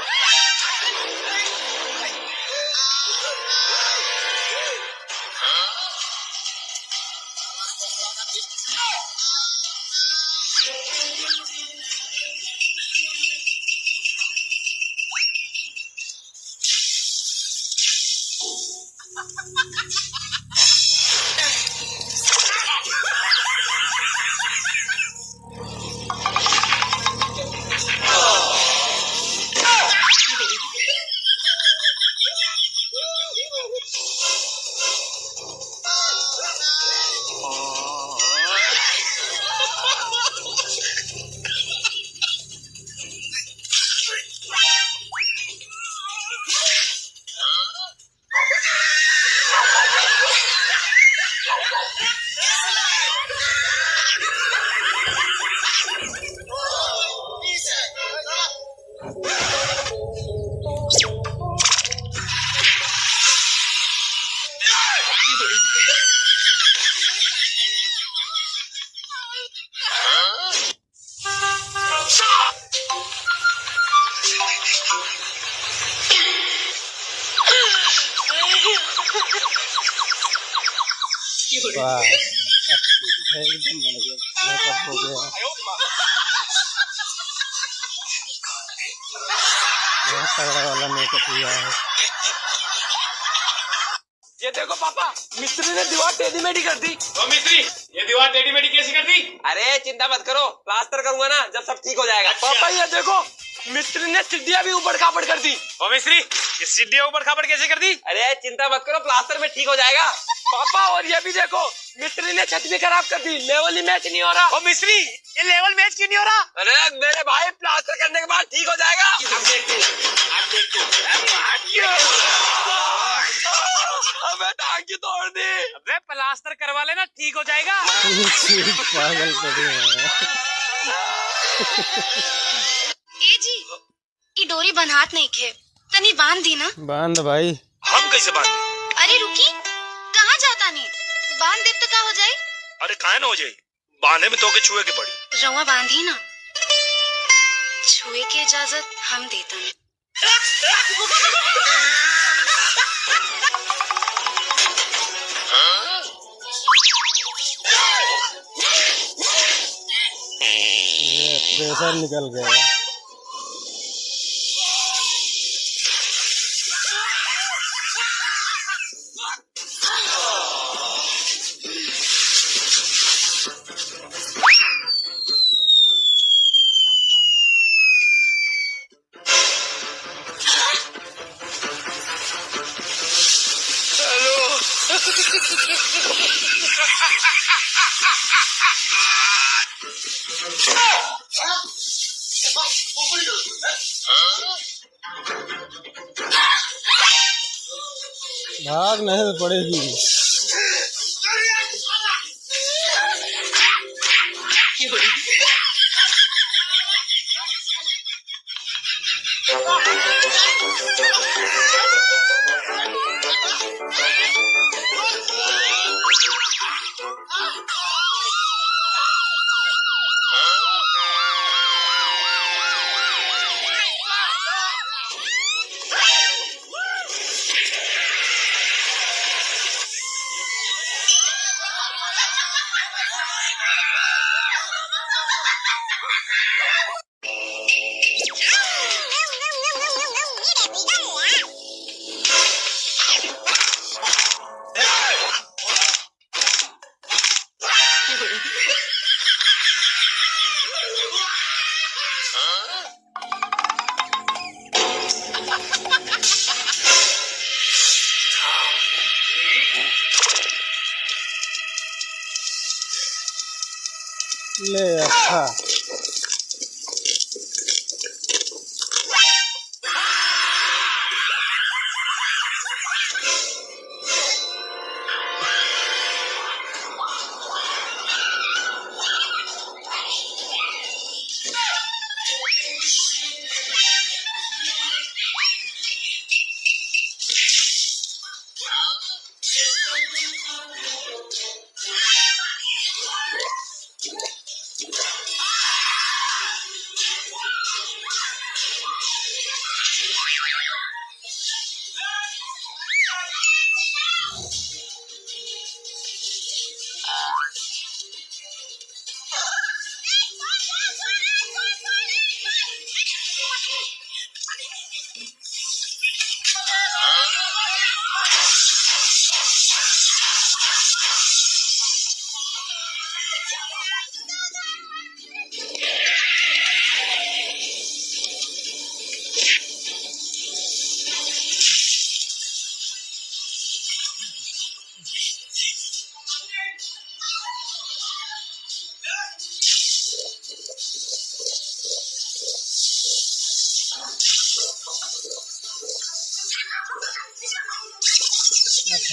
वाह, एकदम बढ़िया, मेकअप हो गया। तगड़ा वाला मेकअप हुआ है। ये देखो पापा, मिस्त्री ने दीवार टेढ़ी मेढ़ी कर दी। ओ मिस्त्री, ये दीवार टेढ़ी मेढ़ी कैसी कर दी? अरे चिंता मत करो, प्लास्टर करूंगा ना, जब सब ठीक हो जाएगा। अच्छा। पापा ये देखो, मिस्त्री ने सीढ़ियाँ भी ऊबड़ खाबड़ कर दी। ओ मिस्त्री, ये सीढ़ियाँ ऊबड़ खाबड़ कैसे कर दी? अरे चिंता मत करो, प्लास्टर में ठीक हो जाएगा। पापा और ये भी देखो, मिस्त्री ने छत भी खराब कर दी, लेवल ही मैच नहीं हो रहा। ओ मिस्त्री, ये लेवल मैच क्यों नहीं हो रहा? अरे मेरे भाई, प्लास्टर करने के बाद ठीक हो जाएगा। अब देखो, अब देखो। अबे टांग क्यों तोड़ दी? अबे प्लास्टर करवा लेना, ठीक हो जाएगा। पागल पड़े हैं। ए जी, ई डोरी बन्हात नइखे, तनी बांध दी ना। बांध भाई। हम कैसे बांध? अरे रुकी, कहाँ जाता नी? बांध देब तो का हो जाई? अरे काहे ना हो जाई, बांधे में तोके छुए के पड़ी। रउआ बांधी ना, छुए के इजाजत हम देता नी। ये प्रेशर निकल गया। भाग नहीं तो पड़ेगी। ले अच्छा।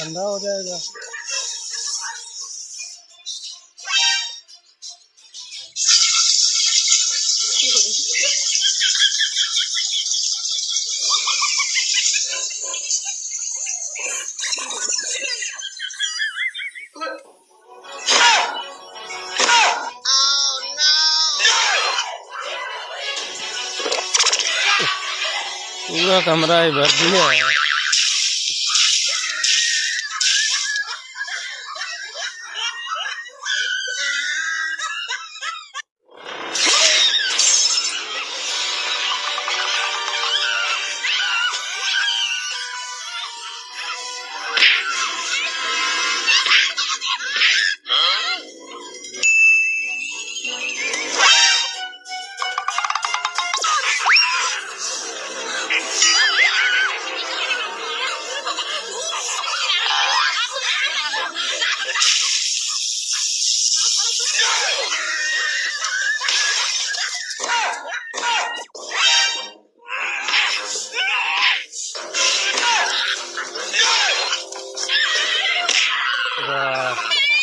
ठंडा हो जाएगा। पूरा कमरा ही भर दिया।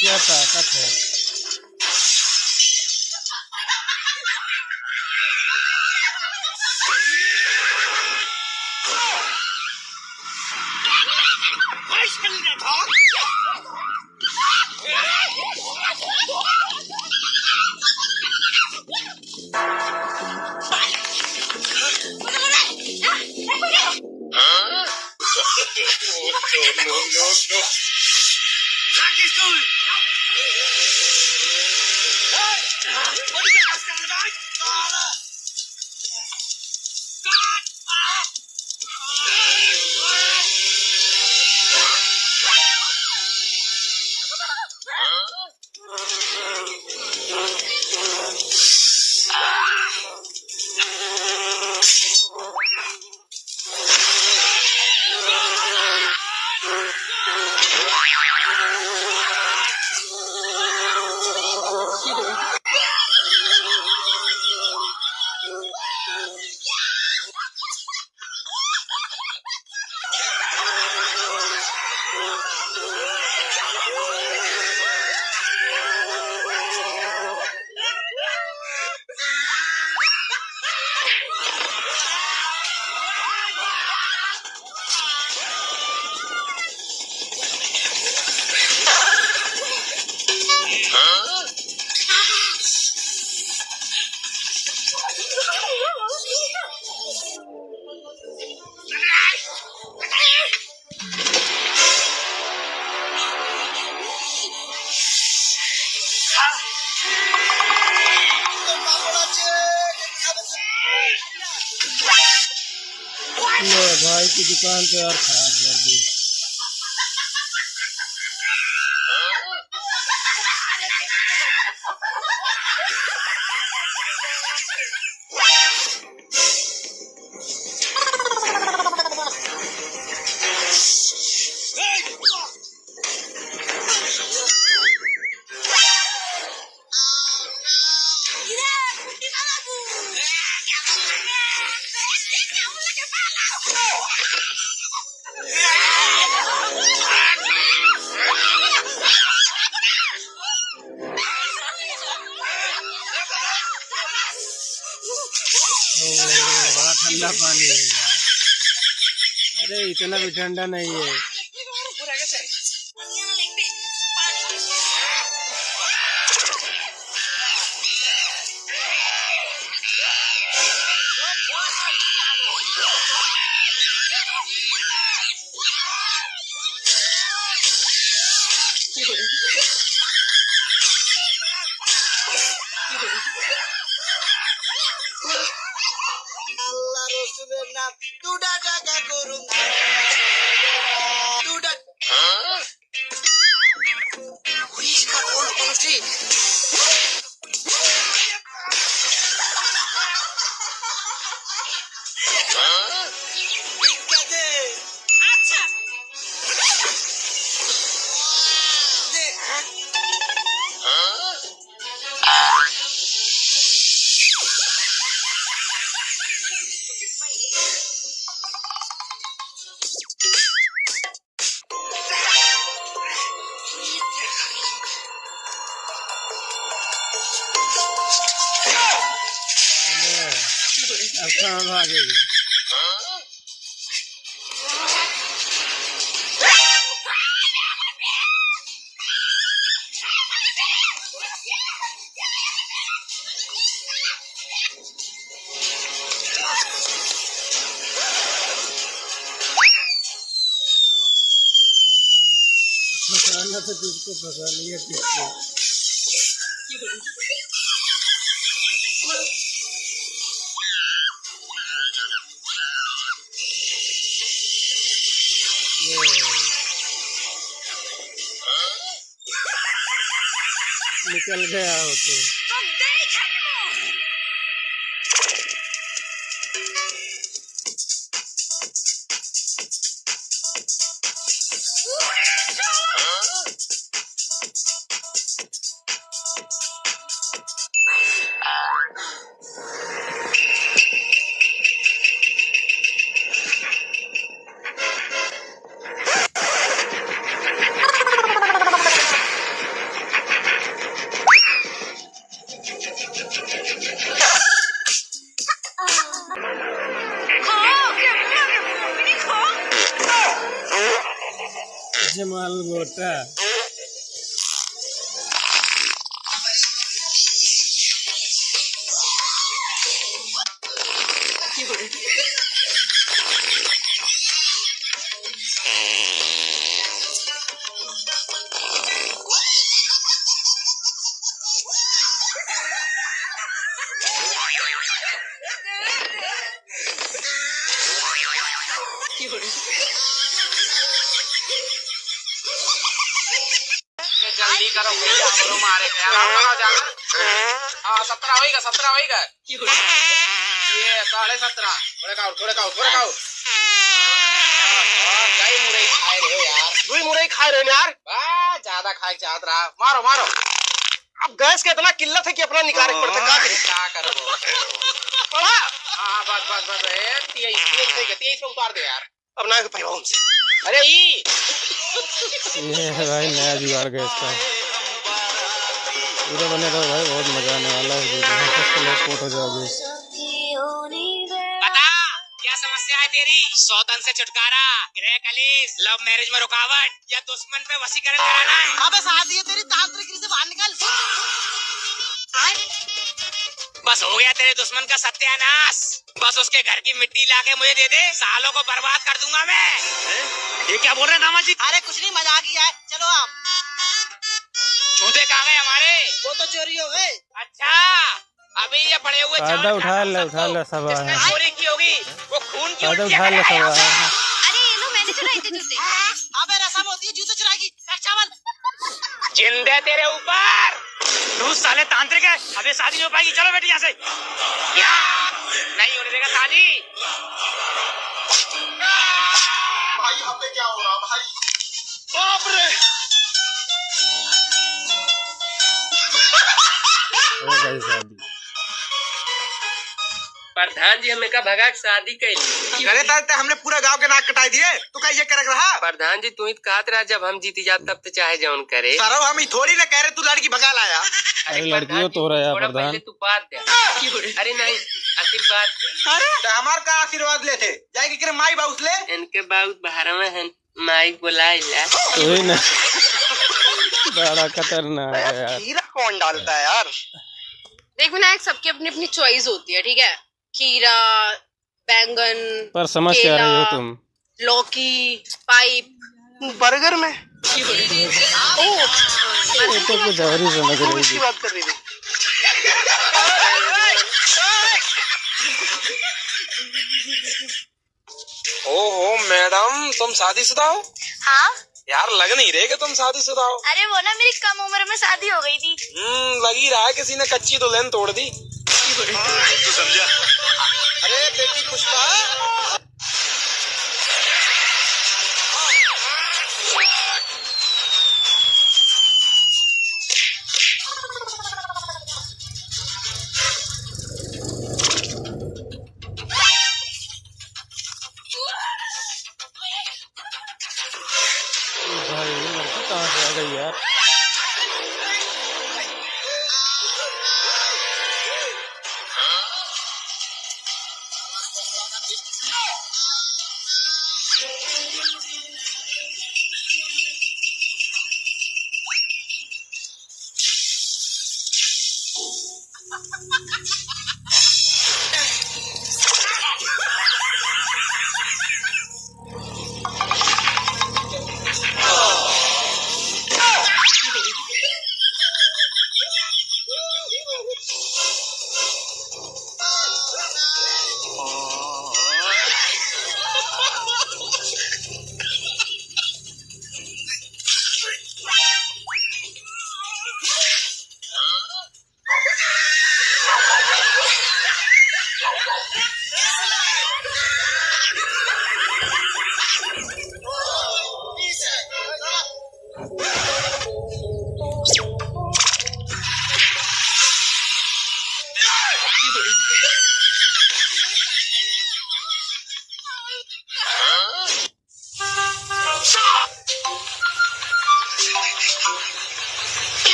क्या ताकत है। ले भाई की दुकान तो यार खराब कर दी। ओ, बड़ा ठंडा पानी है यार। अरे, इतना भी ठंडा नहीं है। আল্লাহ রসুলের নাম দুটা টাকা করুন, দুটা। अब कहाँ भागेगी? फंसाना तो तुझको फंसा लिया किसको। ये। निकल गया हो तो। जमाल मोटा। ये जल्दी करो भैया, हमरो मारे के यार, हमरो जाना। हाँ, सत्रह होइगा, सत्रह होइगा। ये साढ़े सत्रह। थोड़े खाओ, थोड़े खाओ, थोड़े खाओ। और कई मुरई खाए रहे हो यार। दुई मुरई खाए रहे हो यार। बा, ज्यादा खाए चाहत रहा। मारो, मारो। अब गैस के इतना किल्लत है कि अपना निकाले के पड़ता, का करी? का करबो? पड़ा। हाँ, बस, बस, बस, ए, तेईस, तेईस, तेईस, तेईस पे उतार दे यार। अब ना पैबा हमसे। अरे ई। ये है भाई नया जुगाड़ गैस का। पूरा बने रहो भाई, बहुत मजा आने वाला है वीडियो में। फर्स्ट लोग पोट हो जाओगे। बता, क्या समस्या है तेरी? सौतन से छुटकारा, गृह कलेश, लव मैरिज में रुकावट या दुश्मन पे वशीकरण कराना है? अबे सादी है तेरी, तांत्रिक से बाहर निकल। बस हो गया तेरे दुश्मन का सत्यानाश। बस उसके घर की मिट्टी लाके मुझे दे दे, सालों को बर्बाद कर दूंगा मैं। हैं? ये क्या बोल रहे हैं दामाद जी? अरे कुछ नहीं, मजाक ही है, चलो आप। जूते कहाँ गए हमारे? वो तो चोरी हो गए। अच्छा, अभी ये पड़े हुए चावल फायदा उठा ले, उठा ले सब। जिसने चोरी की होगी, वो खून की उल्टियाँ करेगा। अरे ये लो, मैंने चुराए थे जूते। अबे रसम होती है जूते चुराने की। रख चावल। जिंदे तेरे ऊपर। तू साले तांत्रिक है, अब ये शादी नहीं हो पाएगी। चलो बेटी यहाँ से। क्या? नहीं होने देगा शादी। भाई, यहाँ पे क्या हो रहा भाई? बाप रे। हो गई शादी। प्रधान जी हमें का भगा के शादी कैली। करे तारे ते हमने पूरा गांव के नाक कटाई दिए, तू का ये करक रहा? प्रधान जी तू ही तो कहत रहा जब हम जीती जात तब तो चाहे जौन करे। सरऊ हम ही थोड़ी ना कह रहे तू लड़की भगा लाया। अरे अरे लड़कियों प्रधान जी, तो रहा थोड़ा प्रधान। पहले तू बात दे। अरे नहीं, आशीर्वाद दे। अरे तो हमार का आशीर्वाद लेते? जाए के करे माई बाउस ले। इनके बाउस बहरवा हैं। माई बोलाइला। वही ना। बड़ा खतरनाक है यार। खीरा कौन डालता है यार? देख विनायक, सबकी अपनी अपनी चॉइस होती है, ठीक है? खीरा, बैंगन, पर समझ क्या रही हो केला, तुम? लौकी, पाइप। बर्गर में? ओ, ये तो कुछ और ही समझ रही थी। बात कर रही थी। ओहो मैडम, तुम शादीशुदा हो? हाँ। यार, लग नहीं रहे कि तुम शादीशुदा हो। अरे वो ना, मेरी कम उम्र में शादी हो गई थी। हम्म, लग ही रहा है किसी ने कच्ची दुल्हन तोड़ दी। तू समझा? अरे बेटी पुष्पा। भाई, ये लड़की कहाँ से आ गई यार?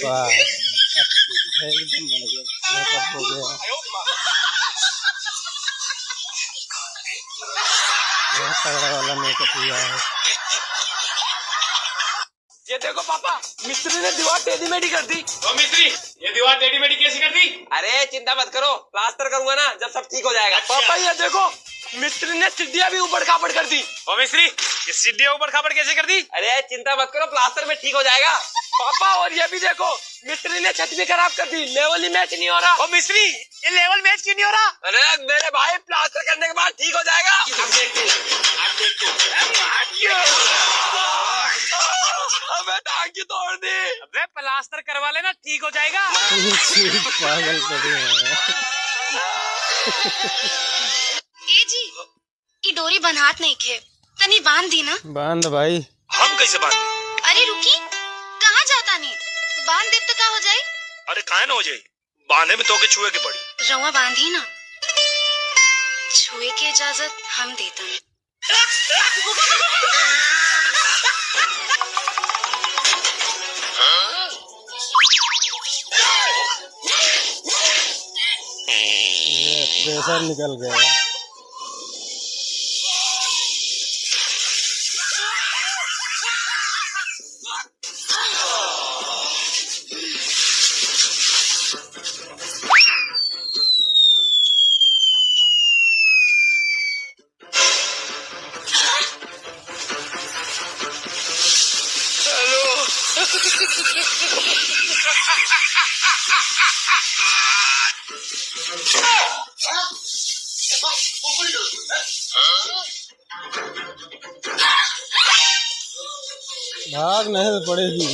वाह, एकदम बढ़िया, मेकअप हो गया। तगड़ा वाला मेकअप हुआ है। ये देखो पापा, मिस्त्री ने दीवार टेढ़ी मेढ़ी कर दी। ओ मिस्त्री, ये दीवार टेढ़ी मेढ़ी कैसी कर दी? अरे चिंता मत करो, प्लास्टर करूंगा ना, जब सब ठीक हो जाएगा। अच्छा। पापा ये देखो, मिस्त्री ने सीढ़ियाँ भी ऊबड़ खाबड़ कर दी। ओ मिस्त्री, ये सीढ़ियाँ ऊबड़ खाबड़ कैसे कर दी? अरे चिंता मत करो, प्लास्टर में ठीक हो जाएगा। पापा और ये भी देखो, मिस्त्री ने छत भी खराब कर दी, लेवल ही मैच नहीं हो रहा। ओ मिस्त्री, ये लेवल मैच क्यों नहीं हो रहा? अरे मेरे भाई, प्लास्टर करने के बाद ठीक हो जाएगा। अब देख तू, अब देख तू। अबे टांग क्यों तोड़ दी? अबे प्लास्टर करवा लेना, ठीक हो जाएगा। पागल पड़े हैं। ए जी, ई डोरी बन्हात नइखे, तनी बांध दी ना। बांध भाई। हम कैसे बांध? अरे रुकी, कहाँ जाता नी? बांध देब तो का हो जाई? अरे काहे ना हो जाई, बांधे में तोके छुए के पड़ी। रउआ बांधी ना, छुए के इजाजत हम देता नी। ये प्रेशर निकल गया। भाग नहीं तो पड़ेगी।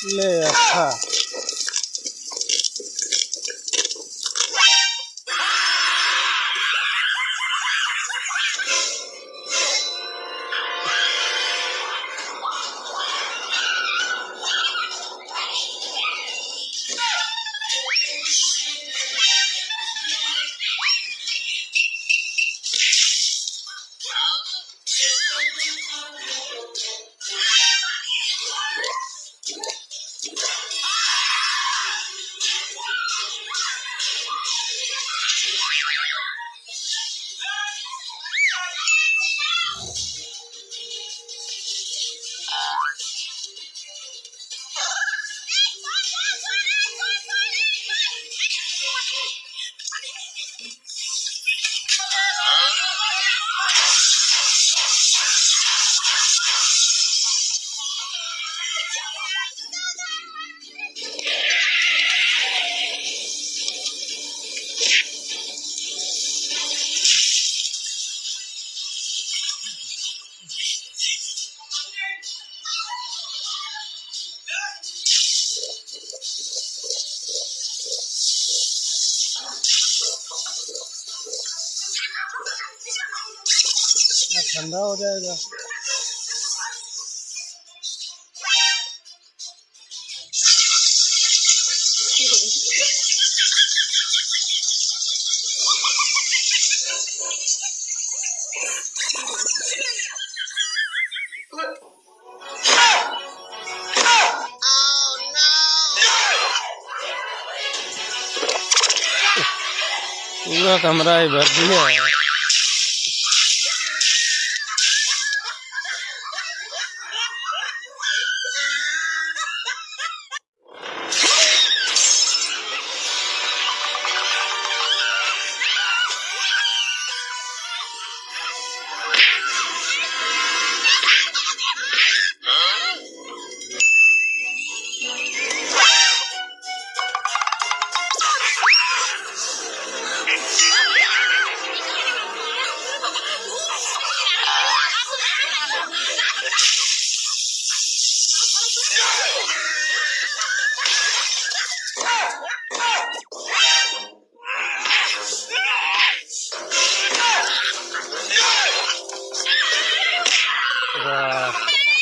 ले अच्छा। ठंडा हो जाएगा। पूरा कमरा ही भर दिया।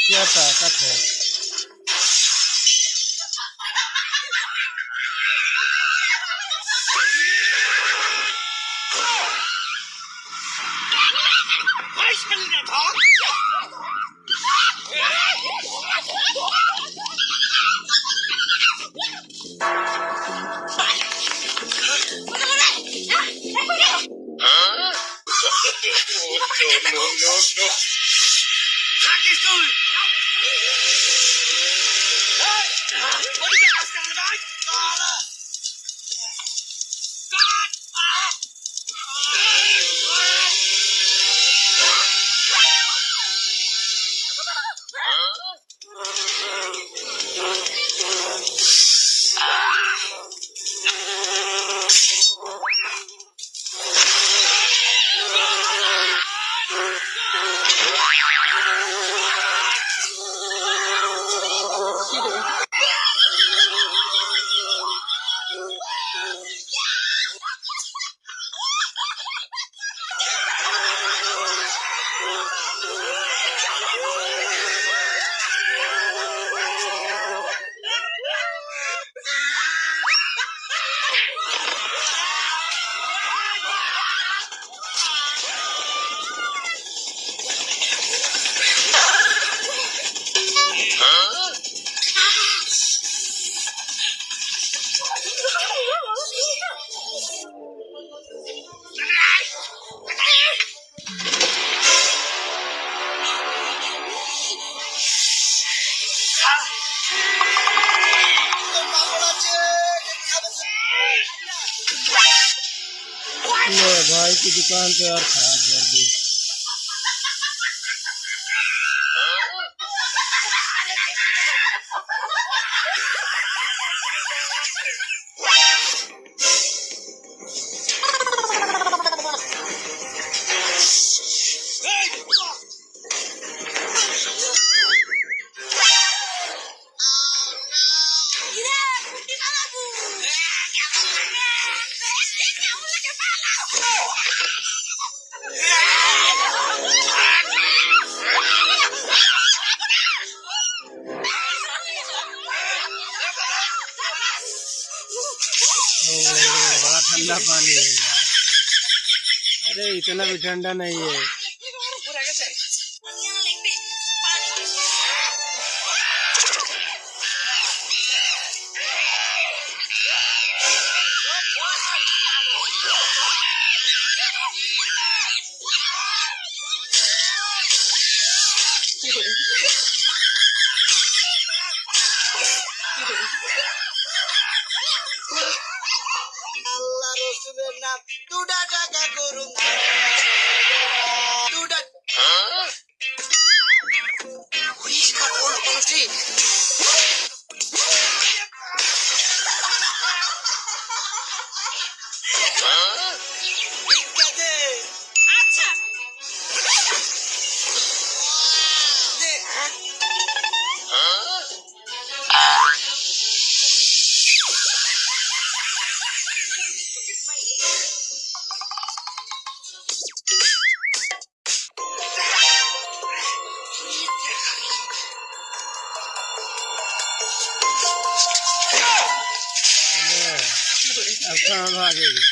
क्या ताकत है? ले भाई की दुकान तो यार खराब कर दी। ओ, बड़ा ठंडा पानी है यार। अरे, इतना भी ठंडा नहीं है। আল্লাহ রসুলের নাম দুটা টাকা করুন, দুটা। अब कहाँ भागेगी?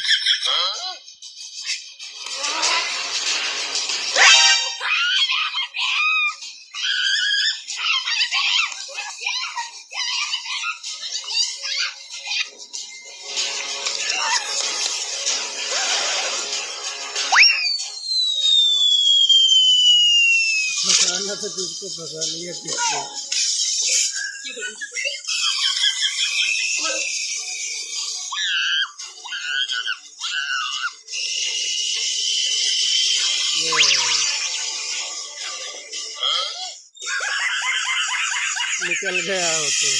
फंसाना तो तुझको फंसा लिया किसको। ये। निकल गया हो तो।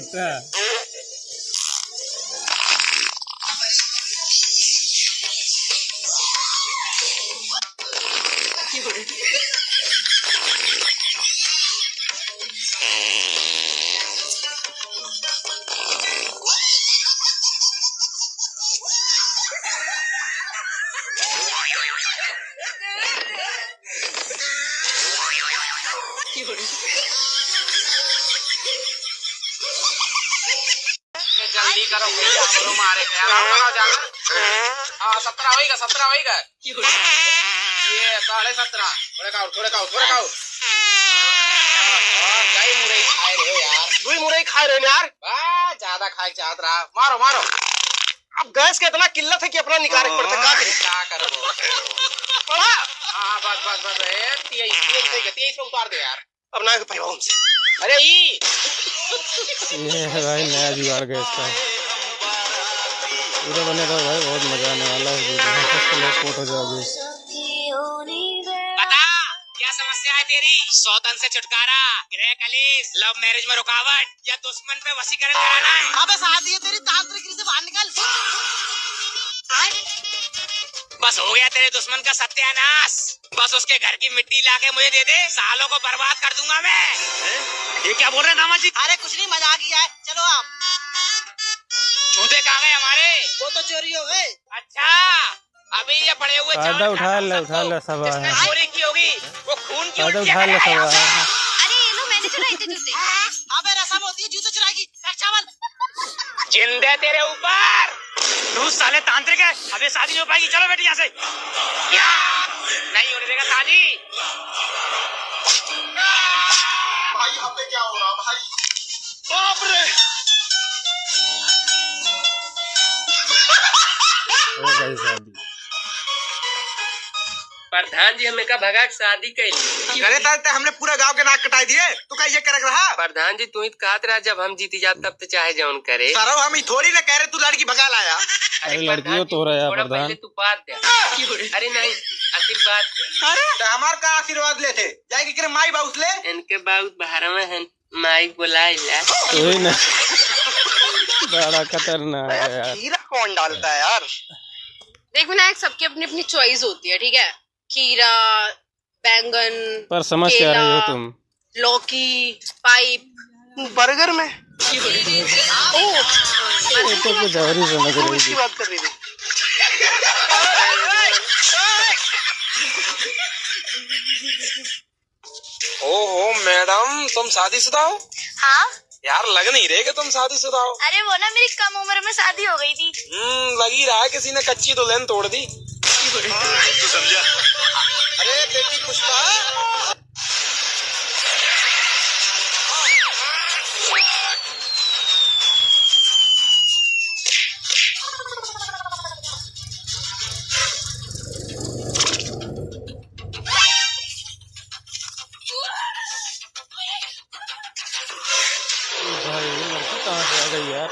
हाँ। ये जल्दी करो भैया, हमरो मारे के यार, हमरो जाना। हाँ, सत्रह होइगा, सत्रह होइगा। ये साढ़े सत्रह, थोड़े खाओ, थोड़े खाओ, थोड़े खाओ। और कई मुरई खाए रहे हो यार? दुई मुरई खाए रहे हो यार। बा, ज्यादा खाए चाहत रहा। मारो, मारो। अब गैस के इतना किल्लत है कि अपना निकाले के पड़ता, का करी? का करबो? पड़ा। हाँ, बस, बस, बस, ए, तेईस, तेईस, तेईस, तेईस पे उतार दे यार। अब ना पाइबा हमसे। अरे ई। ये है भाई नया जुगाड़ गैस का। पूरा बने रहो भाई, बहुत मजा आने वाला है वीडियो में। फर्स्ट लोग कोट हो जाओगे। बता, क्या समस्या है तेरी? सौतन से छुटकारा, गृह कलेश, लव मैरिज में रुकावट या दुश्मन पे वशीकरण कराना है? अबे सादी है तेरी, तांत्रिक से बाहर निकल। बस हो गया तेरे दुश्मन का सत्यानाश। बस उसके घर की मिट्टी लाके मुझे दे दे, सालों को बर्बाद कर दूंगा मैं। हैं? ये क्या बोल रहे हैं दामाद जी? अरे कुछ नहीं, मजाक ही है, चलो आप। जूते कहाँ गए हमारे? वो तो चोरी हो गए। अच्छा, अभी ये पड़े हुए चावल खाता हूँ, उठा ले, सबको। उठा ले, सब जिसने चोरी की होगी, वो खून की उल्टियाँ करेगा। अरे ये लो, मैंने चुराए थे जूते। अबे रसम होती है जूते चुराने की, फेंक चावल। जिंदे तेरे ऊपर। तू साले तांत्रिक है, अब ये शादी नहीं हो पाएगी, चलो बेटी यहाँ से। क्या? नहीं होने देगा शादी। भाई, यहाँ पे क्या हो रहा भाई? बाप रे। हो गई शादी। प्रधान जी, हमें का भगा के शादी कैली। अरे तार ते हमने पूरा गांव के नाक कटाई दिए, तू का ये करक रहा? प्रधान जी, तू ही तो कहत रहा, जब हम जीती जात तब तो चाहे जौन करे। सरऊ, हम ही थोड़ी ना कह रहे तू लड़की भगा लाया। अरे अरे लड़कियों प्रधान जी, तो हो रहा है थोड़ा प्रधान। पहले तू बात दे। अरे नहीं, आशीर्वाद दे। अरे तो हमार का आशीर्वाद लेते? जाए के करे माई बाउस ले। इनके बाउस बाहर में हैं। माई बोलाइला। वही ना। बड़ा खतरनाक है यार। खीरा कौन डालता है यार? देख विनायक, सबकी अपनी अपनी चॉइस होती है, ठीक है? खीरा, बैंगन, पर समझ क्या रही हो केला, तुम? लौकी, पाइप। बर्गर में? ओ, ये तो कुछ और ही समझ रही थी। बात कर रही थी। ओहो मैडम, तुम शादीशुदा हो? हाँ। यार, लग नहीं रहे कि तुम शादीशुदा हो। अरे वो ना, मेरी कम उम्र में शादी हो गई थी। हम्म, लग ही रहा है किसी ने कच्ची दुल्हन तोड़ दी। तू समझा? अरे बेटी पुष्पा। भाई, ये लड़की कहाँ से आ गई यार?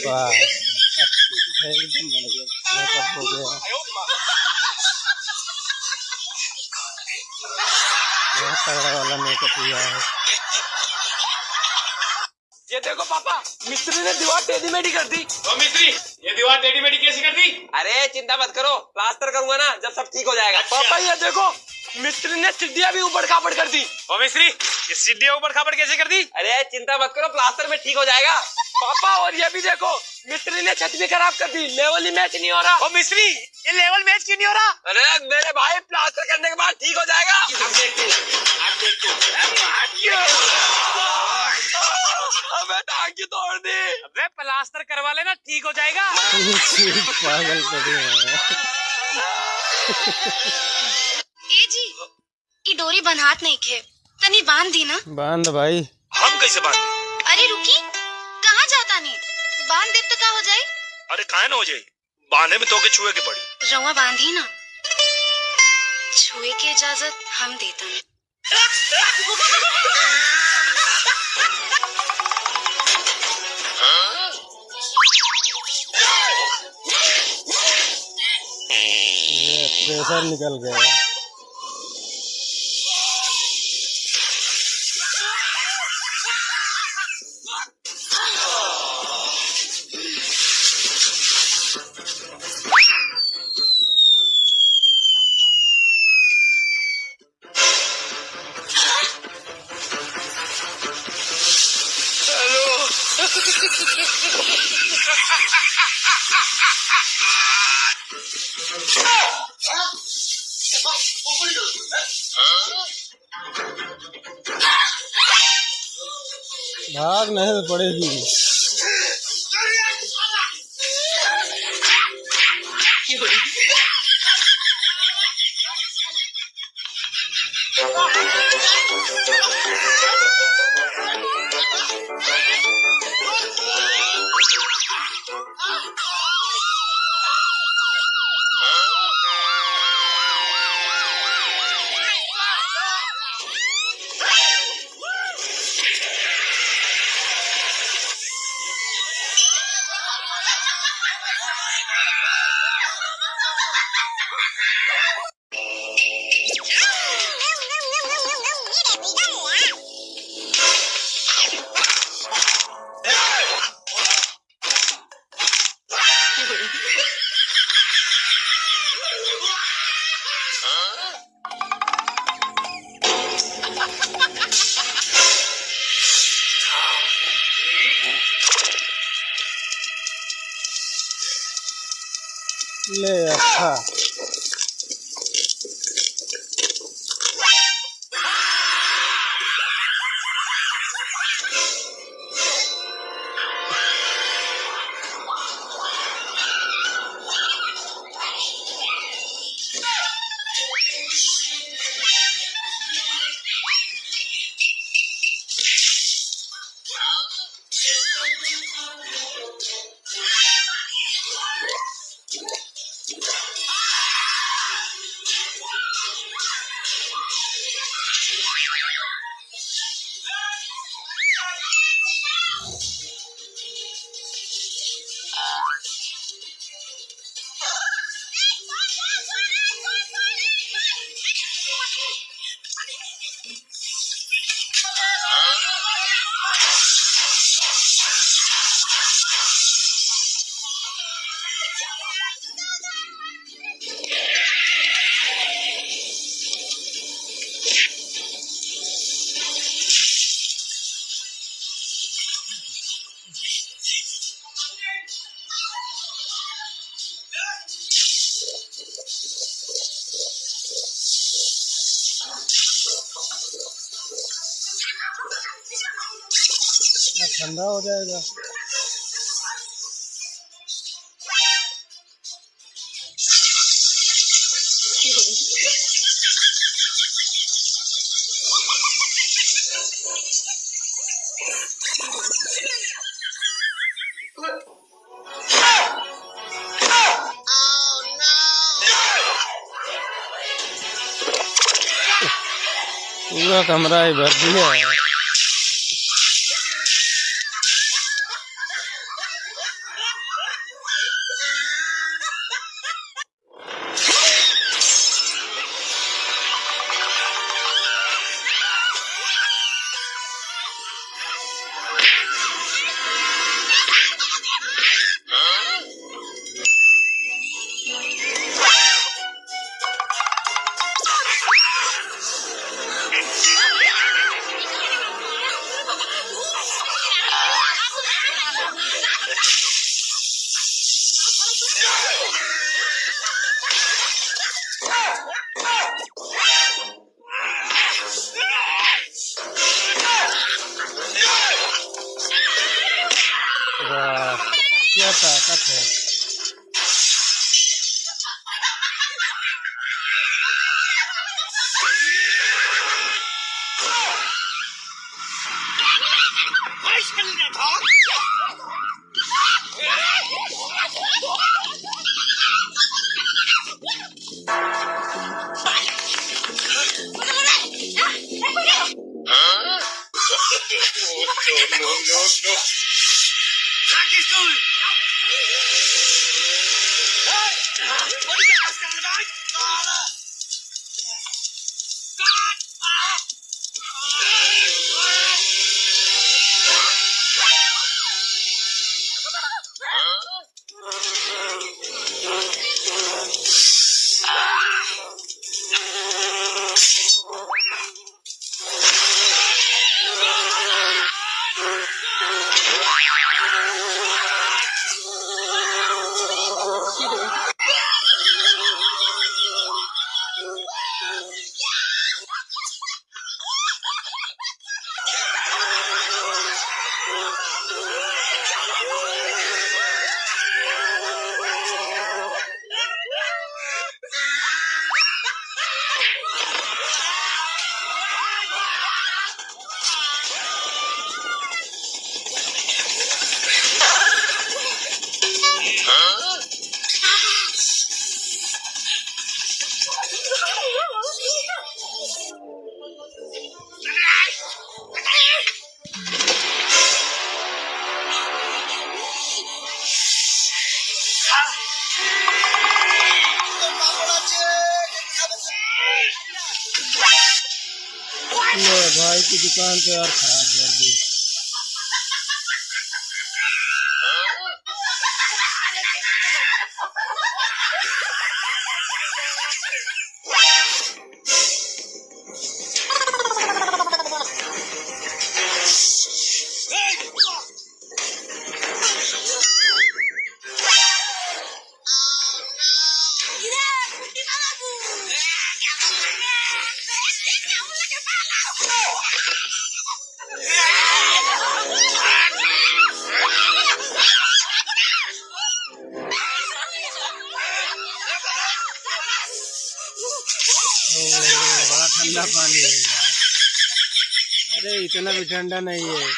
वाह, एकदम बढ़िया, मेकअप हो गया। तगड़ा वाला मेकअप हुआ है। ये देखो पापा, मिस्त्री ने दीवार टेढ़ी मेढ़ी कर दी। ओ मिस्त्री, ये दीवार टेढ़ी मेढ़ी कैसी कर दी? अरे चिंता मत करो, प्लास्टर करूंगा ना, जब सब ठीक हो जाएगा। अच्छा। पापा ये देखो, मिस्त्री ने सीढ़ियाँ भी ऊबड़ खाबड़ कर दी। ओ मिस्त्री, ये सीढ़ियाँ ऊबड़ खाबड़ कैसे कर दी? अरे चिंता मत करो, प्लास्टर में ठीक हो जाएगा। पापा और ये भी देखो, मिस्त्री ने छत भी खराब कर दी, लेवल ही मैच नहीं हो रहा। ओ मिस्त्री, ये लेवल मैच क्यों नहीं हो रहा? अरे मेरे भाई, प्लास्टर करने के बाद ठीक हो जाएगा। अब देखते हैं, अब देखते हैं। अबे टांग क्यों तोड़ दी? अबे प्लास्टर करवा लेना, ठीक हो जाएगा। पागल पड़े हैं। ए जी, ई डोरी बन्हात नइखे, तनी बांध दी ना। बांध भाई। हम कैसे बांध? अरे रुकी, कहाँ जाता नी? बांध देब तो का हो जाई? अरे काहे ना हो जाई, बांधे में तोके छुए के पड़ी। रउआ बांधी ना, छुए के इजाजत हम देता नी। ये प्रेशर निकल गया। भाग नहीं तो पड़ेगी। ले अच्छा। ठंडा हो जाएगा। पूरा कमरा ही भर दिया। क्या ताकत है। ले भाई की दुकान तो यार खराब कर दी। ओ, बड़ा ठंडा पानी है यार। अरे, इतना भी ठंडा नहीं है।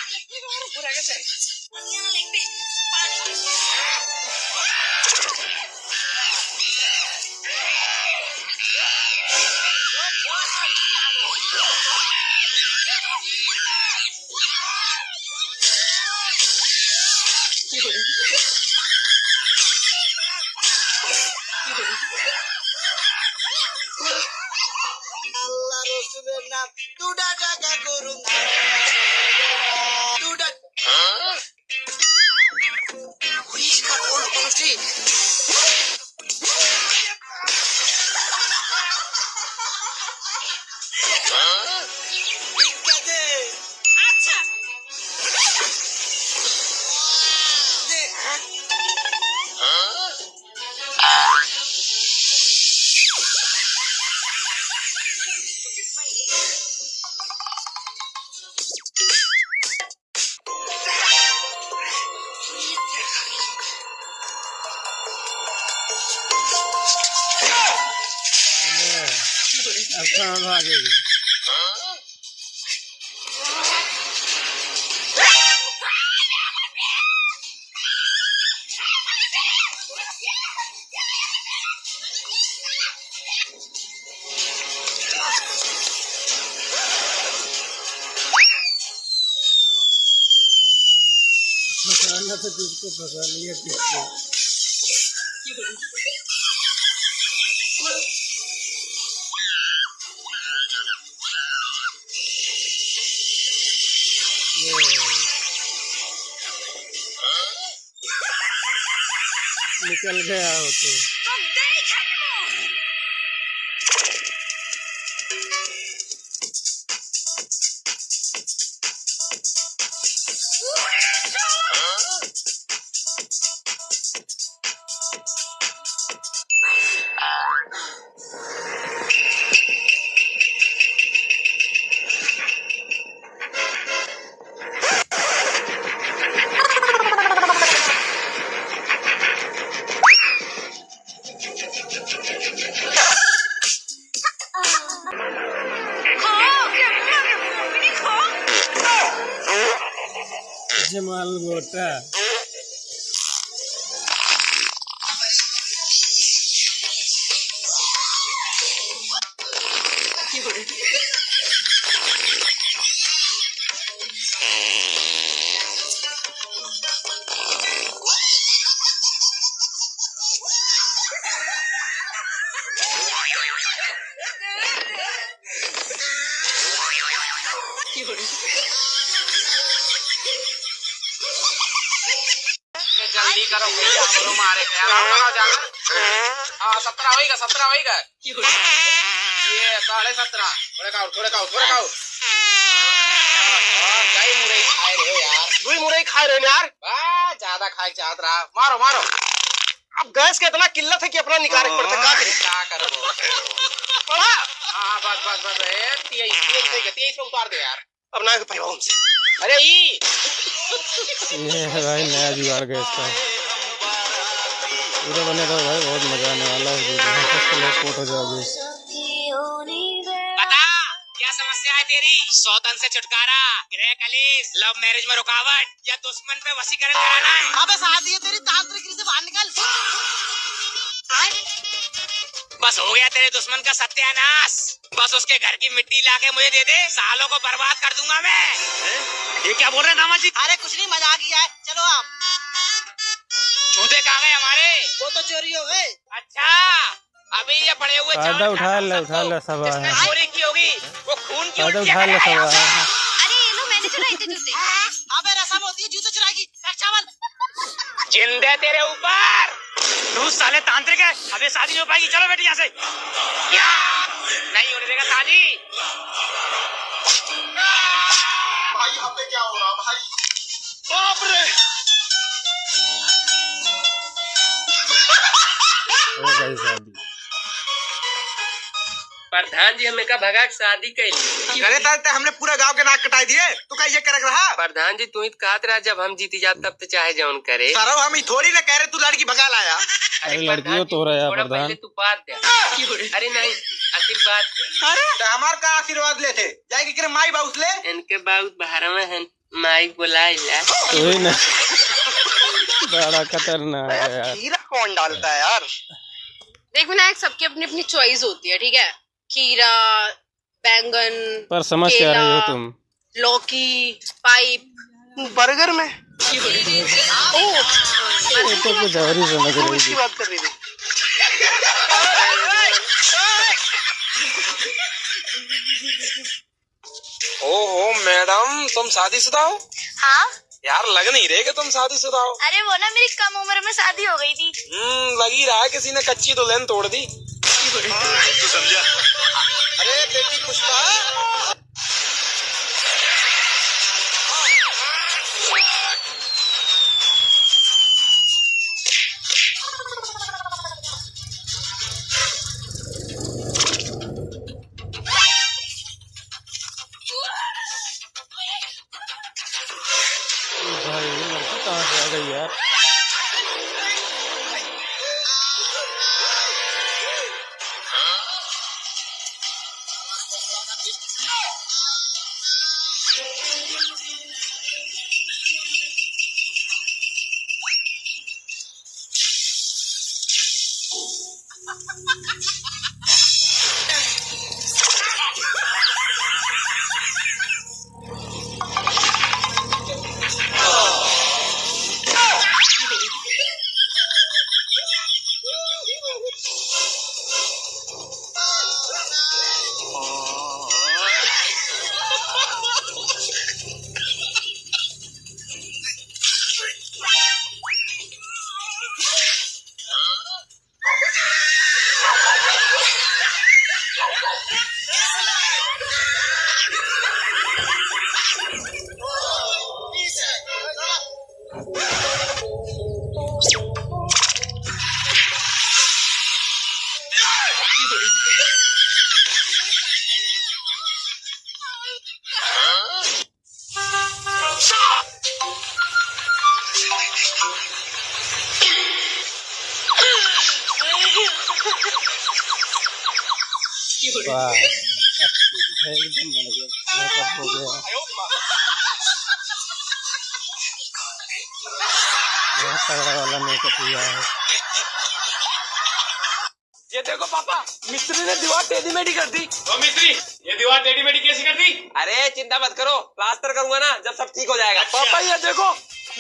আল্লাহ রসুলের নাম দুটা টাকা করুন, দুটা। अब कहाँ भागेगी? फंसाना तो तुझको फंसा लिया किसको। ये। निकल गया हो तो। जमाल मोटा। ये जल्दी करो भैया, हमरो मारे के यार, हमरो जाना। हाँ, सत्रह होइगा, सत्रह होइगा। ये साढ़े सत्रह। थोड़े खाओ, थोड़े खाओ, थोड़े खाओ। और कई मुरई खाए रहे हो यार। दुई मुरई खाए रहे हो यार। बा, ज्यादा खाए चाहत रहा। मारो, मारो। अब गैस के इतना किल्लत है कि अपना निकाले के पड़ता, का करी? का करबो? पड़ा। हाँ, बस, बस, बस, ए, तेईस, तेईस, तेईस, तेईस पे उतार दे यार। अब ना पाइबा हमसे। अरे ई। ये है भाई नया जुगाड़ गैस का। पूरा बने रहो भाई, बहुत मजा आने वाला है वीडियो में। फर्स्ट लोग पोट हो जाओगे। बता, क्या समस्या है तेरी? सौतन से छुटकारा, गृह कलेश, लव मैरिज में रुकावट या दुश्मन पे वशीकरण कराना है? अबे सादी है तेरी, तांत्रिक से बाहर निकल। बस हो गया तेरे दुश्मन का सत्यानाश। बस उसके घर की मिट्टी लाके मुझे दे दे, सालों को बर्बाद कर दूंगा मैं। हैं? ये क्या बोल रहे हैं दामाद जी? अरे कुछ नहीं, मजाक ही है, चलो आप। जूते कहाँ गए हमारे? वो तो चोरी हो गए। अच्छा, अभी ये पड़े हुए चावल फायदा उठा ले, उठा ले सब। जिसने चोरी की होगी, वो खून की उल्टियाँ करेगा। अरे ये लो, मैंने चुराए थे जूते। अबे रसम होती है जूते चुराने की। चावल। जिंदे तेरे ऊपर। तू साले तांत्रिक है, अब ये शादी नहीं हो पाएगी। चलो बेटी यहाँ से। क्या? नहीं होने देगा शादी। भाई, यहाँ पे क्या हो रहा भाई? बाप रे। हो गई शादी। प्रधान जी, हमें का भगा के शादी कैली। अरे तार ते हमने पूरा गांव के नाक कटाई दिए, तू का ये करक रहा? प्रधान जी, तू ही तो कहत रहा जब हम जीती जात तब तो चाहे जौन करे। सरऊ हम ही थोड़ी ना कह रहे तू लड़की भगा लाया। अरे अरे लड़कियों प्रधान जी, तो रहा थोड़ा प्रधान। पहले तू बात दे। अरे नहीं, आशीर्वाद दे। अरे तो हमार का आशीर्वाद लेते? जाए के करे माई बाउस ले। इनके बाउस बहरवा हैं। माई बोलाइला। वही ना। बड़ा खतरनाक है यार। खीरा कौन डालता है यार? देख विनायक, सबकी अपनी अपनी चॉइस होती है, ठीक है? खीरा, बैंगन, पर समझ क्या रही हो केला, तुम? लौकी, पाइप। बर्गर में? ओ, ये तो कुछ और ही समझ रही थी। बात कर रही थी। ओहो मैडम, तुम शादीशुदा हो? हाँ। यार, लग नहीं रहे कि तुम शादीशुदा हो। अरे वो ना, मेरी कम उम्र में शादी हो गई थी। हम्म, लग ही रहा है किसी ने कच्ची दुल्हन तोड़ दी। तू समझा? अरे बेटी पुष्पा। भाई, ये लड़की कहाँ से आ गई यार? वाह, एकदम बढ़िया, मेकअप हो गया। तगड़ा वाला मेकअप हुआ है। ये देखो पापा, मिस्त्री ने दीवार टेढ़ी मेढ़ी कर दी। ओ मिस्त्री, ये दीवार टेढ़ी मेढ़ी कैसी कर दी? अरे चिंता मत करो, प्लास्टर करूंगा ना, जब सब ठीक हो जाएगा। अच्छा। पापा ये देखो,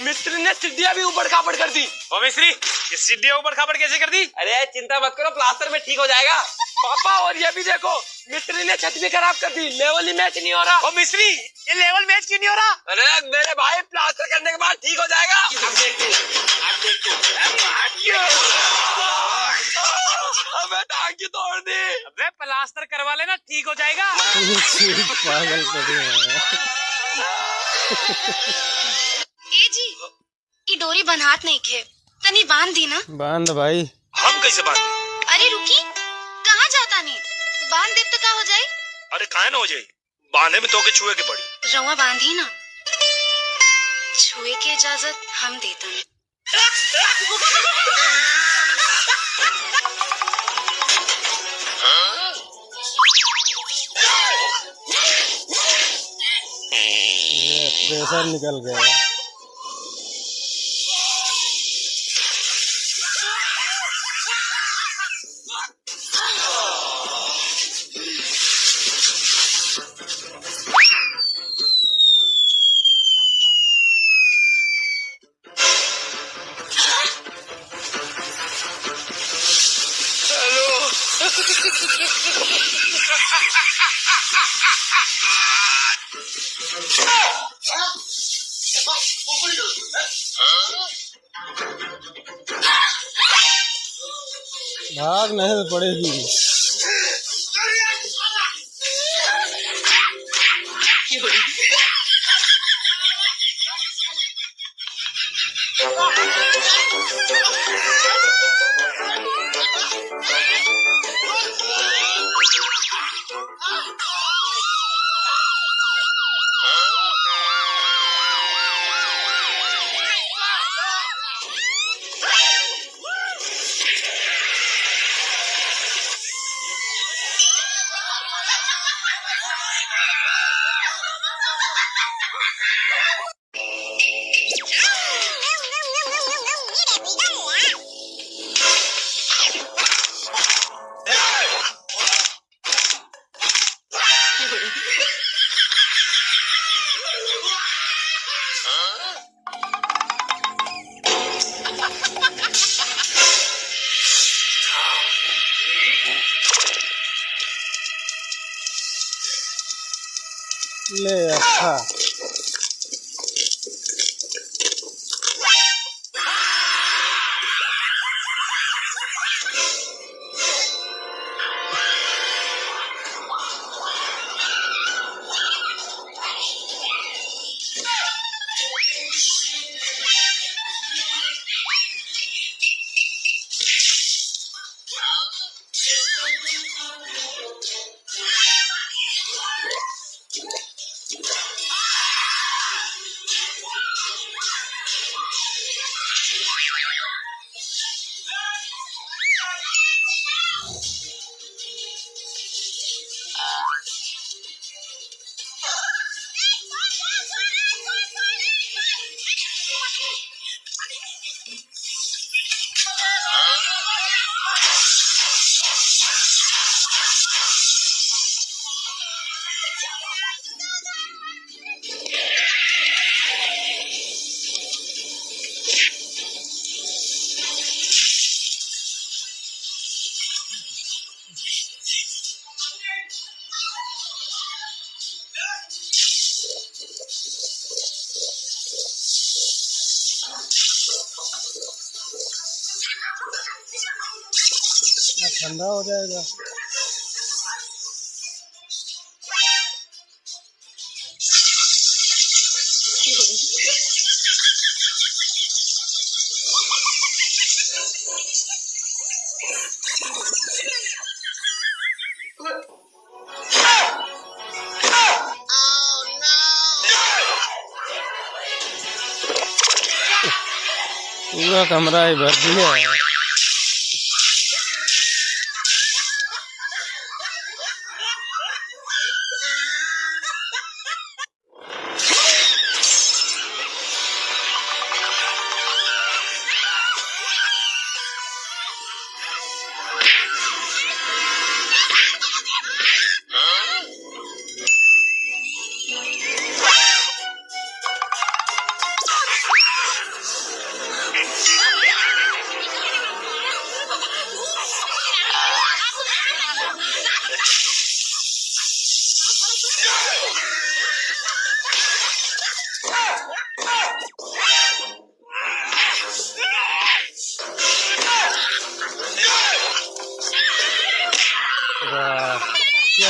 मिस्त्री ने सीढ़ियाँ भी ऊबड़ खाबड़ कर दी। ओ मिस्त्री, ये सीढ़ियाँ ऊबड़ खाबड़ कैसे कर दी? अरे चिंता मत करो, प्लास्टर में ठीक हो जाएगा। पापा और ये भी देखो, मिस्त्री ने छत भी खराब कर दी, लेवल ही मैच नहीं हो रहा। ओ मिस्त्री, ये लेवल मैच क्यों नहीं हो रहा? अरे मेरे भाई, प्लास्टर करने के बाद ठीक हो जाएगा। अब देखो, अब देखो। अबे टांग क्यों तोड़ दी? अबे प्लास्टर करवा लेना, ठीक हो जाएगा। पागल पड़े हैं। ए जी, ई डोरी बन्हात नइखे, तनी बांध दी ना। बांध भाई। हम कैसे बांध? अरे रुकी, कहाँ जातानी? बांध देब त का हो जाई? अरे काहे ना हो जाई, बांधे में तोके छुए के पड़ी। रउआ बांधी ना, छुए के इजाजत हम देतानी। ये प्रेशर निकल गया। भाग नहीं तो पड़ेगी। ले अच्छा। ठंडा हो जाएगा। पूरा कमरा ही भर दिया।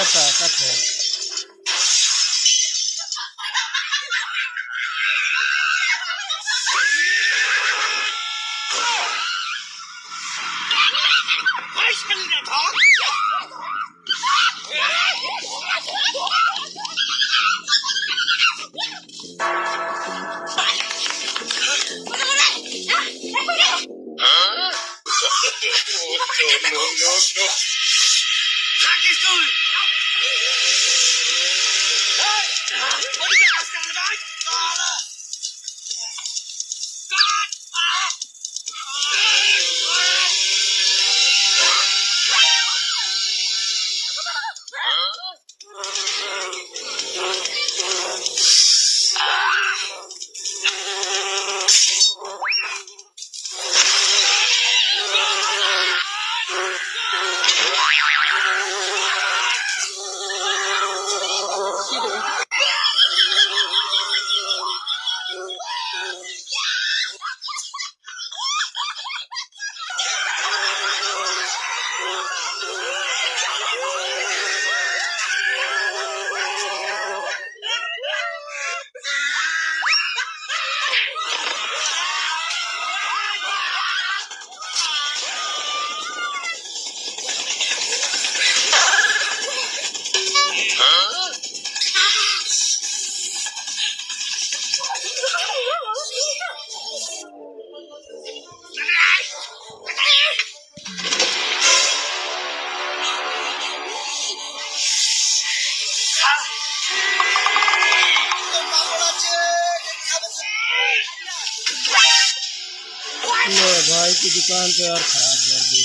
ताकत है। ले भाई की दुकान तो यार खराब कर दी।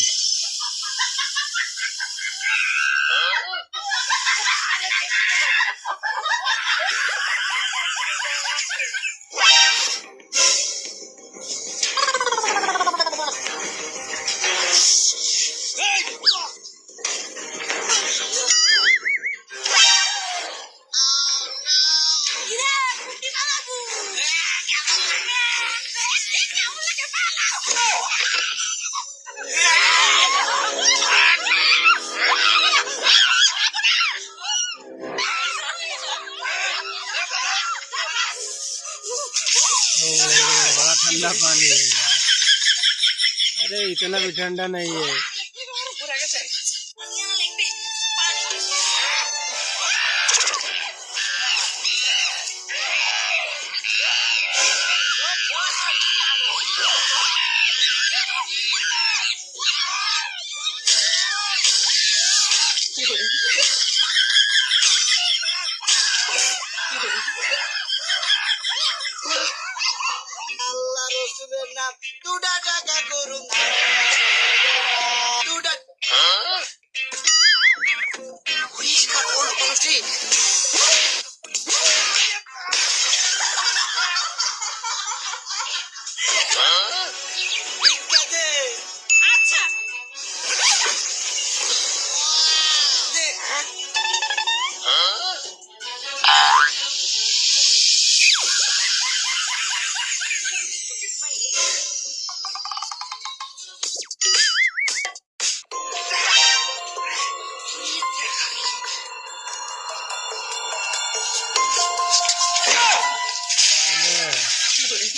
ओ, बड़ा ठंडा पानी है यार। अरे, इतना भी ठंडा नहीं है। আল্লাহ রসুলের নাম দুটা টাকা করুন, দুটা।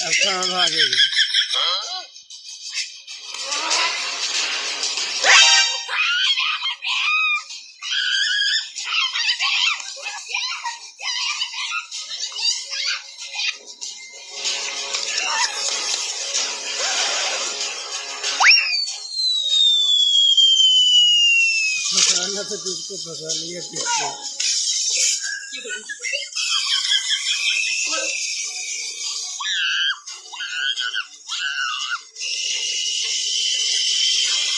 अब कहाँ भागेगी? फंसाना तो तुझको फंसा लिया किसको।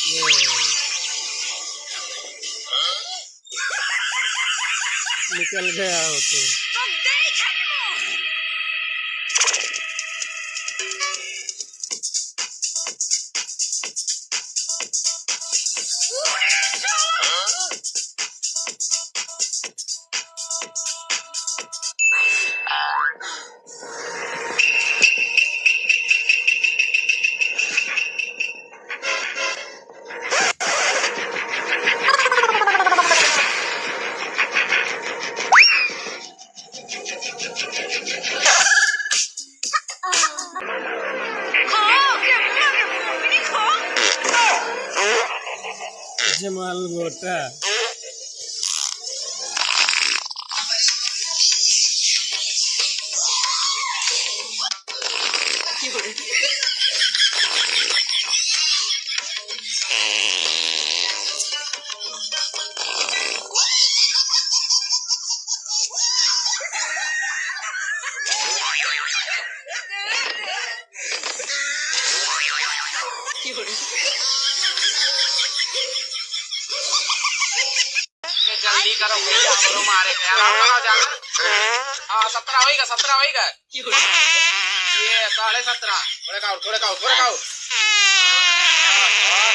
ये। निकल गया हो तो। माल मोटा। ये जल्दी करो भैया, हमरो मारे के यार, हमरो जाना। हाँ, सत्रह होइगा, सत्रह होइगा। ये साढ़े सत्रह। थोड़े खाओ, थोड़े खाओ, थोड़े खाओ। और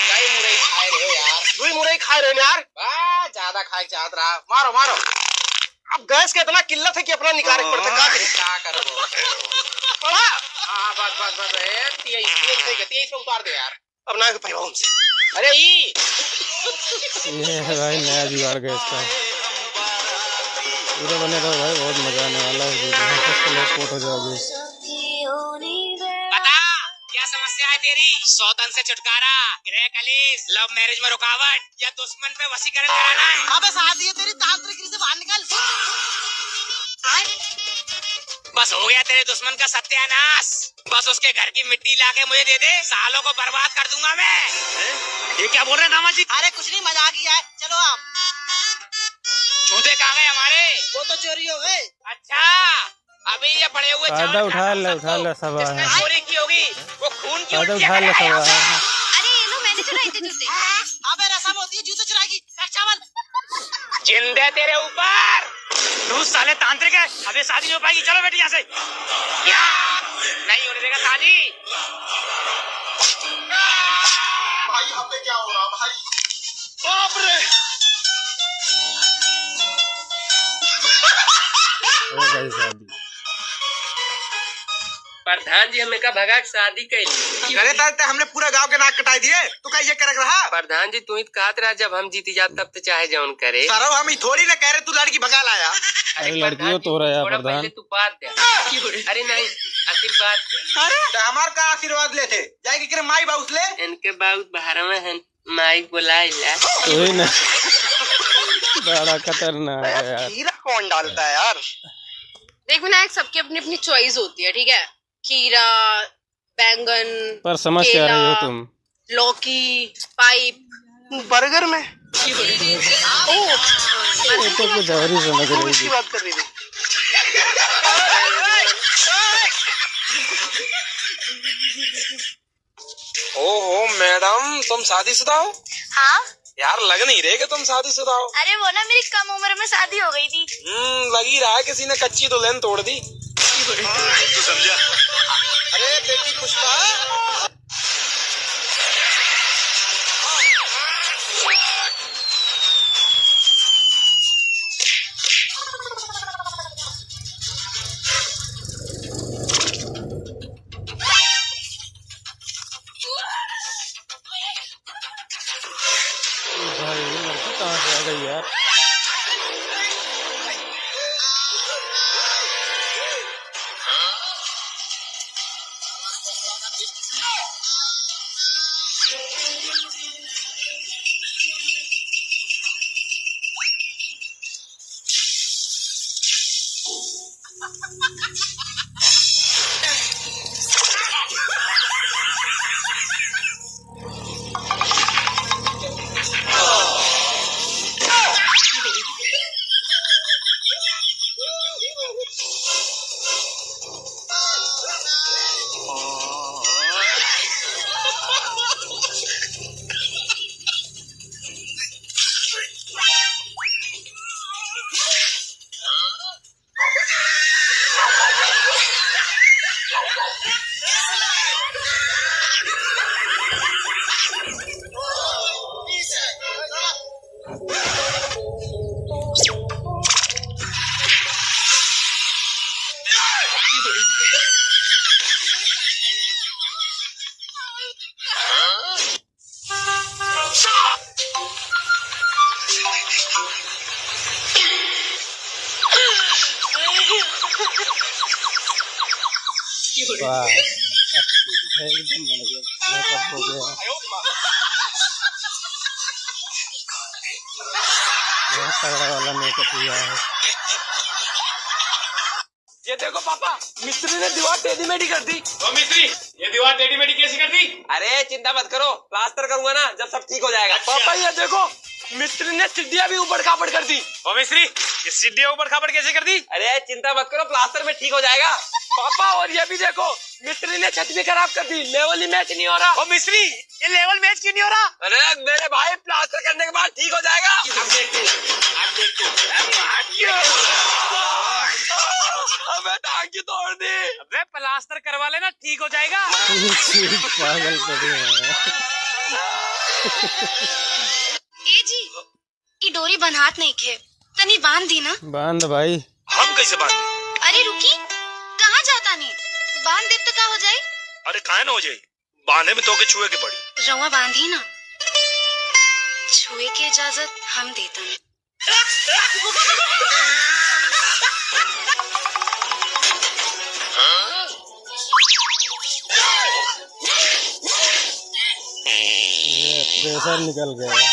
कई मुरई खाए रहे हो यार। दुई मुरई खाए रहे हो यार। बा, ज्यादा खाए चाहत रहा। मारो, मारो। अब गैस के इतना किल्लत है कि अपना निकाले के पड़ता, का करी? का करबो? पड़ा। हाँ, बस, बस, बस, ए, तेईस, तेईस, तेईस, तेईस पे उतार दे यार। अब ना पैबा हमसे। अरे ई। ये है भाई नया जुगाड़ गैस का। पूरा बने रहो भाई, बहुत मजा आने वाला है वीडियो में। फर्स्ट लोग पोट हो जाओगे। बता, क्या समस्या है तेरी? सौतन से छुटकारा, गृह कलेश, लव मैरिज में रुकावट या दुश्मन पे वशीकरण कराना है? अबे सादी है तेरी, तांत्रिक से बाहर निकल। बस हो गया तेरे दुश्मन का सत्यानाश। बस उसके घर की मिट्टी लाके मुझे दे दे, सालों को बर्बाद कर दूंगा मैं। हैं? ये क्या बोल रहे हैं दामाद जी? अरे कुछ नहीं, मजाक ही है, चलो आप। जूते कहाँ गए हमारे? वो तो चोरी हो गए। अच्छा, अभी ये पड़े हुए चावल फायदा उठा ले, उठा ले सब। जिसने चोरी की होगी, वो खून की उल्टियाँ करेगा। अरे ये लो, मैंने चुराए थे जूते। अबे रसम होती है जूते चुराने की। चावल। जिंदे तेरे ऊपर। तू साले तांत्रिक है, अब ये शादी नहीं हो पाएगी। चलो बेटी यहाँ से। क्या? नहीं होने देगा शादी। भाई, यहाँ पे क्या हो रहा भाई? बाप रे। हो गई शादी। प्रधान जी, हमें का भगा के शादी कैली। अरे तार ते हमने पूरा गांव के नाक कटाई दिए, तू का ये करक रहा? प्रधान जी, तू ही तो कहत रहा, जब हम जीती जात तब तो चाहे जौन करे। सरऊ, हम ही थोड़ी ना कह रहे तू लड़की भगा लाया। अरे अरे लड़कियों प्रधान जी, तो रहा है थोड़ा प्रधान। पहले तू बात दे। अरे नहीं, आशीर्वाद दे। अरे तो हमार का आशीर्वाद लेते? जाए के करे माई बाउस ले। इनके बाउस बाहर में हैं। माई बोलाइला। वही ना। बड़ा खतरनाक है यार। खीरा कौन डालता है यार? देख विनायक, सबकी अपनी अपनी चॉइस होती है, ठीक है? खीरा, बैंगन, पर समझ क्या रही हो केला, तुम? लौकी, पाइप। बर्गर में? ओ, ये तो कुछ और ही समझ रही थी। बात कर रही थी। ओहो मैडम, तुम शादीशुदा हो? हाँ। यार, लग नहीं रहे कि तुम शादीशुदा हो। अरे वो ना, मेरी कम उम्र में शादी हो गई थी। हम्म, लग ही रहा है किसी ने कच्ची दुल्हन तोड़ दी। तू समझा? अरे बेटी पुष्पा। भाई, ये लड़की कहाँ से आ गई यार? वाह, एकदम बढ़िया, मेकअप हो गया। तगड़ा वाला मेकअप हुआ है। ये देखो पापा, मिस्त्री ने दीवार टेढ़ी मेढ़ी कर दी। ओ मिस्त्री, ये दीवार टेढ़ी मेढ़ी कैसी कर दी? अरे चिंता मत करो, प्लास्टर करूंगा ना, जब सब ठीक हो जाएगा। अच्छा। पापा ये देखो, मिस्त्री ने सीढ़ियाँ भी ऊबड़ खाबड़ कर दी। ओ मिस्त्री, ये सीढ़ियाँ ऊबड़ खाबड़ कैसे कर दी? अरे चिंता मत करो, प्लास्टर में ठीक हो जाएगा। पापा और ये भी देखो, मिस्त्री ने छत भी खराब कर दी, लेवल ही मैच नहीं हो रहा। ओ मिस्त्री, ये लेवल मैच क्यों नहीं हो रहा? अरे मेरे भाई, प्लास्टर करने के बाद ठीक हो जाएगा। अब देखते हैं, अब देखते हैं। अबे टांग क्यों तोड़ दी? अबे प्लास्टर करवा लेना, ठीक हो जाएगा। पागल पड़े हैं। ए जी, ई डोरी बन्हात नइखे, तनी बांध दी ना। बांध भाई। हम कैसे बांध? अरे रुकी, कहाँ जातानी? बांध देब त का हो जाई? अरे काहे ना हो जाई, बांधे में तोके छुए के पड़ी। रउआ बांधी ना, छुए के इजाजत हम देतानी। ये प्रेशर निकल गया।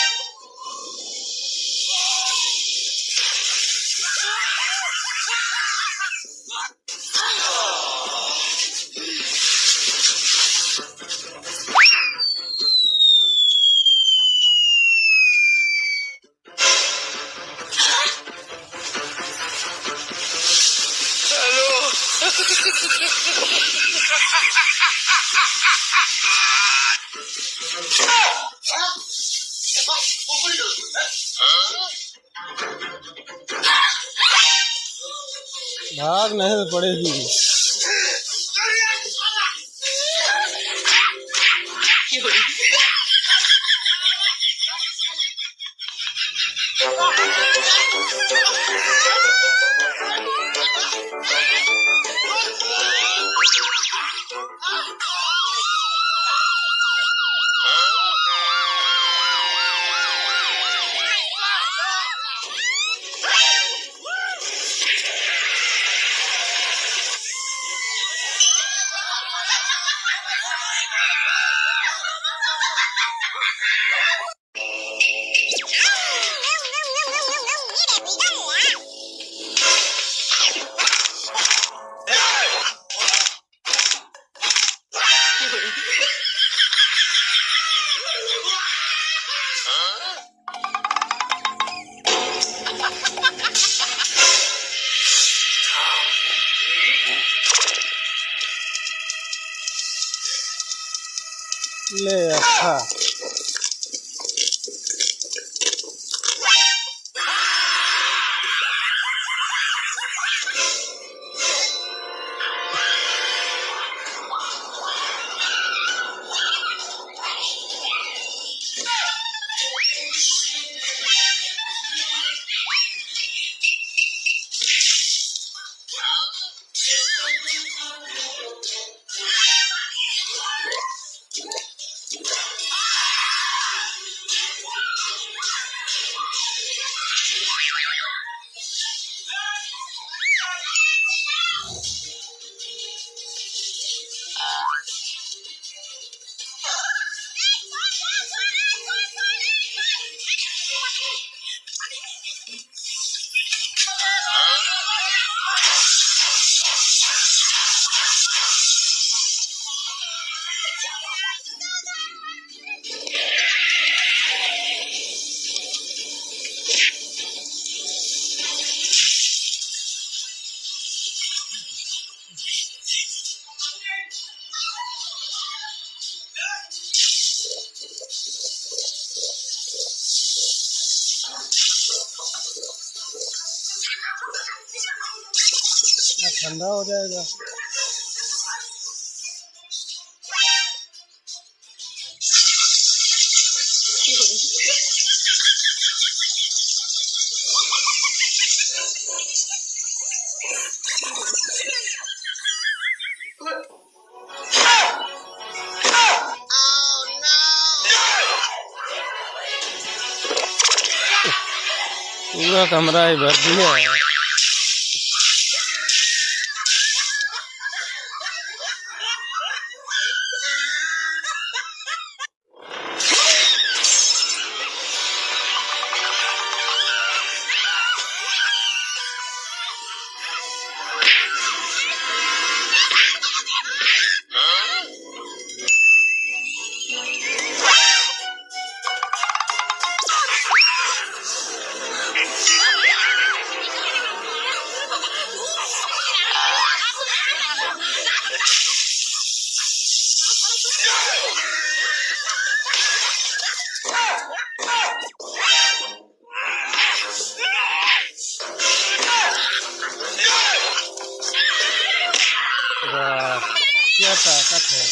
भाग नहीं तो पड़ेगी। ले अच्छा। ठंडा हो जाएगा। पूरा कमरा ही भर दिया। क्या ताकत है।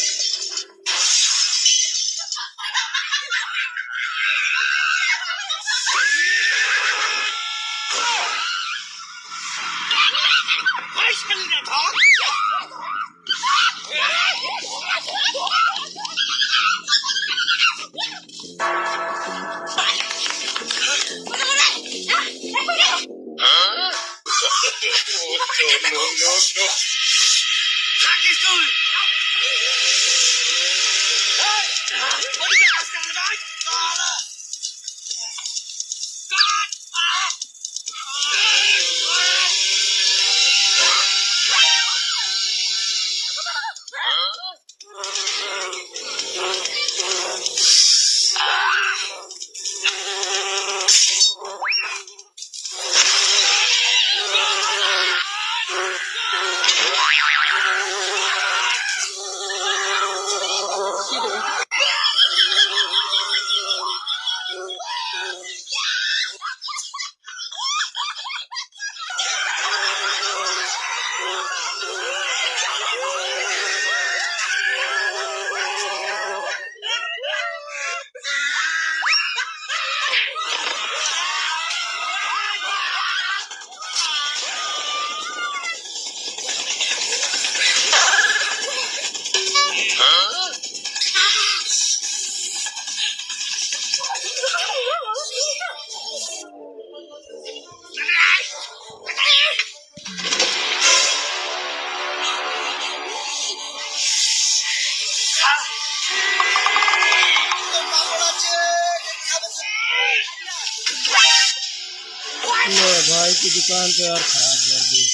ले भाई की दुकान तो यार खराब कर दी।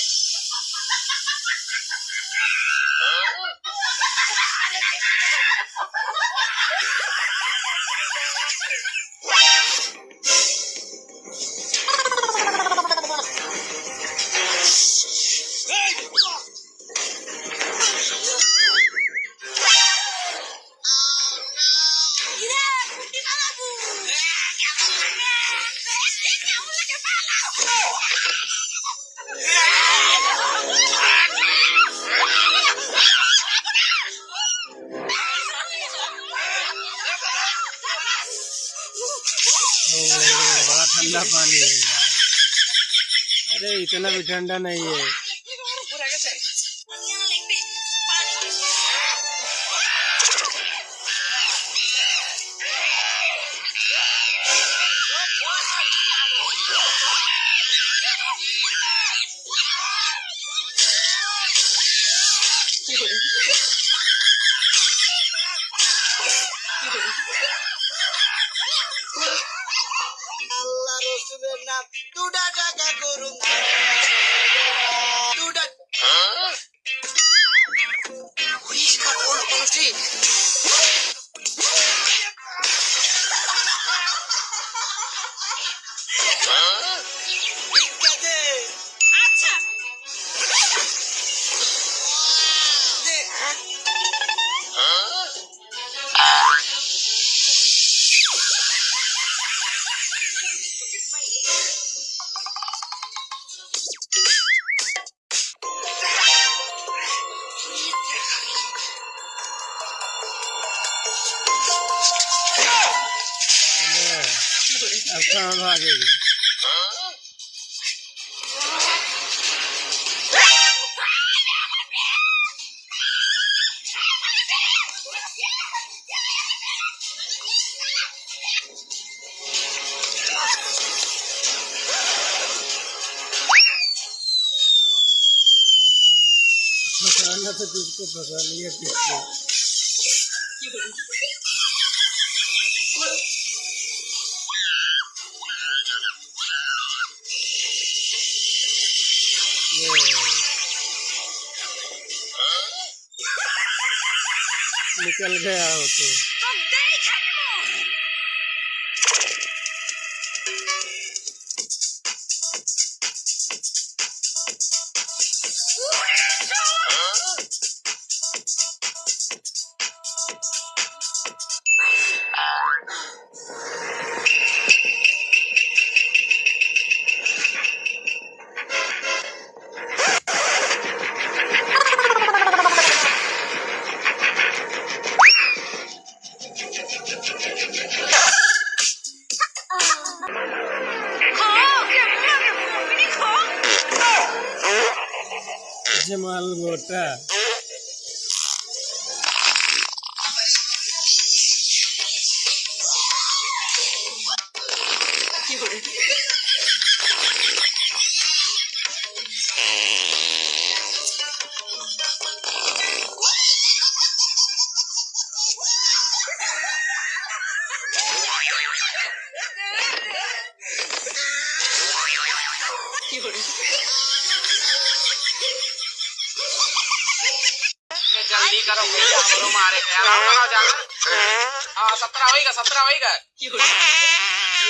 ओ, बड़ा ठंडा पानी है यार। अरे, इतना भी ठंडा नहीं है। আল্লাহ রসুলের নাম দুটা টাকা করুন, দুটা। अब कहाँ भागेगी? फंसाना तो तुझको फंसा लिया किसको। ये। निकल गया हो तो। ठीक करो भैया, हमरो मारे के यार, हमरो जान। हाँ, सत्रह होइगा, सत्रह होइगा।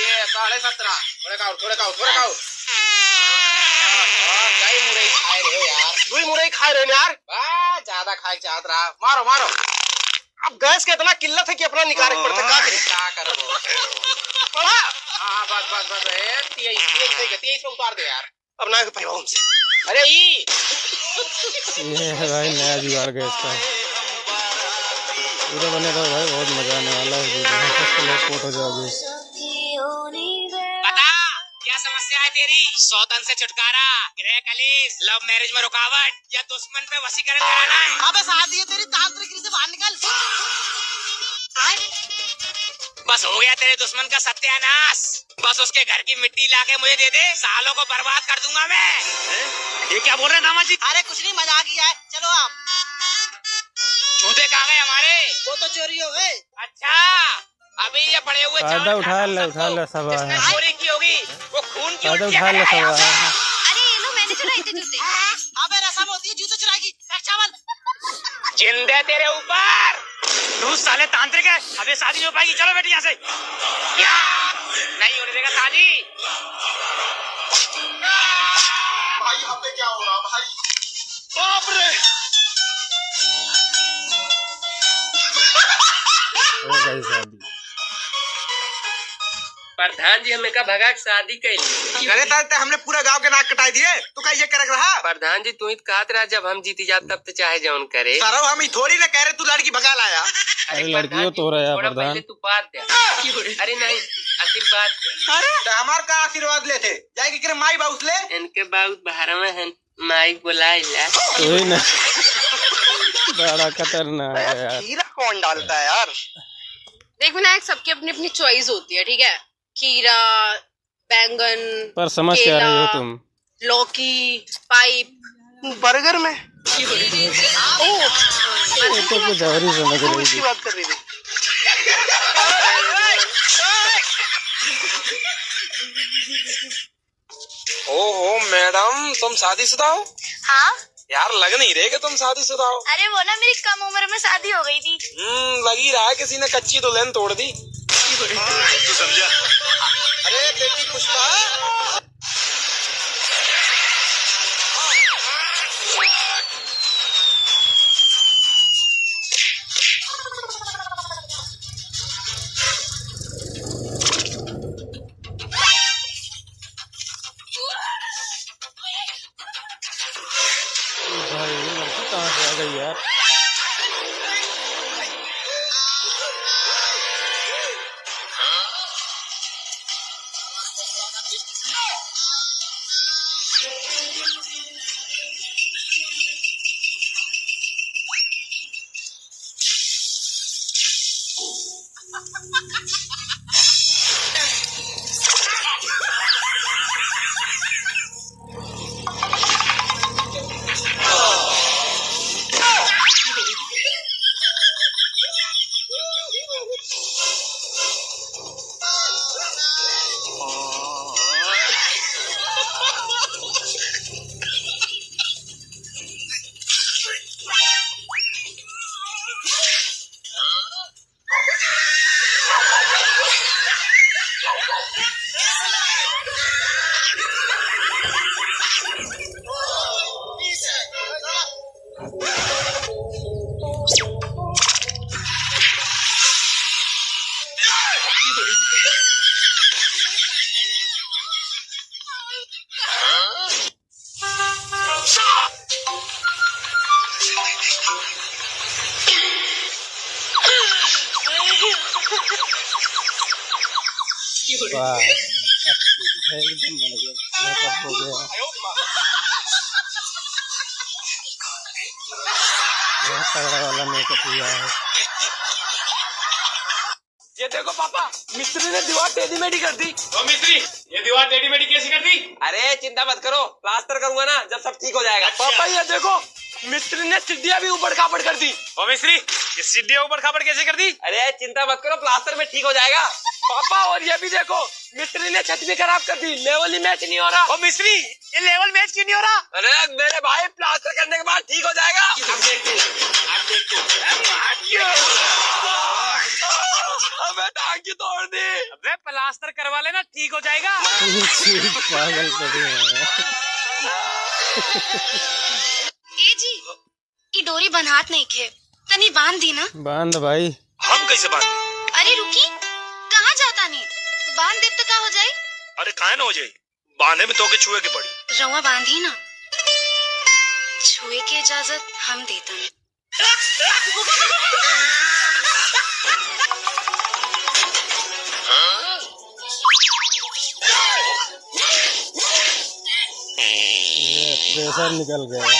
ये साढ़े सत्रह, थोड़े का और, थोड़े का और, थोड़े का और। और कई मुरई खाए रहे हो यार। दुई मुरई खाए रहे हो यार। बा, ज्यादा खाए चाहत रहा। मारो, मारो। अब गैस के इतना किल्लत है कि अपना निकाले के पड़ता, का करी? का करबो? पड़ा। हाँ, बस, बस, बस, ए, तेईस, तेईस, तेईस, तेईस पे उतार दे यार। अब ना पाइबा हमसे। अरे ई। ये है भाई नया जुगाड़ गैस का। पूरा बने रहो भाई, बहुत मजा आने वाला है वीडियो में। फर्स्ट लोग पोट हो जाओगे। बता, क्या समस्या है तेरी? सौतन से छुटकारा, गृह कलेश, लव मैरिज में रुकावट या दुश्मन पे वशीकरण कराना है? अबे सादी है तेरी, तांत्रिक से बाहर निकल। बस हो गया तेरे दुश्मन का सत्यानाश। बस उसके घर की मिट्टी लाके मुझे दे दे, सालों को बर्बाद कर दूंगा मैं। हैं? ये क्या बोल रहे हैं दामाद जी? अरे कुछ नहीं, मजाक ही है। चलो आप। जूते कहाँ गए हमारे? वो तो चोरी हो गए। अच्छा, अभी ये पड़े हुए चावल खाता हूँ, उठा ले, उठा ले, सब जिसने चोरी की होगी, वो खून की उल्टियाँ करेगा। अरे ये लो, मैंने चुराए थे जूते। अबे रसम होती है जूते चुराने की। रख चावल। जिंदे तेरे ऊपर। तू साले तांत्रिक है, अब ये शादी नहीं हो पाएगी। चलो बेटी यहाँ से। क्या? नहीं होने देगा शादी। भाई, यहाँ पे क्या हो रहा भाई? बाप रे। हो गई शादी। प्रधान जी हमें का भगा के शादी कैली। अरे तार ते हमने पूरा गांव के नाक कटाई दिए, तू का ये करक रहा? प्रधान जी तू ही तो कहत रहा जब हम जीती जात तब तो चाहे जौन करे। सरऊ हम ही थोड़ी ना कह रहे तू लड़की भगा लाया। अरे अरे लड़कियों प्रधान जी, तो रहा है थोड़ा प्रधान। पहले तू बात दे। अरे नहीं, आशीर्वाद दे। अरे तो हमार का आशीर्वाद लेते? जाए के करे माई बाउस ले। इनके बाउस बहरवा हैं। माई बोलाइला। वही ना। बड़ा खतरनाक है यार। खीरा कौन डालता है यार? देख विनायक, सबकी अपनी अपनी चॉइस होती है, ठीक है? खीरा, बैंगन, पर समझ क्या रही हो केला, तुम? लौकी, पाइप। बर्गर में? ये तो कुछ और ही समझ रही थी। बात कर रही थी। ओहो मैडम, तुम शादीशुदा हो? हाँ। यार लग नहीं रहे कि तुम शादीशुदा हो। अरे वो ना मेरी कम उम्र में शादी हो गई थी। हम्म, लग ही रहा है किसी ने कच्ची दुल्हन तोड़ दी। तू समझा? अरे बेटी पुष्पा। भाई, ये लड़की कहाँ से आ गई यार? वाह, एकदम बढ़िया, मेकअप हो गया। बहुत तगड़ा वाला मेकअप हुआ है। ये देखो पापा, मिस्त्री ने दीवार टेढ़ी मेढ़ी कर दी। ओ मिस्त्री, ये दीवार टेढ़ी मेढ़ी कैसी कर दी? अरे चिंता मत करो, प्लास्टर करूंगा ना जब सब ठीक हो जाएगा। अच्छा। पापा ये देखो, मिस्त्री ने सीढ़ियाँ भी ऊबड़ खाबड़ कर दी। ओ मिस्त्री, ये सीढ़ियाँ ऊबड़ खाबड़ कैसे कर दी? अरे चिंता मत करो, प्लास्टर में ठीक हो जाएगा। पापा और ये भी देखो, मिस्त्री ने छत भी खराब कर दी, लेवल ही मैच नहीं हो रहा। ओ मिस्त्री, ये लेवल मैच क्यों नहीं हो रहा? अरे मेरे भाई, प्लास्टर करने के बाद ठीक हो जाएगा। अब देख तू, अब देख तू। अबे प्लास्टर करवा लेना, ठीक हो जाएगा। पागल पड़े हैं। ए जी, ई डोरी बन्हात नइखे, तनी बांध दी ना। बांध भाई। हम कैसे बांध? अरे रुकी, कहाँ जाता नी? बांध देब तो का हो जाई? अरे काहे ना हो जाई, बांधे में तोके छुए के पड़ी। रउआ बांधी ना, छुए के इजाजत हम देता नी। ये प्रेशर निकल गया।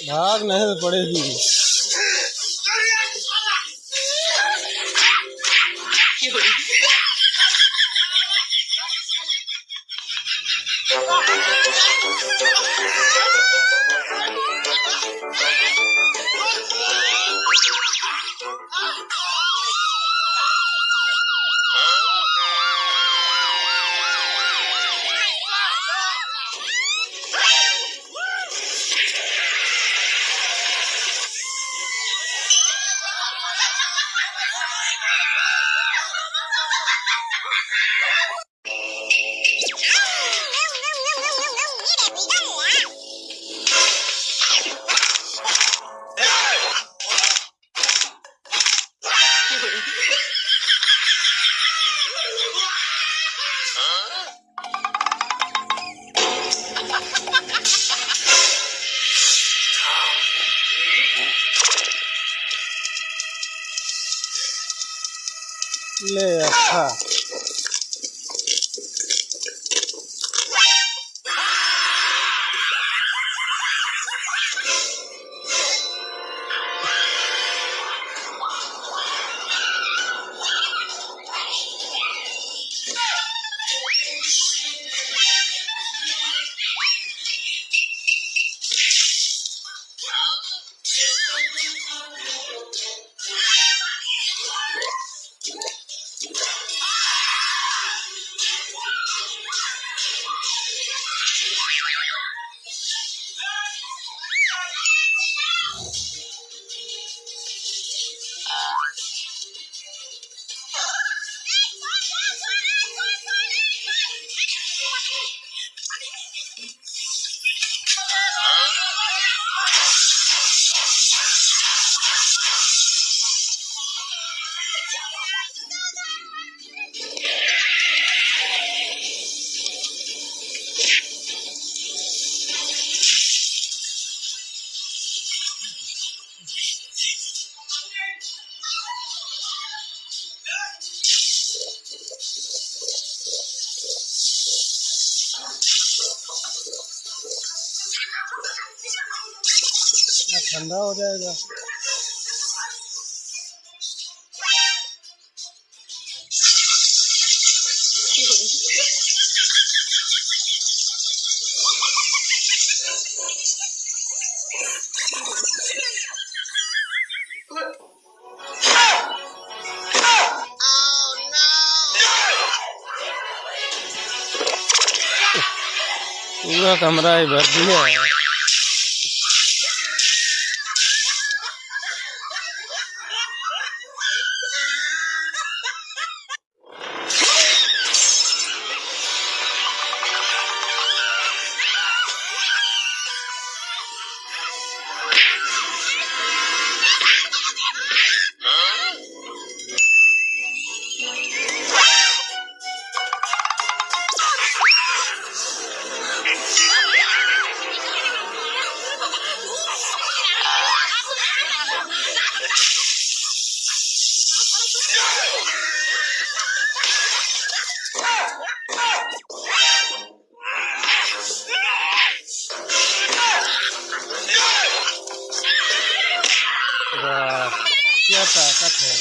भाग नहीं तो पड़ेगी। ले, अच्छा। ठंडा हो जाएगा। पूरा कमरा ही भर दिया। क्या ताकत है।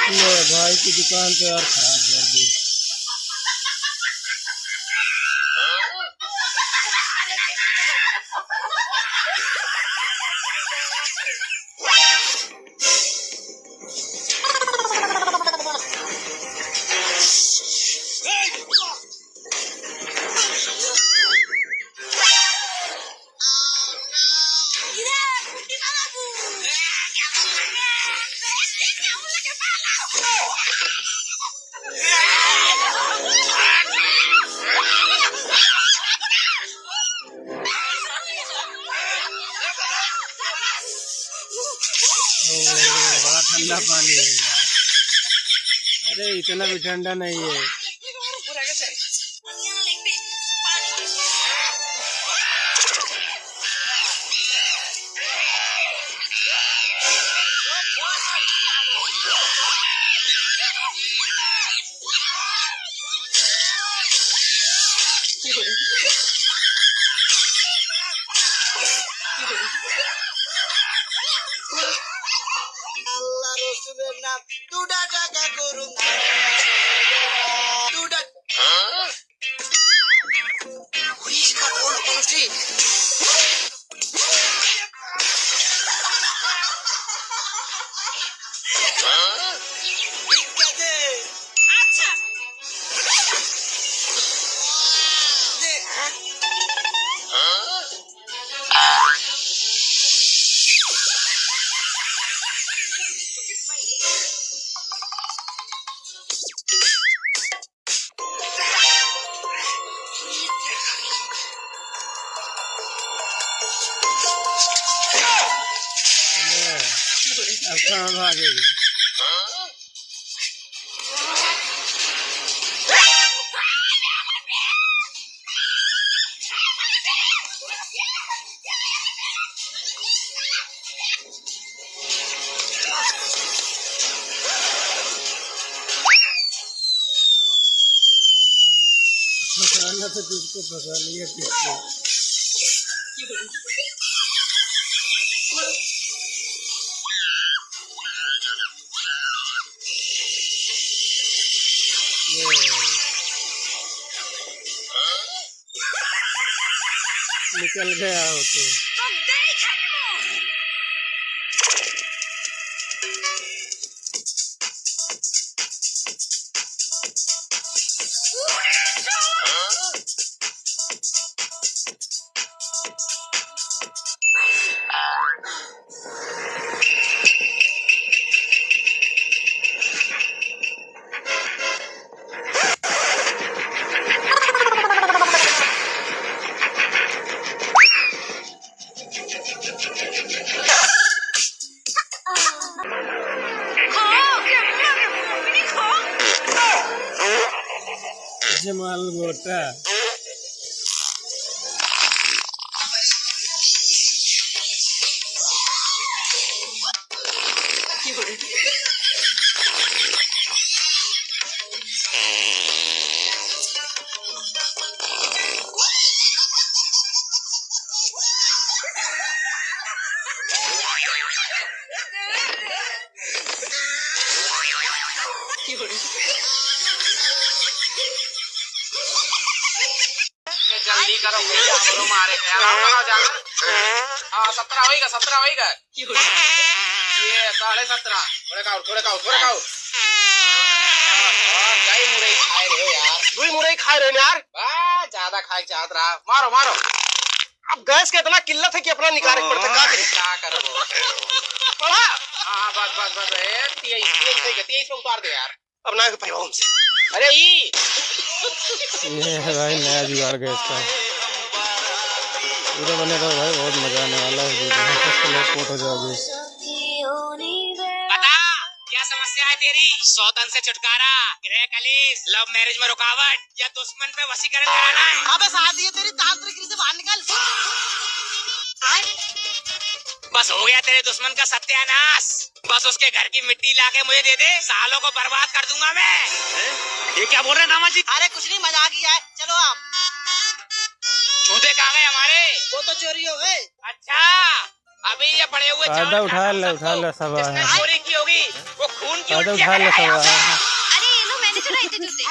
ले भाई की दुकान तो यार खराब कर दी। ओ, बड़ा ठंडा पानी है यार। अरे, इतना भी ठंडा नहीं है। আল্লাহ রসুলের নাম দুটা টাকা করুন, দুটা। अब कहाँ भागेगी? फंसाना तो तुझको फंसा लिया किसको। ये। निकल गया हो तो। जमाल मोटा। ये जल्दी करो भैया, हमरो मारे के यार, हमरो जाना। हाँ, सत्रह होइगा, सत्रह होइगा। ये साढ़े सत्रह। थोड़े खाओ, थोड़े खाओ, थोड़े खाओ। और कई मुरई खाए रहे हो यार। दुई मुरई खाए रहे हो यार। बा, ज्यादा खाए चाहत रहा। मारो, मारो। अब गैस के इतना किल्लत है कि अपना निकाले के पड़ता, का करी? का करबो? पड़ा। हाँ, बस, बस, बस, ए, तेईस, तेईस, तेईस, तेईस पे उतार दे यार। अब ना पैबा हमसे। अरे ई। ये है भाई नया जुगाड़ गैस का। पूरा बने रहो भाई, बहुत मजा आने वाला है वीडियो में। फर्स्ट लोग पोट हो जाओगे। बता, क्या समस्या है तेरी? सौतन से छुटकारा, गृह कलेश, लव मैरिज में रुकावट या दुश्मन पे वशीकरण कराना है? अबे सादी है तेरी, तांत्रिक से बाहर निकल। बस हो गया तेरे दुश्मन का सत्यानाश। बस उसके घर की मिट्टी लाके मुझे दे दे, सालों को बर्बाद कर दूंगा मैं। हैं? ये क्या बोल रहे हैं दामाद जी? अरे कुछ नहीं, मजाक ही है, चलो आप। जूते कहाँ गए हमारे? वो तो चोरी हो गए। अच्छा, अभी ये पड़े हुए चावल फायदा उठा ले, उठा ले सब। जिसने चोरी की होगी, वो खून की उल्टियाँ करेगा। अरे ये लो, मैंने चुराए थे जूते।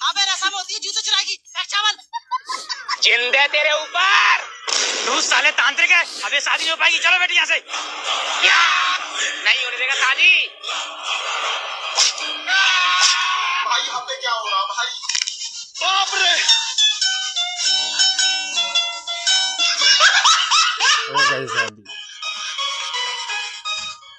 अबे रसम होती है जूते चुराने की। चावल। जिंदे तेरे ऊपर। तू साले तांत्रिक है, अब ये शादी नहीं हो पाएगी। चलो बेटी यहाँ से। क्या? नहीं होने देगा शादी। भाई, यहाँ पे क्या हो रहा भाई? बाप रे। हो गई शादी।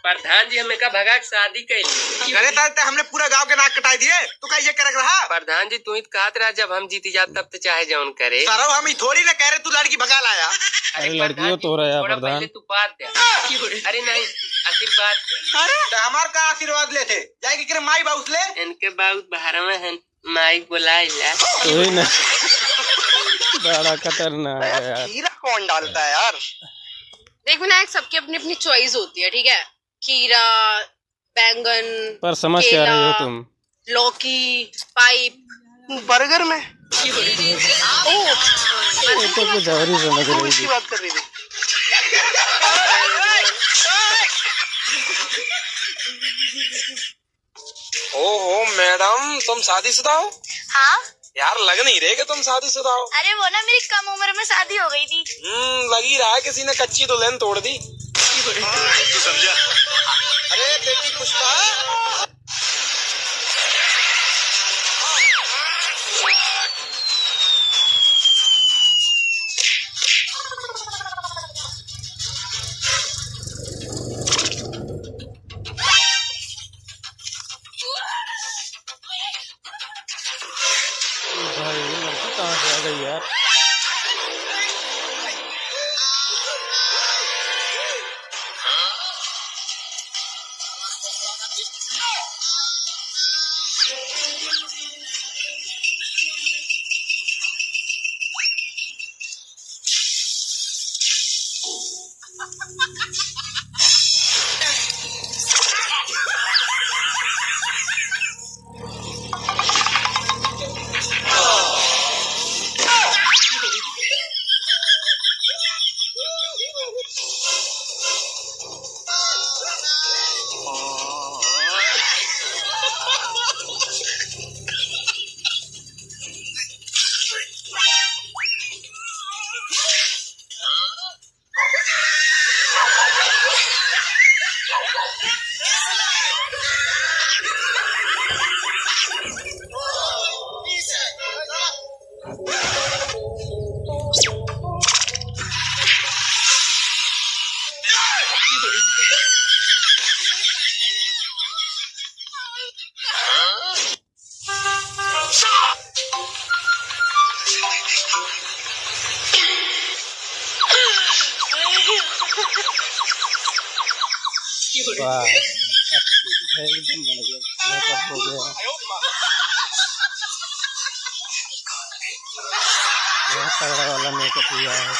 प्रधान जी, हमें का भगा के शादी कैली। करे तारे ते हमने पूरा गांव के नाक कटाई दिए, तू का ये करक रहा? प्रधान जी, तू ही तो कहत रहा, जब हम जीती जात तब तो चाहे जौन करे। सरऊ, हम ई थोड़ी ना कह रहे तू लड़की भगा लाया। अरे अरे लड़कियों प्रधान जी, तो रहा है थोड़ा प्रधान। पहले तू बात दे। अरे नहीं, आशीर्वाद दे। अरे तो हमार का आशीर्वाद लेते? जाए के करे माई बाउस ले। इनके बाउस बहरवा हैं। माई बोलाइला। वही ना। बड़ा खतरनाक है यार। खीरा कौन डालता है यार? देख विनायक, सबकी अपनी अपनी चॉइस होती है, ठीक है? खीरा, बैंगन, पर समझ क्या रही हो केला, तुम? लौकी, पाइप। बर्गर में? ओ, ये तो कुछ और ही समझ रही थी। बात कर रही थी। ओहो मैडम, तुम शादीशुदा हो? हाँ। यार, लग नहीं रहे कि तुम शादीशुदा हो। अरे वो ना, मेरी कम उम्र में शादी हो गई थी। हम्म, लग ही रहा है किसी ने कच्ची दुल्हन तोड़ दी। तू समझा? अरे बेटी पुष्पा। भाई, ये लड़की कहाँ से आ गई यार? वाह, एकदम बढ़िया, मेकअप हो गया। तगड़ा वाला मेकअप हुआ है।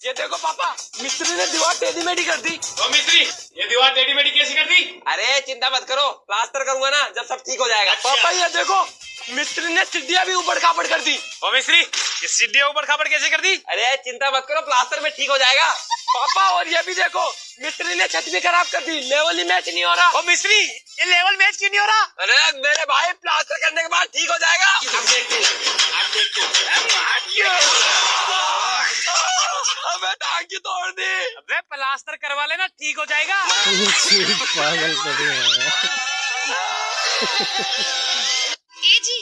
ये देखो पापा, मिस्त्री ने दीवार टेढ़ी मेढ़ी कर दी। ओ मिस्त्री, ये दीवार टेढ़ी मेढ़ी कैसी कर दी? अरे चिंता मत करो, प्लास्टर करूंगा ना, जब सब ठीक हो जाएगा। अच्छा। पापा ये देखो, मिस्त्री ने सीढ़ियाँ भी ऊबड़ खाबड़ कर दी। ओ मिस्त्री, ये सीढ़ियाँ ऊबड़ खाबड़ कैसे कर दी? अरे चिंता मत करो, प्लास्टर में ठीक हो जाएगा। पापा और ये भी देखो, मिस्त्री ने छत भी खराब कर दी, लेवल ही मैच नहीं हो रहा। ओ मिस्त्री, ये लेवल मैच क्यों नहीं हो रहा? अरे मेरे भाई, प्लास्टर करने के बाद ठीक हो जाएगा। अब देखते हैं, अब देखते हैं। अबे टांग क्यों तोड़ दी? अबे प्लास्टर करवा लेना, ठीक हो जाएगा। पागल पड़े हैं। ए जी,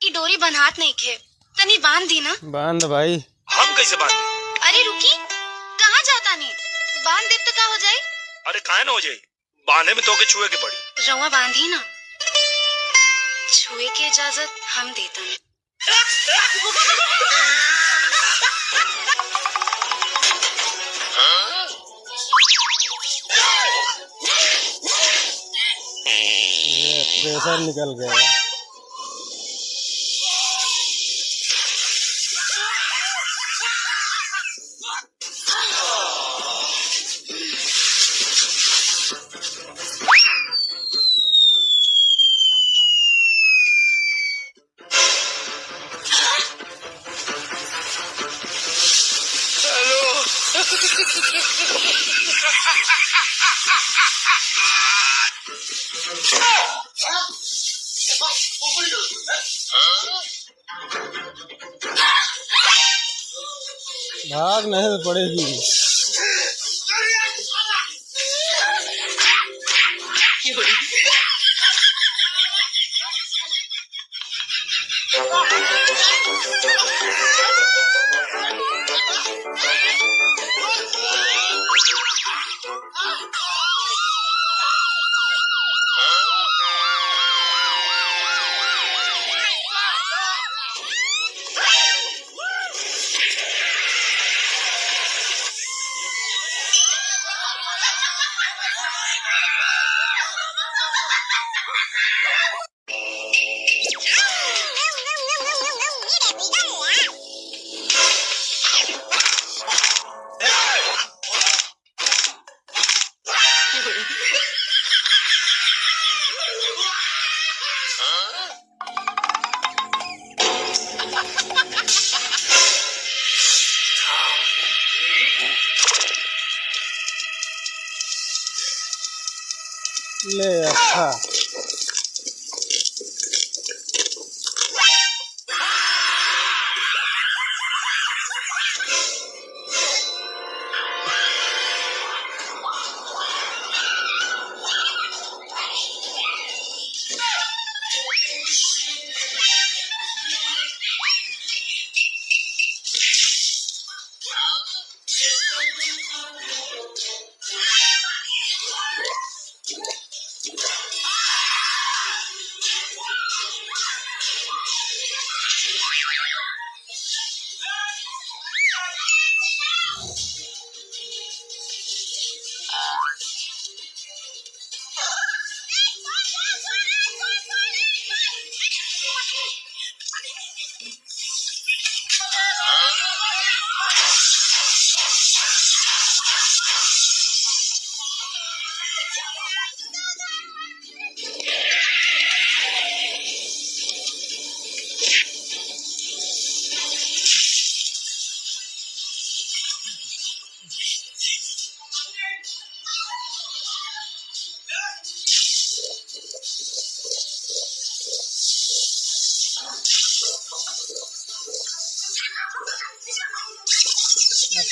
ई डोरी बन्हात नइखे, तनी बांध दी ना। बांध भाई। हम कैसे बांध? अरे रुकी, कहाँ जातानी? बांध देब त का हो जाई? अरे काहे ना हो जाई, बांधे में तोके छुए के पड़ी। रउआ बांधी ना, छुए के इजाजत हम देतानी। ये प्रेशर निकल गया। भाग नहीं तो पड़ेगी। ले अच्छा।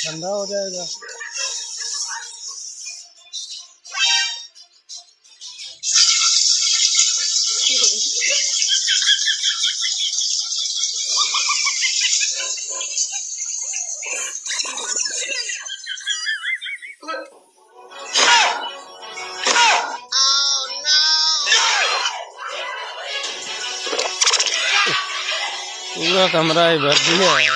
ठंडा हो जाएगा। पूरा कमरा ही भर दिया।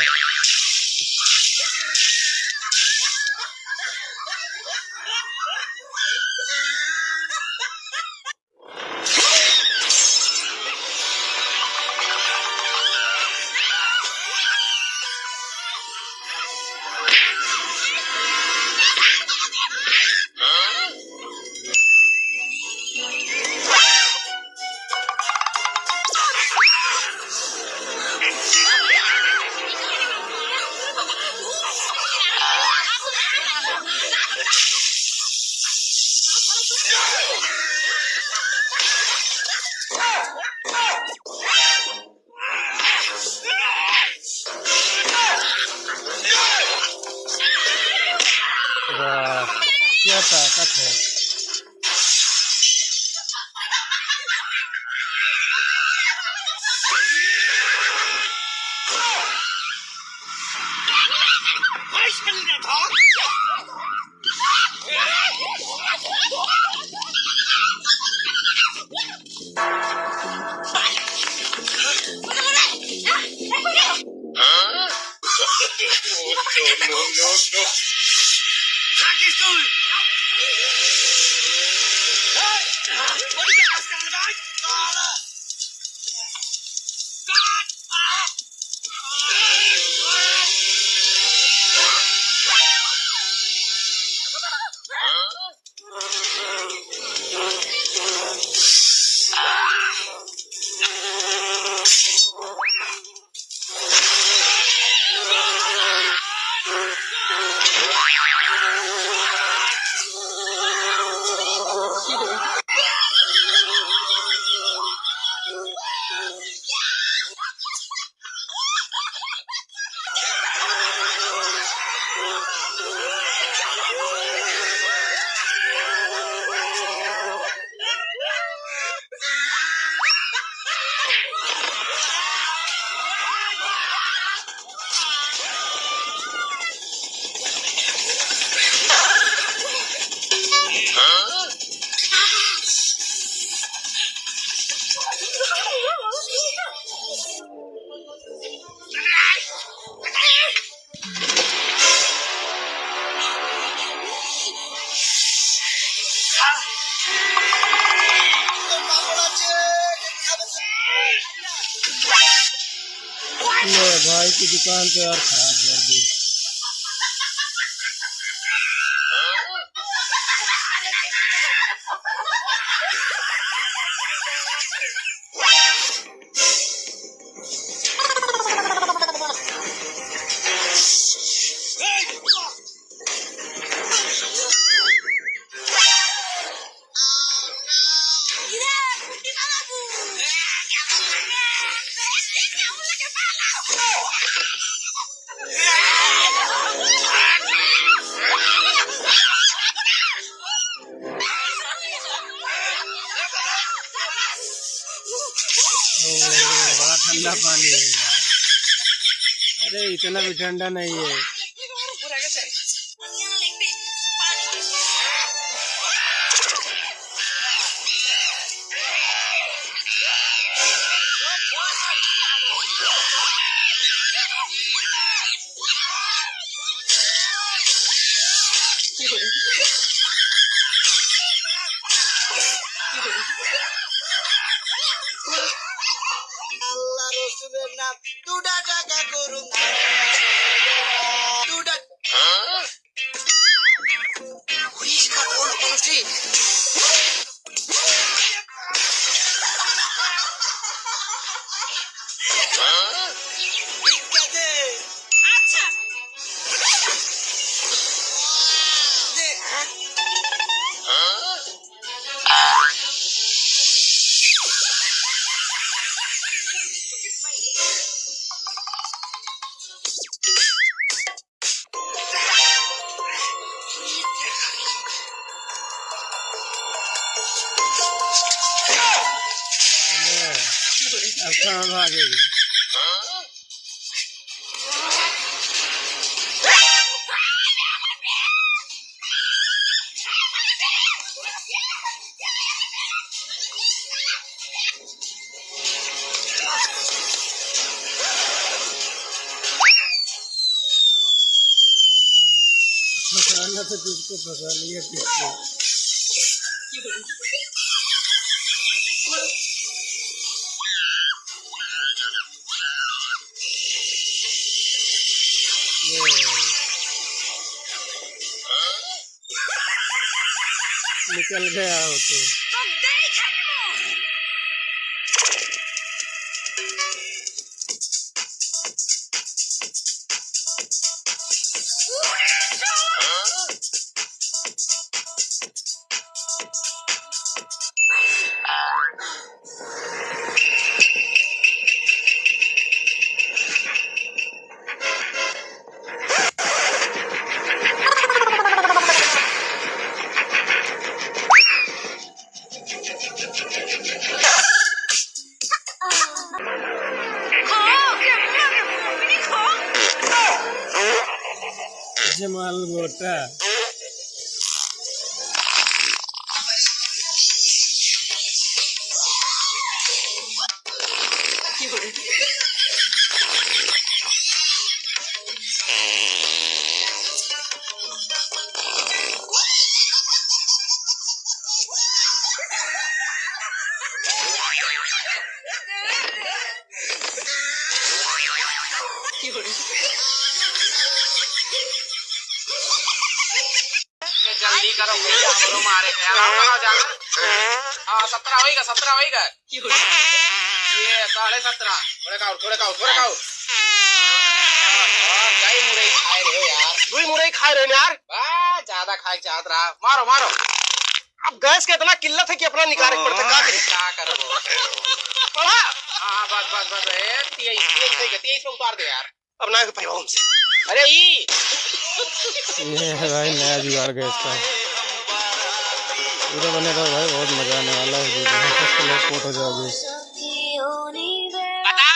ताकत है। ले भाई की दुकान तो यार खराब कर दी। ओ, बड़ा ठंडा पानी है यार। अरे, इतना भी ठंडा नहीं है। আল্লাহ রসুলের নাম দুটা টাকা করুন, দুটা। अब कहाँ भागेगी? फंसाना तो तुझको फंसा लिया किसको। ये। निकल गया हो तो। जमाल गोटा। ये जल्दी करो भैया, हमरो मारे के यार, हमरो जाना। हाँ, सत्रह होइगा, सत्रह होइगा। ये साढ़े सत्रह, थोड़े का और, थोड़े का और, थोड़े का और। और कई मुरई खाए रहे हो यार। दुई मुरई खाए रहे हो यार। बा, ज्यादा खाए चाहत रहा। मारो, मारो। अब गैस के इतना किल्लत है कि अपना निकाले के पड़ता, का करी? का करबो? पड़ा। हाँ, बस, बस, बस, ए, तेईस, तेईस, तेईस, तेईस पे उतार दे यार। अब ना पैबा हमसे। अरे ई। ये है भाई नया जुगाड़ गैस का। पूरा बने रहो भाई, बहुत मजा आने वाला है वीडियो में। फर्स्ट लोग पोट हो जाओगे। बता,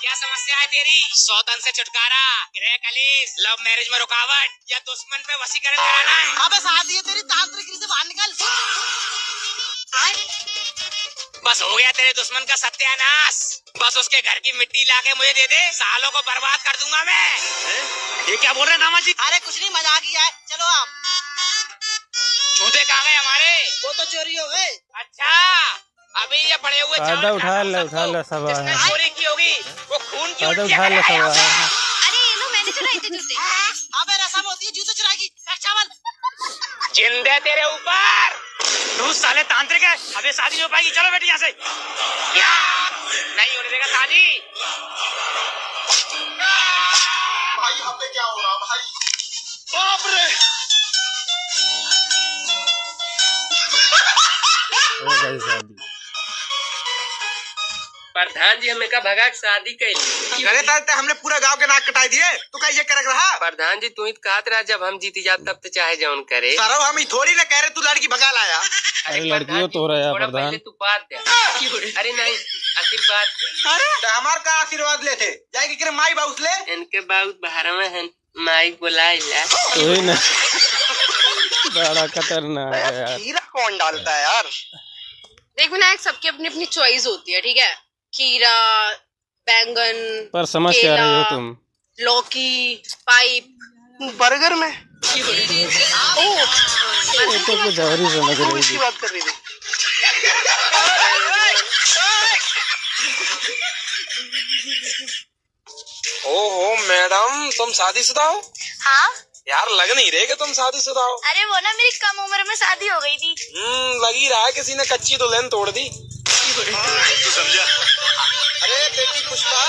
क्या समस्या है तेरी? सौतन से छुटकारा, गृह कलेश, लव मैरिज में रुकावट या दुश्मन पे वशीकरण कराना है? अबे सादी है तेरी, तांत्रिक से बाहर निकल। बस हो गया तेरे दुश्मन का सत्यानाश। बस उसके घर की मिट्टी लाके मुझे दे दे, सालों को बर्बाद कर दूंगा मैं। हैं? ये क्या बोल रहे हैं दामाद जी? अरे कुछ नहीं, मजाक ही है। चलो आप। जूते कहाँ गए हमारे? वो तो चोरी हो गए। अच्छा, अभी ये पड़े हुए चावल खाता हूँ सबको। उठा ले, उठा ले सब। जिसने चोरी की होगी, वो खून की उल्टियाँ करेगा। अरे ये लो, मैंने चुराए थे जूते। अबे रसम होती है जूते चुराने की। रख चावल। जिंदे तेरे ऊपर। तू साले तांत्रिक है, अबे शादी नहीं हो पाएगी, चलो बेटी यहाँ से। क्या? नहीं होने देगा शादी। भाई, यहाँ पे क्या हो रहा भाई? बाप रे। हो गई शादी। प्रधान जी, हमें का भगा के शादी कैली। अरे साले, ते हमने पूरा गांव के नाक कटाई दिए, तू का ये करक रहा? प्रधान जी, तू ही तो कहत रहा, जब हम जीती जात, तब तो चाहे जौन करे। सरऊ, हम ही थोड़ी ना कह रहे, तू लड़की भगा लाया। अरे अरे, लड़कियों प्रधान जी, तो हो रहा है, थोड़ा प्रधान। पहले तू बात दे। अरे नहीं, आशीर्वाद दे। अरे, तो हमार का आशीर्वाद लेते? जाए के करे माई बाउस ले। इनके बाउस बाहर में हैं। माई बोलाइला। वही ना। बड़ा खतरनाक है यार। खीरा कौन डालता है यार? देख विनायक, सबकी अपनी अपनी चॉइस होती है, ठीक है? खीरा, बैंगन, पर समझ क्या रही हो केला, तुम? लौकी, पाइप। बर्गर में? ये तो कुछ और ही समझ रही थी। बात कर रही थी। ओहो मैडम, तुम शादीशुदा हो? हाँ। यार, लग नहीं रहे कि तुम शादीशुदा हो। अरे वो ना, मेरी कम उम्र में शादी हो गई थी। हम्म, लग ही रहा है किसी ने कच्ची दुल्हन तोड़ दी। तू समझा? अरे बेटी पुष्पा।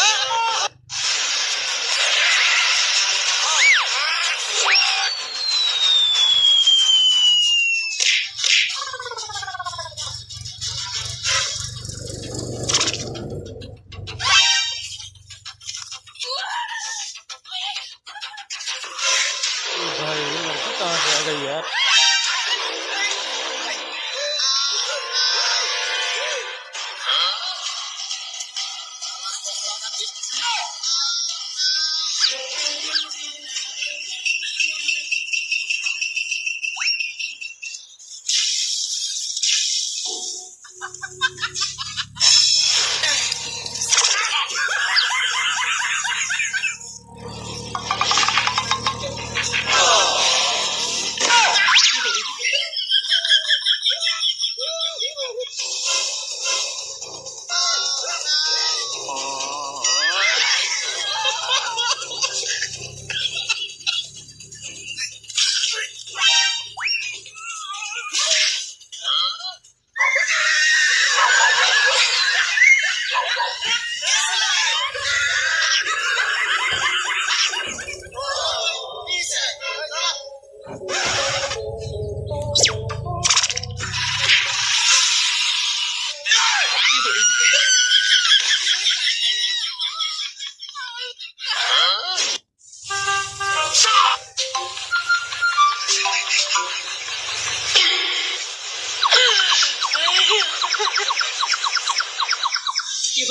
भाई, ये लड़की कहाँ से आ गई यार?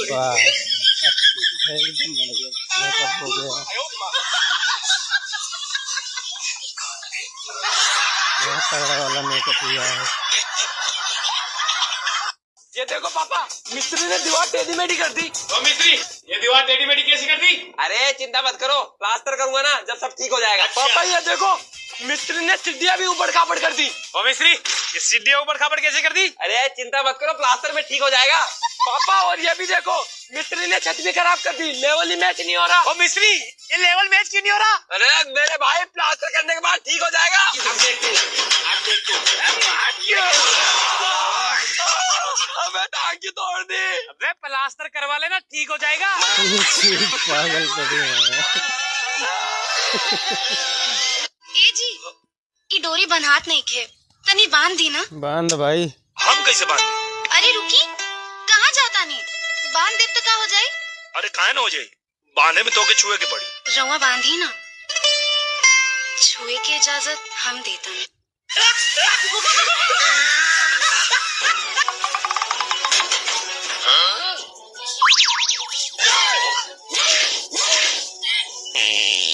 वाह, एकदम बन गया, मेकअप हो गया। बहुत तगड़ा वाला मेकअप हुआ है। ये देखो पापा, मिस्त्री ने दीवार टेढ़ी मेढ़ी कर दी। ओ मिस्त्री, ये दीवार टेढ़ी मेढ़ी कैसी कर दी? अरे चिंता मत करो, प्लास्टर करूंगा ना, जब सब ठीक हो जाएगा। अच्छा। पापा ये देखो, मिस्त्री ने सीढ़ियाँ भी ऊबड़ खाबड़ कर दी। ओ मिस्त्री, ये सीढ़ियाँ ऊबड़ खाबड़ कैसे कर दी? अरे चिंता मत करो, प्लास्टर में ठीक हो जाएगा। पापा और ये भी देखो, मिस्त्री ने छत भी खराब कर दी, लेवल ही मैच नहीं हो रहा। ओ मिस्त्री, ये लेवल मैच क्यों नहीं हो रहा? अरे मेरे भाई, प्लास्टर करने के बाद ठीक हो जाएगा। अब देख तू, अब देख तू। अबे टांग क्यों तोड़ दी? अबे प्लास्टर करवा लेना, ठीक हो जाएगा। पागल तो नहीं है। ए जी, ई डोरी बन्हात नइखे, तनी बांध दी ना। बांध भाई। हम कैसे बांध? अरे रुकी, कहाँ जाता नी? बांध देब तो का हो जाई? अरे काहे ना हो जाई, बांधे में तोके छुए के पड़ी। रउआ बांधी ना, छुए के इजाजत हम देता नी।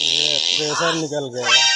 ये प्रेशर निकल गया।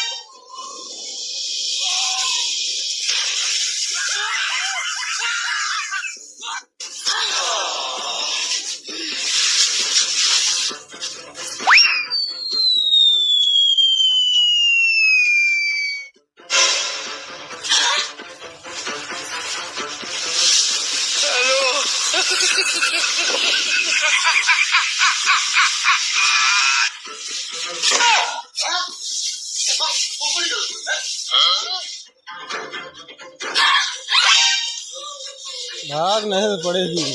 भाग नहीं तो पड़ेगी।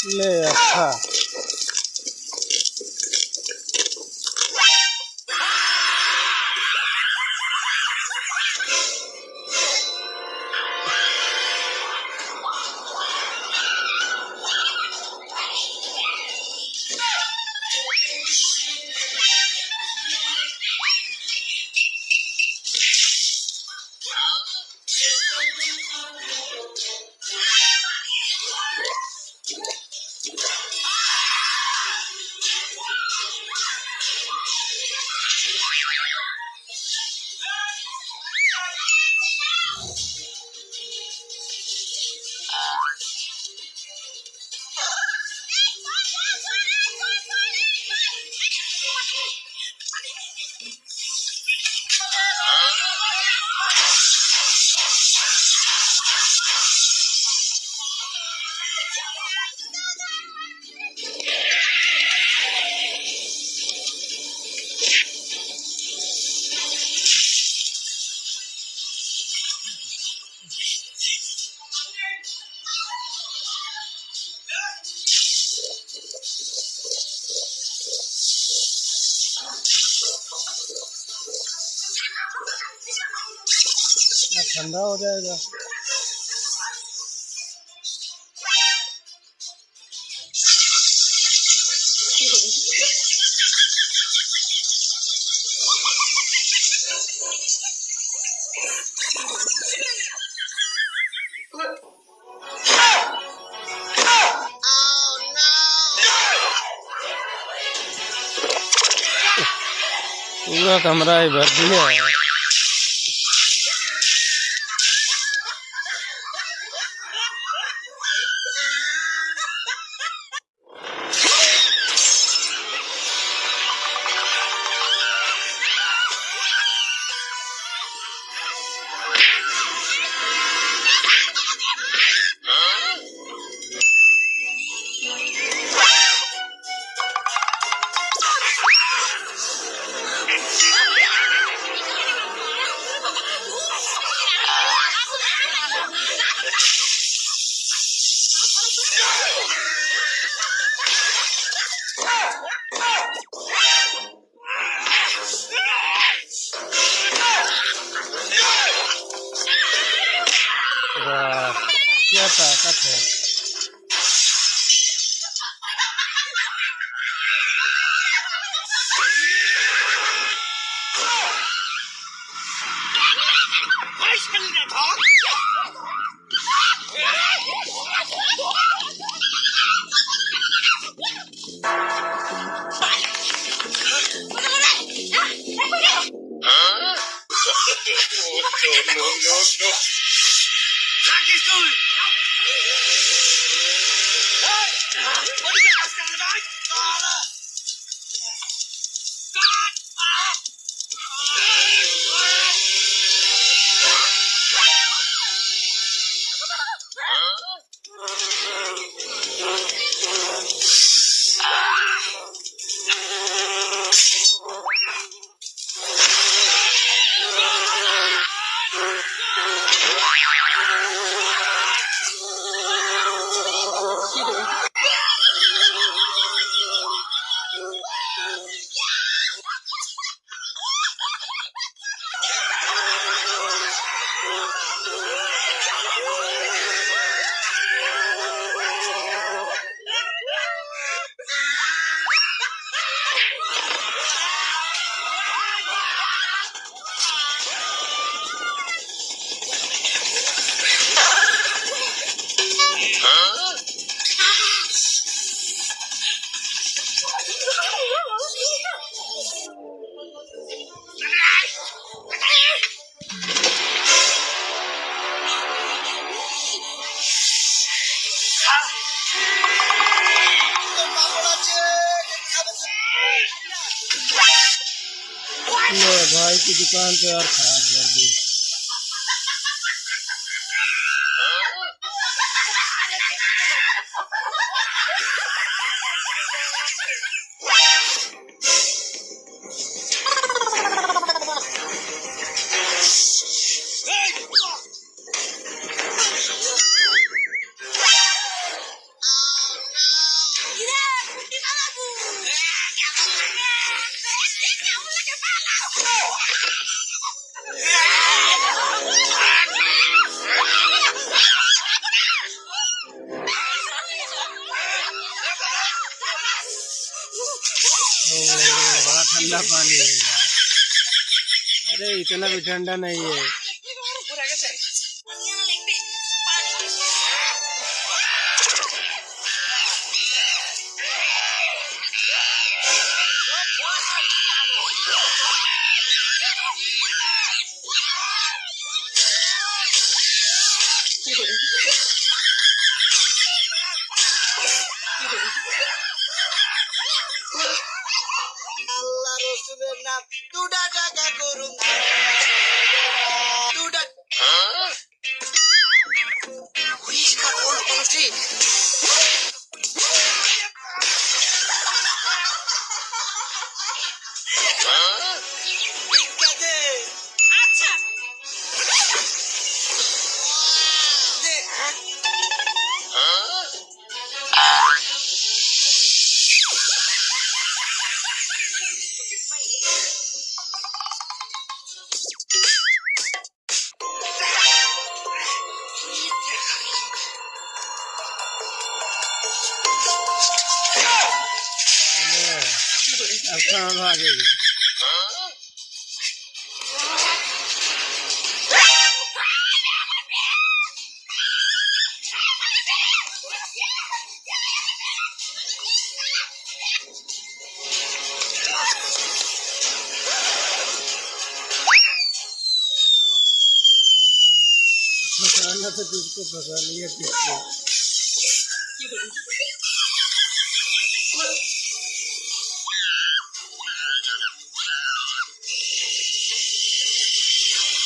ले अच्छा। ठंडा हो जाएगा। पूरा कमरा ही भर दिया। क्या ताकत है। ले भाई की दुकान तो यार खराब कर दी। ओ, बड़ा ठंडा पानी है यार। अरे, इतना भी ठंडा नहीं है। আল্লাহ রসুলের নাম দুটা টাকা করুন, দুটা। अब कहाँ भागेगी? फंसाना तो तुझको फंसा लिया किसको।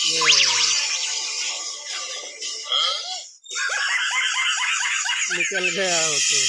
ये। निकल गया हो तो।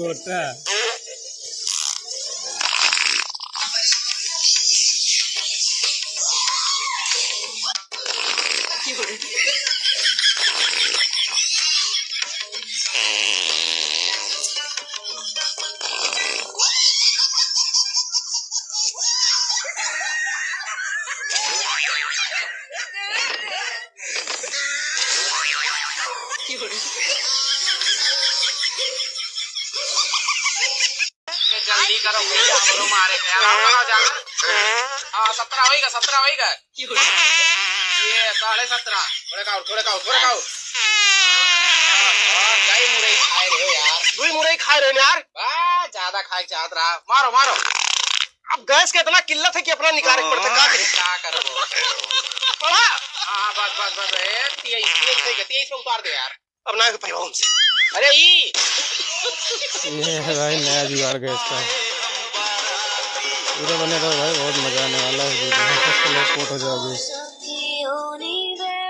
होता। ये जल्दी करो भैया, हमरो मारे के यार, हमरो जाना। हाँ, सत्रह होइगा, सत्रह होइगा। ये साढ़े सत्रह। थोड़े खाओ, थोड़े खाओ, थोड़े खाओ। और कई मुरई खाए रहे हो यार। दुई मुरई खाए रहे हो यार। बा, ज्यादा खाए चाहत रहा। मारो, मारो। अब गैस के इतना किल्लत है कि अपना निकाले के पड़ता, का करी? का करबो? पड़ा। हाँ, बस, बस, बस, ए, तेईस, तेईस, तेईस, तेईस पे उतार दे यार। अब ना हो पाएगा हमसे। अरे ई। ये है भाई नया जुगाड़ गैस का। पूरा बने रहो भाई, बहुत मजा आने वाला है वीडियो में। फर्स्ट लोग पोट हो जाओगे।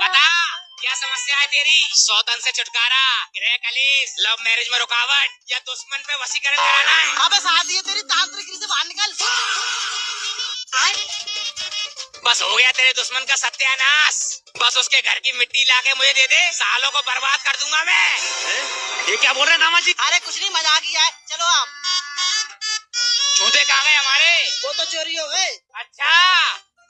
बता, क्या समस्या है तेरी? सौतन से छुटकारा, गृह कलेश, लव मैरिज में रुकावट या दुश्मन पे वशीकरण कराना है? अबे सादी है तेरी, तांत्रिक से बाहर निकल। बस हो गया तेरे दुश्मन का सत्यानाश। बस उसके घर की मिट्टी लाके मुझे दे दे, सालों को बर्बाद कर दूंगा मैं। हैं? ये क्या बोल रहे हैं दामाद जी? अरे कुछ नहीं, मजाक ही है, चलो आप। जूते कहाँ गए हमारे? वो तो चोरी हो गए। अच्छा,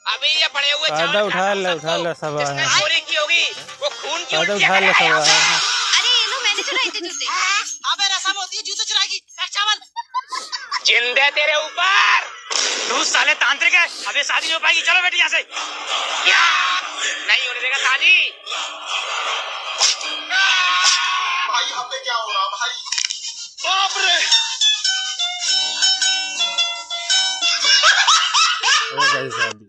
अभी ये पड़े हुए चार फायदा उठा ले, उठा ले सब। जिसने चोरी की होगी, वो खून की उल्टियाँ करेगा। अरे ये लो, मैंने चुराए थे जूते। अबे रसम होती है जूते चुराने की। रक्षाबंधन। जिंदे तेरे ऊपर। तू साले तांत्रिक है, अब ये शादी नहीं हो पाएगी। चलो बेटी यहाँ से। क्या? नहीं होने देगा शादी। भाई, यहाँ पे क्या हो रहा भाई? बाप रे। हो गई शादी।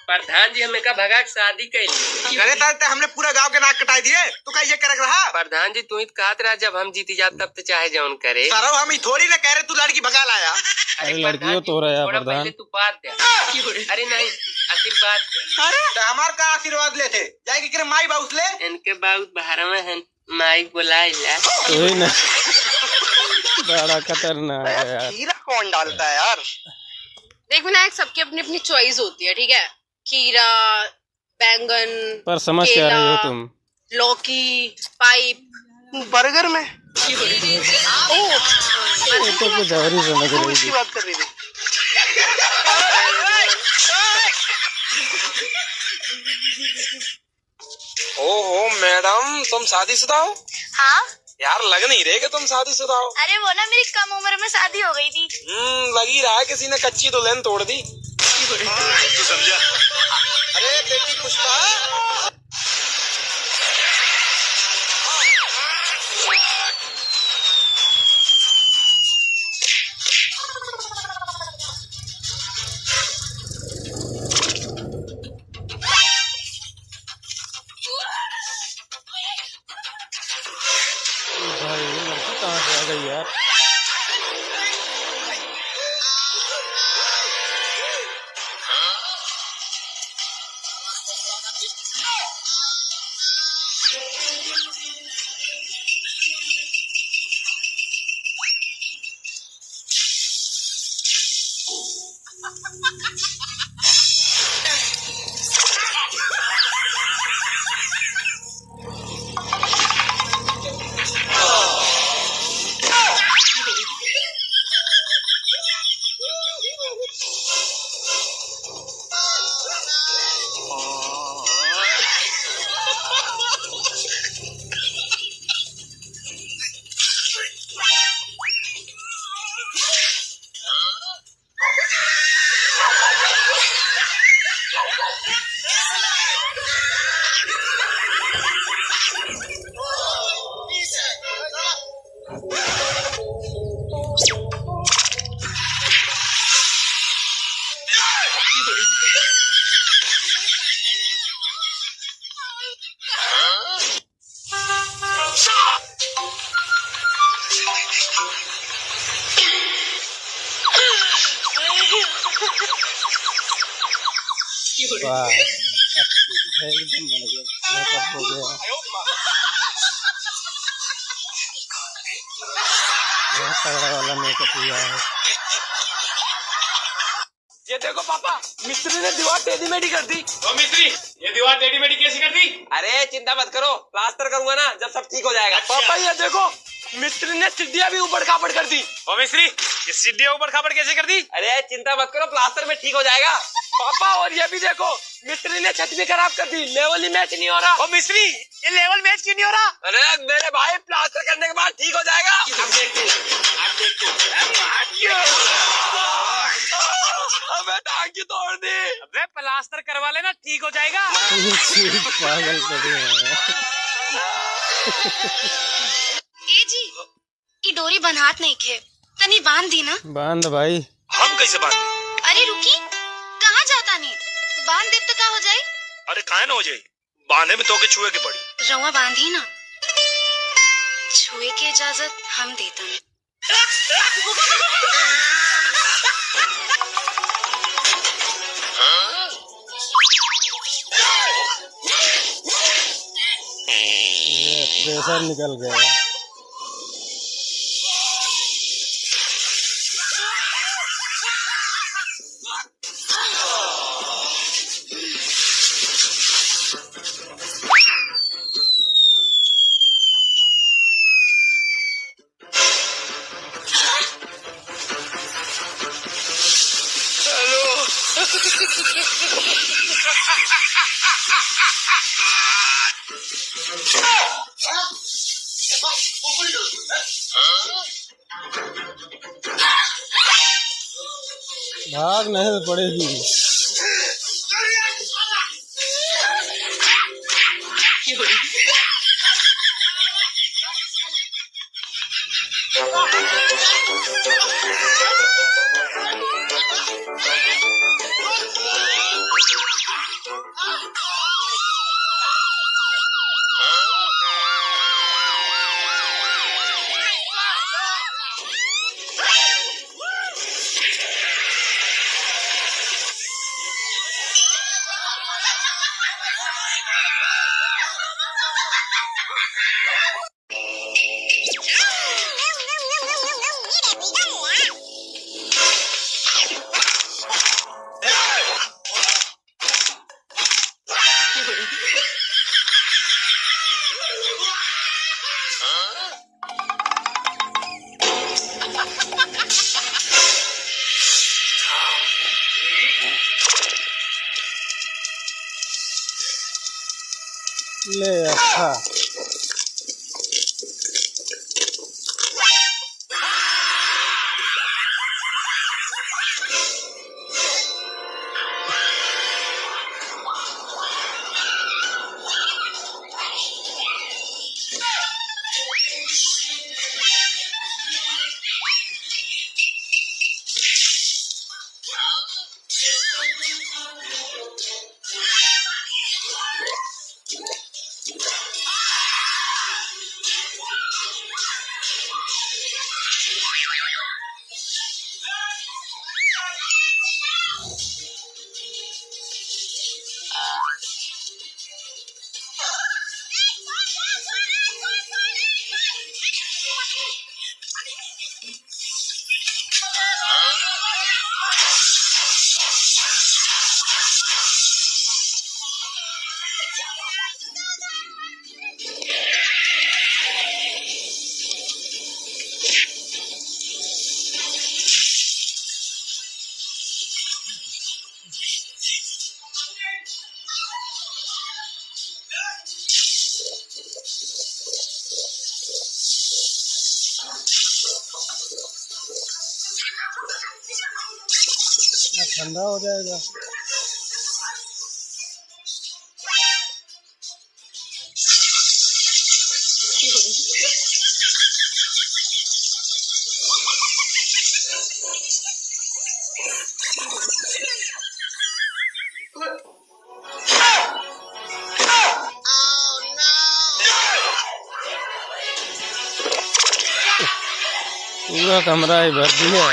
प्रधान जी हमें का भगा के शादी कैली। अरे तार ते हमने पूरा गांव के नाक कटाई दिए, तू का ये करक रहा? प्रधान जी तू ही तो कहत रहा जब हम जीती जात तब तो चाहे जौन करे। सरऊ हम ही थोड़ी ना कह रहे तू लड़की भगा लाया। अरे अरे लड़कियों प्रधान जी, तो रहा थोड़ा प्रधान। पहले तू बात दे। अरे नहीं, आशीर्वाद दे। अरे तो हमार का आशीर्वाद लेते? जाए के करे माई बाउस ले। इनके बाउस बाहर में हैं। माई बोलाइला। वही ना। बड़ा खतरनाक है यार। खीरा कौन डालता है यार? देख विनायक, सबकी अपनी अपनी चॉइस होती है, ठीक है? खीरा, बैंगन, पर समझ क्या रही हो केला, तुम? लौकी, पाइप। बर्गर में? ओ, ये तो कुछ और ही समझ रही थी। बात कर रही थी। ओहो मैडम, तुम शादीशुदा हो? हाँ। यार लग नहीं रहे कि तुम शादीशुदा हो। अरे वो ना मेरी कम उम्र में शादी हो गई थी। हम्म, लग ही रहा है किसी ने कच्ची दुल्हन तोड़ दी। तू समझा? अरे बेटी पुष्पा। भाई, ये लड़की कहाँ से आ गई यार? वाह, एकदम बढ़िया, मेकअप हो गया। बहुत तगड़ा वाला मेकअप हुआ है। ये देखो पापा, मिस्त्री ने दीवार टेढ़ी मेढ़ी कर दी। ओ मिस्त्री, ये दीवार टेढ़ी मेढ़ी कैसी कर दी? अरे चिंता मत करो, प्लास्टर करूंगा ना, जब सब ठीक हो जाएगा। अच्छा। पापा ये देखो, मिस्त्री ने सीढ़ियाँ भी ऊबड़ खाबड़ कर दी। ओ मिस्त्री, ये सीढ़ियाँ ऊबड़ खाबड़ कैसे कर दी? अरे चिंता मत करो, प्लास्टर में ठीक हो जाएगा। पापा और ये भी देखो, मिस्त्री ने छत भी खराब कर दी, लेवल ही मैच नहीं हो रहा। ओ मिस्त्री, ये लेवल मैच क्यों नहीं हो रहा? अरे मेरे भाई, प्लास्टर करने के बाद ठीक हो जाएगा। अब देख तू, अब देख तू। अबे टांग क्यों तोड़ दी? अबे प्लास्टर करवा लेना, ठीक हो जाएगा। पागल पड़े हैं। ए जी, ई डोरी बन्हात नइखे, तनी बांध दी ना। बांध भाई। हम कैसे बांध? अरे रुकी, कहाँ जाता नी? बांध देब तो का हो जाई? अरे काहे ना हो जाई, बांधे में तोके छुए के पड़ी। रउआ बांधी ना, छुए के इजाजत हम देता नी। ये प्रेशर निकल गया। भाग नहीं तो पड़ेगी। ले अच्छा। ठंडा हो जाएगा। पूरा कमरा ही भर दिया।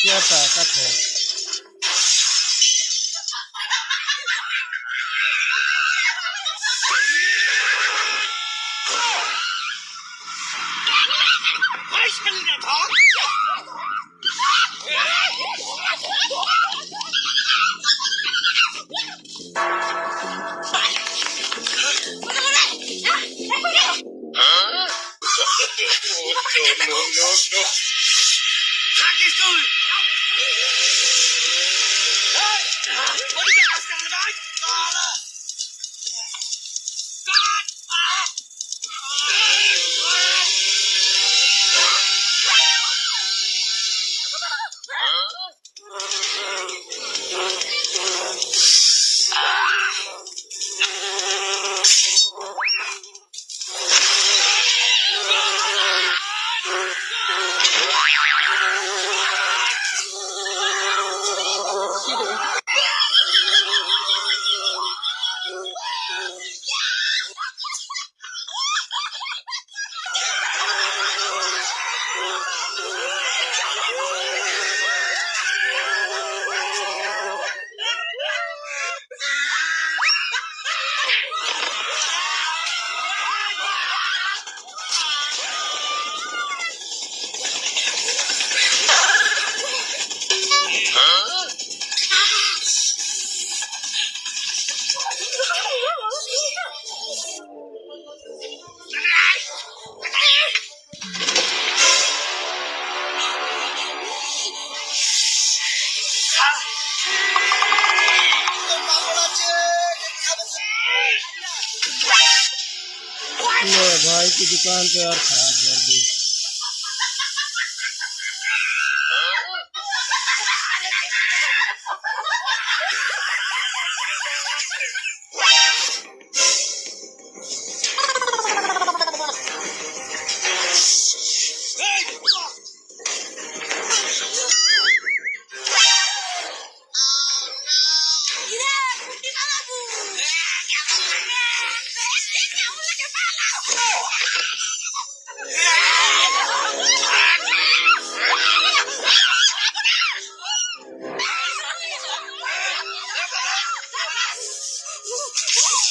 क्या ताकत है। ले भाई की दुकान तो यार खराब कर दी।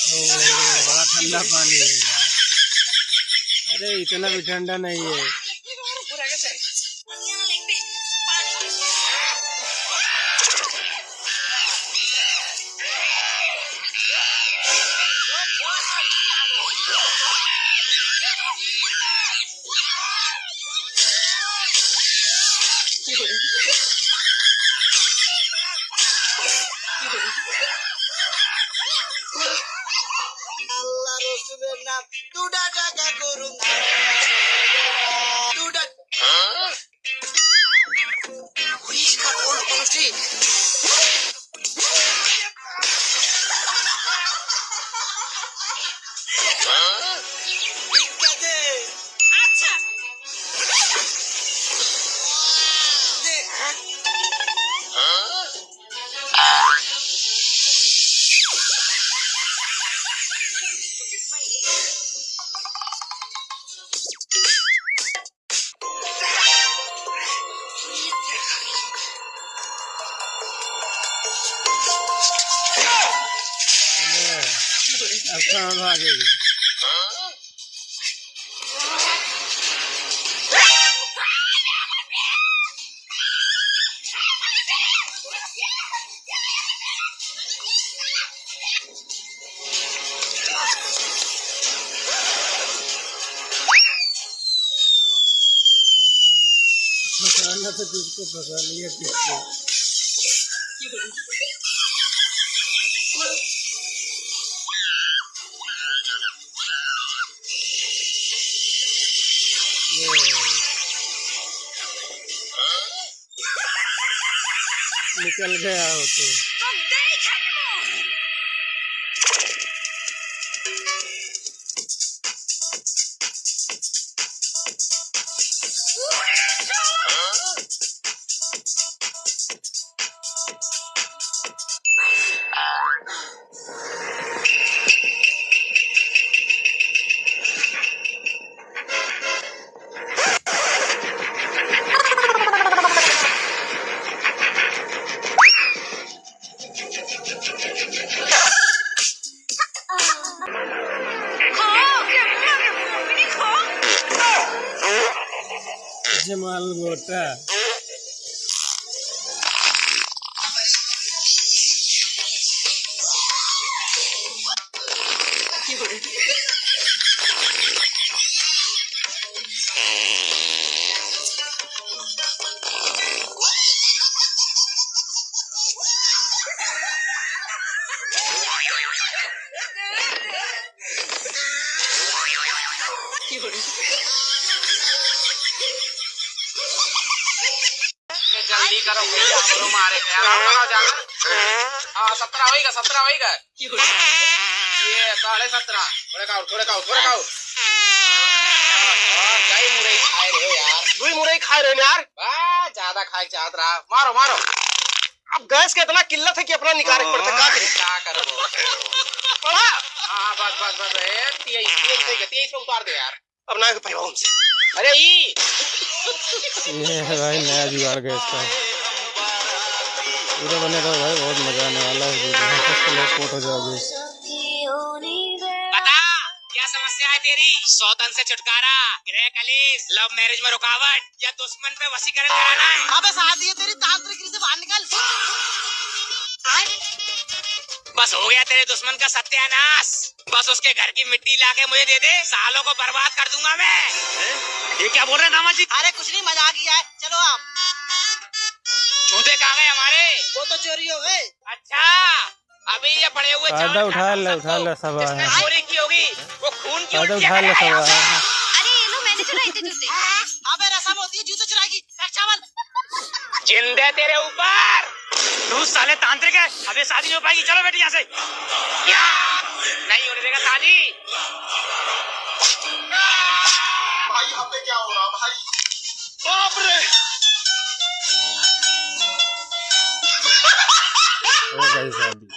ओ, बड़ा ठंडा पानी है यार। अरे, इतना भी ठंडा नहीं है। আল্লাহ রসুলের নাম দুটা টাকা করুন, দুটা। अब कहाँ भागेगी? फंसाना तो तुझको फंसा लिया किसको। ये। निकल गया हो तो। जमाल मोटा। ये जल्दी करो भैया, हमरो मारे के यार, हमरो जाना। हाँ, सत्रह होइगा, सत्रह होइगा। ये साढ़े सत्रह। थोड़े खाओ, थोड़े खाओ, थोड़े खाओ। और कई मुरई खाए रहे हो यार। दुई मुरई खाए रहे हो यार। बा, ज्यादा खाए चाहत रहा। मारो, मारो। अब गैस के इतना किल्लत है कि अपना निकाले के पड़ता, का करी? का करबो? पड़ा। हाँ, बस, बस, बस, ए, तेईस, तेईस, तेईस, तेईस पे उतार दे यार। अब ना पैबा उनसे। अरे ई। ये है भाई नया जुगाड़ गैस का। पूरा बने रहो भाई, बहुत मजा आने वाला है वीडियो में। फर्स्ट लोग पोट हो जाओगे। बता, क्या समस्या है तेरी? सौतन से छुटकारा, गृह कलेश, लव मैरिज में रुकावट या दुश्मन पे वशीकरण कराना है? अबे साधि है तेरी, तांत्रिक से बाहर निकल। बस हो गया तेरे दुश्मन का सत्यानाश। बस उसके घर की मिट्टी लाके मुझे दे दे, सालों को बर्बाद कर दूंगा मैं। हैं? ये क्या बोल रहे हैं दामाद जी? अरे कुछ नहीं, मजाक ही है, चलो आप। जूते कहाँ गए हमारे? वो तो चोरी हो गए। अच्छा, अभी ये पड़े हुए चावल खाता हूँ, सबको। उठा ले, उठा ले सब। जिसने चोरी की होगी, वो खून की उल्टियाँ करेगा। अरे ये लो, मैंने चुराए थे जूते। अबे रसम होती है जूते चुराने की। फेंक चावल। जिंदे तेरे ऊपर। तू साले तांत्रिक है, अब ये शादी नहीं हो पाएगी। चलो बेटी यहाँ से। क्या? नहीं होने देगा शादी। भाई, यहाँ पे क्या हो रहा भाई? बाप रे। हो गई शादी।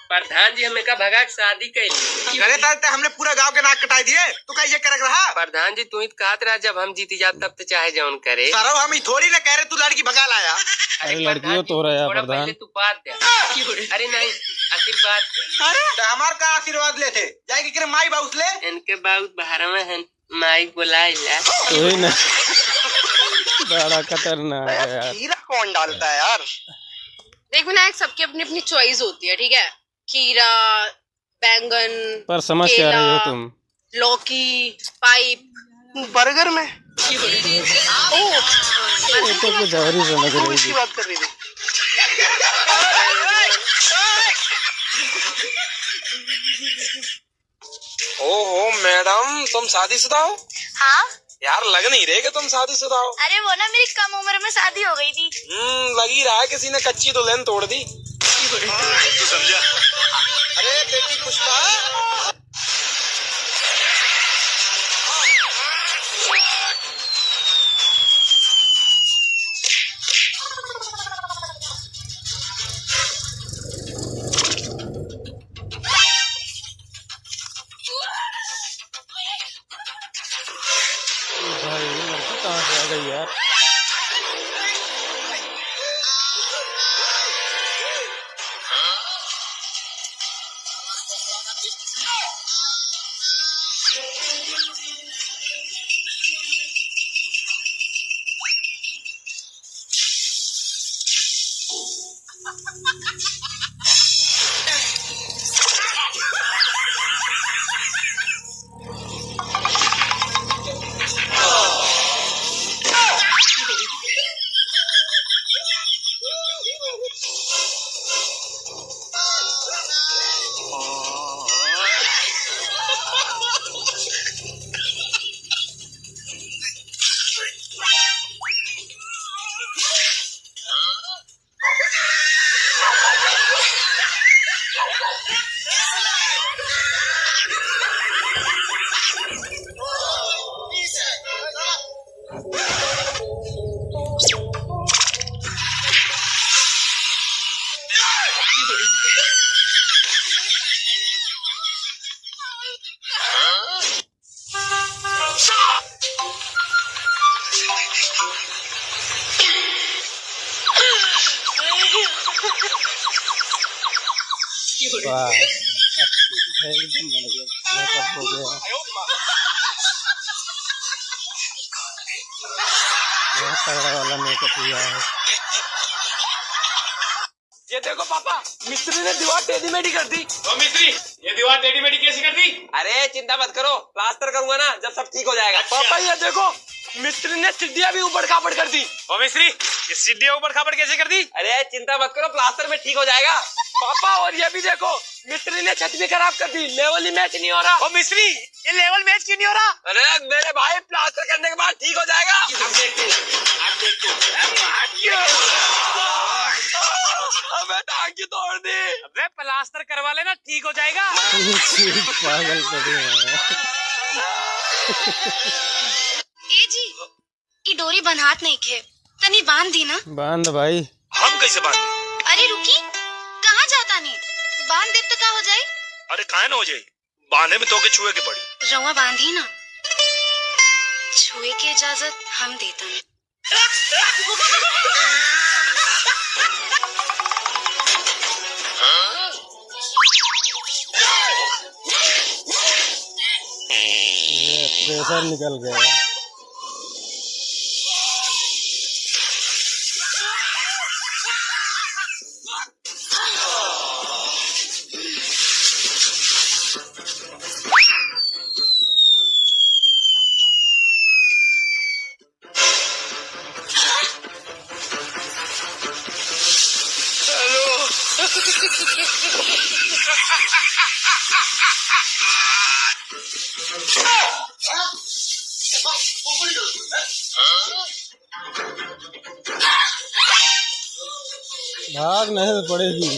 प्रधान जी, हमें का भगा के शादी कैली। करे तारे ते हमने पूरा गांव के नाक कटाई दिए, तू का ये करक रहा? प्रधान जी, तू ही तो कहत रहा, जब हम जीती जात तब तो चाहे जौन करे। सरऊ, हम ई थोड़ी ना कह रहे तू लड़की भगा लाया। अरे अरे लड़कियों प्रधान जी, तो रहा है थोड़ा प्रधान। पहले तू बात दे। अरे नहीं, आशीर्वाद दे। अरे तो हमार का आशीर्वाद लेते? जाए के करे माई बाउस ले। इनके बाउस बहरवा हैं। माई बोलाइला। वही ना। बड़ा खतरनाक है यार। खीरा कौन डालता है यार? देख विनायक, सबकी अपनी अपनी चॉइस होती है, ठीक है? खीरा, बैंगन, पर समझ क्या रही हो केला, तुम? लौकी, पाइप। बर्गर में? ओ, ये तो कुछ और ही समझ रही थी। बात कर रही थी। ओहो मैडम, तुम शादीशुदा हो? हाँ। यार, लग नहीं रहे कि तुम शादीशुदा हो। अरे वो ना, मेरी कम उम्र में शादी हो गई थी। हम्म, लग ही रहा है किसी ने कच्ची दुल्हन तोड़ दी। तू समझा? अरे बेटी पुष्पा। भाई, ये लड़की कहाँ से आ गई यार? वाह, एकदम बढ़िया, मेकअप हो गया। तगड़ा वाला मेकअप हुआ है। ये देखो पापा, मिस्त्री ने दीवार टेढ़ी मेढ़ी कर दी। ओ मिस्त्री, ये दीवार टेढ़ी मेढ़ी कैसी कर दी? अरे चिंता मत करो, प्लास्टर करूंगा ना, जब सब ठीक हो जाएगा। अच्छा। पापा ये देखो, मिस्त्री ने सीढ़ियाँ भी ऊबड़ खाबड़ कर दी। ओ मिस्त्री, ये सीढ़ियाँ ऊबड़ खाबड़ कैसे कर दी? अरे चिंता मत करो, प्लास्टर में ठीक हो जाएगा। पापा और ये भी देखो, मिस्त्री ने छत भी खराब कर दी, लेवल ही मैच नहीं हो रहा। ओ मिस्त्री, ये लेवल मैच क्यों नहीं हो रहा? अरे मेरे भाई, प्लास्टर करने के बाद ठीक हो जाएगा। अब देखते हैं, अब देखते हैं। अबे टांग क्यों तोड़ दी? अबे प्लास्टर करवा लेना, ठीक हो जाएगा। पागल पड़े हैं। ए जी, ई डोरी बन्हात नइखे, तनी बांध दी ना। बांध भाई। हम कैसे बांध? अरे रुकी, कहाँ जातानी? बांध देब त का हो जाई? अरे काहे ना हो जाई, बांधे में तोके छुए के पड़ी। रउआ बांधी ना, छुए के इजाजत हम देतानी। ये प्रेशर निकल गया। भाग नहीं तो पड़ेगी।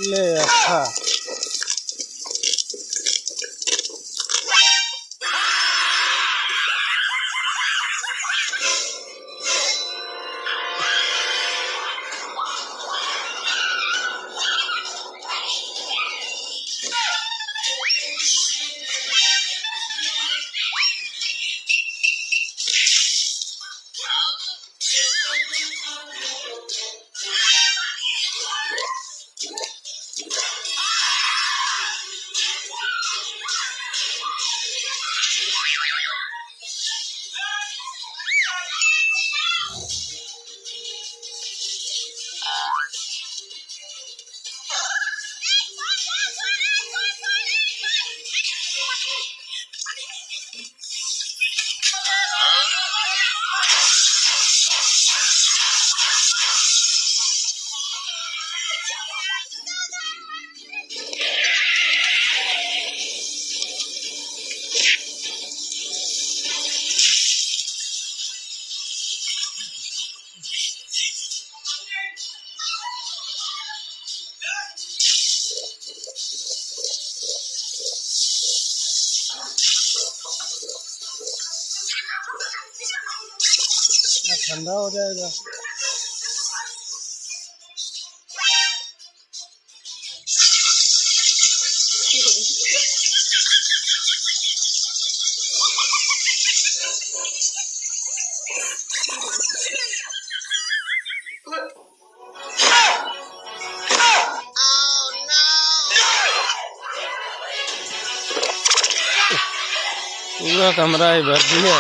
ले अच्छा। ठंडा हो जाएगा। पूरा कमरा ही भर दिया।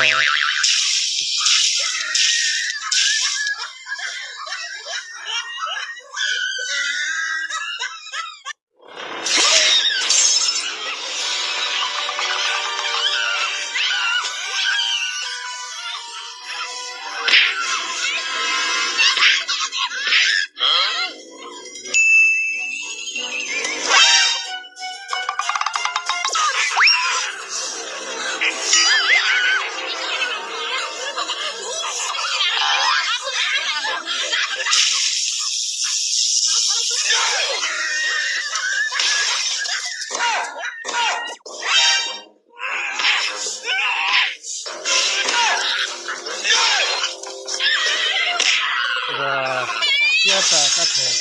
वाह, क्या ताकत है।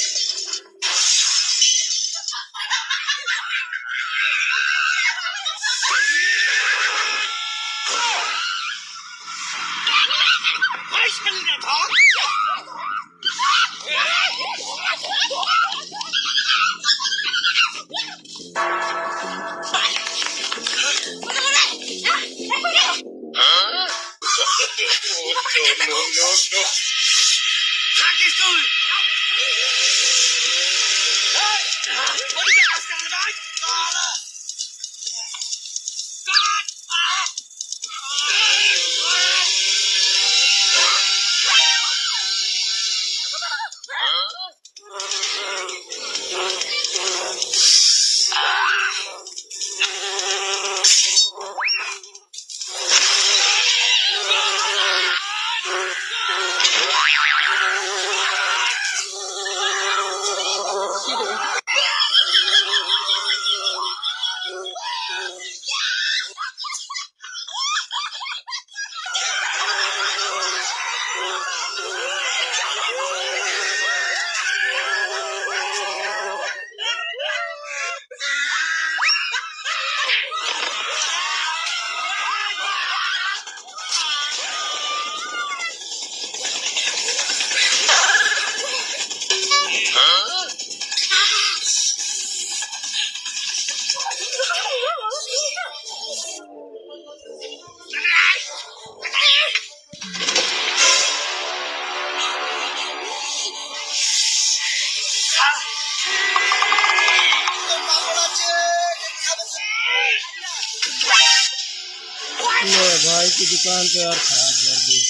ले भाई की दुकान तो यार खराब कर दी।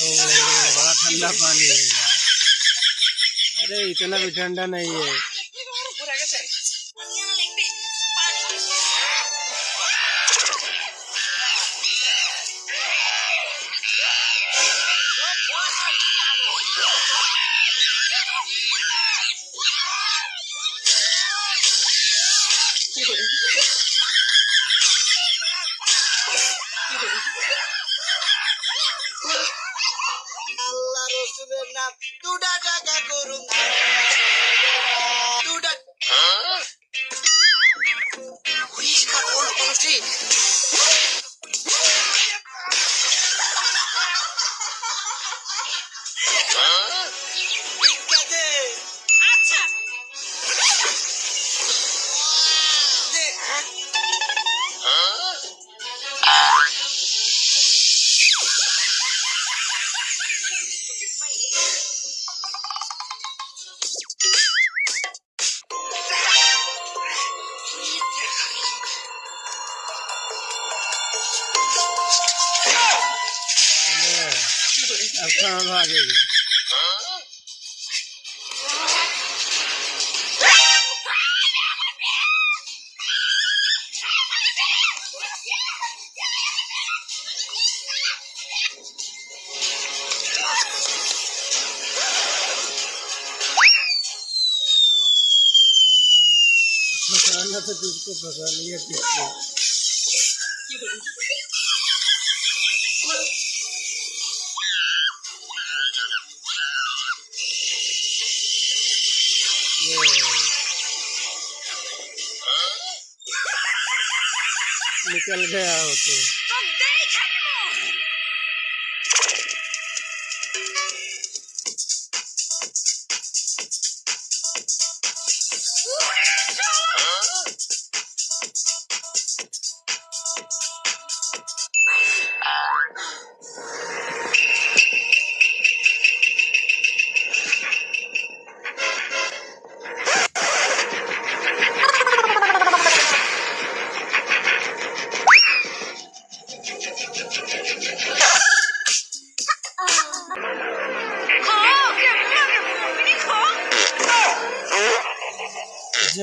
ओ, बड़ा ठंडा पानी है यार। अरे, इतना भी ठंडा नहीं है। আল্লাহ রসুলের নাম দুটা জায়গা করুন, দুটা। আচ্ছা। अब कहाँ भागेगी? फंसाना तो तुझको फंसा लिया किसको। निकल गया हो तो।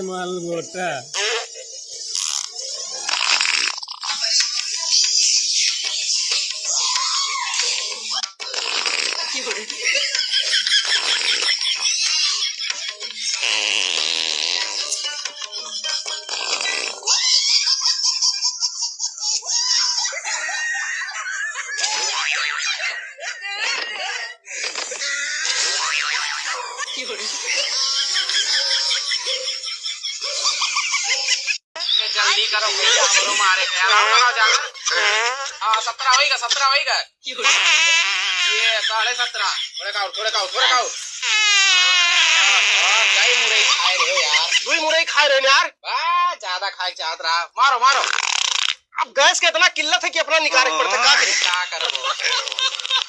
माल मोटा। ये जल्दी करो भैया, हमरो मारे के यार, हमरो जाना। हाँ, सत्रह होइगा, सत्रह होइगा। ये साढ़े सत्रह। थोड़े खाओ, थोड़े खाओ, थोड़े खाओ। और कई मुरई खाए रहे हो यार। दुई मुरई खाए रहे हो यार। बा, ज्यादा खाए चाहत रहा। मारो, मारो। अब गैस के इतना किल्लत है कि अपना निकाले के पड़ता, का करी? का करबो?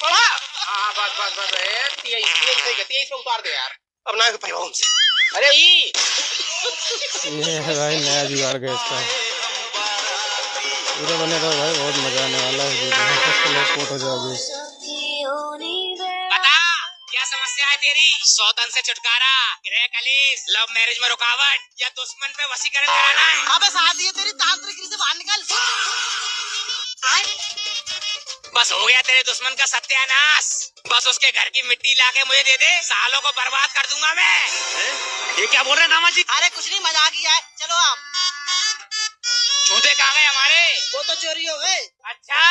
पड़ा। हाँ, बस, बस, बस, ए, तेईस, तेईस, तेईस, तेईस पे उतार दे यार। अब ना पाइबा हमसे। अरे ई। ये है भाई नया जुगाड़ गैस का। पूरा बने रहो भाई, बहुत मजा आने वाला है वीडियो में। फर्स्ट लोग पोट हो जाओगे। बता, क्या समस्या है तेरी? सौतन से छुटकारा, गृह कलेश, लव मैरिज में रुकावट या दुश्मन पे वशीकरण कराना है? अबे सादी है तेरी, तांत्रिक से बाहर निकल। बस हो गया तेरे दुश्मन का सत्यानाश। बस उसके घर की मिट्टी लाके मुझे दे दे, सालों को बर्बाद कर दूंगा मैं। हैं? ये क्या बोल रहे हैं दामाद जी? अरे कुछ नहीं, मजाक ही है, चलो आप। जूते कहाँ गए हमारे? वो तो चोरी हो गए। अच्छा,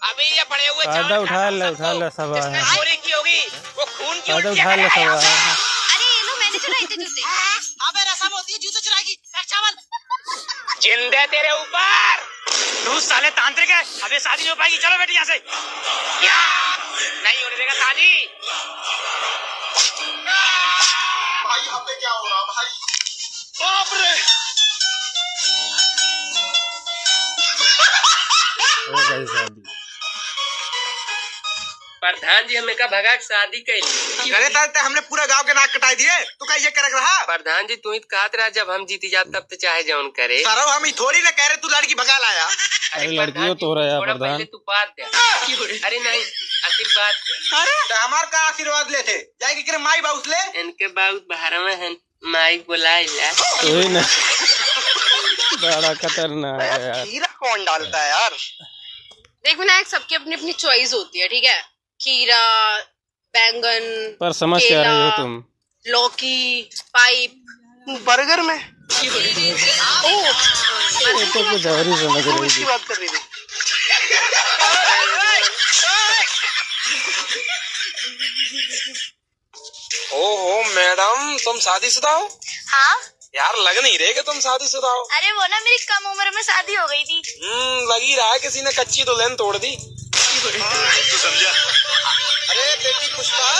अभी ये पड़े हुए चावल खाता हूँ, उठा ले, सबको। उठा ले, सब जिसने है। चोरी की होगी, वो खून की उल्टियाँ करेगा। सब है। अरे ये लो, मैंने चुराए थे जूते। अबे रसम होती है जूते चुराने की, फेंक चावल। जिंदे तेरे ऊपर। तू साले तांत्रिक है, अब ये शादी नहीं हो पाएगी। चलो बेटी यहाँ से। क्या? नहीं होने देगा शादी। भाई, यहाँ पे क्या हो रहा भाई? बाप रे! हो गई शादी। प्रधान जी, हम एका भगा के शादी कैली। करे तारे ते हमने पूरा गांव के नाक कटाई दिए, तू का ये करक रहा? प्रधान जी, तू ही तो कहत रहा, जब हम जीती जात तब तो चाहे जौन करे। सरऊ, हम ई थोड़ी ना कह रहे तू लड़की भगा लाया। अरे अरे लड़कियों प्रधान जी, तो रहा है थोड़ा प्रधान। पहले तू बात दे। अरे नहीं, आशीर्वाद दे। अरे तो हमार का आशीर्वाद लेते? जाए के करे माई बाउस ले। इनके बाउस बहरवा हैं। माई बोलाइला। वही ना। बड़ा खतरनाक है यार। खीरा कौन डालता है यार? देख विनायक, सबकी अपनी अपनी चॉइस होती है, ठीक है? खीरा, बैंगन, पर समझ क्या रही हो केला, तुम? लौकी, पाइप। बर्गर में? ओ, ये तो कुछ और ही समझ रही थी। बात कर रही थी। ओहो मैडम, तुम शादीशुदा हो? हाँ। यार, लग नहीं रहे कि तुम शादीशुदा हो। अरे वो ना, मेरी कम उम्र में शादी हो गई थी। हम्म, लग ही रहा है किसी ने कच्ची दुल्हन तोड़ दी। तू समझा? अरे बेटी पुष्पा।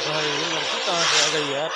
भाई, ये लड़की कहाँ से आ गई यार?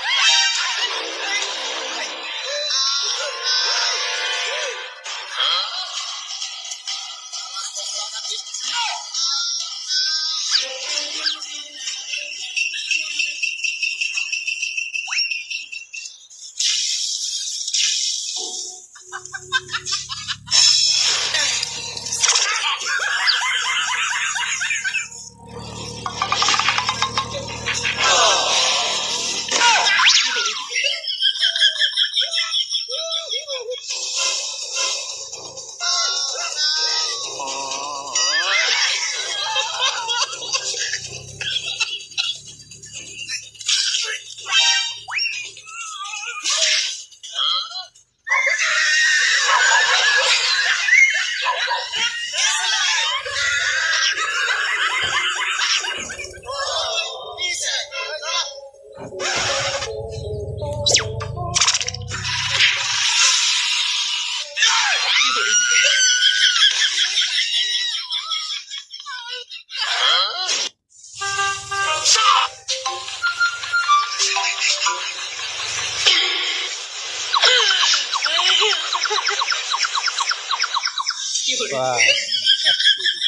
वाह,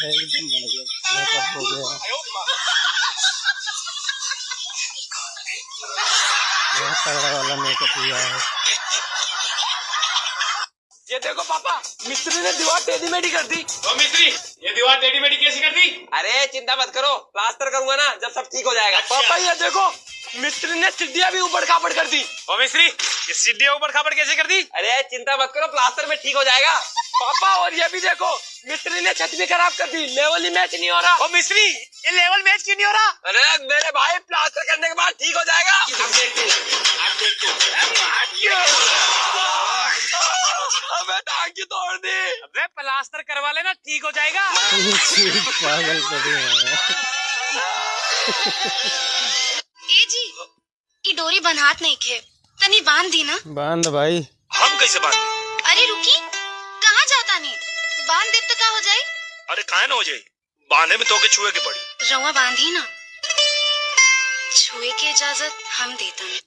एकदम बढ़िया, मेकअप हो गया। तगड़ा वाला मेकअप हुआ है। ये देखो पापा, मिस्त्री ने दीवार टेढ़ी मेढ़ी कर दी। ओ मिस्त्री, ये दीवार टेढ़ी मेढ़ी कैसी कर दी? अरे चिंता मत करो, प्लास्टर करूंगा ना, जब सब ठीक हो जाएगा। अच्छा। पापा ये देखो, मिस्त्री ने सीढ़ियाँ भी ऊबड़ खाबड़ कर दी। ओ मिस्त्री, ये सीढ़ियाँ ऊबड़ खाबड़ कैसे कर दी? अरे चिंता मत करो, प्लास्टर में ठीक हो जाएगा। पापा और ये भी देखो, मिस्त्री ने छत भी खराब कर दी, लेवल ही मैच नहीं हो रहा। ओ मिस्त्री, ये लेवल मैच क्यों नहीं हो रहा? अरे मेरे भाई, प्लास्टर करने के बाद ठीक हो जाएगा। अब देखते हैं, अब देखते हैं। अबे टांग क्यों तोड़ दी? अबे प्लास्टर करवा लेना, ठीक हो जाएगा। पागल पड़े हैं। ए जी, ई डोरी बन्हात नइखे, तनी बांध दी ना। बांध भाई। हम कैसे बांध? अरे रुकी, कहाँ जातानी? बांध देब त का हो जाई? अरे काहे ना हो जाई, बांधे में तोके छुए के पड़ी। रउआ बांधी ना, छुए के इजाजत हम देतानी।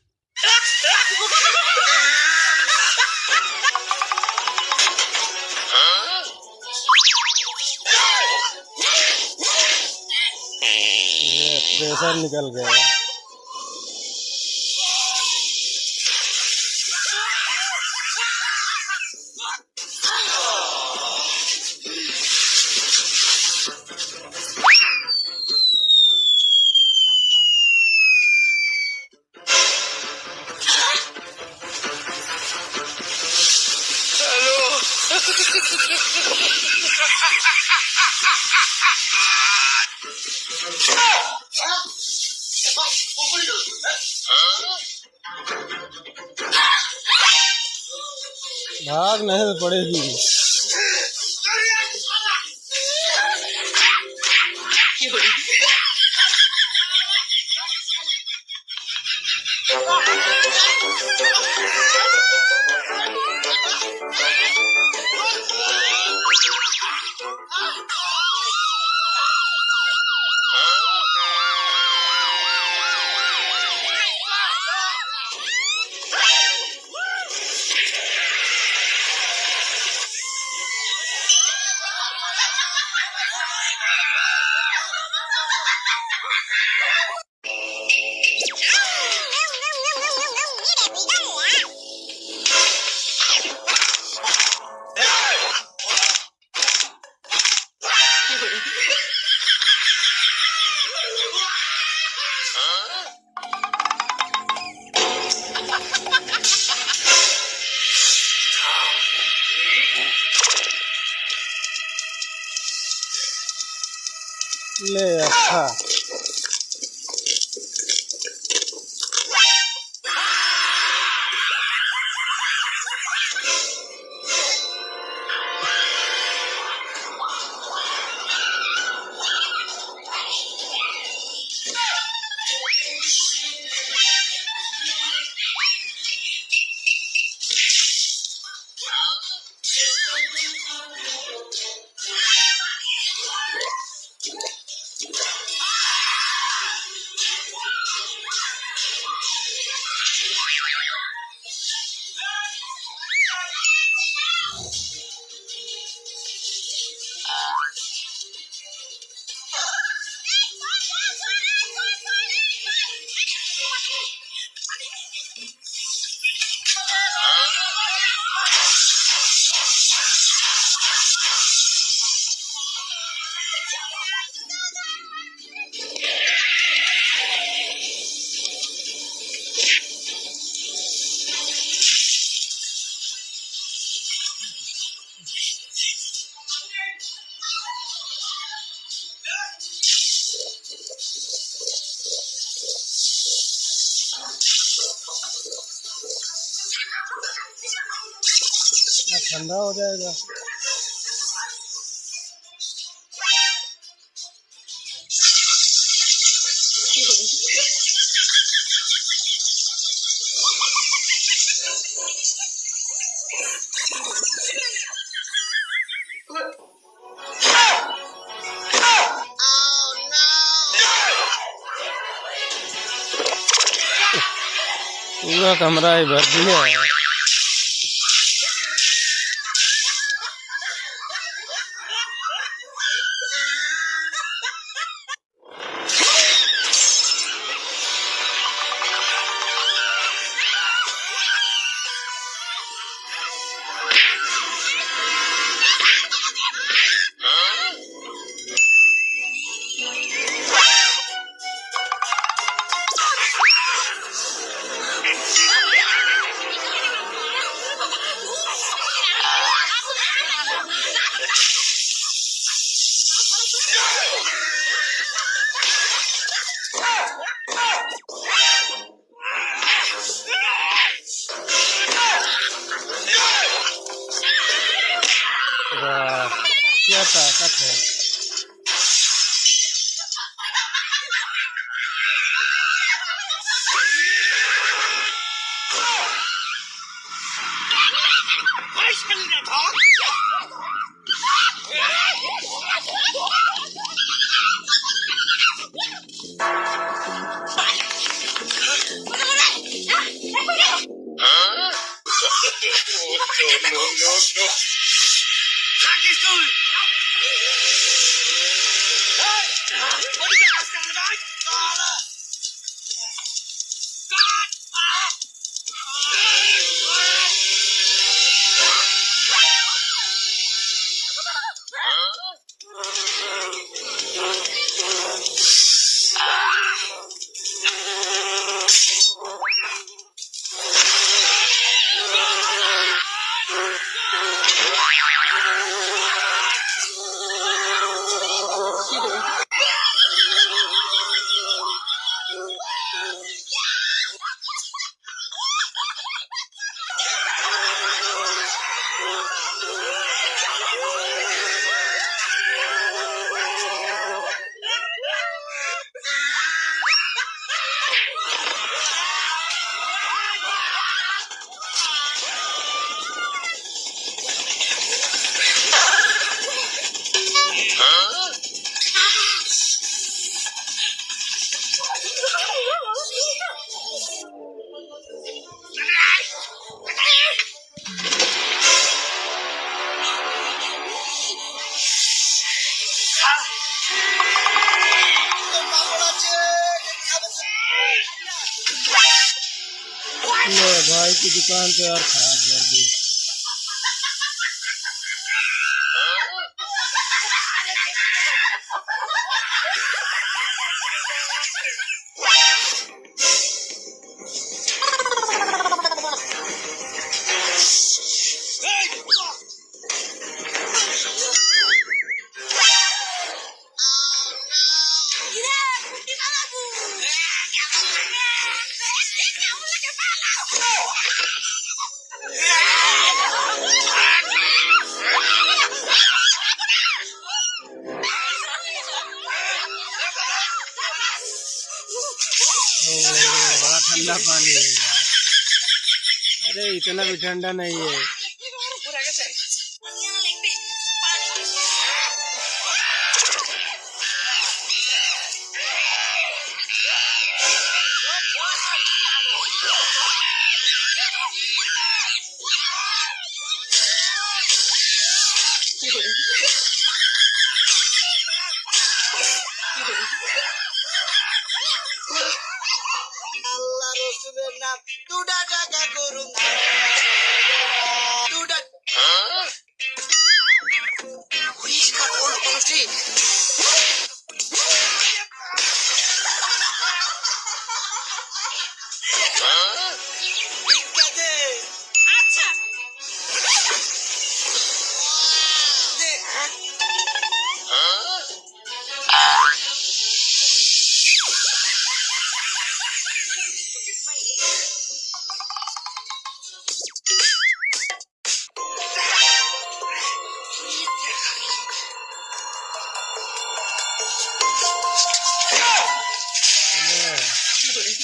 ये प्रेशर निकल गया। भाग नहीं तो पड़ेगी। ले अच्छा। ठंडा हो जाएगा। पूरा कमरा ही भर दिया। क्या ताकत है। ले भाई की दुकान तो यार खराब कर दी। ओ, बड़ा ठंडा पानी है यार। अरे, इतना भी ठंडा नहीं है। আল্লাহ রসুলের নাম দুটা টাকা করুন, দুটা।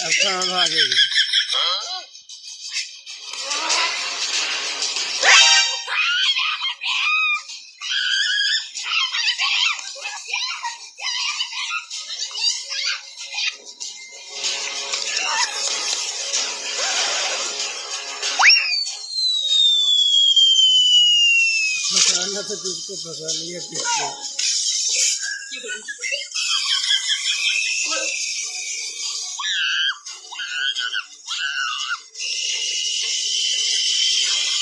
अब कहाँ भागेगी? फंसाना तो तुझको फंसा लिया किसको।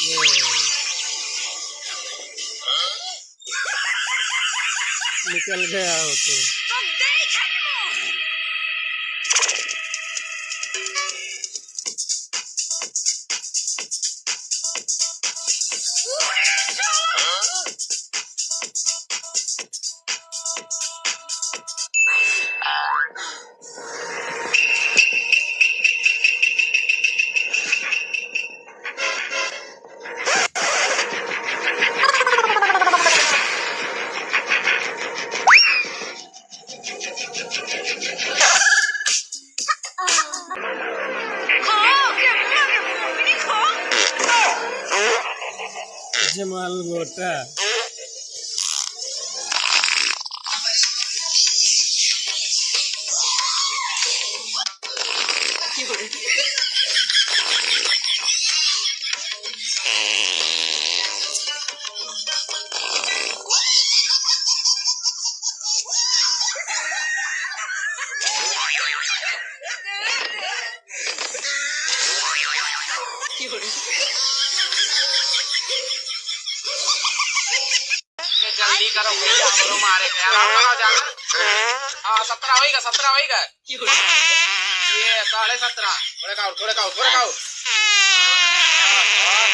ये। निकल गया हो तो। जमाल मोटा। ये जल्दी करो भैया, हमरो मारे के यार, हमरो जाना। हाँ, सत्रह होइगा, सत्रह होइगा। ये साढ़े सत्रह। थोड़े खाओ, थोड़े खाओ, थोड़े खाओ। और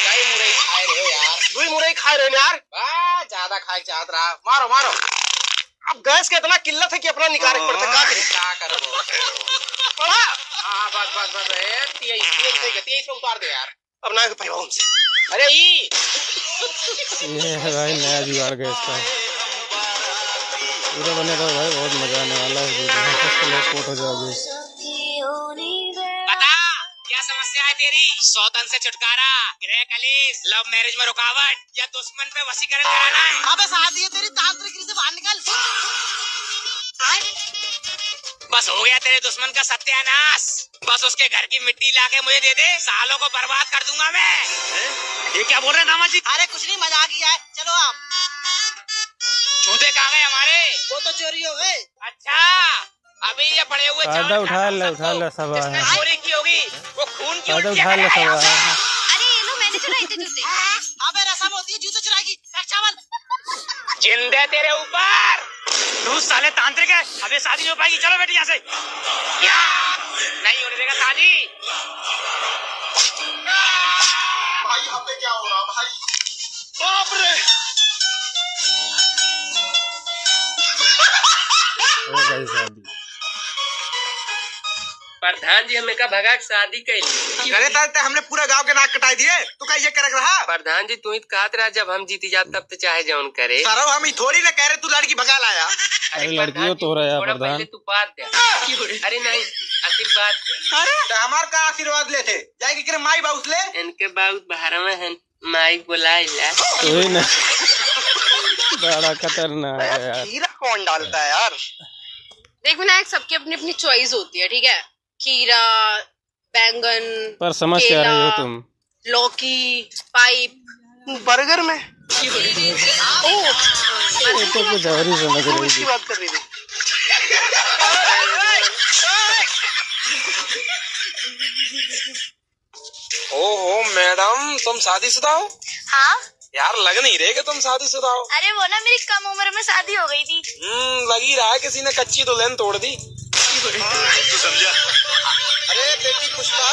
कई मुरई खाए रहे हो यार। दुई मुरई खाए रहे हो यार। बा, ज्यादा खाए चाहत रहा। मारो, मारो। अब गैस के इतना किल्लत है कि अपना निकाले के पड़ता, का करी? का करबो? पड़ा। हाँ, बस, बस, बस, ए, तेईस, तेईस, तेईस, तेईस पे उतार दे यार। अब ना पैबा उनसे। अरे ई। ये है भाई नया जुगाड़ गैस का। पूरा बने रहो भाई, बहुत मजा आने वाला है वीडियो में। फर्स्ट लोग पोट हो जाओगे। बता, क्या समस्या है तेरी? सौतन से छुटकारा, गृह कलेश, लव मैरिज में रुकावट या दुश्मन पे वशीकरण कराना है? अबे सादी है तेरी, तांत्रिक से बाहर निकल। बस हो गया तेरे दुश्मन का सत्यानाश। बस उसके घर की मिट्टी लाके मुझे दे दे, सालों को बर्बाद कर दूंगा मैं। हैं? ये क्या बोल रहे हैं दामाद जी? अरे कुछ नहीं, मजाक ही है, चलो आप। जूते कहाँ गए हमारे? वो तो चोरी हो गए। अच्छा, अभी ये पड़े हुए चावल खाता हूँ, उठा ले, उठा ले, सब जिसने चोरी की होगी, वो खून की उल्टियाँ करेगा। अरे ये लो, मैंने चुराए थे जूते। अबे रसम होती है जूते चुराने की, फेंक चावल। जिंदे तेरे ऊपर। तू साले तांत्रिक है, अब ये शादी नहीं हो पाएगी। चलो बेटी यहाँ से। क्या? नहीं होने देगा शादी। भाई, यहाँ पे क्या हो रहा भाई? बाप रे। हो गई शादी। प्रधान जी हमें का भगा के शादी कैली। अरे तार ते हमने पूरा गांव के नाक कटाई दिए, तू का ये करक रहा? प्रधान जी तू ही तो कहत रहा जब हम जीती जात तब तो चाहे जौन करे। सरऊ हम ही थोड़ी ना कह रहे तू लड़की भगा लाया। अरे अरे लड़कियों प्रधान जी, तो रहा थोड़ा प्रधान। पहले तू बात दे। अरे नहीं, आशीर्वाद दे। अरे तो हमार का आशीर्वाद लेते? जाएगी करे माई बाउस ले। इनके बाउस बहरवा हैं। माई बोलाइला। वही ना। बड़ा खतरनाक है यार। खीरा कौन डालता है यार? देख विनायक, सबकी अपनी अपनी चॉइस होती है, ठीक है? खीरा, बैंगन, पर समझ क्या रही हो केला, तुम? लौकी, पाइप। बर्गर में? ओ, ये तो कुछ और ही समझ रही थी। बात कर रही थी। ओहो मैडम, तुम शादीशुदा हो? हाँ। यार, लग नहीं रहे कि तुम शादीशुदा हो। अरे वो ना, मेरी कम उम्र में शादी हो गई थी। हम्म, लग ही रहा है किसी ने कच्ची दुल्हन तोड़ दी। तू समझा? अरे बेटी पुष्पा।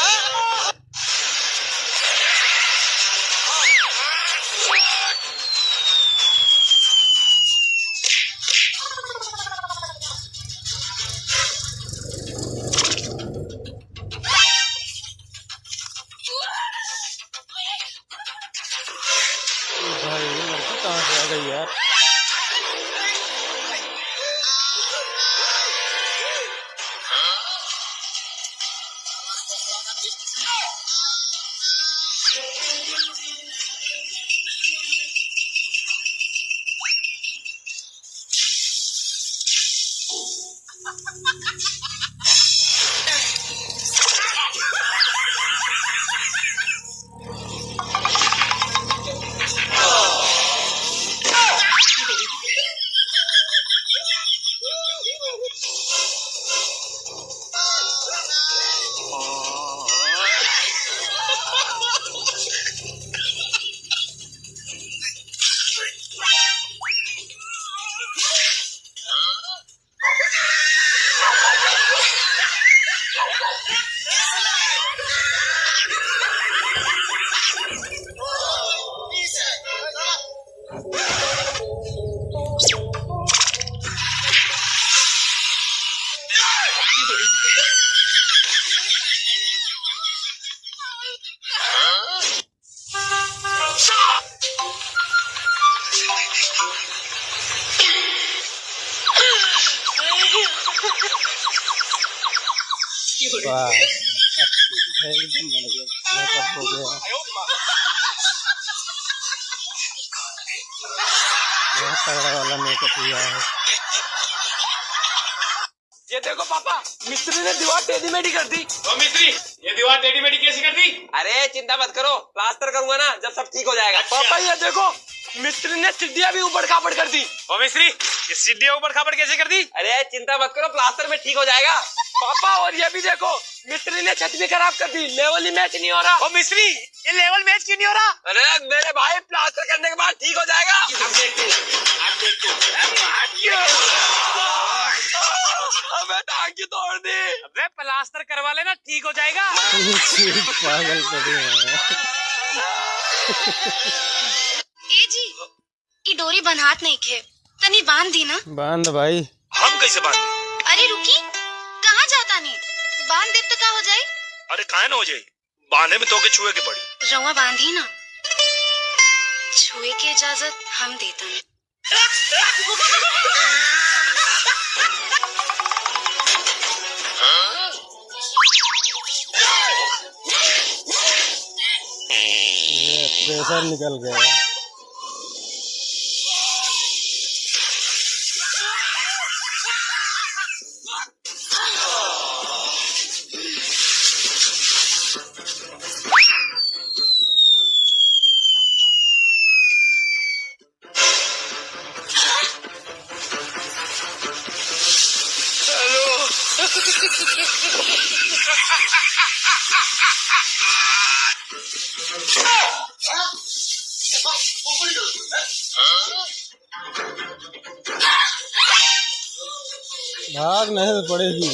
भाई, ये लड़की कहाँ से आ गई यार? वाह, एकदम बढ़िया, मेकअप हो गया। तगड़ा वाला मेकअप हुआ है। ये देखो पापा, मिस्त्री ने दीवार टेढ़ी मेढ़ी कर दी। ओ मिस्त्री, ये दीवार टेढ़ी मेढ़ी कैसी कर दी? अरे चिंता मत करो, प्लास्टर करूंगा ना, जब सब ठीक हो जाएगा। अच्छा। पापा ये देखो, मिस्त्री ने सीढ़ियाँ भी ऊबड़ खाबड़ कर दी। ओ मिस्त्री, ये सीढ़ियाँ ऊबड़ खाबड़ कैसे कर दी? अरे चिंता मत करो, प्लास्टर में ठीक हो जाएगा। पापा और ये भी देखो, मिस्त्री ने छत भी खराब कर दी, लेवल ही मैच नहीं हो रहा। ओ मिस्त्री, ये लेवल मैच क्यों नहीं हो रहा? अरे मेरे भाई, प्लास्टर करने के बाद ठीक हो जाएगा। अब देख तू, अब देख तू। अबे टांग क्यों तोड़ दी? अबे प्लास्टर करवा लेना, ठीक हो जाएगा। पागल पड़े हैं। ए जी, ई डोरी बन्हात नइखे, तनी बांध दी ना। बांध भाई। हम कैसे बांध? अरे रुकी, कहाँ जाता नी? बांध देब तो का हो जाई? अरे काहे ना हो जाई, बांधे में तोके छुए के पड़ी। रउआ बांधी ना, छुए के इजाजत हम देता नी। ये प्रेशर निकल गया। भाग नहीं तो पड़ेगी।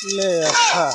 ले अच्छा।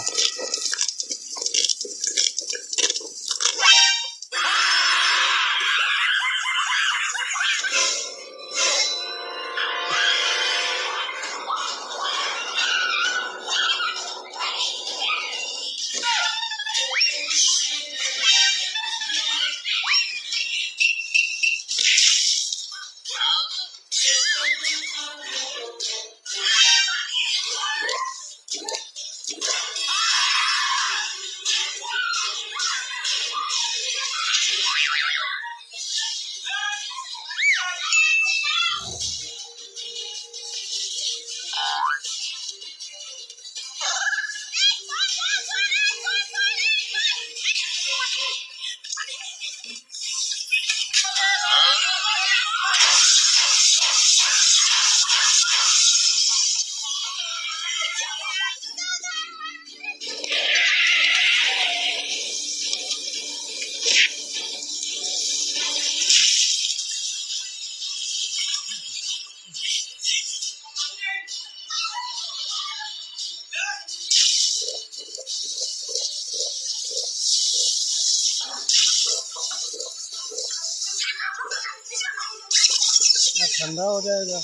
ठंडा हो जाएगा।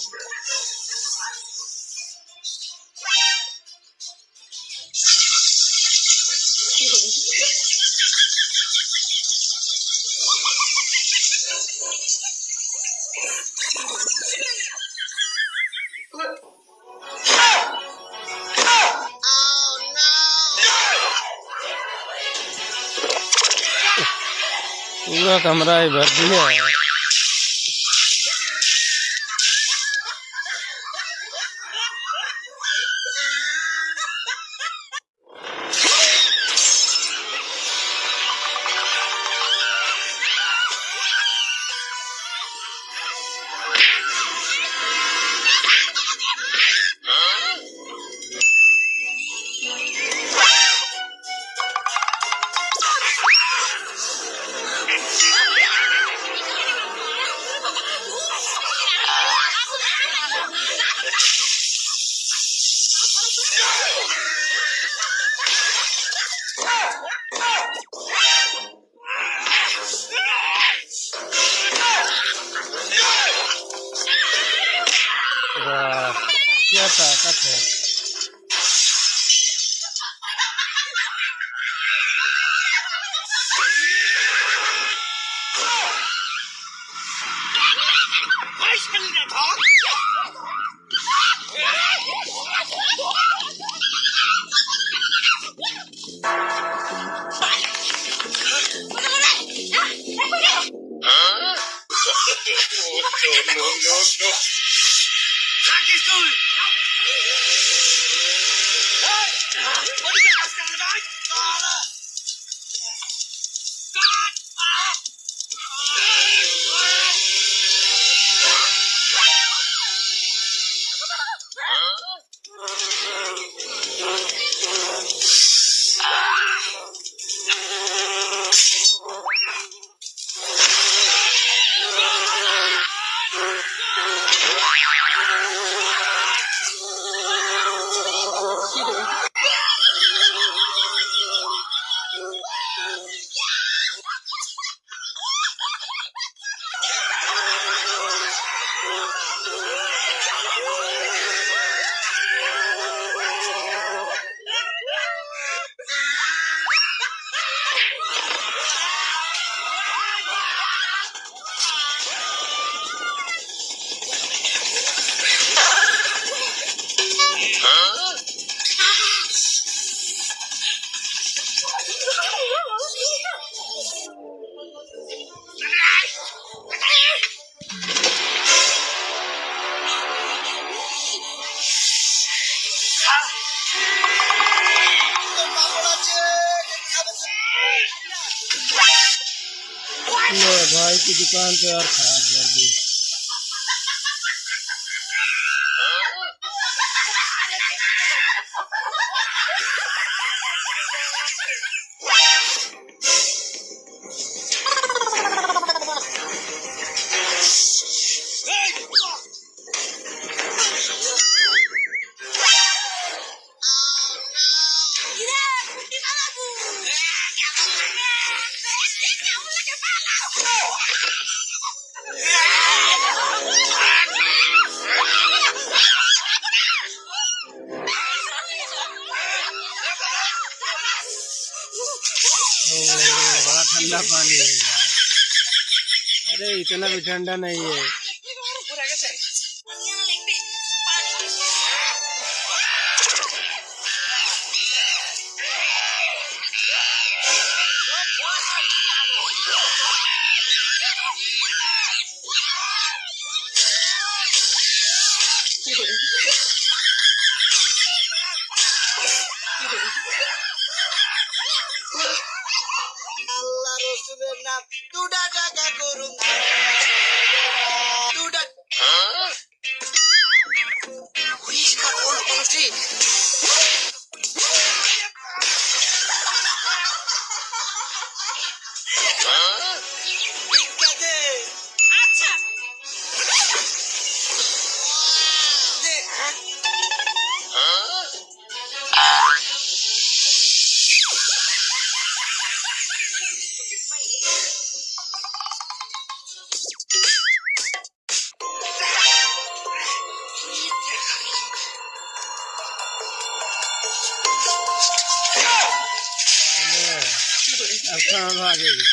पूरा कमरा ही भर दिया। क्या ताकत है। ले भाई की दुकान तो यार खराब कर दी। ओ, बड़ा ठंडा पानी है यार। अरे, इतना भी ठंडा नहीं है। আল্লাহ রসুলের নাম দুটা টাকা করুন, দুটা। अब कहाँ भागेगी?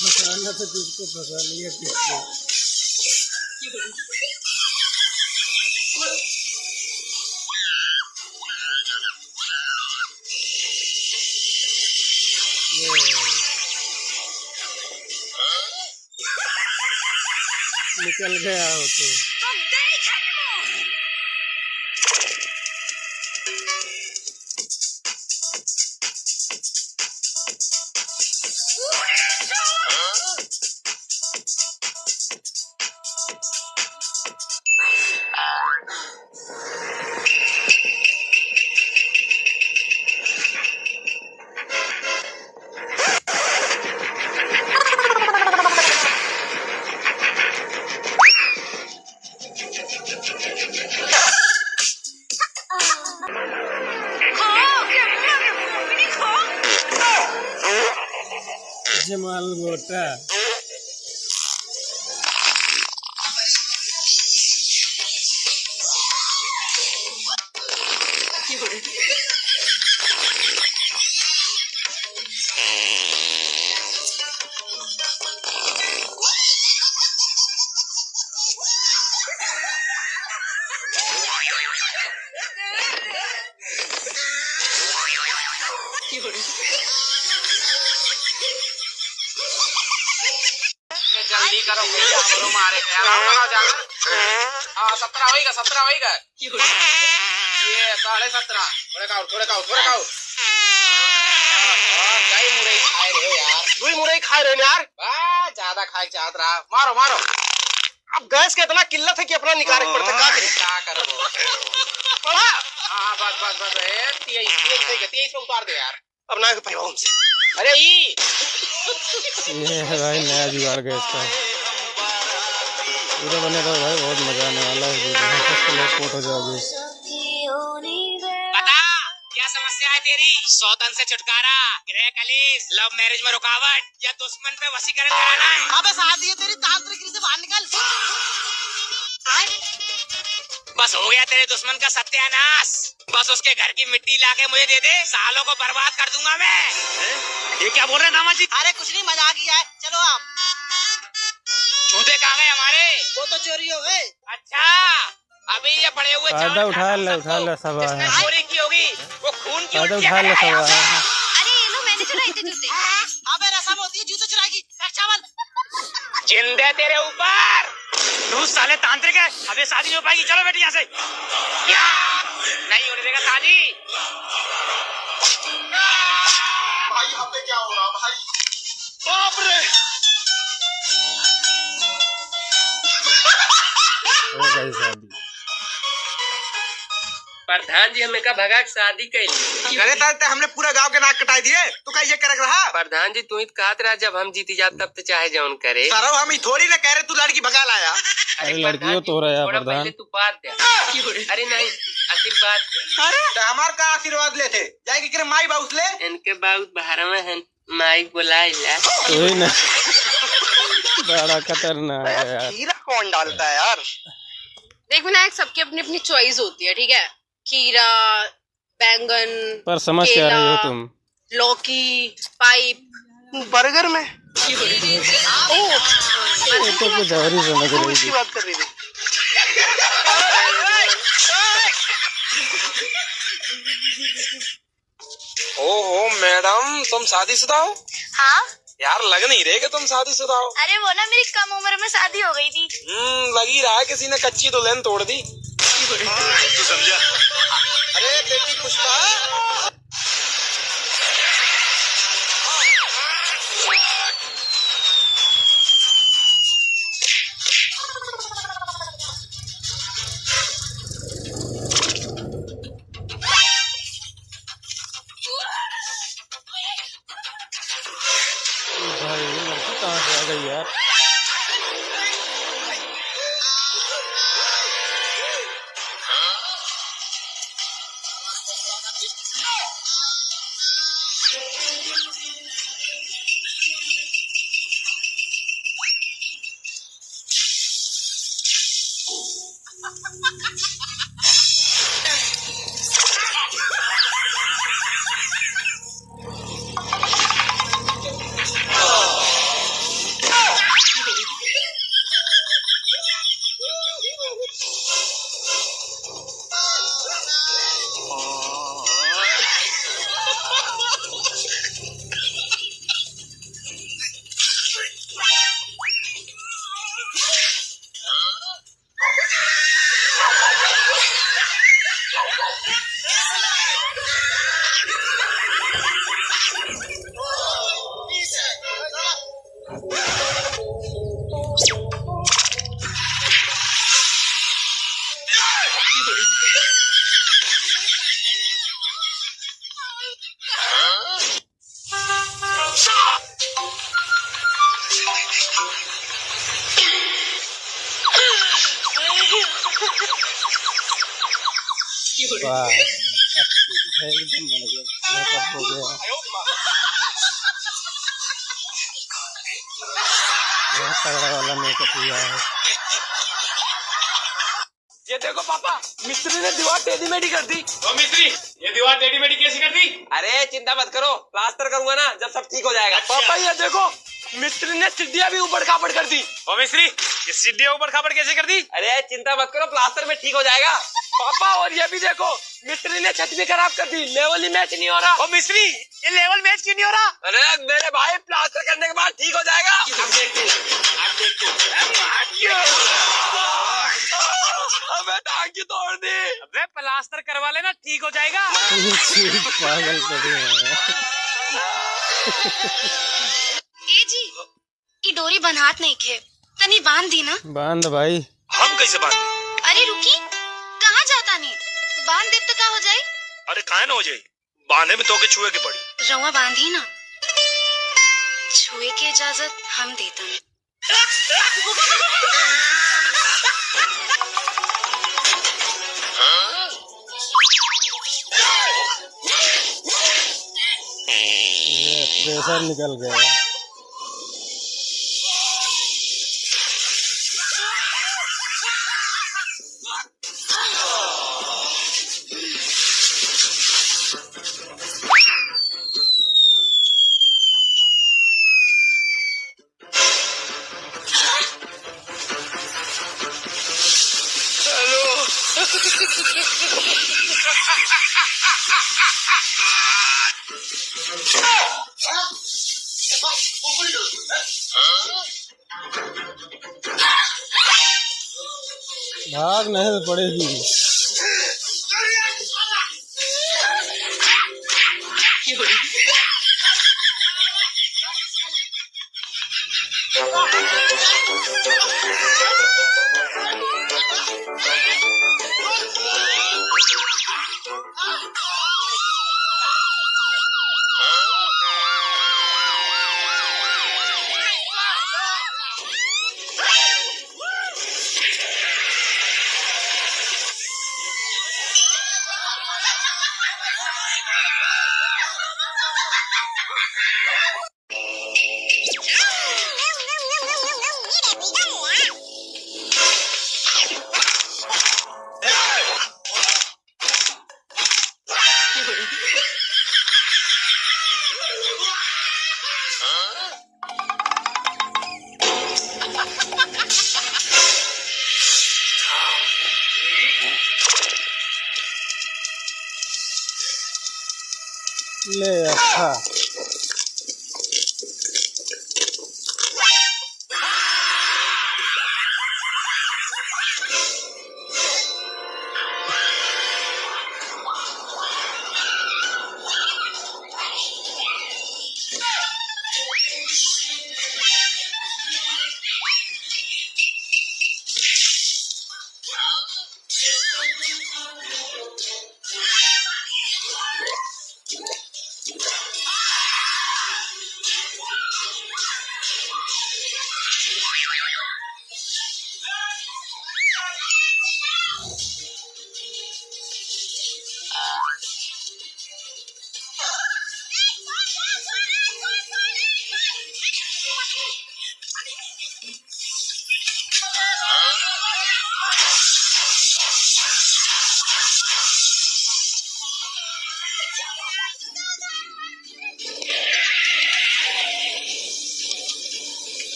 फंसाना तो तुझको फंसा लिया किसको। ये। निकल गया हो तो। जमाल मोटा। ये जल्दी करो भैया, हमरो मारे के यार, हमरो जाना। हाँ, सत्रह होइगा, सत्रह होइगा। ये साढ़े सत्रह। थोड़े खाओ, थोड़े खाओ, थोड़े खाओ। और कई मुरई खाए रहे हो यार। दुई मुरई खाए रहे हो यार। बा, ज्यादा खाए चाहत रहा। मारो, मारो। अब गैस के इतना किल्लत है कि अपना निकाले के पड़ता, का करी? का करबो? पड़ा। हाँ, बस, बस, बस, ए, तेईस, तेईस, तेईस, तेईस पे उतार दे यार। अब ना पाइबा हमसे। अरे ई। ये है भाई नया जुगाड़ गैस का। पूरा बने रहो भाई, बहुत मजा आने वाला है वीडियो में। फर्स्ट लोग कोट हो जाओगे। बता, क्या समस्या है तेरी? सौतन से छुटकारा, गृह कलेश, लव मैरिज में रुकावट या दुश्मन पे वशीकरण कराना है? अबे सादी है तेरी, तांत्रिक से बाहर निकल। बस हो गया तेरे दुश्मन का सत्यानाश। बस उसके घर की मिट्टी लाके मुझे दे दे, सालों को बर्बाद कर दूंगा मैं। हैं? ये क्या बोल रहे हैं दामाद जी? अरे कुछ नहीं, मजाक ही है, चलो आप। जूते कहाँ गए हमारे? वो तो चोरी हो गए। अच्छा, अभी ये पड़े हुए चावल खाता हूँ, उठा ले, उठा ले, सब जिसने चोरी की होगी, वो खून की उल्टियाँ करेगा। अरे ये लो, मैंने चुराए थे जूते। अबे रसम होती है जूते चुराने की, फेंक चावल। जिंदे तेरे ऊपर। तू साले तांत्रिक है, अब ये शादी नहीं हो पाएगी। चलो बेटी यहाँ से। क्या? नहीं होने देगा शादी। भाई, यहाँ पे क्या हो रहा भाई? बाप रे। हो गई शादी। प्रधान जी हमें का भगा के शादी कैली। अरे साले, ते हमने पूरा गांव के नाक कटाई दिए, तू का ये करक रहा? प्रधान जी, तू ही तो कहत रहा, जब हम जीती जात तब तो चाहे जौन करे। सरऊ, हम ही थोड़ी ना कह रहे तू लड़की भगा लाया। अरे अरे लड़कियों प्रधान जी, तो रहा है थोड़ा प्रधान। पहले तू बात दे। अरे नहीं, आशीर्वाद दे। अरे तो हमार का आशीर्वाद लेते? जाए के करे माई बाउस ले। इनके बाउस बहरवा हैं। माई बोलाइला। वही ना। बड़ा खतरनाक है यार। खीरा कौन डालता है यार? देख विनायक, सबकी अपनी अपनी चॉइस होती है, ठीक है? खीरा, बैंगन, पर समझ क्या रही हो केला, तुम? लौकी, पाइप। बर्गर में? ओ, ये तो कुछ और ही समझ रही थी। बात कर रही थी। ओहो मैडम, तुम शादीशुदा हो? हाँ। यार, लग नहीं रहे कि तुम शादीशुदा हो। अरे वो ना, मेरी कम उम्र में शादी हो गई थी। हम्म, लग ही रहा है किसी ने कच्ची दुल्हन तोड़ दी। तू समझा? अरे बेटी पुष्पा। भाई, ये लड़की कहाँ से आ गई यार? वाह, एकदम बढ़िया, मेकअप हो गया। बहुत तगड़ा वाला मेकअप हुआ है। ये देखो पापा, मिस्त्री ने दीवार टेढ़ी मेढ़ी कर दी। ओ मिस्त्री, ये दीवार टेढ़ी मेढ़ी कैसी कर दी? अरे चिंता मत करो, प्लास्टर करूंगा ना, जब सब ठीक हो जाएगा। अच्छा। पापा ये देखो, मिस्त्री ने सीढ़ियाँ भी ऊबड़ खाबड़ कर दी। ओ मिस्त्री, ये सीढ़ियाँ ऊबड़ खाबड़ कैसे कर दी? अरे चिंता मत करो, प्लास्टर में ठीक हो जाएगा। पापा और ये भी देखो, मिस्त्री ने छत भी खराब कर दी, लेवल ही मैच नहीं हो रहा। ओ मिस्त्री, ये लेवल मैच क्यों नहीं हो रहा? अरे मेरे भाई, प्लास्टर करने के बाद ठीक हो जाएगा। अब देख तू, अब देख तू। अबे टांग क्यों तोड़ दी? अबे प्लास्टर करवा लेना, ठीक हो जाएगा। पागल पड़े हैं। ए जी, ई डोरी बन्हात नइखे, तनी बांध दी ना। बांध भाई। हम कैसे बांध? अरे रुकी, कहाँ जाता नी? बांध देब तो का हो जाई? अरे काहे ना हो जाई, बांधे में तोके छुए के पड़ी। रउआ बांधी ना, छुए के इजाजत हम देता नी। ये प्रेशर निकल गया। भाग नहीं तो पड़ेगी। ले अच्छा।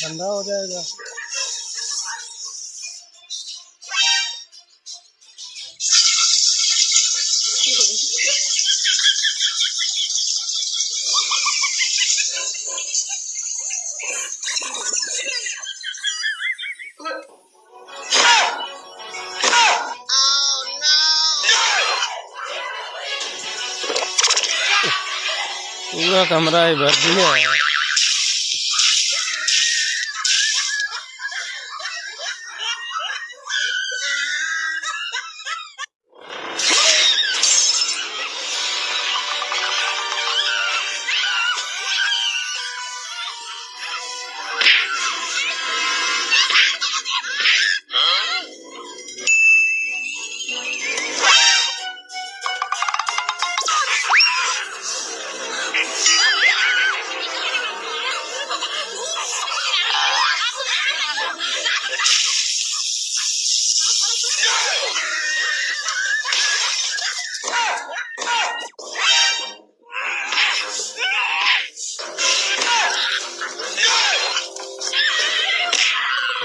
ठंडा हो जाएगा। पूरा कमरा ही भर दिया।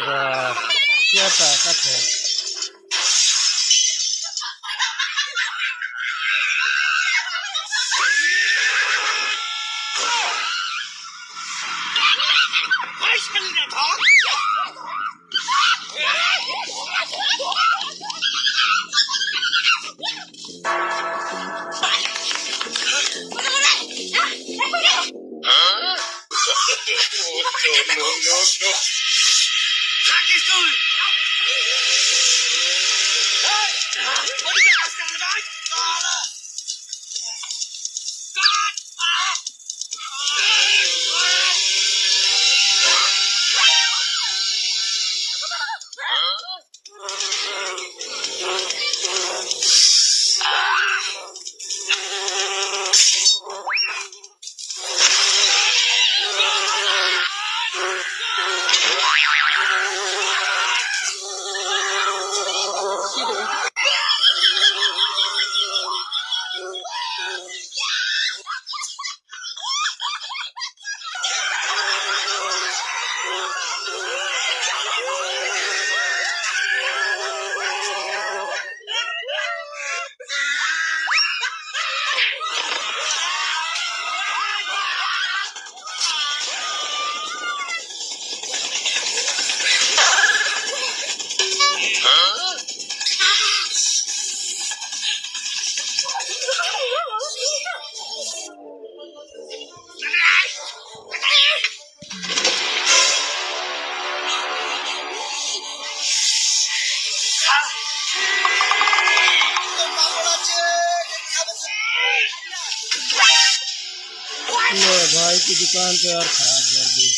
वाह, क्या ताकत है। ले भाई की दुकान तो यार खराब कर दी।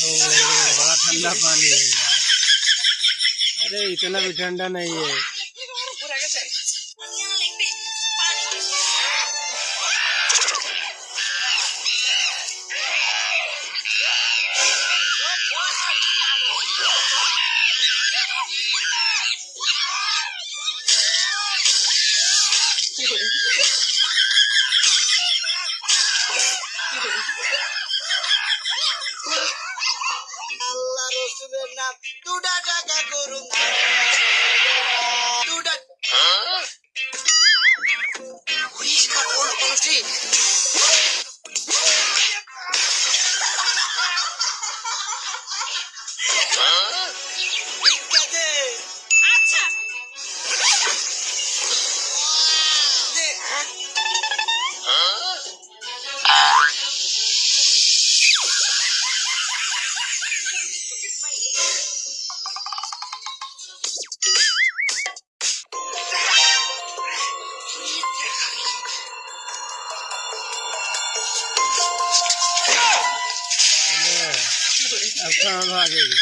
ओ, बड़ा ठंडा पानी है यार। अरे, इतना भी ठंडा नहीं है। আল্লাহ রসুলের নাম দুটা টাকা করুন, দুটা। আচ্ছা। अब कहाँ भागेगी?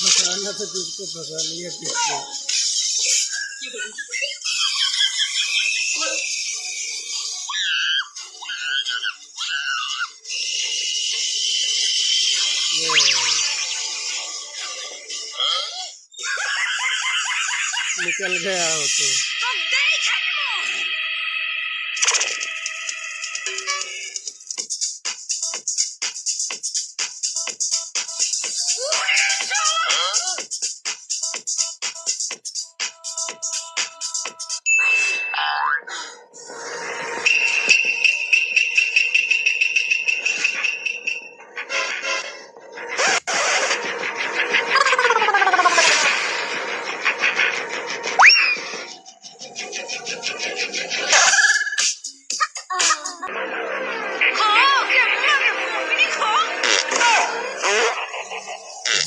फंसाना तो तुझको फंसा लिया किसको। निकल गया हो तो।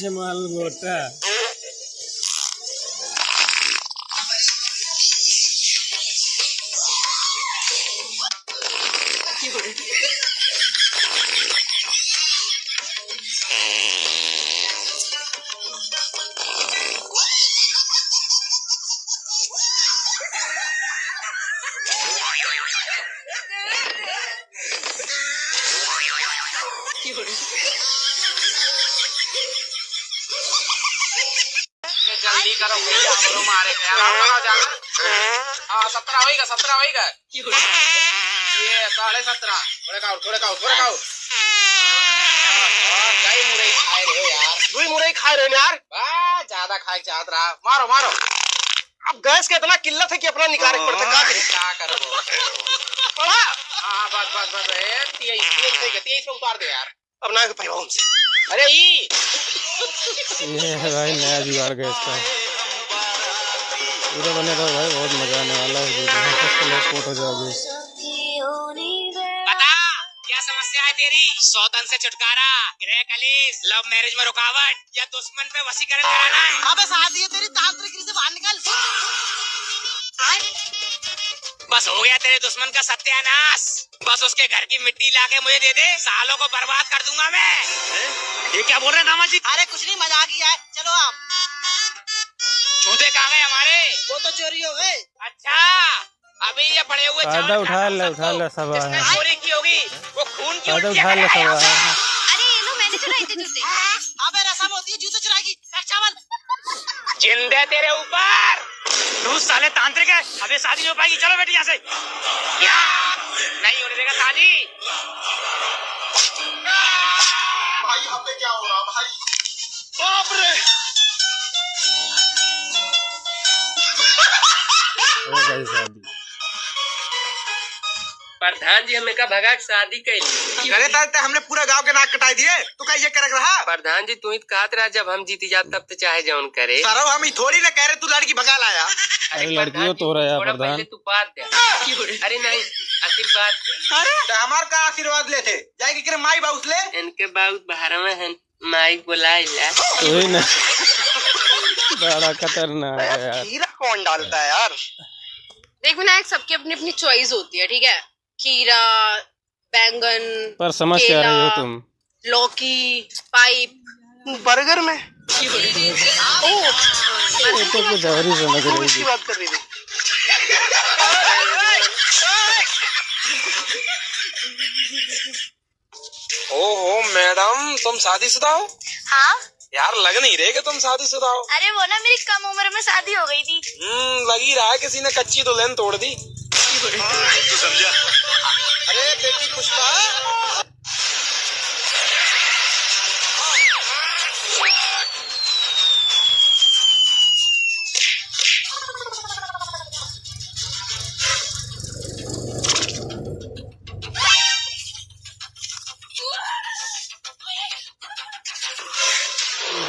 माल मोटा। ये जल्दी करो भैया, हमरो मारे के यार, हमरो जाना। हाँ, सत्रह होइगा, सत्रह होइगा। ये साढ़े सत्रह। थोड़े खाओ, थोड़े खाओ, थोड़े खाओ। और कई मुरई खाए रहे हो यार। दुई मुरई खाए रहे हो यार। बा, ज्यादा खाए चाहत रहा। मारो, मारो। अब गैस के इतना किल्लत है कि अपना निकाले के पड़ता, का करी? का करबो? पड़ा। हाँ, बस, बस, बस, ए, तेईस, तेईस, तेईस, तेईस पे उतार दे यार। अब ना पाइबा हमसे। अरे ई। ये है भाई नया जुगाड़ गैस का। पूरा बने रहो भाई, बहुत मजा आने वाला है वीडियो में। फर्स्ट लोग पोट हो जाओगे। बता, क्या समस्या है तेरी? सौतन से छुटकारा, गृह कलेश, लव मैरिज में रुकावट या दुश्मन पे वशीकरण कराना है? अबे साधि है तेरी, तांत्रिक से बाहर निकल। बस हो गया तेरे दुश्मन का सत्यानाश। बस उसके घर की मिट्टी लाके मुझे दे दे, सालों को बर्बाद कर दूंगा मैं। ये क्या बोल रहे हैं दामाद जी? अरे कुछ नहीं, मजाक ही है, चलो आप। जूते कहाँ गए हमारे? वो तो चोरी हो गए। अच्छा, अभी ये पड़े हुए चावल खाता हूँ, उठा ले, उठा ले, सब जिसने चोरी की होगी, वो खून की उल्टियाँ करेगा। अरे ये लो, मैंने चुराए थे जूते। अबे रसम होती है जूते चुराने की। रख चावल। जिंदे तेरे ऊपर। तू साले तांत्रिक है, अब ये शादी नहीं हो पाएगी। चलो बेटी यहाँ से। क्या? नहीं होने देगा शादी। भाई, यहाँ पे क्या हो रहा भाई? बाप रे। हो गई शादी। प्रधान जी, हमें का भगा के शादी कैली। अरे तार ते हमने पूरा गांव के नाक कटाई दिए, तू का ये करक रहा? प्रधान जी, तू ही तो कहत रहा, जब हम जीती जात तब तो चाहे जौन करे। सरऊ, हम ही थोड़ी ना कह रहे तू लड़की भगा लाया। अरे अरे लड़कियों प्रधान जी, तो रहा है थोड़ा प्रधान। पहले तू बात दे। अरे नहीं, आशीर्वाद दे। अरे तो हमार का आशीर्वाद लेते? जाए के करे माई बाउस ले। इनके बाउस बाहर में हैं। माई बोलाइला। वही ना। बड़ा खतरनाक है यार। खीरा कौन डालता है यार? देख विनायक, सबकी अपनी अपनी चॉइस होती है, ठीक है? खीरा, बैंगन, पर समझ क्या रही हो केला, तुम? लौकी, पाइप। बर्गर में? ओ, ये तो कुछ और ही समझ रही थी। बात कर रही थी। ओहो मैडम, तुम शादीशुदा हो? हाँ। यार, लग नहीं रहे कि तुम शादीशुदा हो। अरे वो ना, मेरी कम उम्र में शादी हो गई थी। हम्म, लग ही रहा है किसी ने कच्ची दुल्हन तोड़ दी। तू समझा? अरे बेटी पुष्पा।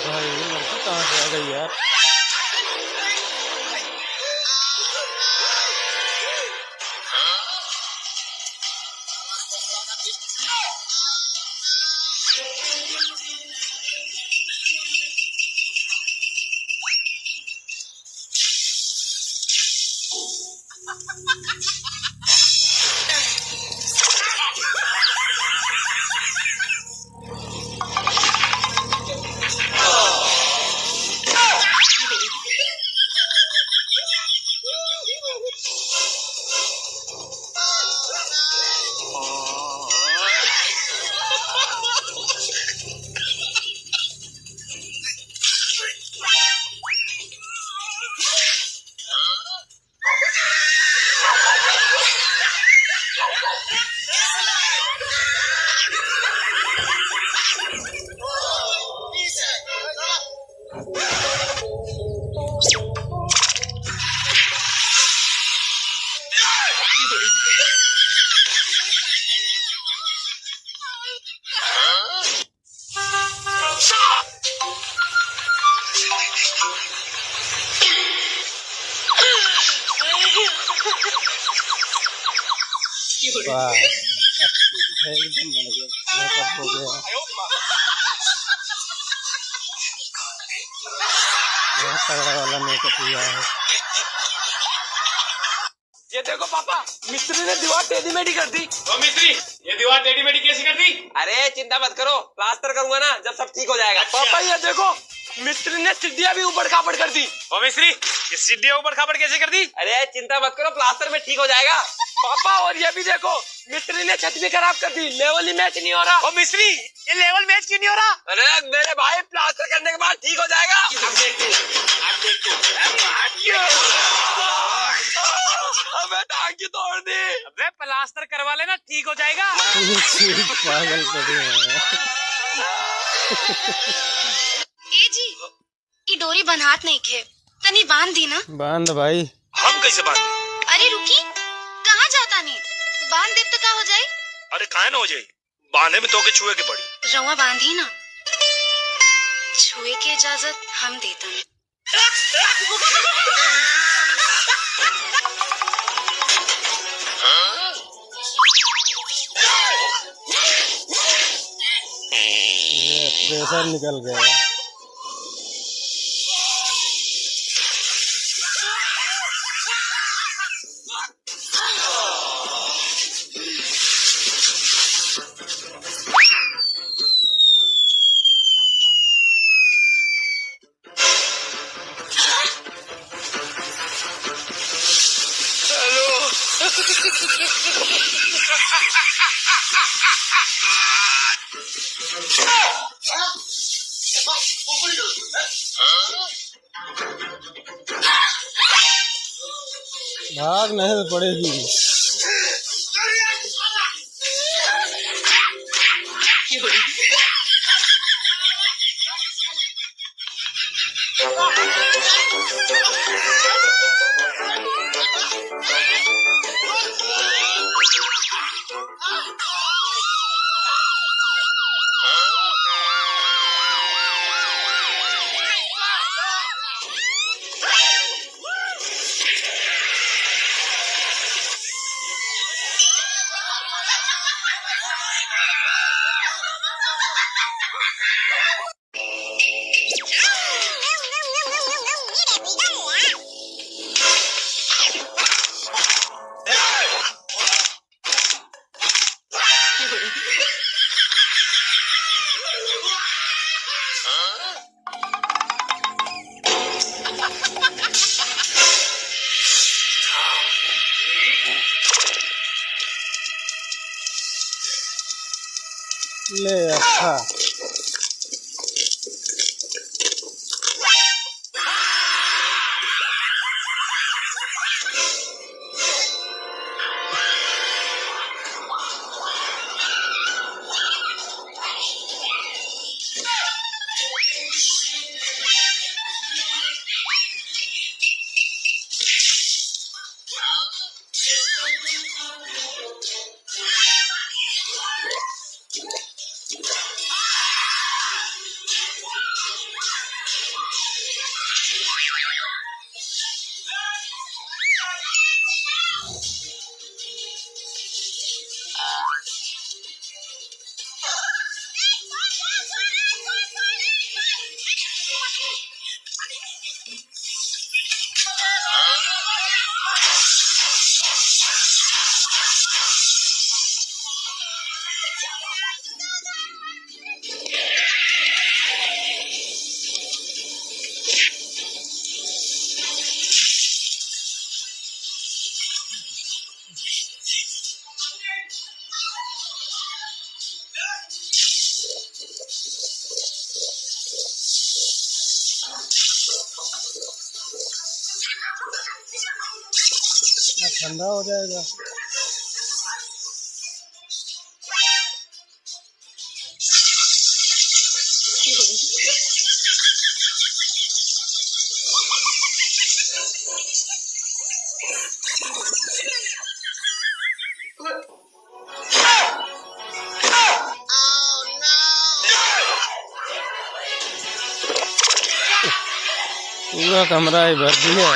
भाई, ये लड़की कहाँ से आ गई यार? वाह, एकदम बढ़िया, मेकअप हो गया। तगड़ा वाला मेकअप हुआ है। ये देखो पापा, मिस्त्री ने दीवार टेढ़ी मेढ़ी कर दी। ओ मिस्त्री, ये दीवार टेढ़ी मेढ़ी कैसी कर दी? अरे चिंता मत करो, प्लास्टर करूंगा ना, जब सब ठीक हो जाएगा। अच्छा। पापा ये देखो, मिस्त्री ने सीढ़ियाँ भी ऊबड़ खाबड़ कर दी। ओ मिस्त्री, ये सीढ़ियाँ ऊबड़ खाबड़ कैसे कर दी? अरे चिंता मत करो, प्लास्टर में ठीक हो जाएगा। पापा और ये भी देखो, मिस्त्री ने छत भी खराब कर दी, लेवल ही मैच नहीं हो रहा। ओ मिस्त्री, ये लेवल मैच क्यों नहीं हो रहा? अरे मेरे भाई, प्लास्टर करने के बाद ठीक हो जाएगा। अब देखते हैं, अब देखते हैं। अबे टांग क्यों तोड़ दी? अबे प्लास्टर करवा लेना, ठीक हो जाएगा। पागल पड़े हैं। ए जी, ई डोरी बन्हात नइखे, तनी बांध दी ना। बांध भाई। हम कैसे बांध? अरे रुकी, कहाँ जातानी? बांध देब त का हो जाई? अरे काहे न हो जाई, बांधे में तोके छुए के पड़ी। रउआ बांधी ना, छुए के इजाजत हम देतानी। ये प्रेशर निकल गया। भाग नहीं तो पड़ेगी। ले अच्छा। ठंडा हो जाएगा। पूरा कमरा ही भर दिया।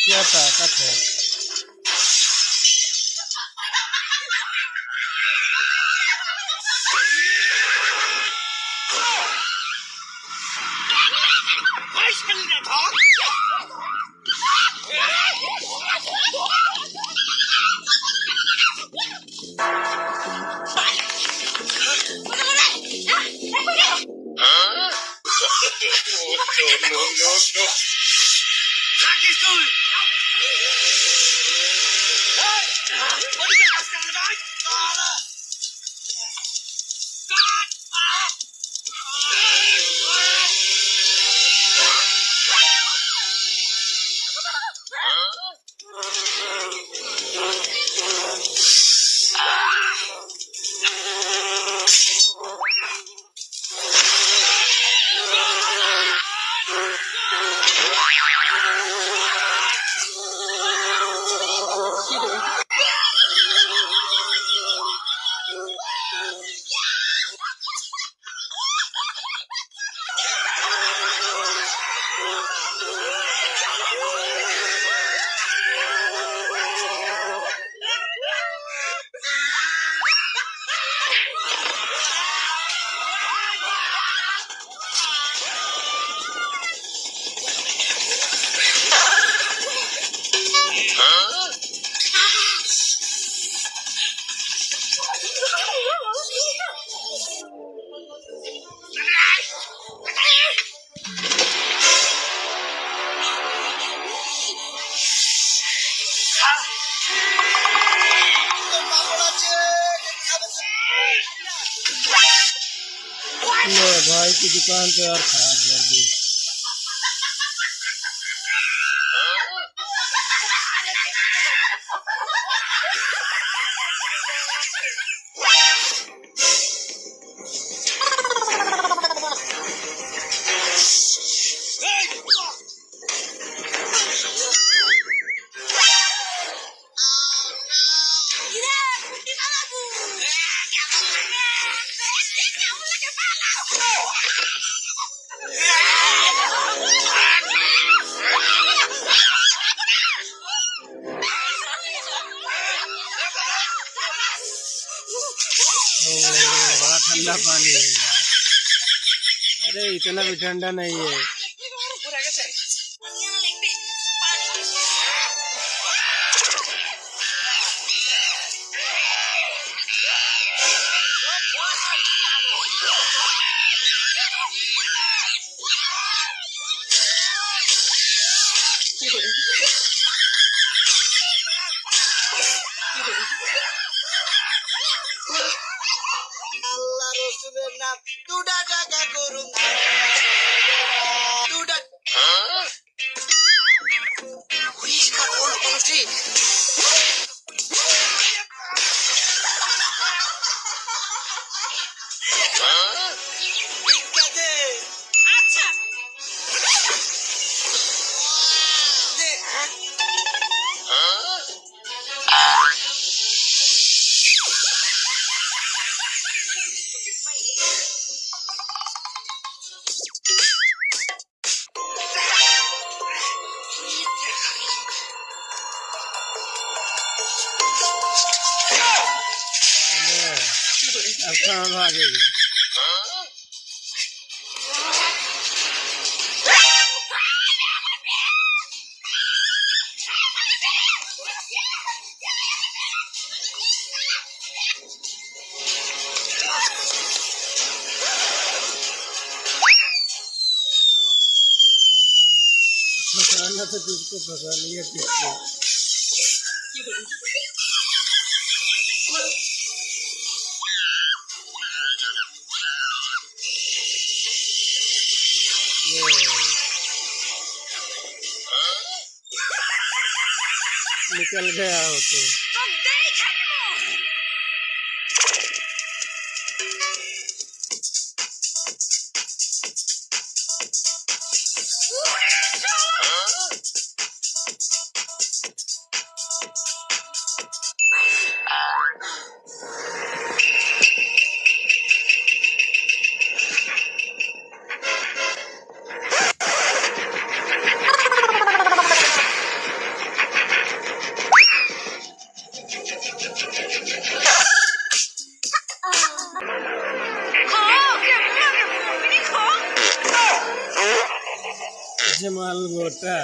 क्या ताकत है। ले भाई की दुकान तो यार खराब कर दी। ओ, बड़ा ठंडा पानी है यार। अरे, इतना भी ठंडा नहीं है। আল্লাহ রসুলের নাম দুটা টাকা করুন, দুটা। अब कहाँ भागेगी? फंसाना तो तुझको फंसा लिया किसको। ये। निकल गया हो तो। जमाल मोटा।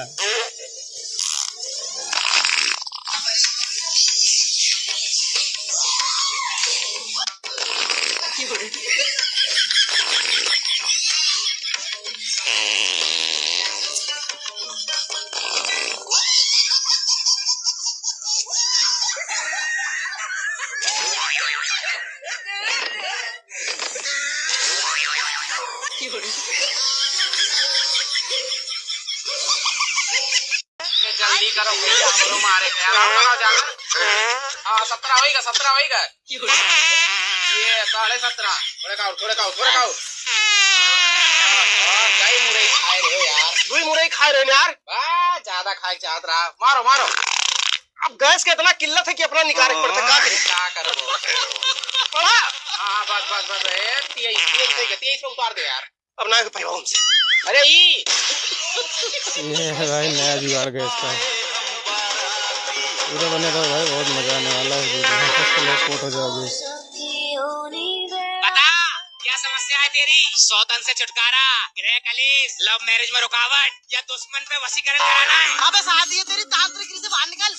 ये जल्दी करो भैया, हमरो मारे के यार, हमरो जाना। हाँ, सत्रह होइगा, सत्रह होइगा। ये साढ़े सत्रह। थोड़े खाओ, थोड़े खाओ, थोड़े खाओ। और कई मुरई खाए रहे हो यार। दुई मुरई खाए रहे हो यार। बा, ज्यादा खाए चाहत रहा। मारो, मारो। अब गैस के इतना किल्लत है कि अपना निकाले के पड़ता, का करी? का करबो? पड़ा। हाँ, बस, बस, बस, ए, तेईस, तेईस, तेईस, तेईस पे उतार दे यार। अब ना पैबा हमसे। अरे ई। ये है भाई नया जुगाड़ गैस का। पूरा बने रहो भाई, बहुत मजा आने वाला है वीडियो में। फर्स्ट लोग पोट हो जाओगे। बता, क्या समस्या है तेरी? सौतन से छुटकारा, गृह कलेश, लव मैरिज में रुकावट या दुश्मन पे वशीकरण कराना है? अबे सादी है तेरी, तांत्रिक से बाहर निकल।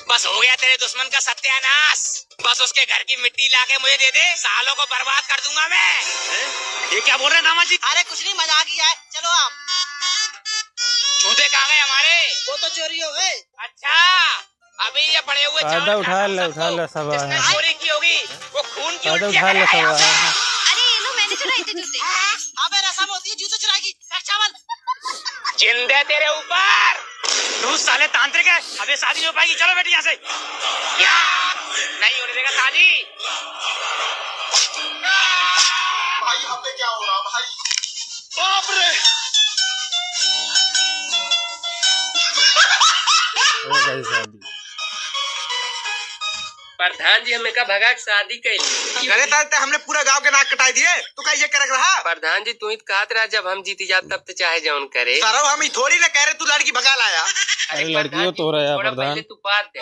बस हो गया तेरे दुश्मन का सत्यानाश। बस उसके घर की मिट्टी लाके मुझे दे दे, सालों को बर्बाद कर दूंगा मैं। हैं? ये क्या बोल रहे हैं दामाद जी? अरे कुछ नहीं, मजाक ही है, चलो आप। जूते कहाँ गए हमारे? वो तो चोरी हो गए। अच्छा, अभी ये पड़े हुए चावल फायदा उठा ले, उठा ले सब। जिसने चोरी की होगी, वो खून की उल्टियाँ करेगा। अरे ये लो, मैंने चुराए थे जूते। अबे रसम होती है जूते चुराने की। चावल। जिंदे तेरे ऊपर। तू साले तांत्रिक है, अब ये शादी नहीं हो पाएगी। चलो बेटी यहाँ से। क्या? नहीं होने देगा शादी। भाई, यहाँ पे क्या हो रहा भाई? बाप रे। हो गई शादी। प्रधान जी हमें का भगा के शादी कैली। करे तारे ते हमने पूरा गांव के नाक कटाई दिए, तू का ये करक रहा? प्रधान जी तू ही तो कहत रहा जब हम जीती जात तब तो चाहे जौन करे। सरऊ हम ही थोड़ी ना कह रहे तू लड़की भगा लाया। अरे अरे लड़कियों प्रधान जी, तो रहा थोड़ा प्रधान। पहले तू बात दे।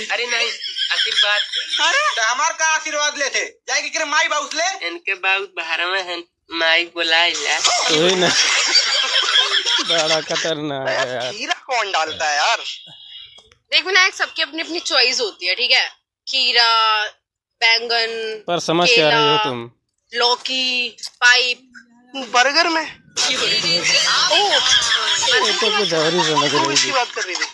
अरे नहीं, आशीर्वाद दे। अरे तो हमार का आशीर्वाद लेते? जाएगी करे माई बाउस ले। इनके बाउस बहरवा हैं। माई बोलाइला। वही ना। बड़ा खतरनाक है यार। खीरा कौन डालता है यार? देख विनायक, सबकी अपनी अपनी चॉइस होती है, ठीक है? खीरा, बैंगन, पर समझ क्या रही हो केला, तुम? लौकी, पाइप। बर्गर में? ये तो कुछ और ही समझ रही थी। बात कर रही थी।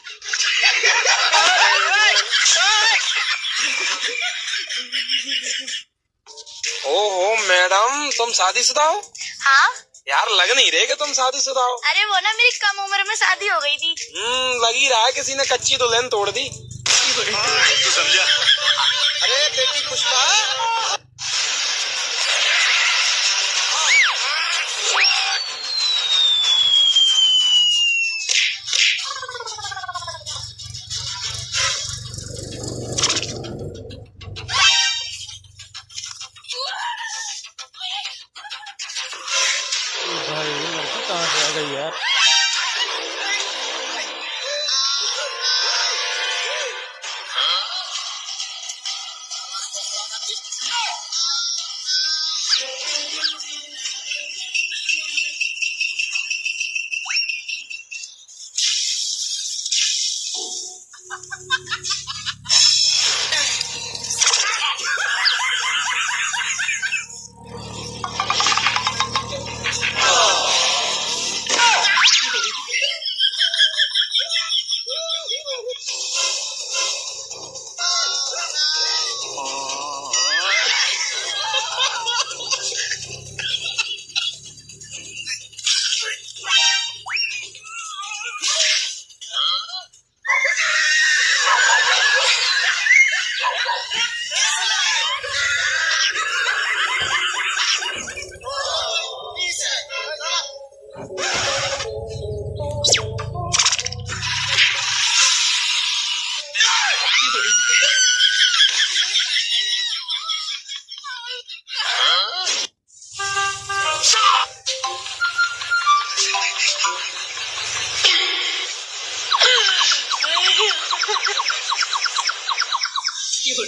ओहो मैडम, तुम शादीशुदा हो? हाँ। यार, लग नहीं रहे कि तुम शादीशुदा हो। अरे वो ना, मेरी कम उम्र में शादी हो गई थी। हम्म, लग ही रहा है किसी ने कच्ची दुल्हन तोड़ दी। तू समझा? अरे बेटी पुष्पा। भाई, ये लड़की कहाँ से आ गई यार?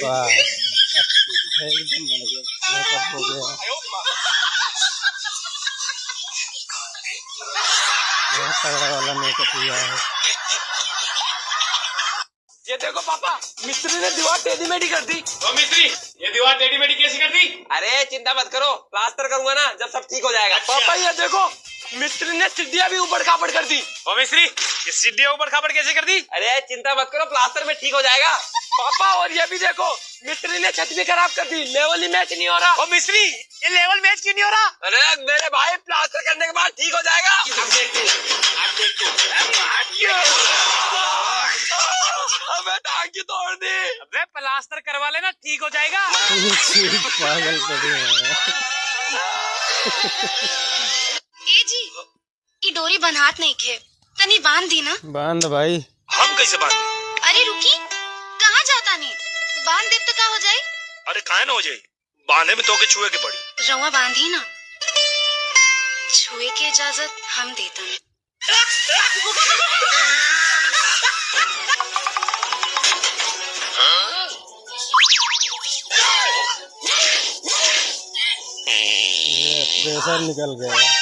वाह, एकदम बढ़िया, मेकअप हो गया। तगड़ा वाला मेकअप हुआ है। ये देखो पापा, मिस्त्री ने दीवार टेढ़ी मेढ़ी कर दी। ओ मिस्त्री, ये दीवार टेढ़ी मेढ़ी कैसी कर दी? अरे चिंता मत करो, प्लास्टर करूंगा ना, जब सब ठीक हो जाएगा। अच्छा। पापा ये देखो, मिस्त्री ने सीढ़ियाँ भी ऊबड़ खाबड़ कर दी। ओ मिस्त्री, ये सीढ़ियाँ ऊबड़ खाबड़ कैसे कर दी? अरे चिंता मत करो, प्लास्टर में ठीक हो जाएगा। पापा और ये भी देखो, मिस्त्री ने छत भी खराब कर दी, लेवल ही मैच नहीं हो रहा। ओ मिस्त्री, ये लेवल मैच क्यों नहीं हो रहा? अरे मेरे भाई, प्लास्टर करने के बाद ठीक हो जाएगा। अब देखते हैं, अब देखते हैं। अबे टांग क्यों तोड़ दी? अबे प्लास्टर करवा लेना, ठीक हो जाएगा। पागल पड़े हैं। ए जी, ई डोरी बन्हात नइखे, तनी बांध दी ना। बांध भाई। हम कैसे बांध? अरे रुकी, कहाँ जाता नी? बांध देब तो का हो जाई? अरे काहे ना हो जाई, बांधे में तोके छुए के पड़ी। रउआ बांधी ना, छुए के इजाजत हम देता नी। ये प्रेशर निकल गया।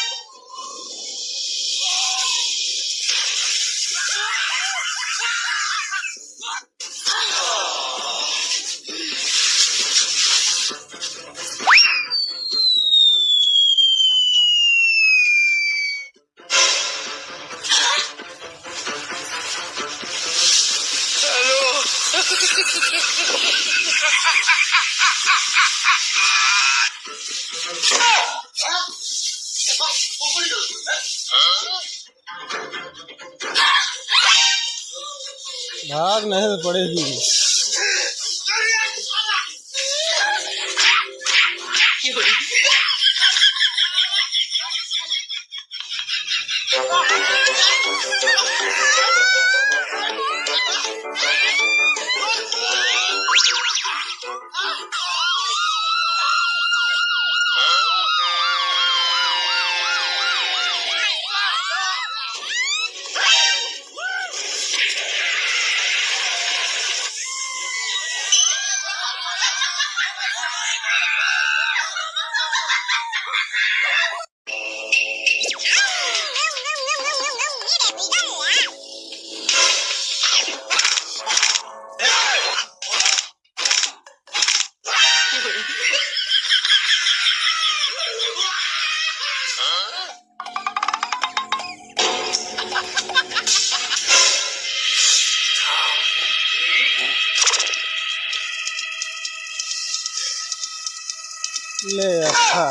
भाग नहीं तो पड़ेगी। ले अच्छा।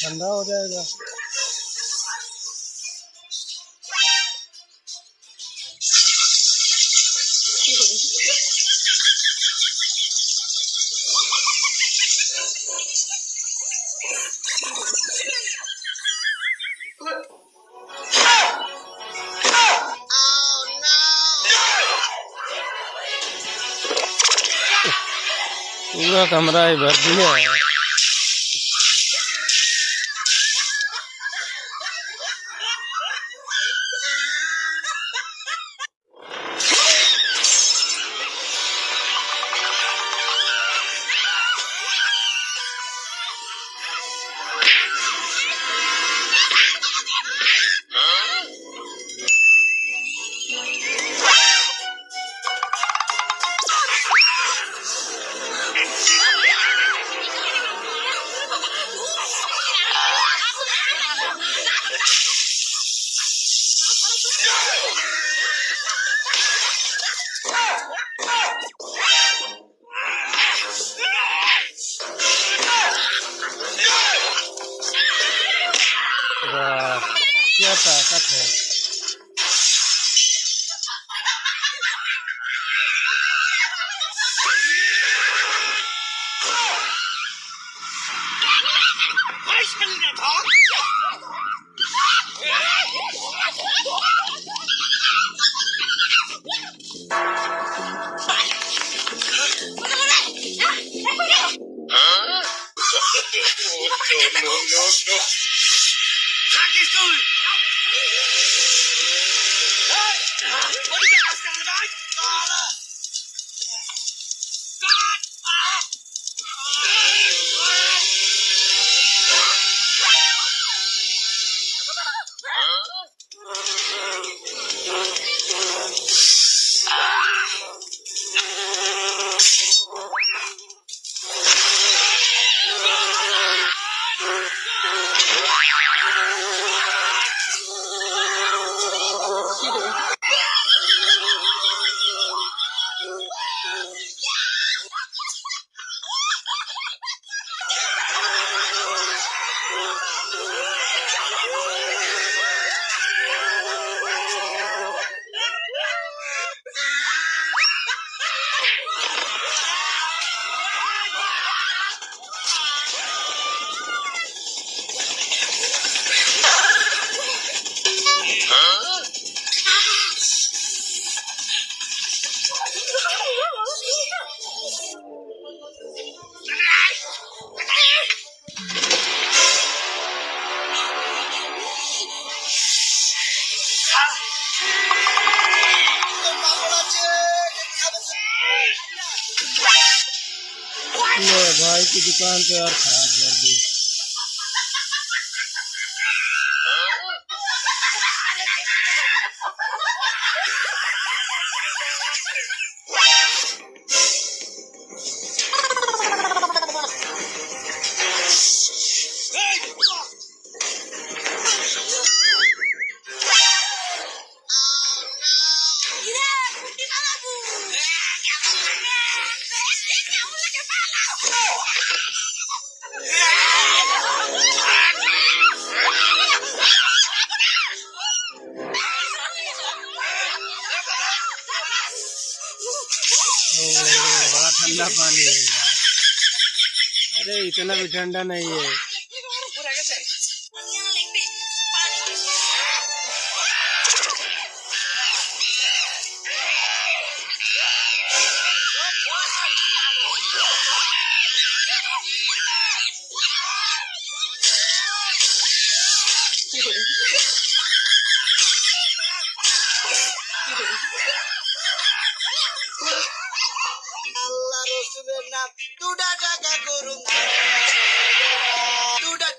ठंडा हो जाएगा। पूरा कमरा ही भर दिया। ताकत है। ले भाई की दुकान तो यार खराब कर दी। ओ, बड़ा ठंडा पानी है यार। अरे, इतना भी ठंडा नहीं है। আল্লাহ রসুলের নাম দুটা টাকা করুন, দুটা।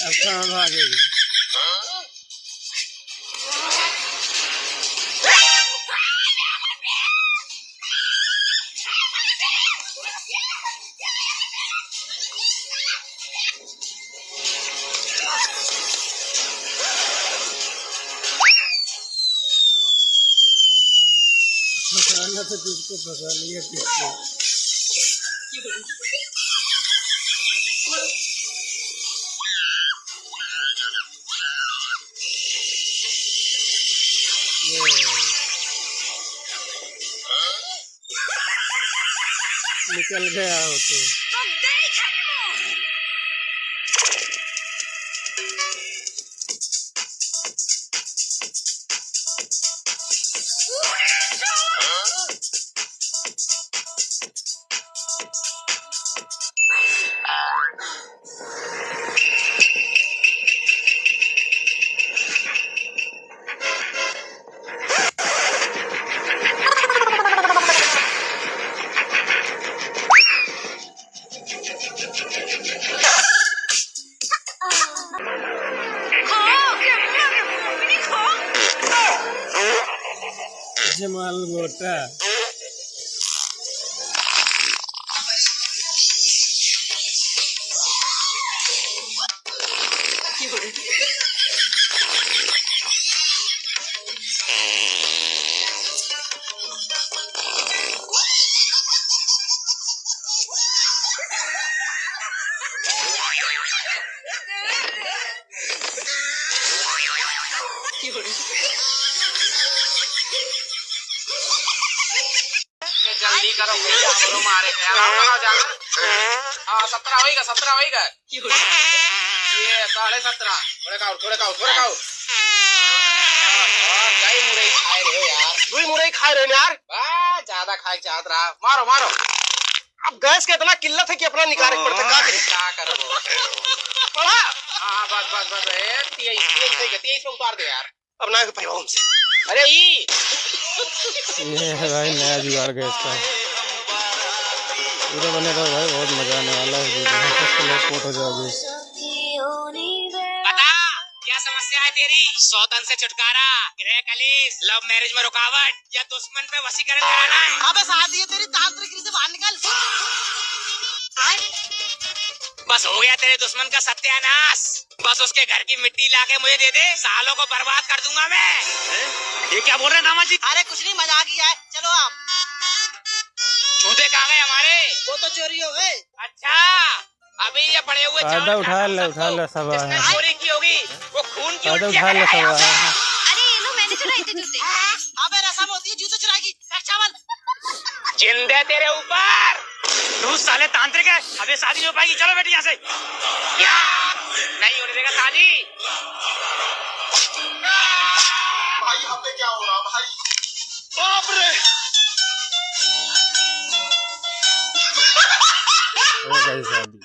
अब कहाँ भागेगी? फंसाना तो तुझको फंसा लिया किसको। ये। निकल गया हो तो। माल मोटा। ये जल्दी करो भैया, हमरो मारे के यार, हमरो जाना। हाँ, सत्रह होइगा, सत्रह होइगा। ये साढ़े सत्रह। थोड़े खाओ, थोड़े खाओ, थोड़े खाओ। और कई मुरई खाए रहे हो यार। दुई मुरई खाए रहे हो यार। बा, ज्यादा खाए चाहत रहा। मारो, मारो। अब गैस के इतना किल्लत है कि अपना निकाले के पड़ता, का करी? का करबो? पड़ा। हाँ, बस, बस, बस, ए, तेईस, तेईस, तेईस, तेईस पे उतार दे यार। अब ना हो पाएगा हमसे। अरे ई। ये है भाई नया जुगाड़ गैस का। पूरा बने रहो भाई, बहुत मजा आने वाला है वीडियो में। फर्स्ट लोग पोट हो जाओगे। बता, क्या समस्या है तेरी? सौतन से छुटकारा, गृह कलेश, लव मैरिज में रुकावट या दुश्मन पे वशीकरण कराना है? अबे सादी है तेरी, तांत्रिक से बाहर निकल। बस हो गया तेरे दुश्मन का सत्यानाश। बस उसके घर की मिट्टी लाके मुझे दे दे, सालों को बर्बाद कर दूंगा मैं। हैं? ये क्या बोल रहे हैं दामाद जी? अरे कुछ नहीं, मजाक ही है, चलो आप। जूते कहाँ गए हमारे? वो तो चोरी हो गए। अच्छा, अभी ये पड़े हुए चार फायदा उठा ले, उठा ले सब। जिसने चोरी की होगी, वो खून की उल्टियाँ करेगा। अरे ये लो, मैंने चुराए थे जूते। अबे रसम होती है जूते चुराने की। फेंक चावल। जिंदे तेरे ऊपर। तू साले तांत्रिक है, अब ये शादी नहीं हो पाएगी। चलो बेटी यहाँ से। क्या? नहीं होने देगा शादी। भाई, यहाँ पे क्या हो रहा भाई? बाप रे। हो गई शादी।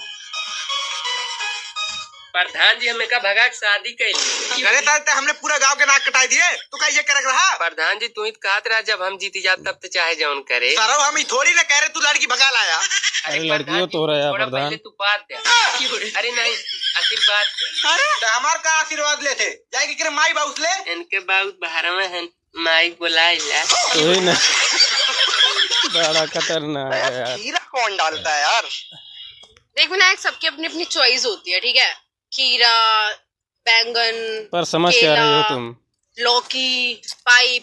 प्रधान जी, हमें का भगा के शादी कैली। अरे साले, ते हमने पूरा गांव के नाक कटाई दिए, तू का ये करक रहा? प्रधान जी, तू ही तो कहत रहा, जब हम जीती जात, तब तो चाहे जौन करे। सरऊ, हम ही थोड़ी ना कह रहे तू लड़की भगा लाया। अरे, लड़कियों प्रधान जी, तो रहा है, छोड़ा, प्रधान। पहले तू बात दे। अरे नहीं, आशीर्वाद दे। अरे, तो हमार का आशीर्वाद लेते? जाए के करे माई बाउस ले। इनके बाउस बाहर में हैं। माई बोलाइला। वही ना। बड़ा खतरनाक है यार। खीरा कौन डालता है यार? देख विनायक, सबकी अपनी अपनी चॉइस होती है, ठीक है? खीरा, बैंगन, पर समझ क्या रही हो केला, तुम? लौकी, पाइप।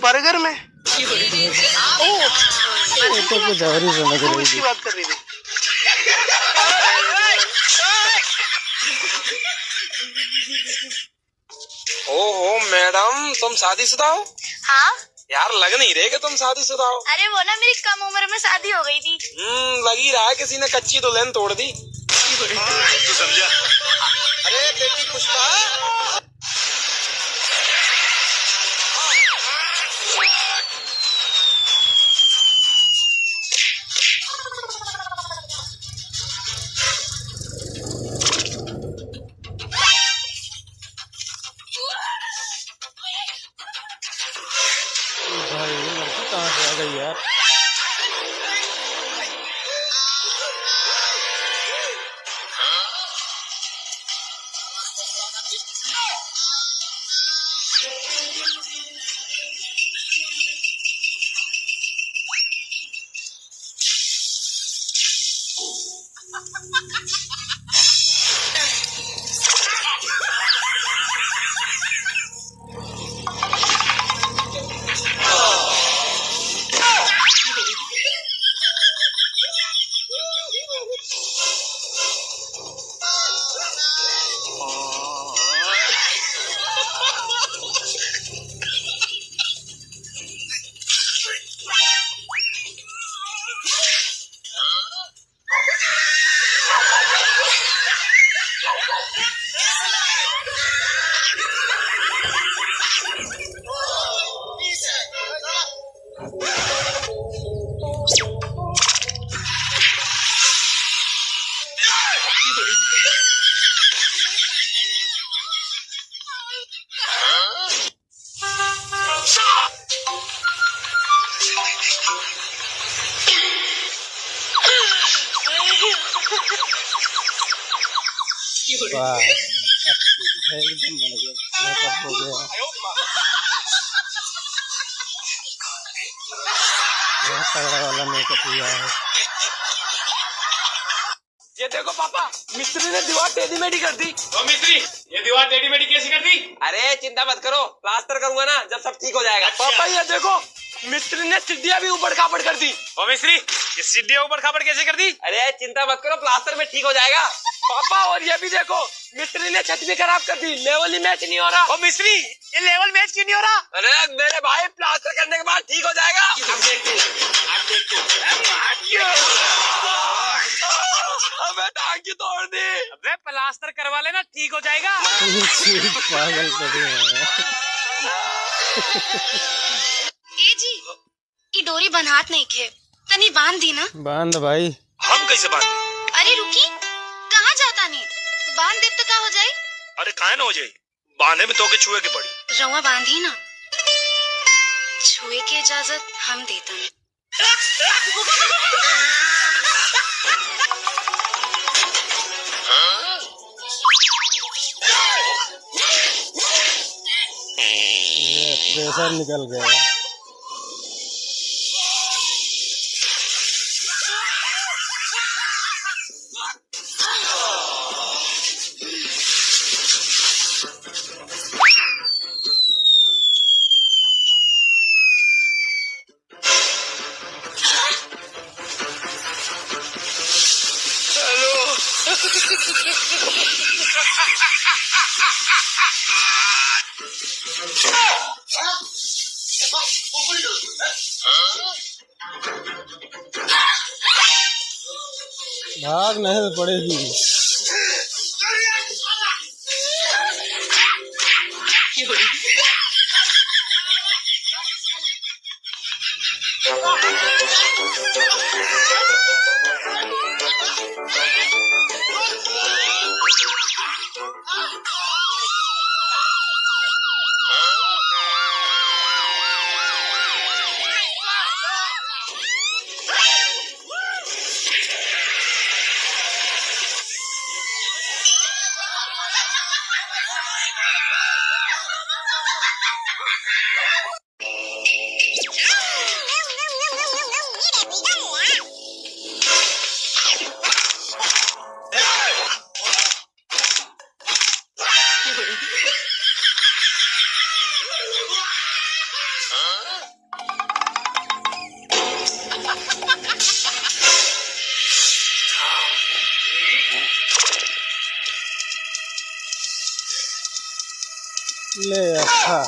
बर्गर में? ये तो कुछ और ही समझ रही थी। बात कर रही थी। ओहो मैडम, तुम शादीशुदा हो? हाँ। यार, लग नहीं रहे कि तुम शादीशुदा हो। अरे वो ना, मेरी कम उम्र में शादी हो गई थी। हम्म, लग ही रहा है किसी ने कच्ची दुल्हन तोड़ दी। तू समझा? अरे बेटी पुष्पा। भाई, ये लड़की कहाँ से आ गई यार? वाह, एकदम बढ़िया, मेकअप हो गया। तगड़ा वाला मेकअप हुआ है। ये देखो पापा, मिस्त्री ने दीवार टेढ़ी मेढ़ी कर दी। ओ मिस्त्री, ये दीवार टेढ़ी मेढ़ी कैसी कर दी? अरे चिंता मत करो, प्लास्टर करूंगा ना, जब सब ठीक हो जाएगा। अच्छा। पापा ये देखो, मिस्त्री ने सीढ़ियाँ भी ऊबड़ खाबड़ कर दी। ओ मिस्त्री, ये सीढ़ियाँ ऊबड़ खाबड़ कैसे कर दी? अरे चिंता मत करो, प्लास्टर में ठीक हो जाएगा। पापा और ये भी देखो, मिस्त्री ने छत भी खराब कर दी, लेवल ही मैच नहीं हो रहा। ओ मिस्त्री, ये लेवल मैच क्यों नहीं हो रहा? अरे मेरे भाई, प्लास्टर करने के बाद ठीक हो जाएगा। अब देख तू, अब देख तू। अबे टांग क्यों तोड़ दी? अबे प्लास्टर करवा लेना, ठीक हो जाएगा। पागल पड़े हैं। ए जी, ई डोरी बन्हात नइखे, तनी बांध दी ना। बांध भाई। हम कैसे बांध? अरे रुकी, कहाँ जाता नी? बांध देब तो का हो जाई? अरे काहे ना हो जाई, बांधे में तोके छुए के पड़ी। रउआ बांधी ना, छुए के इजाजत हम देता नी। ये प्रेशर निकल गया। भाग नहीं तो पड़ेगी। ले अच्छा।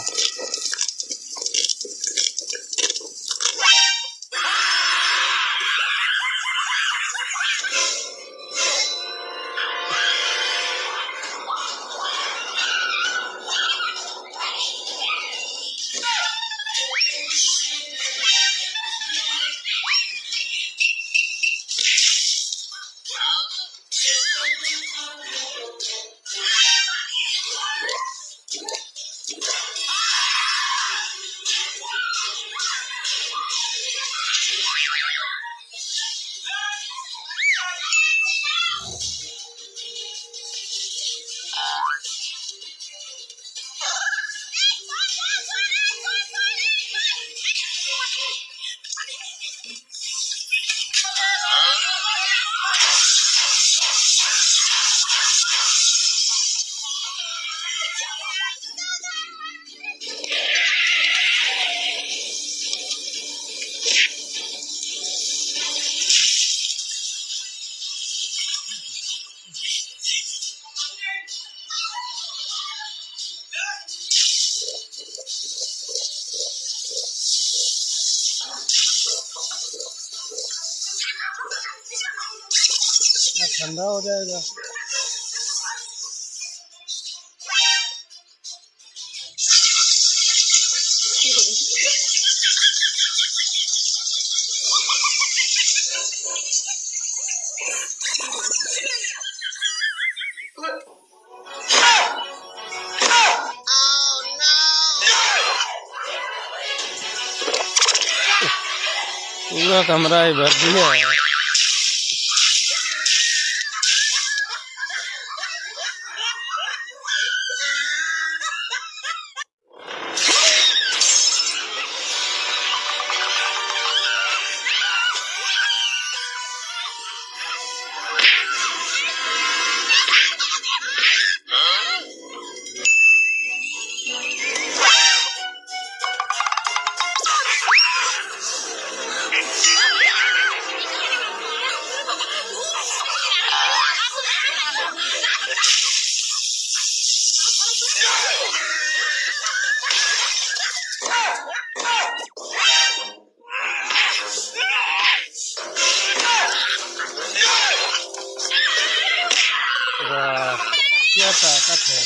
ठंडा हो जाएगा। पूरा कमरा ही भर दिया। हाँ, क्या ताकत है।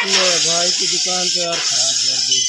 ले भाई की दुकान तो यार खराब कर दी।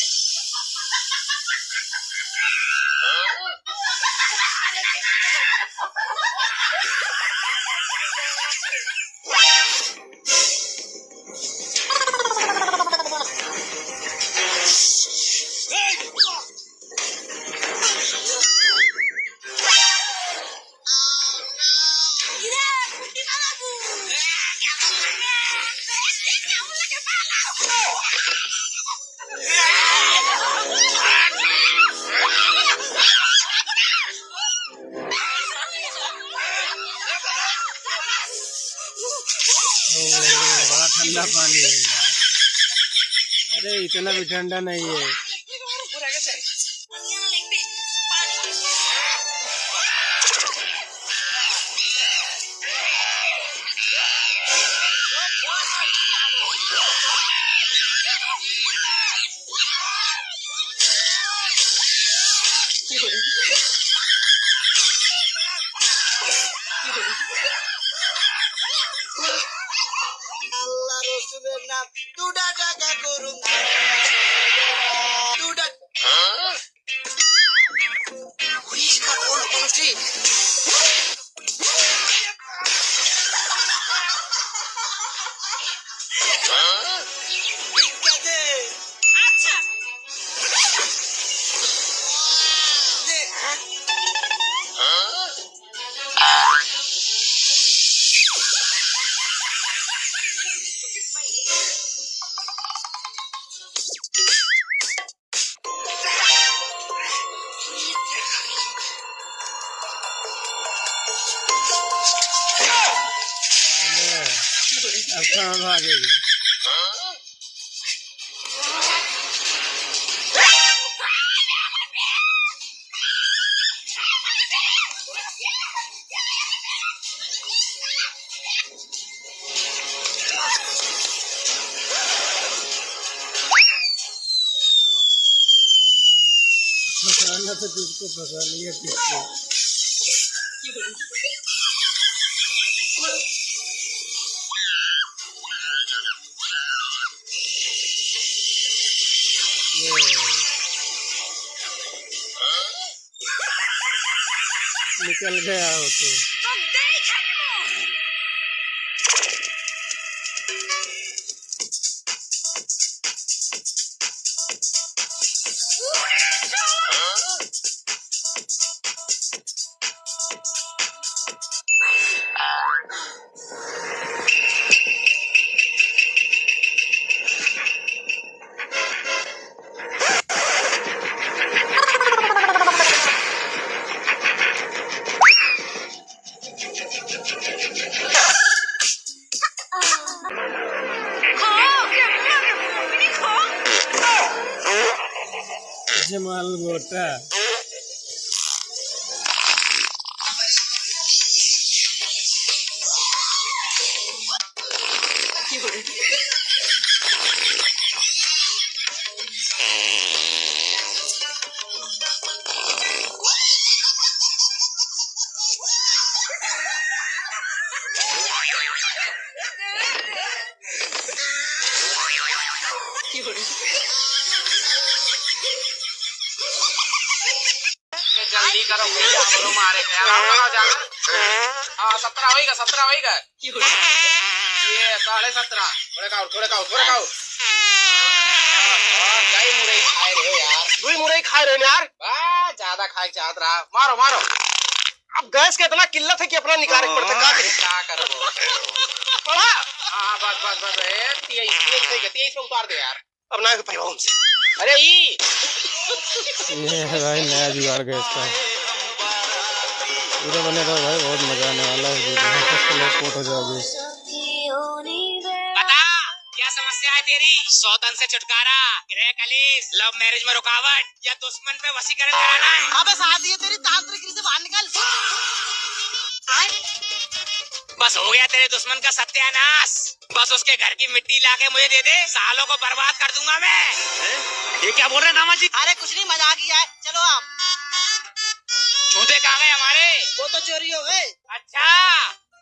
ओ, बड़ा ठंडा पानी है यार। अरे, इतना भी ठंडा नहीं है। আল্লাহ রসুলের নাম দুটা টাকা করুন, দুটা। अब कहाँ भागेगी? फंसाना तो तुझको फंसा लिया किसको। ये। निकल गया हो तो। हाँ। ये जल्दी करो भैया, हमरो मारे के यार, हमरो जाना। हाँ, सत्रह होइगा, सत्रह होइगा। ये साढ़े सत्रह, थोड़े खाओ, थोड़े खाओ, थोड़े खाओ। और कई मुरई खाए रहे हो यार? दुई मुरई खाए रहे हो यार। बा, ज्यादा खाए चाहत रहा, मारो, मारो। अब गैस के इतना किल्लत है कि अपना निकाले के पड़ता, का करी? का करबो? पड़ा। हाँ, बस, बस, बस, ए, तेईस, तेईस, तेईस, तेईस पे उतार दे यार। अब ना पैबा हमसे। अरे ई। ये है भाई नया जुगाड़ गैस का। पूरा बने रहो भाई, बहुत मजा आने वाला है वीडियो में। फर्स्ट लोग पोट हो जाओगे। बता, क्या समस्या है तेरी? सौतन से छुटकारा, गृह कलेश, लव मैरिज में रुकावट या दुश्मन पे वशीकरण कराना है? अबे सादी है तेरी, तांत्रिक से बाहर निकल। बस हो गया तेरे दुश्मन का सत्यानाश। बस उसके घर की मिट्टी लाके मुझे दे दे, सालों को बर्बाद कर दूंगा मैं। हैं? ये क्या बोल रहे हैं दामाद जी? अरे कुछ नहीं, मजाक ही है, चलो आप। जूते कहाँ गए हमारे? वो तो चोरी हो गए। अच्छा,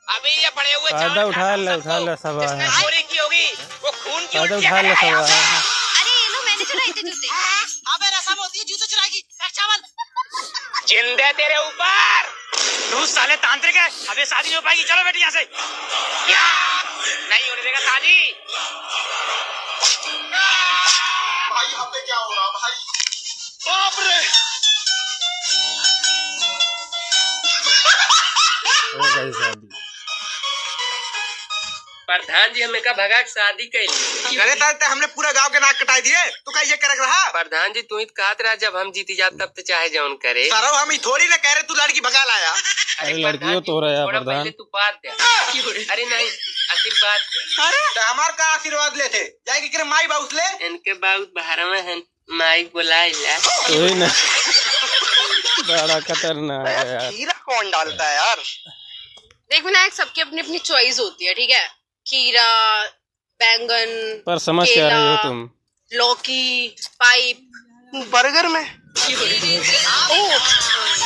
अभी ये पड़े हुए चार फायदा उठा ले, उठा ले सब। जिसने चोरी की होगी, वो खून की उल्टियाँ करेगा। अरे ये लो, मैंने चुराए थे जूते। अबे रसम होती है जूते चुराने की। रख चावल। जिंदे तेरे ऊपर। तू साले तांत्रिक है। अब ये शादी नहीं हो पाएगी। चलो बेटी यहाँ से। क्या? नहीं होने देगा शादी। भाई, यहाँ पे क्या हो रहा भाई? बाप रे। हो गई शादी। प्रधान जी, हमें का भगा के शादी कैली। अरे तार ते हमने पूरा गांव के नाक कटाई दिए, तू का ये करक रहा? प्रधान जी, तू ही तो कहत रहा, जब हम जीती जात तब तो चाहे जौन करे। सरऊ, हम ही थोड़ी ना कह रहे तू लड़की भगा लाया। अरे अरे लड़कियों तो रहा है प्रधान जी, प्रधान। पहले तू बात दे। अरे नहीं, आशीर्वाद दे। अरे तो हमार का आशीर्वाद लेते? जाए के करे माई बाउस ले। इनके बाउस बाहर में हैं। माई बोलाइला। वही ना। बड़ा खतरनाक है यार। खीरा कौन डालता है यार? देख विनायक, सबकी अपनी अपनी चॉइस होती है, ठीक है? खीरा, बैंगन, पर समझ क्या रही हो केला, तुम? लौकी, पाइप। बर्गर में? ओ,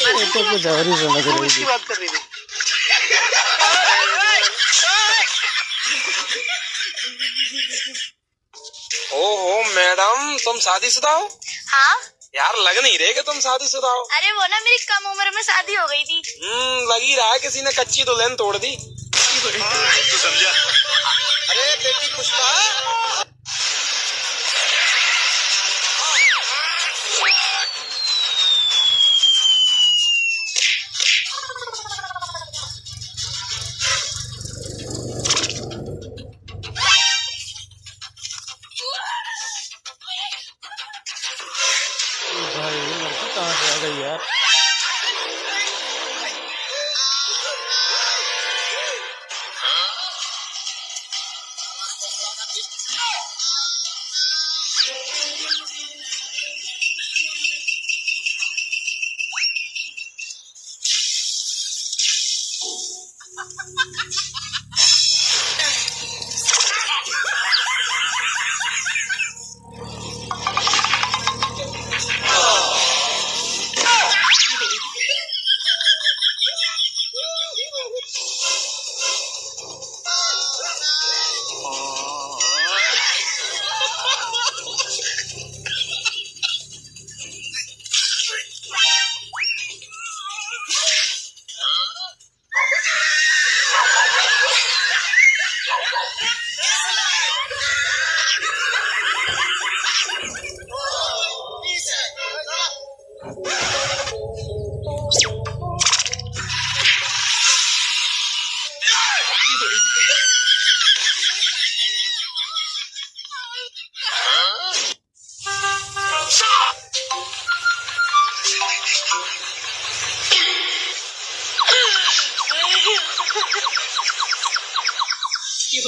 ये तो कुछ और ही समझ रही थी। बात कर रही थी। ओहो मैडम, तुम शादीशुदा हो? हाँ। यार, लग नहीं रहे कि तुम शादीशुदा हो। अरे वो ना, मेरी कम उम्र में शादी हो गई थी। हम्म, लग ही रहा है किसी ने कच्ची दुल्हन तोड़ दी। तू समझा? अरे बेटी पुष्पा। भाई, ये लड़की कहाँ से आ गई यार?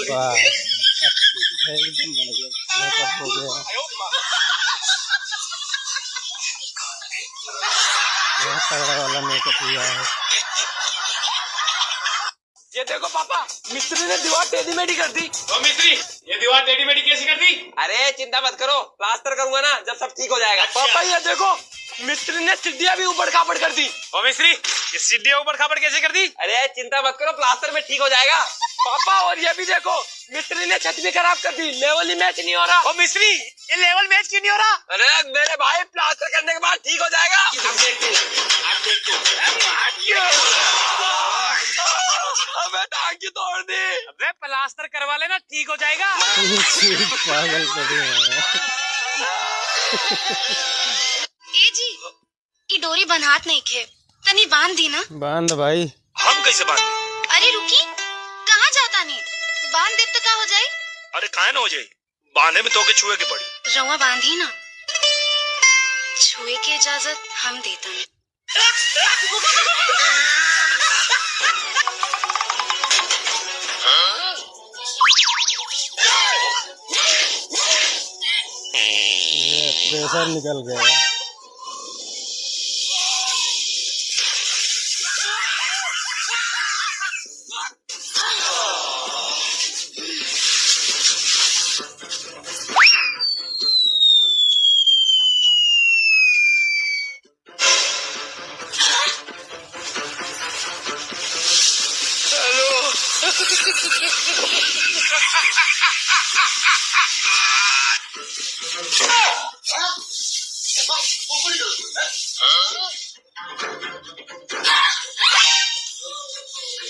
वाह, एकदम बढ़िया, मेकअप हो गया। तगड़ा वाला मेकअप हुआ है। ये देखो पापा, मिस्त्री ने दीवार टेढ़ी मेढ़ी कर दी। ओ मिस्त्री, ये दीवार टेढ़ी मेढ़ी कैसी कर दी? अरे चिंता मत करो, प्लास्टर करूंगा ना, जब सब ठीक हो जाएगा। अच्छा। पापा ये देखो, मिस्त्री ने सीढ़ियाँ भी ऊबड़ खाबड़ कर दी। ओ मिस्त्री, ये सीढ़ियाँ ऊबड़ खाबड़ कैसे कर दी? अरे चिंता मत करो, प्लास्टर में ठीक हो जाएगा। पापा और ये भी देखो, मिस्त्री ने छत भी खराब कर दी, लेवल ही मैच नहीं हो रहा। ओ मिस्त्री, ये लेवल मैच क्यों नहीं हो रहा? अरे मेरे भाई, प्लास्टर करने के बाद ठीक हो जाएगा। अब देखते हैं, अब देखते हैं। अबे टांग क्यों तोड़ दी? अबे प्लास्टर करवा लेना, ठीक हो जाएगा। पागल पड़े हैं। ए जी, ई डोरी बन्हात नइखे, तनी बांध दी ना। बांध भाई। हम कैसे बांध? अरे रुकी, कहाँ जातानी? बांध देब त का हो जाई? अरे काहे ना हो जाई, बांधे में तोके छुए के पड़ी। रउआ बांधी ना, छुए के इजाजत हम देतानी। ये प्रेशर निकल गया।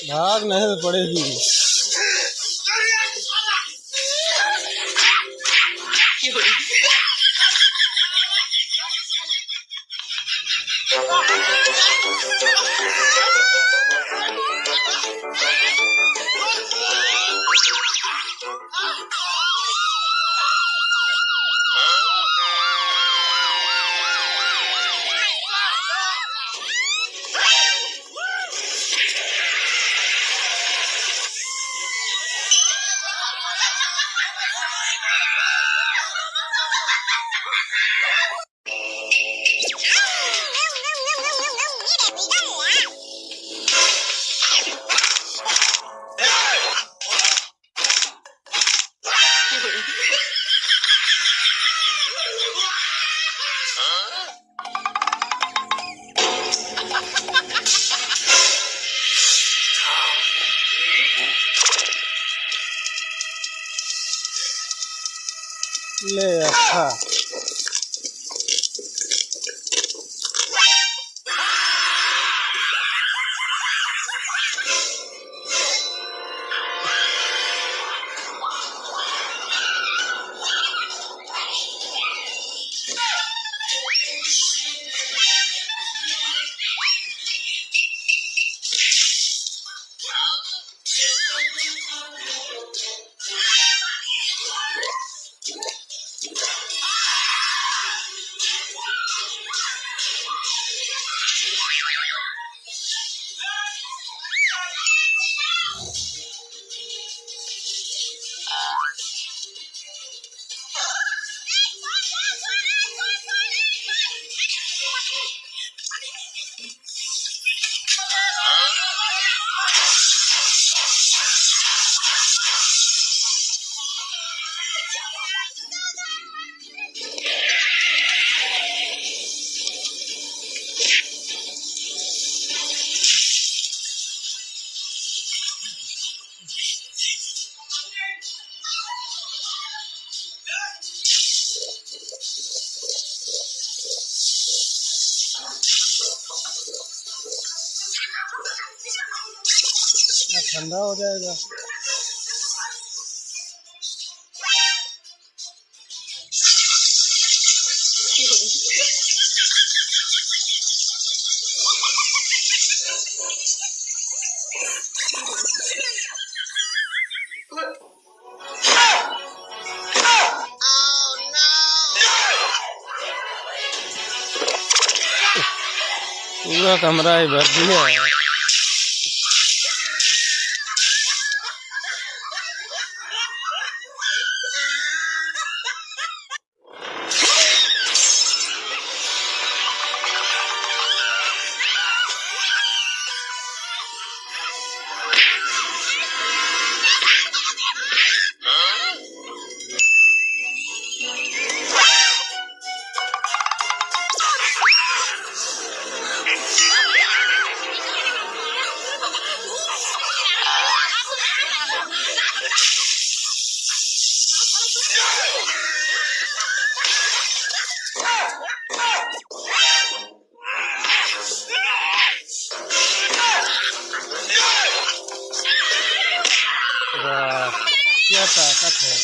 भाग नहीं तो पड़ेगी। ले अच्छा। ठंडा हो जाएगा। पूरा कमरा ही भर दिया। क्या ताकत है।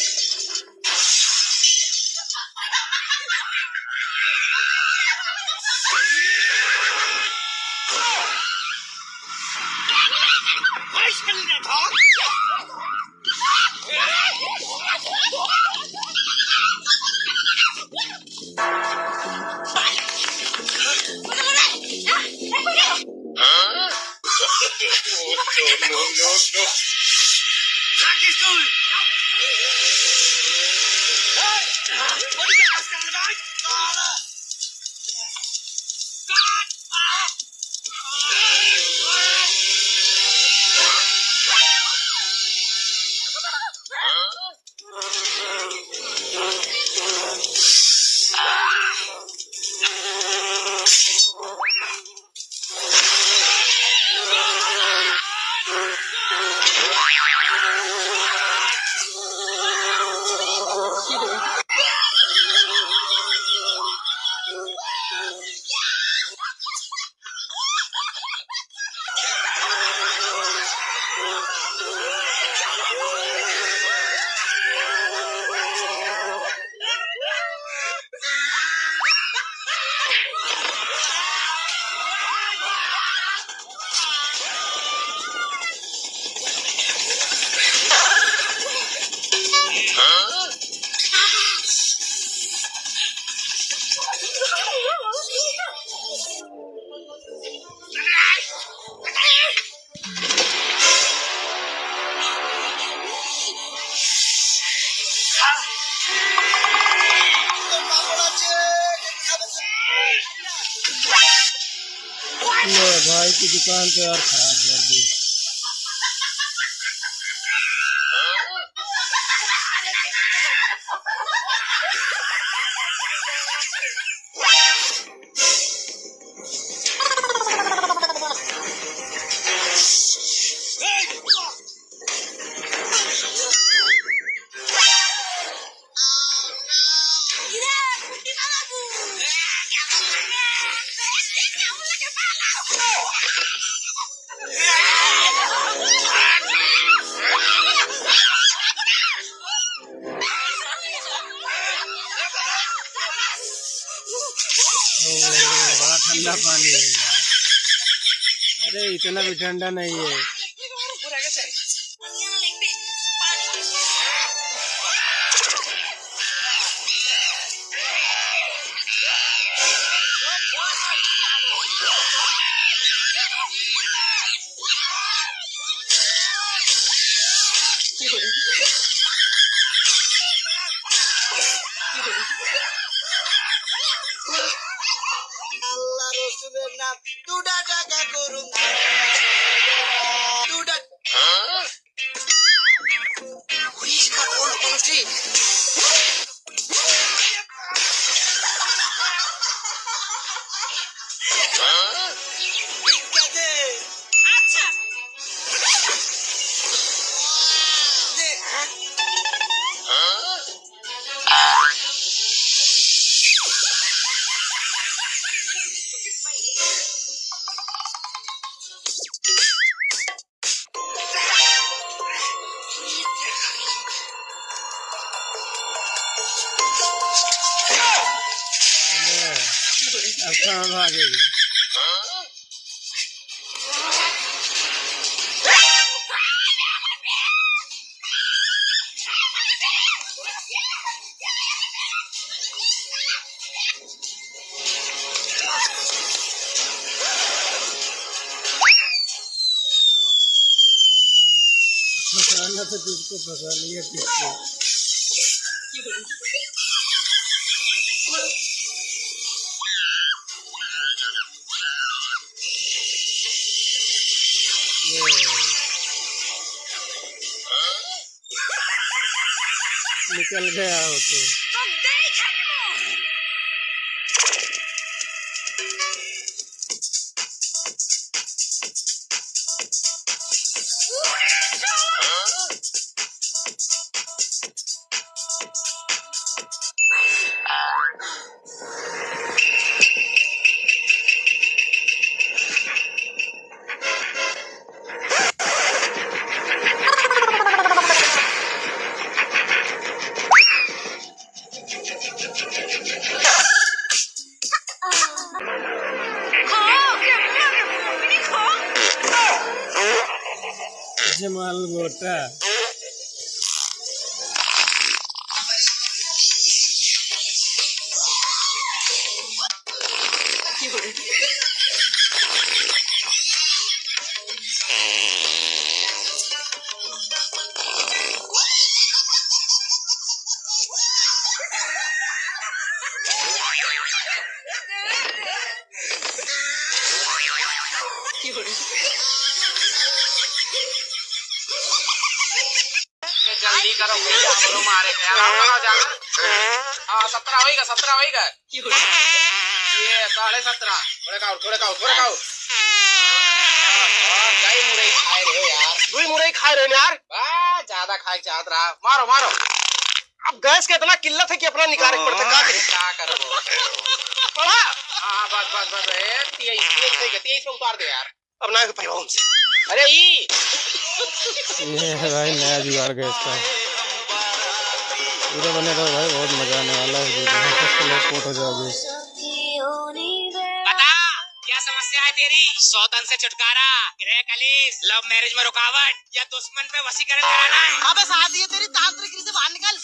ले भाई की दुकान तो यार खराब कर दी। ओ, बड़ा ठंडा पानी है यार। अरे, इतना भी ठंडा नहीं है। আল্লাহ রসুলের নাম দুটা টাকা করুন, দুটা। अब कहाँ भागेगी? फंसाना तो तुझको फंसा लिया किसको। ये। निकल गया हो तो। जमाल गोटा। ये जल्दी करो भैया, हमरो मारे के यार, हमरो जाना। हाँ, सत्रह होइगा, सत्रह होइगा। ये साढ़े सत्रह। थोड़े खाओ, थोड़े खाओ, थोड़े खाओ। और कई मुरई खाए रहे हो यार। दुई मुरई खाए रहे हो यार। बा, ज्यादा खाए चाहत रहा। मारो, मारो। अब गैस के इतना किल्लत है कि अपना निकाले के पड़ता, का करी? का करबो? पड़ा। हाँ, बस, बस, बस, ए, तेईस, तेईस, तेईस, तेईस पे उतार दे यार। अब ना पैबा हमसे। अरे ई। ये है भाई नया जुगाड़ गैस का। पूरा बने रहो भाई, बहुत मजा आने वाला है वीडियो में। फर्स्ट लोग पोट हो जाओगे। बता, क्या समस्या है तेरी? सौतन से छुटकारा, गृह कलेश, लव मैरिज में रुकावट या दुश्मन पे वशीकरण कराना है? अबे सादी है तेरी, तांत्रिक से बाहर निकल।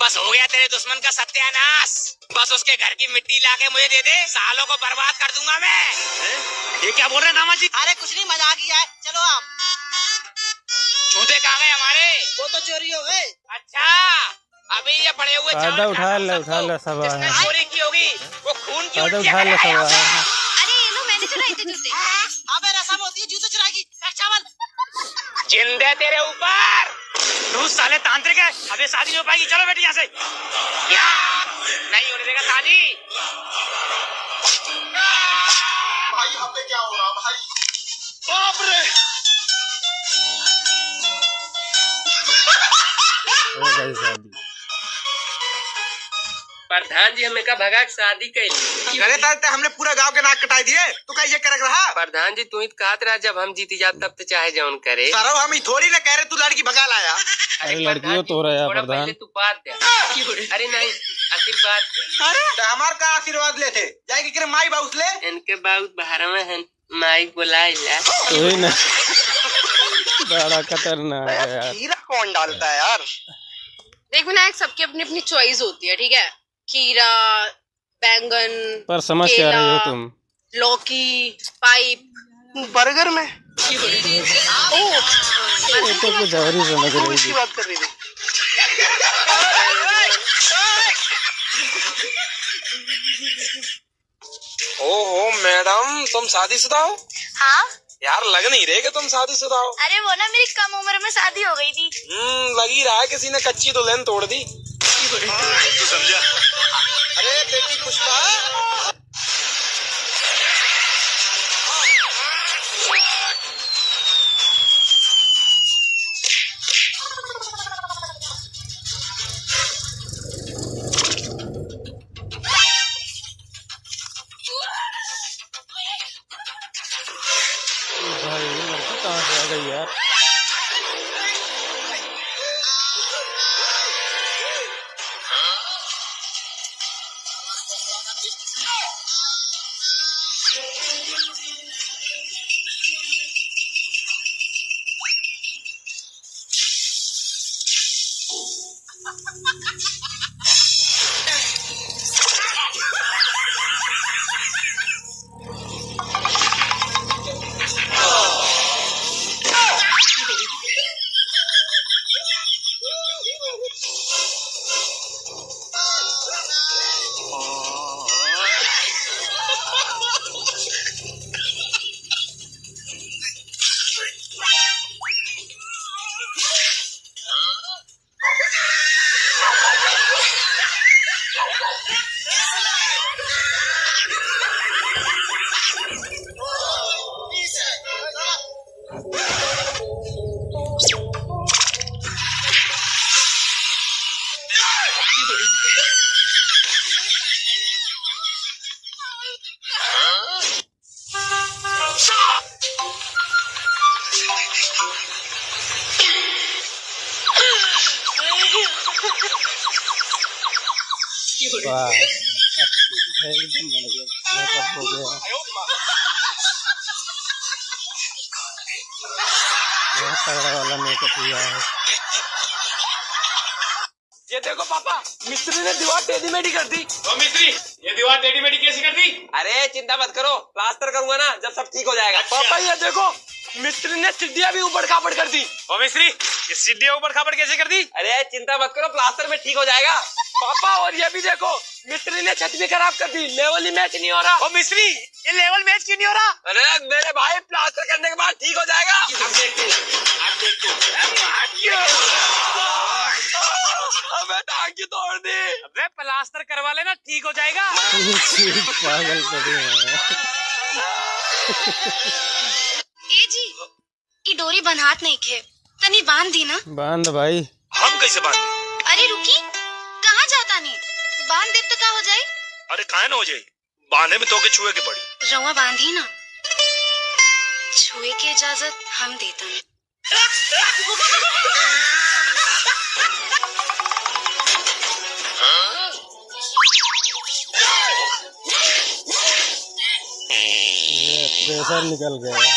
बस हो गया तेरे दुश्मन का सत्यानाश। बस उसके घर की मिट्टी लाके मुझे दे दे, सालों को बर्बाद कर दूंगा मैं। हैं? ये क्या बोल रहे हैं दामाद जी? अरे कुछ नहीं, मजाक ही है, चलो आप। जूते कहाँ गए हमारे? वो तो चोरी हो गए। अच्छा, अभी ये पड़े हुए चावल फायदा उठा ले, उठा ले सब। जिसने चोरी की होगी, वो खून की उल्टियाँ करेगा। अरे ये लो, मैंने चुराए थे जूते। अबे रसम होती है जूते चुराने की। रख चावल। जिंदे तेरे ऊपर। तू साले तांत्रिक है, अब ये शादी नहीं हो पाएगी। चलो बेटी यहाँ से। क्या? नहीं होने देगा शादी। भाई, यहाँ पे क्या हो रहा भाई? बाप रे। हो गई शादी। प्रधान जी हमें का भगा के शादी कैली। करे तारे ते हमने पूरा गांव के नाक कटाई दिए, तू का ये करक रहा? प्रधान जी तू ही तो कहत रहा जब हम जीती जात तब तो चाहे जौन करे। सरऊ हम ही थोड़ी ना कह रहे तू लड़की भगा लाया। अरे लड़कियों तो रहा है प्रधान। पहले तू बात दे। अरे नहीं, आशीर्वाद दे। अरे तो हमार का आशीर्वाद लेते? जाए के करे माई बाउस ले। इनके बाउस बहरवा हैं। माई बोलाइला। वही ना। बड़ा खतरनाक है यार। खीरा कौन डालता है यार? देख विनायक, सबकी अपनी अपनी चॉइस होती है, ठीक है? खीरा, बैंगन, पर समझ क्या रही हो तुम? लौकी, पाइप। बर्गर में? ओ, ये तो कुछ और ही समझ रही थी। बात कर रही थी। ओहो मैडम, तुम शादीशुदा हो? हाँ। यार, लग नहीं रहे कि तुम शादीशुदा हो। अरे वो ना, मेरी कम उम्र में शादी हो गई थी। हम्म, लग ही रहा है किसी ने कच्ची दुल्हन तोड़ दी। तू समझा? अरे बेटी पुष्पा। भाई, ये लड़की कहाँ से आ गई यार? वाह, एकदम बढ़िया, मेकअप हो गया। तगड़ा वाला मेकअप हुआ है। ये देखो पापा, मिस्त्री ने दीवार टेढ़ी मेढ़ी कर दी। ओ मिस्त्री, ये दीवार टेढ़ी मेढ़ी कैसी कर दी? अरे चिंता मत करो, प्लास्टर करूंगा ना, जब सब ठीक हो जाएगा। अच्छा। पापा ये देखो, मिस्त्री ने सीढ़ियाँ भी ऊबड़ खाबड़ कर दी। ओ मिस्त्री, ये सीढ़ियाँ ऊबड़ खाबड़ कैसे कर दी? अरे चिंता मत करो, प्लास्टर में ठीक हो जाएगा। पापा और ये भी देखो, मिस्त्री ने छत भी खराब कर दी, लेवल ही मैच नहीं हो रहा। ओ मिस्त्री, ये लेवल मैच क्यों नहीं हो रहा? अरे मेरे भाई, प्लास्टर करने के बाद ठीक हो जाएगा। अब देखते हैं, अब देखते हैं। अबे टांग क्यों तोड़ दी? अबे प्लास्टर करवा लेना, ठीक हो जाएगा। पागल पड़े हैं। ए जी, ई डोरी बन्हात नइखे, तनी बांध दी ना। बांध भाई। हम कैसे बांध? अरे रुकी, कहाँ जाता नी? बांध देब तो का हो जाई? अरे काहे ना हो जाई, बांधे में तोके छुए के पड़ी। रउआ बांधी ना, छुए के इजाजत हम देता नी। ये प्रेशर निकल गया।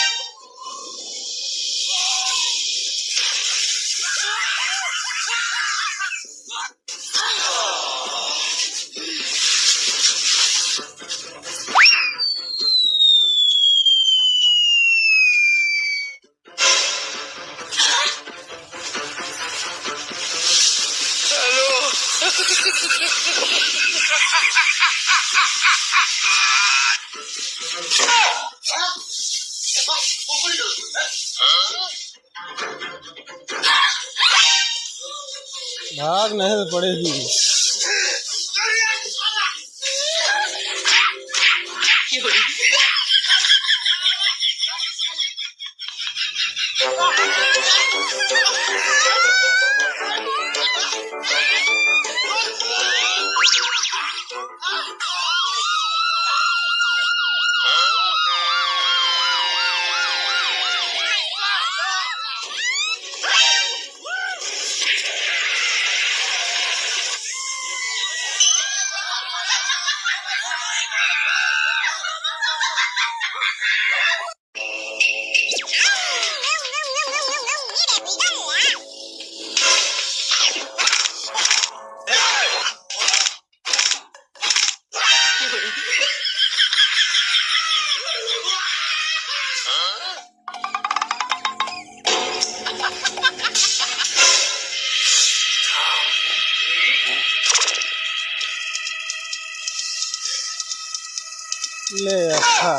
भाग नहीं तो पड़ेगी। ले अच्छा।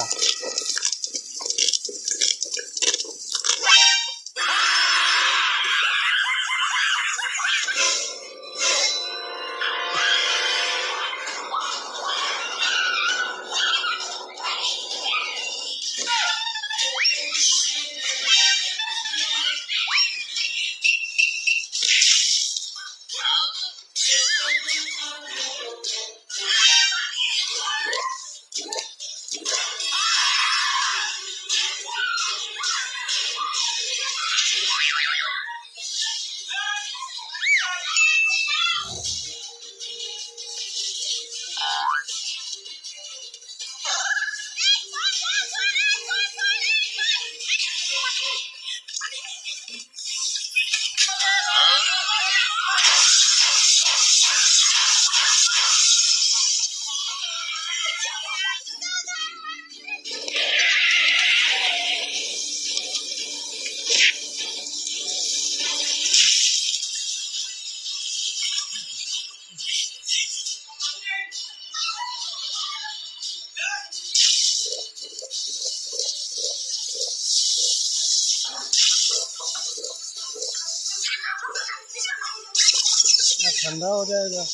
ठंडा हो जाएगा।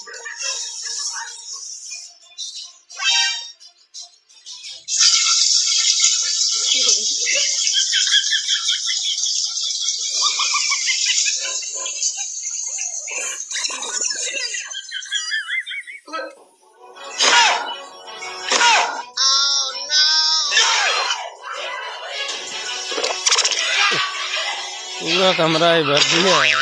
पूरा कमरा ही भर दिया।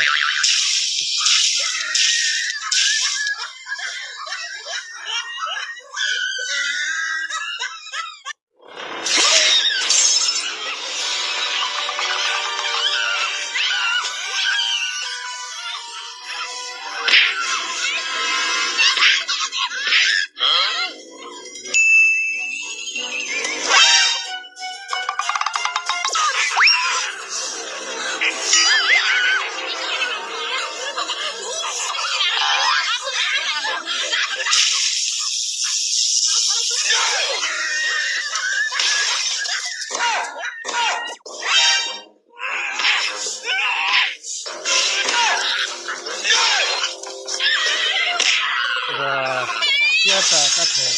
ताकत है।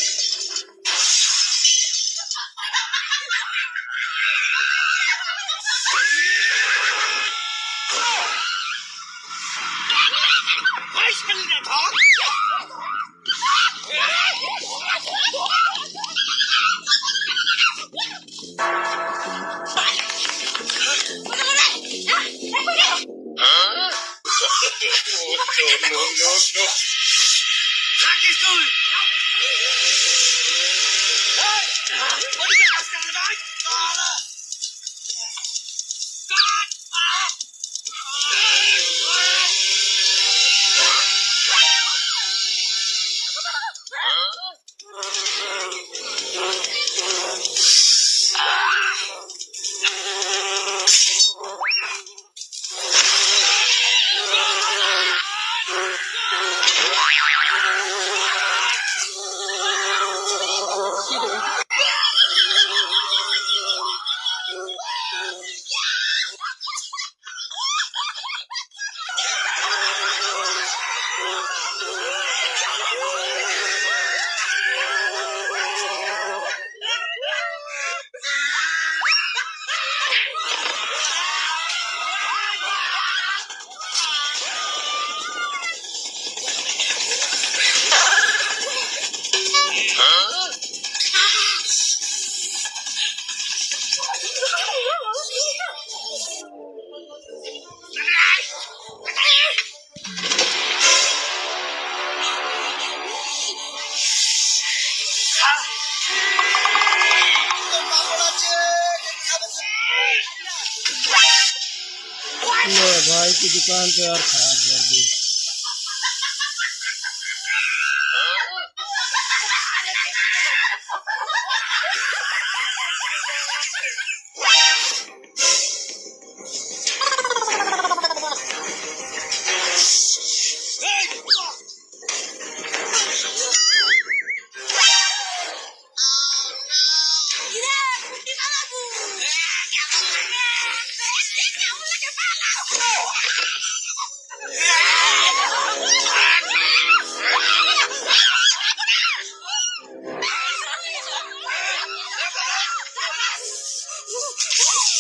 ले भाई की दुकान तो यार खराब कर दी।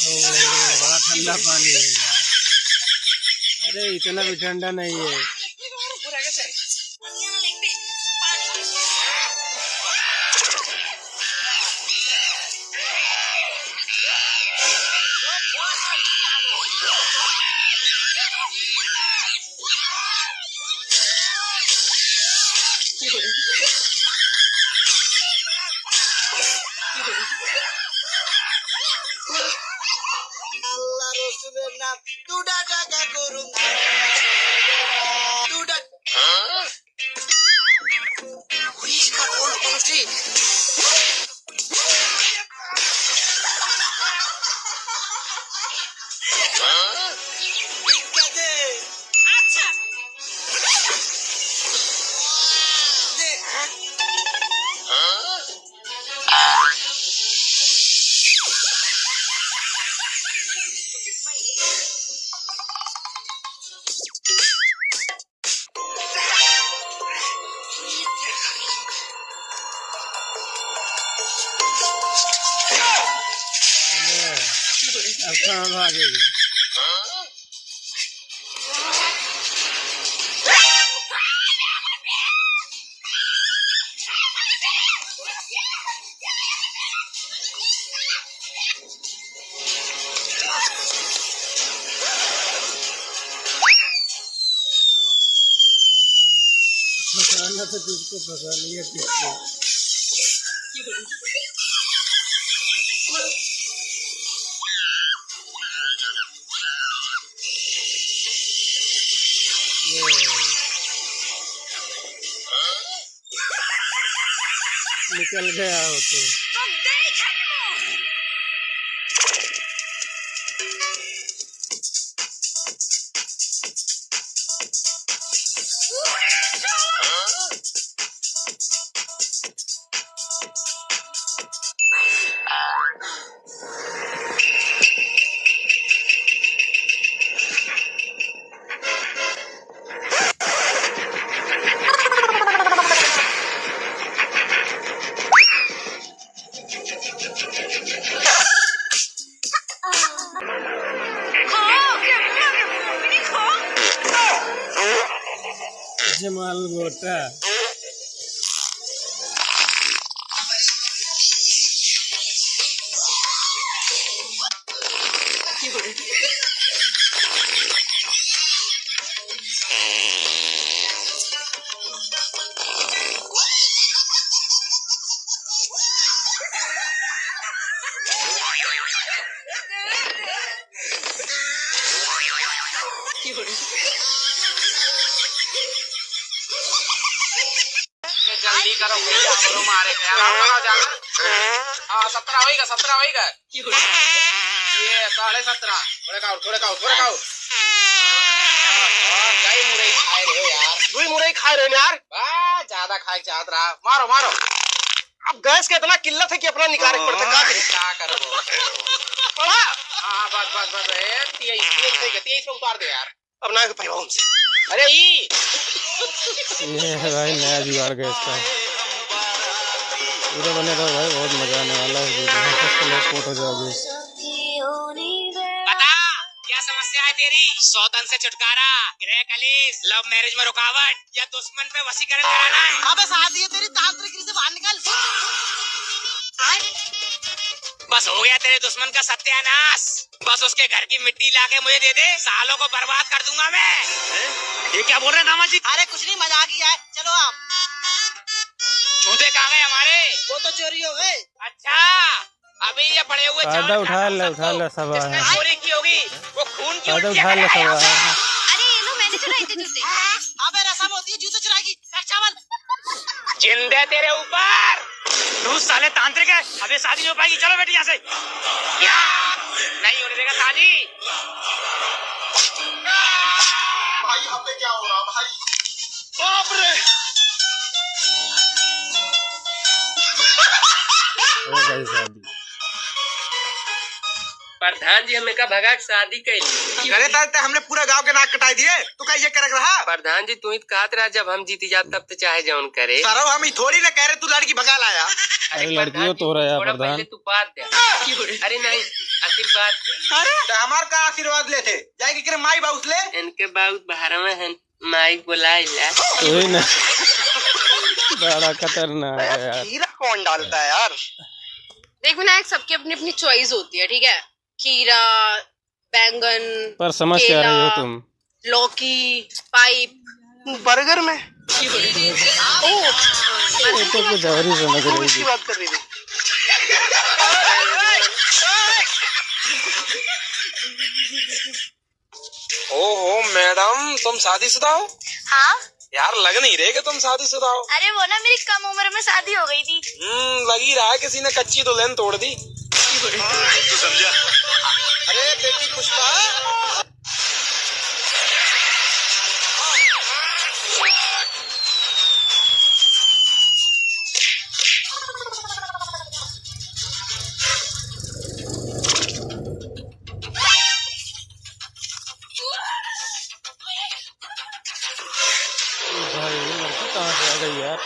ओ, बड़ा ठंडा पानी है यार। अरे, इतना भी ठंडा नहीं है। আল্লাহ রসুলের নাম দুটা টাকা করুন, দুটা। अब कहाँ भागेगी? फंसाना तो तुझको फंसा लिया किसको। ये। निकल गया हो तो। माल गोटा। ये जल्दी करो भैया, हमरो मारे के यार, हमरो जाना। हाँ, सत्रह होइगा, सत्रह होइगा। ये साढ़े सत्रह। थोड़े खाओ, थोड़े खाओ, थोड़े खाओ। और कई मुरई खाए रहे हो यार। दुई मुरई खाए रहे हो यार। बा, ज्यादा खाए चाहत रहा। मारो, मारो। अब गैस के इतना किल्लत है कि अपना निकाले के पड़ता, का करी? का करबो? पड़ा। हाँ, बस, बस, बस, ए, तेईस, तेईस, तेईस, तेईस पे उतार दे यार। अब ना हो पाएगा हमसे। अरे ई। ये है भाई नया जुगाड़ गैस का। पूरा बने रहो भाई, बहुत मजा आने वाला है वीडियो में। फर्स्ट लोग पोट हो जाओगे। बता, क्या समस्या है तेरी? सौतन से छुटकारा, गृह कलेश, लव मैरिज में रुकावट या दुश्मन पे वशीकरण कराना है? अबे साधि, ये तेरी तांत्रिक से बाहर निकल। बस हो गया तेरे दुश्मन का सत्यानाश। बस उसके घर की मिट्टी लाके मुझे दे दे, सालों को बर्बाद कर दूंगा मैं। हैं? ये क्या बोल रहे हैं दामाद जी? अरे कुछ नहीं, मजाक ही है, चलो आप। जूते कहाँ गए हमारे? वो तो चोरी हो गए। अच्छा, अभी ये पड़े हुए चार फायदा उठा ले, उठा ले सब। जिसने चोरी की होगी, वो खून की उल्टियाँ करेगा। अरे ये लो, मैंने चुराए थे जूते। अबे रसम होती है जूते चुराने की। रक्षाबंधन। जिंदे तेरे ऊपर। तू साले तांत्रिक है, अब ये शादी नहीं हो पाएगी। चलो बेटी यहाँ से। क्या? नहीं होने देगा शादी। भाई, यहाँ पे क्या हो रहा भाई? बाप रे। हो गई शादी। प्रधान जी, हमें का भगा के शादी कैली। करे तारे ते हमने पूरा गांव के नाक कटाई दिए, तू का ये करक रहा? प्रधान जी, तू ही तो कहत रहा, जब हम जीती जात तब तो चाहे जौन करे। सरऊ, हम ही थोड़ी ना कह रहे तू लड़की भगा लाया। अरे, लड़कियों प्रधान जी, तो रहा है, छोड़ा, प्रधान। पहले तू बात दे। अरे नहीं, आशीर्वाद दे। अरे, तो हमार का आशीर्वाद लेते? जाए के करे माई बाउस ले। इनके बाउस बाहर में हैं। माई बोलाइला। वही ना। बड़ा खतरनाक है यार। खीरा कौन डालता है यार? देख विनायक, सबकी अपनी अपनी चॉइस होती है, ठीक है? खीरा, बैंगन, पर समझ क्या रही हो केला, तुम? लौकी, पाइप। बर्गर में? ओ, ये तो कुछ और ही समझ रही थी। बात कर रही थी। ओहो मैडम, तुम शादीशुदा हो? हाँ। यार, लग नहीं रहे कि तुम शादीशुदा हो। अरे वो ना, मेरी कम उम्र में शादी हो गई थी। हम्म, लग ही रहा है किसी ने कच्ची दुल्हन तोड़ दी। तू समझा? अरे बेटी पुष्पा। भाई, ये लड़की कहाँ से आ गई यार?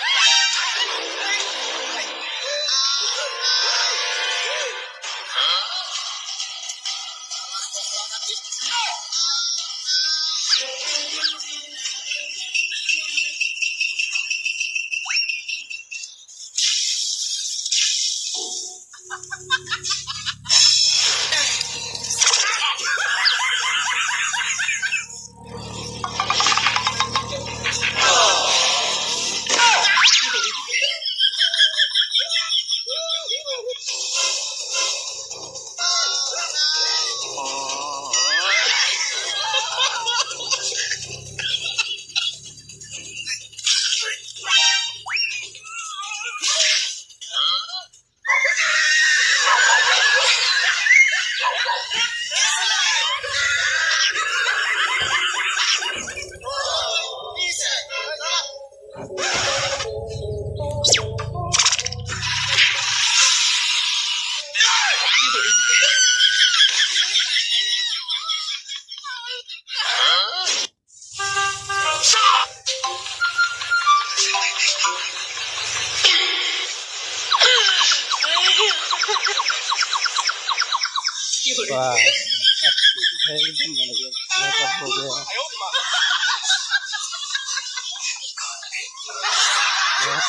वाह, एकदम बढ़िया, मेकअप हो गया।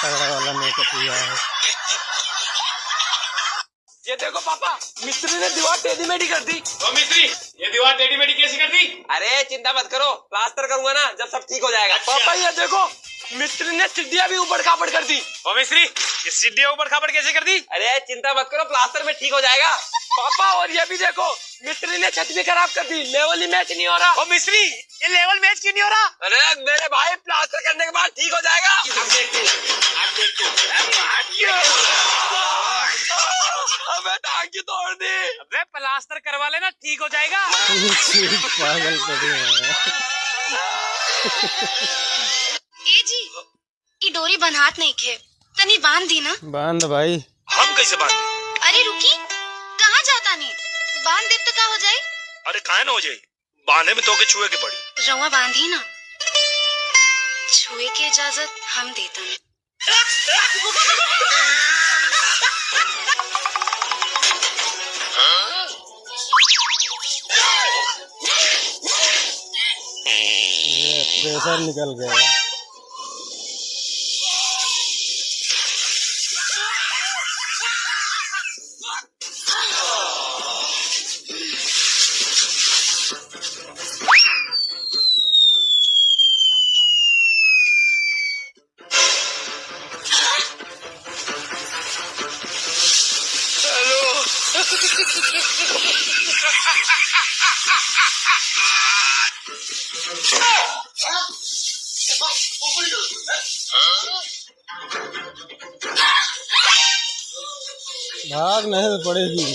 तगड़ा वाला मेकअप हुआ है। ये देखो पापा, मिस्त्री ने दीवार टेढ़ी मेढ़ी कर दी। ओ मिस्त्री, ये दीवार टेढ़ी मेढ़ी कैसी कर दी? अरे चिंता मत करो, प्लास्टर करूंगा ना, जब सब ठीक हो जाएगा। अच्छा। पापा ये देखो, मिस्त्री ने सीढ़ियाँ भी ऊबड़ खाबड़ कर दी। ओ मिस्त्री, ये सीढ़ियाँ ऊबड़ खाबड़ कैसे कर दी? अरे चिंता मत करो, प्लास्टर में ठीक हो जाएगा। पापा और ये भी देखो, मिस्त्री ने छत भी खराब कर दी, लेवल ही मैच नहीं हो रहा। ओ मिस्त्री, ये लेवल मैच क्यों नहीं हो रहा? अरे मेरे भाई, प्लास्टर करने के बाद ठीक हो जाएगा। अब देखते हैं, अब देखते हैं। अबे टांग क्यों तोड़ दी? अबे प्लास्टर करवा लेना, ठीक हो जाएगा। पागल पड़े हैं। ए जी, ई डोरी बन्हात नइखे, तनी बांध दी ना। बांध भाई। हम कैसे बांध? अरे रुकी, कहाँ जातानी? बांध देब त का हो जाई? अरे काहे ना हो जाई, बांधे में तोके छुए के पड़ी। रउआ बांधी ना, छुए के इजाजत हम देतानी। ये प्रेशर निकल गया। भाग नहीं तो पड़ेगी।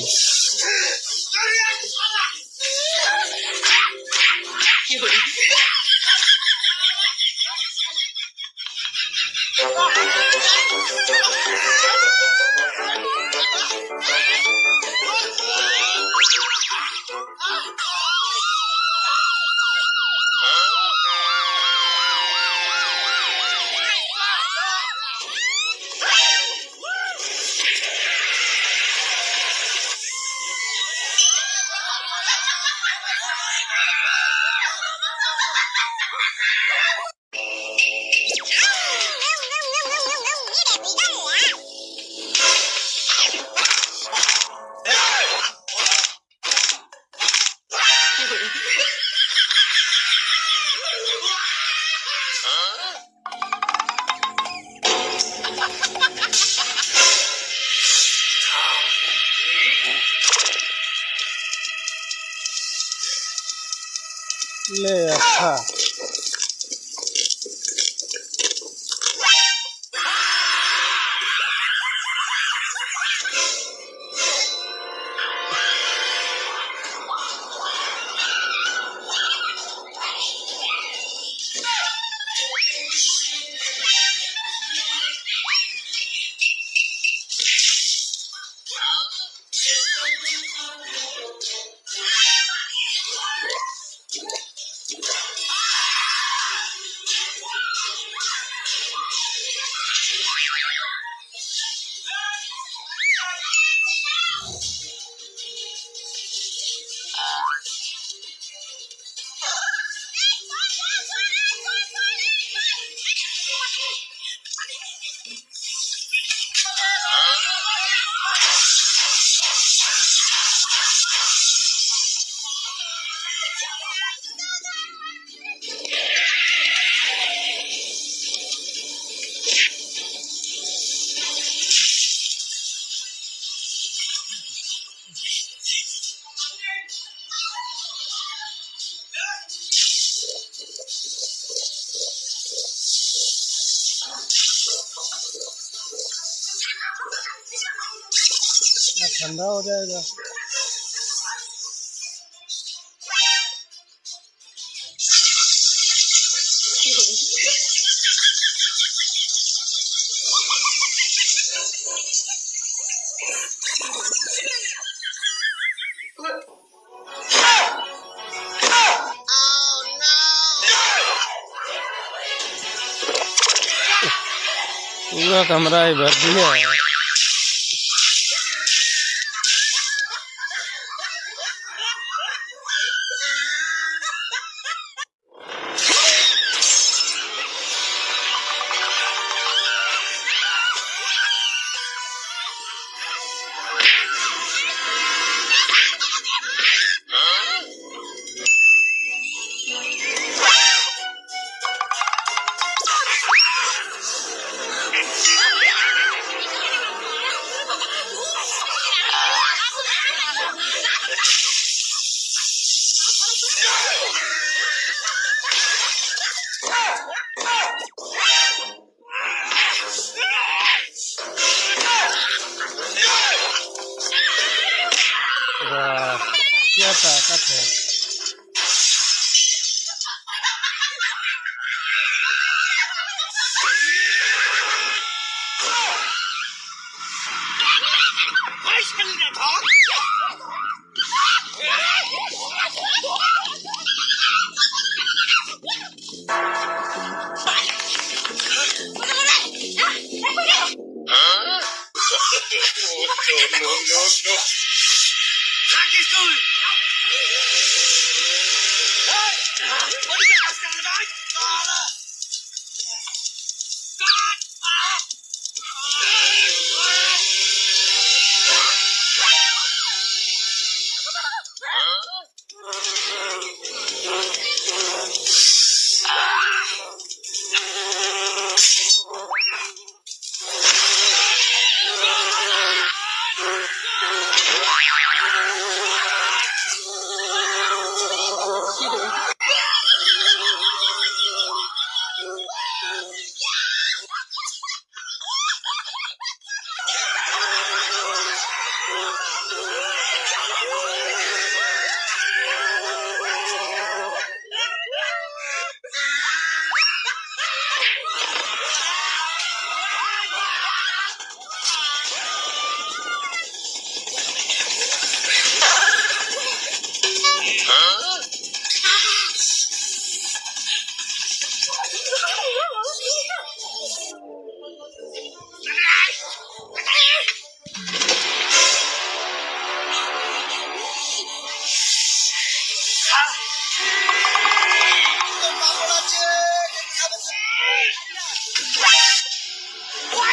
ले अच्छा। ठंडा हो जाएगा। पूरा कमरा ही भर दिया। क्या ताकत है।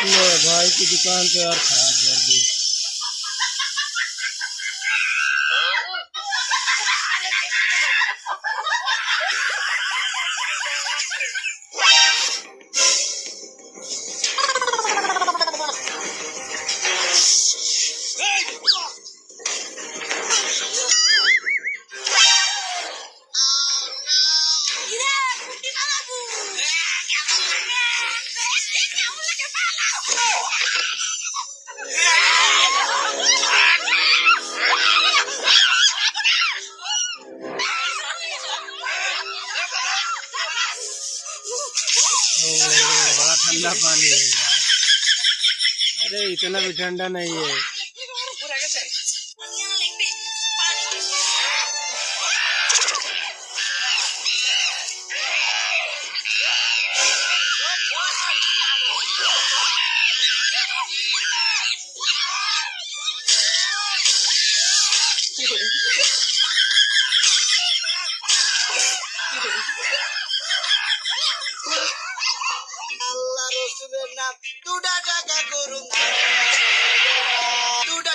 ले भाई की दुकान तो यार खराब कर दी। ओ, बड़ा ठंडा पानी है यार। अरे, इतना भी ठंडा नहीं है। আল্লাহ রসুলের নাম দুটা টাকা করুন, দুটা।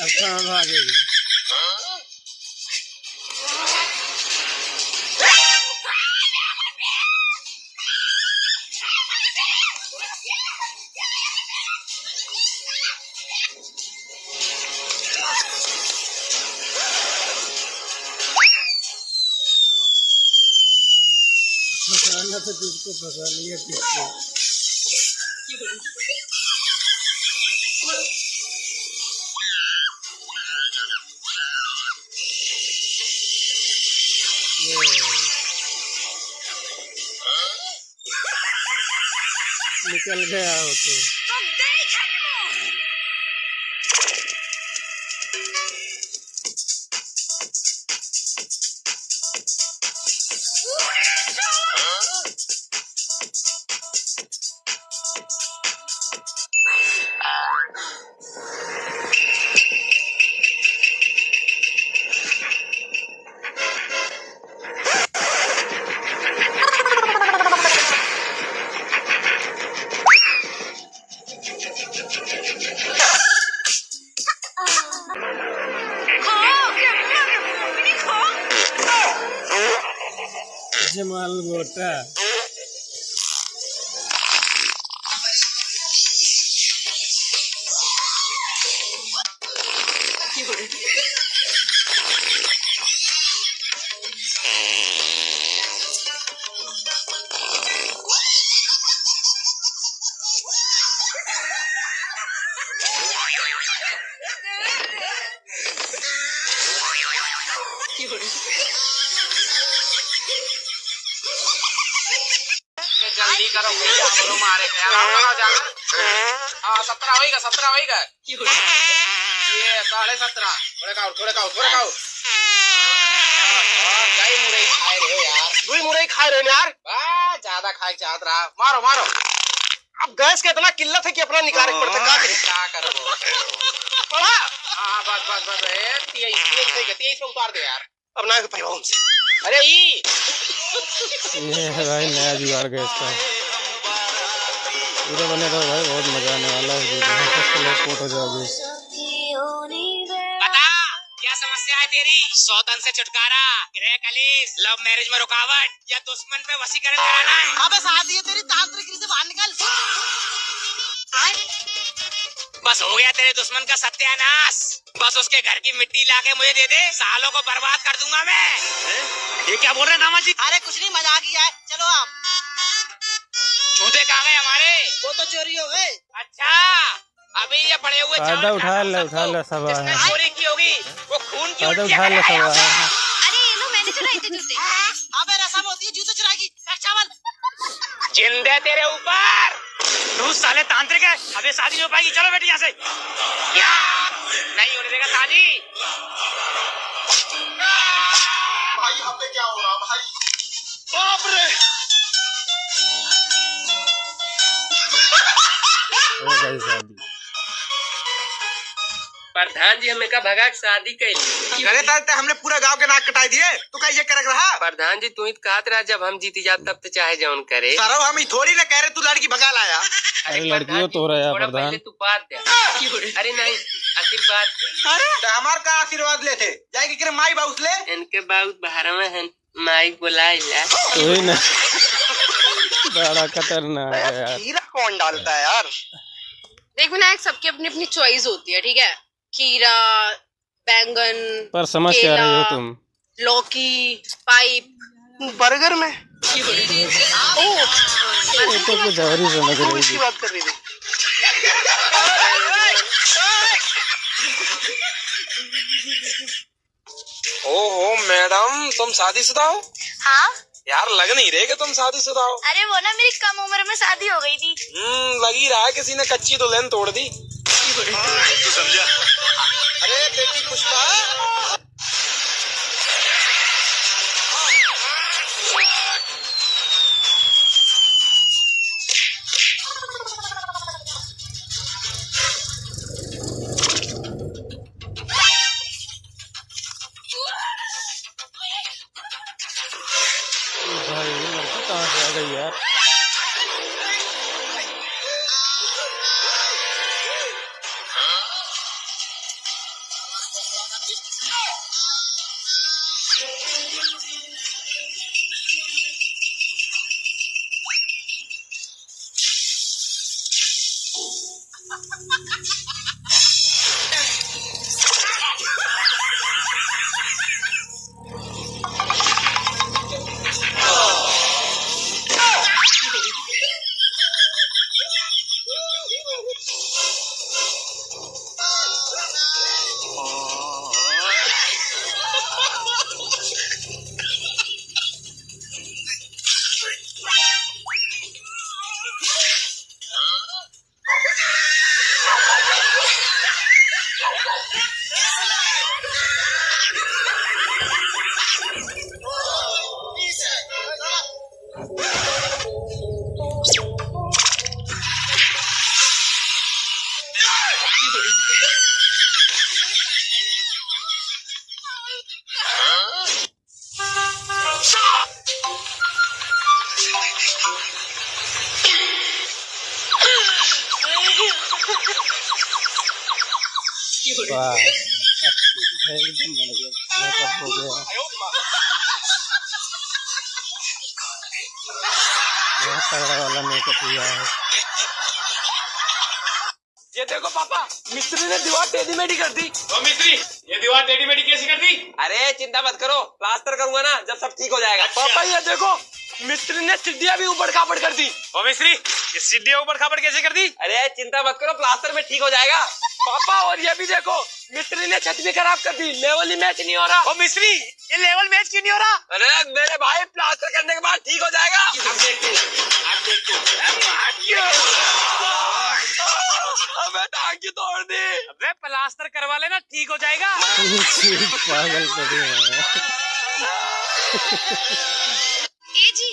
अब कहाँ भागेगी? फंसाना तो तुझको फंसा लिया किसको। ये। निकल गया हो तो। मोटा। ये जल्दी करो भैया, हमरो मारे के यार, हमरो जाना। हाँ, सत्रह होइगा, सत्रह होइगा। ये साढ़े सत्रह। थोड़े खाओ, थोड़े खाओ, थोड़े खाओ। और कई मुरई खाए रहे हो यार। दुई मुरई खाए रहे हो यार। बा, ज्यादा खाए चाहत रहा। मारो, मारो। अब गैस के इतना किल्लत है कि अपना निकाले के पड़ता, का करी? का करबो? पड़ा। हाँ, बस, बस, बस, ए, तेईस, तेईस, तेईस, तेईस पे उतार दे यार। अब ना पैबा हमसे। अरे ई। ये है भाई नया जुगाड़ गैस का। पूरा बने रहो भाई, बहुत मजा आने वाला है वीडियो में। फर्स्ट लोग पोट हो जाओगे। बता, क्या समस्या है तेरी? सौतन से छुटकारा, गृह कलेश, लव मैरिज में रुकावट या दुश्मन पे वशीकरण कराना है? अबे सादी है तेरी, तांत्रिक से बाहर निकल। बस हो गया तेरे दुश्मन का सत्यानाश। बस उसके घर की मिट्टी लाके मुझे दे दे, सालों को बर्बाद कर दूंगा मैं। ये क्या बोल रहे हैं दामाद जी? अरे कुछ नहीं, मजाक ही है, चलो आप। जूते कहाँ गए हमारे? वो तो चोरी हो गए। अच्छा, अभी ये पड़े हुए चावल फायदा उठा ले, उठा ले सब। जिसने चोरी की होगी, वो खून की उल्टियाँ करेगा। अरे ये लो, मैंने चुराए थे जूते। अबे रसम होती है जूते चुराने की, फेंक चावल। जिंदे तेरे ऊपर। तू साले तांत्रिक है, अबे शादी नहीं हो पाएगी, चलो बेटी यहाँ से। क्या? नहीं होने देगा शादी। भाई, यहाँ पे क्या हो रहा भाई? बाप रे! हो गई शादी। प्रधान जी, हमें का भगा के शादी कैली। अरे तार ते हमने पूरा गांव के नाक कटाई दिए, तू का ये करक रहा? प्रधान जी, तू ही तो कहत रहा, जब हम जीती जात तब तो चाहे जौन करे। सरऊ, हम ही थोड़ी ना कह रहे तू लड़की भगा लाया। अरे अरे लड़कियों प्रधान तो जी, रहा है थोड़ा प्रधान। पहले तू बात दे। अरे नहीं, आशीर्वाद दे। अरे तो हमार का आशीर्वाद लेते? जाए के करे माई बाउस ले। इनके बाउस बाहर में हैं। माई बोलाइला। वही ना। बड़ा खतरनाक है यार। खीरा कौन डालता है यार? देख विनायक, सबकी अपनी अपनी चॉइस होती है, ठीक है? खीरा, बैंगन, पर समझ क्या रही हो केला, तुम? लौकी, पाइप। बर्गर में? ओ, ये तो कुछ और ही समझ रही थी। बात कर रही थी। ओहो मैडम, तुम शादीशुदा हो? हाँ। यार, लग नहीं रहे कि तुम शादीशुदा हो। अरे वो ना, मेरी कम उम्र में शादी हो गई थी। हम्म, लग ही रहा है किसी ने कच्ची दुल्हन तोड़ दी। तू समझा? अरे बेटी पुष्पा। भाई, ये लड़की कहाँ से आ गई यार? वाह, एकदम बढ़िया, मेकअप हो गया। तगड़ा वाला मेकअप हुआ है। ये देखो पापा, मिस्त्री ने दीवार टेढ़ी मेढ़ी कर दी। ओ मिस्त्री, ये दीवार टेढ़ी मेढ़ी कैसी कर दी? अरे चिंता मत करो, प्लास्टर करूंगा ना, जब सब ठीक हो जाएगा। अच्छा। पापा ये देखो, मिस्त्री ने सीढ़ियाँ भी ऊबड़ खाबड़ कर दी। ओ मिस्त्री, ये सीढ़ियाँ ऊबड़ खाबड़ कैसे कर दी? अरे चिंता मत करो, प्लास्टर में ठीक हो जाएगा। पापा और ये भी देखो, मिस्त्री ने छत भी खराब कर दी, लेवल ही मैच नहीं हो रहा। ओ मिस्त्री, ये लेवल मैच क्यों नहीं हो रहा? अरे मेरे भाई, प्लास्टर करने के बाद ठीक हो जाएगा। अब देख तू, अब देख तू। अबे टांग क्यों तोड़ दी? अबे प्लास्टर करवा लेना, ठीक हो जाएगा। पागल कर दिया है। ए जी,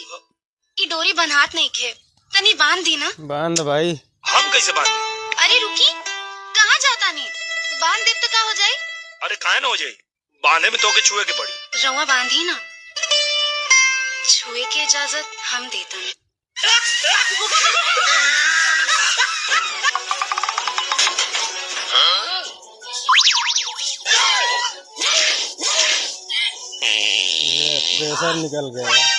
ई डोरी बन्हात नइखे, तनी बांध दी ना। बांध भाई। हम कैसे बांध? अरे रुकी, कहाँ जाता नी? बांध देब तो का हो जाई? अरे काहे ना हो जाई, बांधे में तोके छुए के पड़ी। रउआ बांधी ना, छुए के इजाजत हम देता नी। ये प्रेशर निकल गया।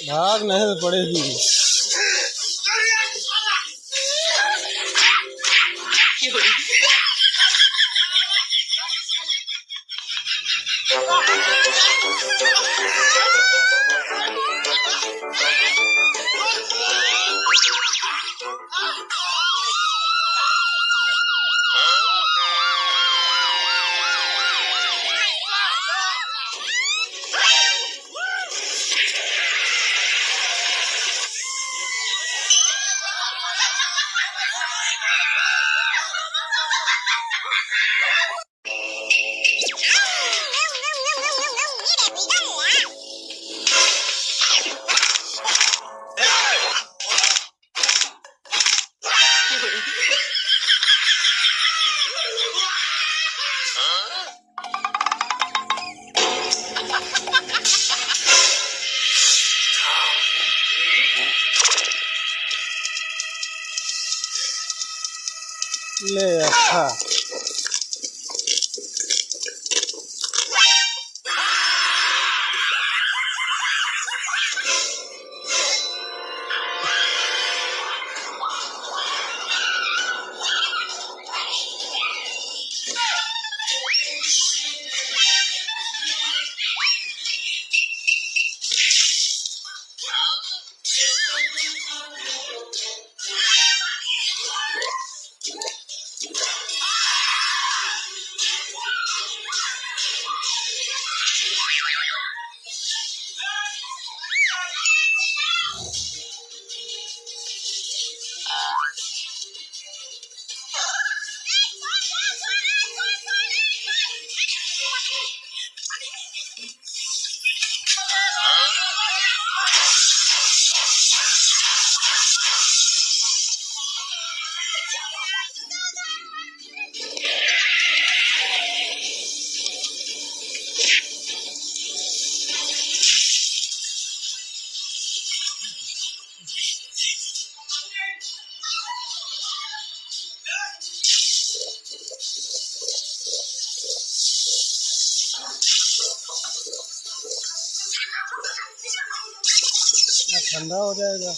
भाग नहीं तो पड़ेगी। ले अच्छा। ठंडा हो जाएगा।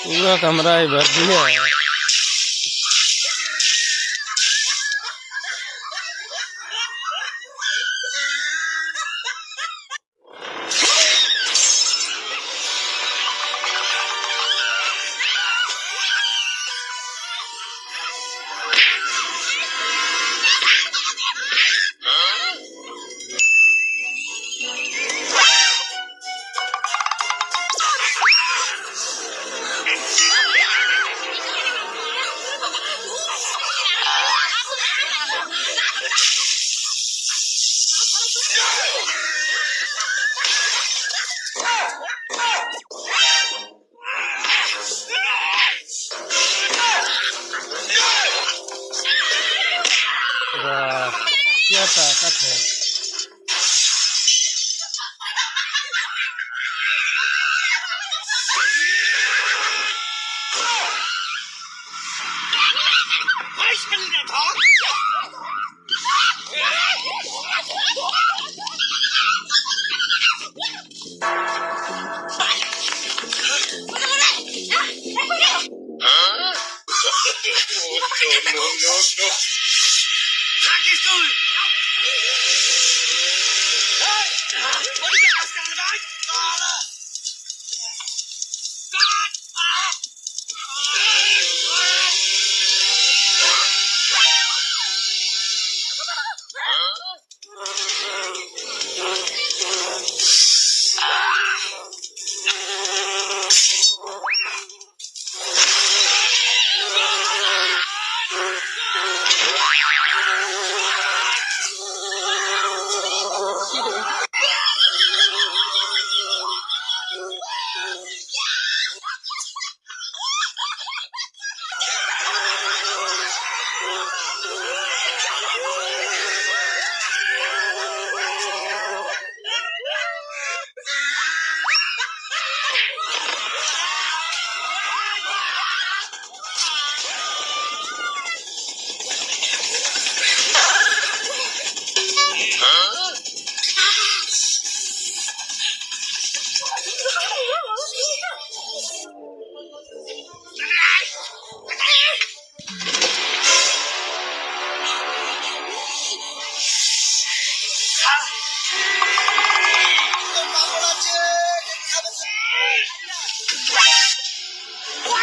पूरा कमरा ही भर दिया। क्या ताकत है।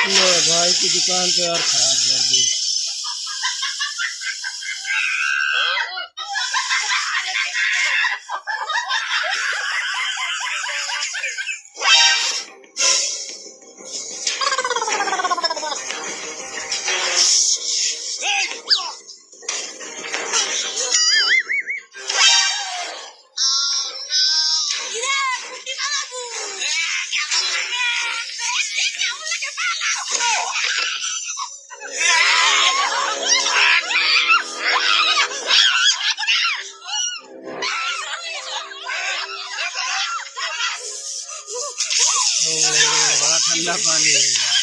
ले भाई की दुकान तो यार खराब कर दी। ओ, बड़ा ठंडा पानी है यार।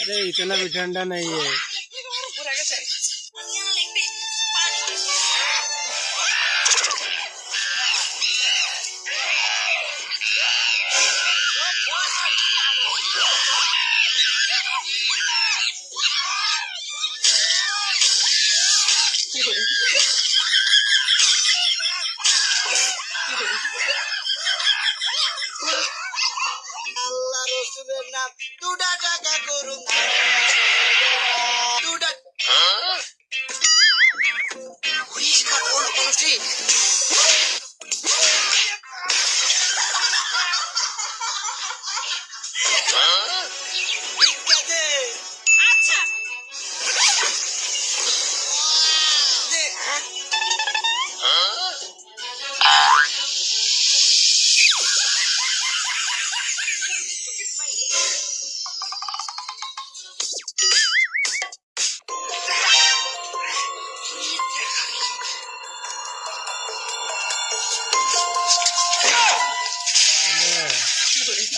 अरे, इतना भी ठंडा नहीं है। আল্লাহ রসুলের নাম দুটা টাকা করুন, দুটা।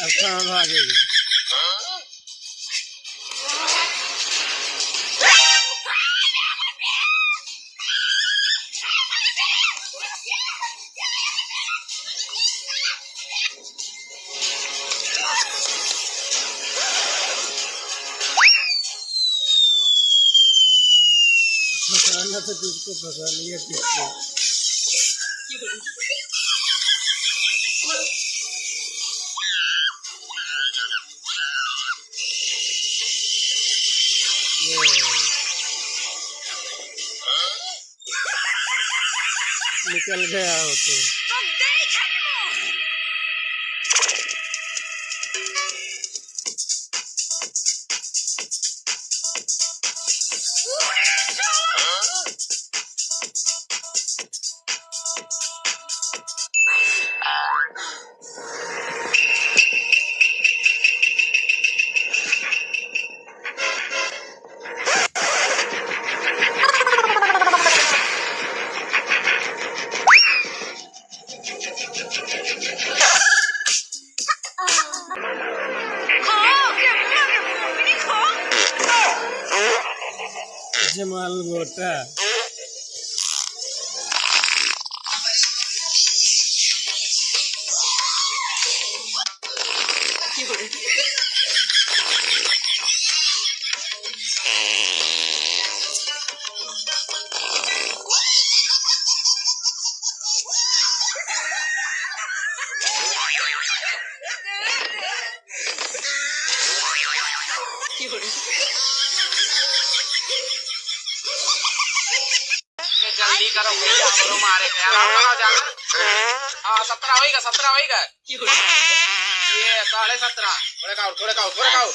अब कहाँ भागेगी? फंसाना तो तुझको फंसा लिया किसको। ये। निकल गया हो तो। जमाल मोटा। ये जल्दी करो भैया, हमरो मारे के यार, हमरो जाना। हाँ, सत्रह होइगा, सत्रह होइगा। ये साढ़े सत्रह। थोड़े खाओ, थोड़े खाओ, थोड़े खाओ। और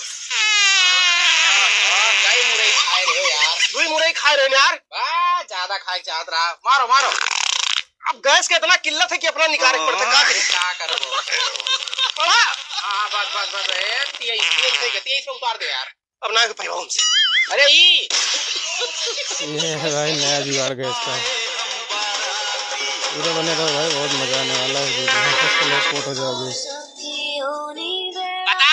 कई मुरई खाए रहे हो यार। दुई मुरई खाए रहे हो यार। बा, ज्यादा खाए चाहत रहा। मारो, मारो। अब गैस के इतना किल्लत है कि अपना निकाले के पड़ता, का करी? का करबो? पड़ा। हाँ, बस, बस, बस, ए, तेईस, तेईस, तेईस, तेईस पे उतार दे यार। अब ना पैबा हमसे। अरे ई। ये है भाई नया जुगाड़ गैस का। पूरा बने रहो भाई, बहुत मजा आने वाला है वीडियो में। फर्स्ट लोग पोट हो जाओगे। बता,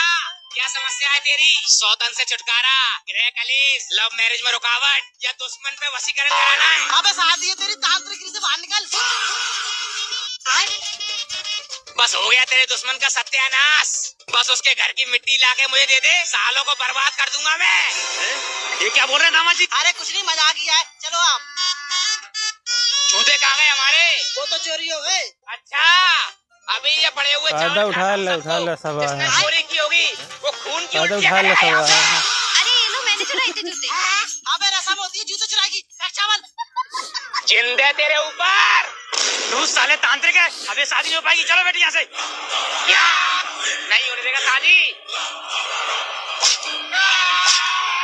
क्या समस्या है तेरी? सौतन से छुटकारा, गृह कलेश, लव मैरिज में रुकावट या दुश्मन पे वशीकरण कराना है? अबे सादी है तेरी, तांत्रिक से बाहर निकल। बस हो गया तेरे दुश्मन का सत्यानाश। बस उसके घर की मिट्टी लाके मुझे दे दे, सालों को बर्बाद कर दूंगा मैं। हैं? ये क्या बोल रहे हैं दामाद जी? अरे कुछ नहीं, मजाक ही है, चलो आप। जूते कहाँ गए हमारे? वो तो चोरी हो गए। अच्छा, अभी ये पड़े हुए चावल फायदा उठा ले, उठा ले सब। जिसने चोरी की होगी, वो खून की उल्टियाँ करेगा। अरे ये लो, मैंने चुराए थे जूते। अबे रसम होती है जूते चुराने की। चावल। जिंदे तेरे ऊपर। तू साले तांत्रिक है, अब ये शादी नहीं हो पाएगी। चलो बेटी यहाँ से। क्या? नहीं होने देगा शादी।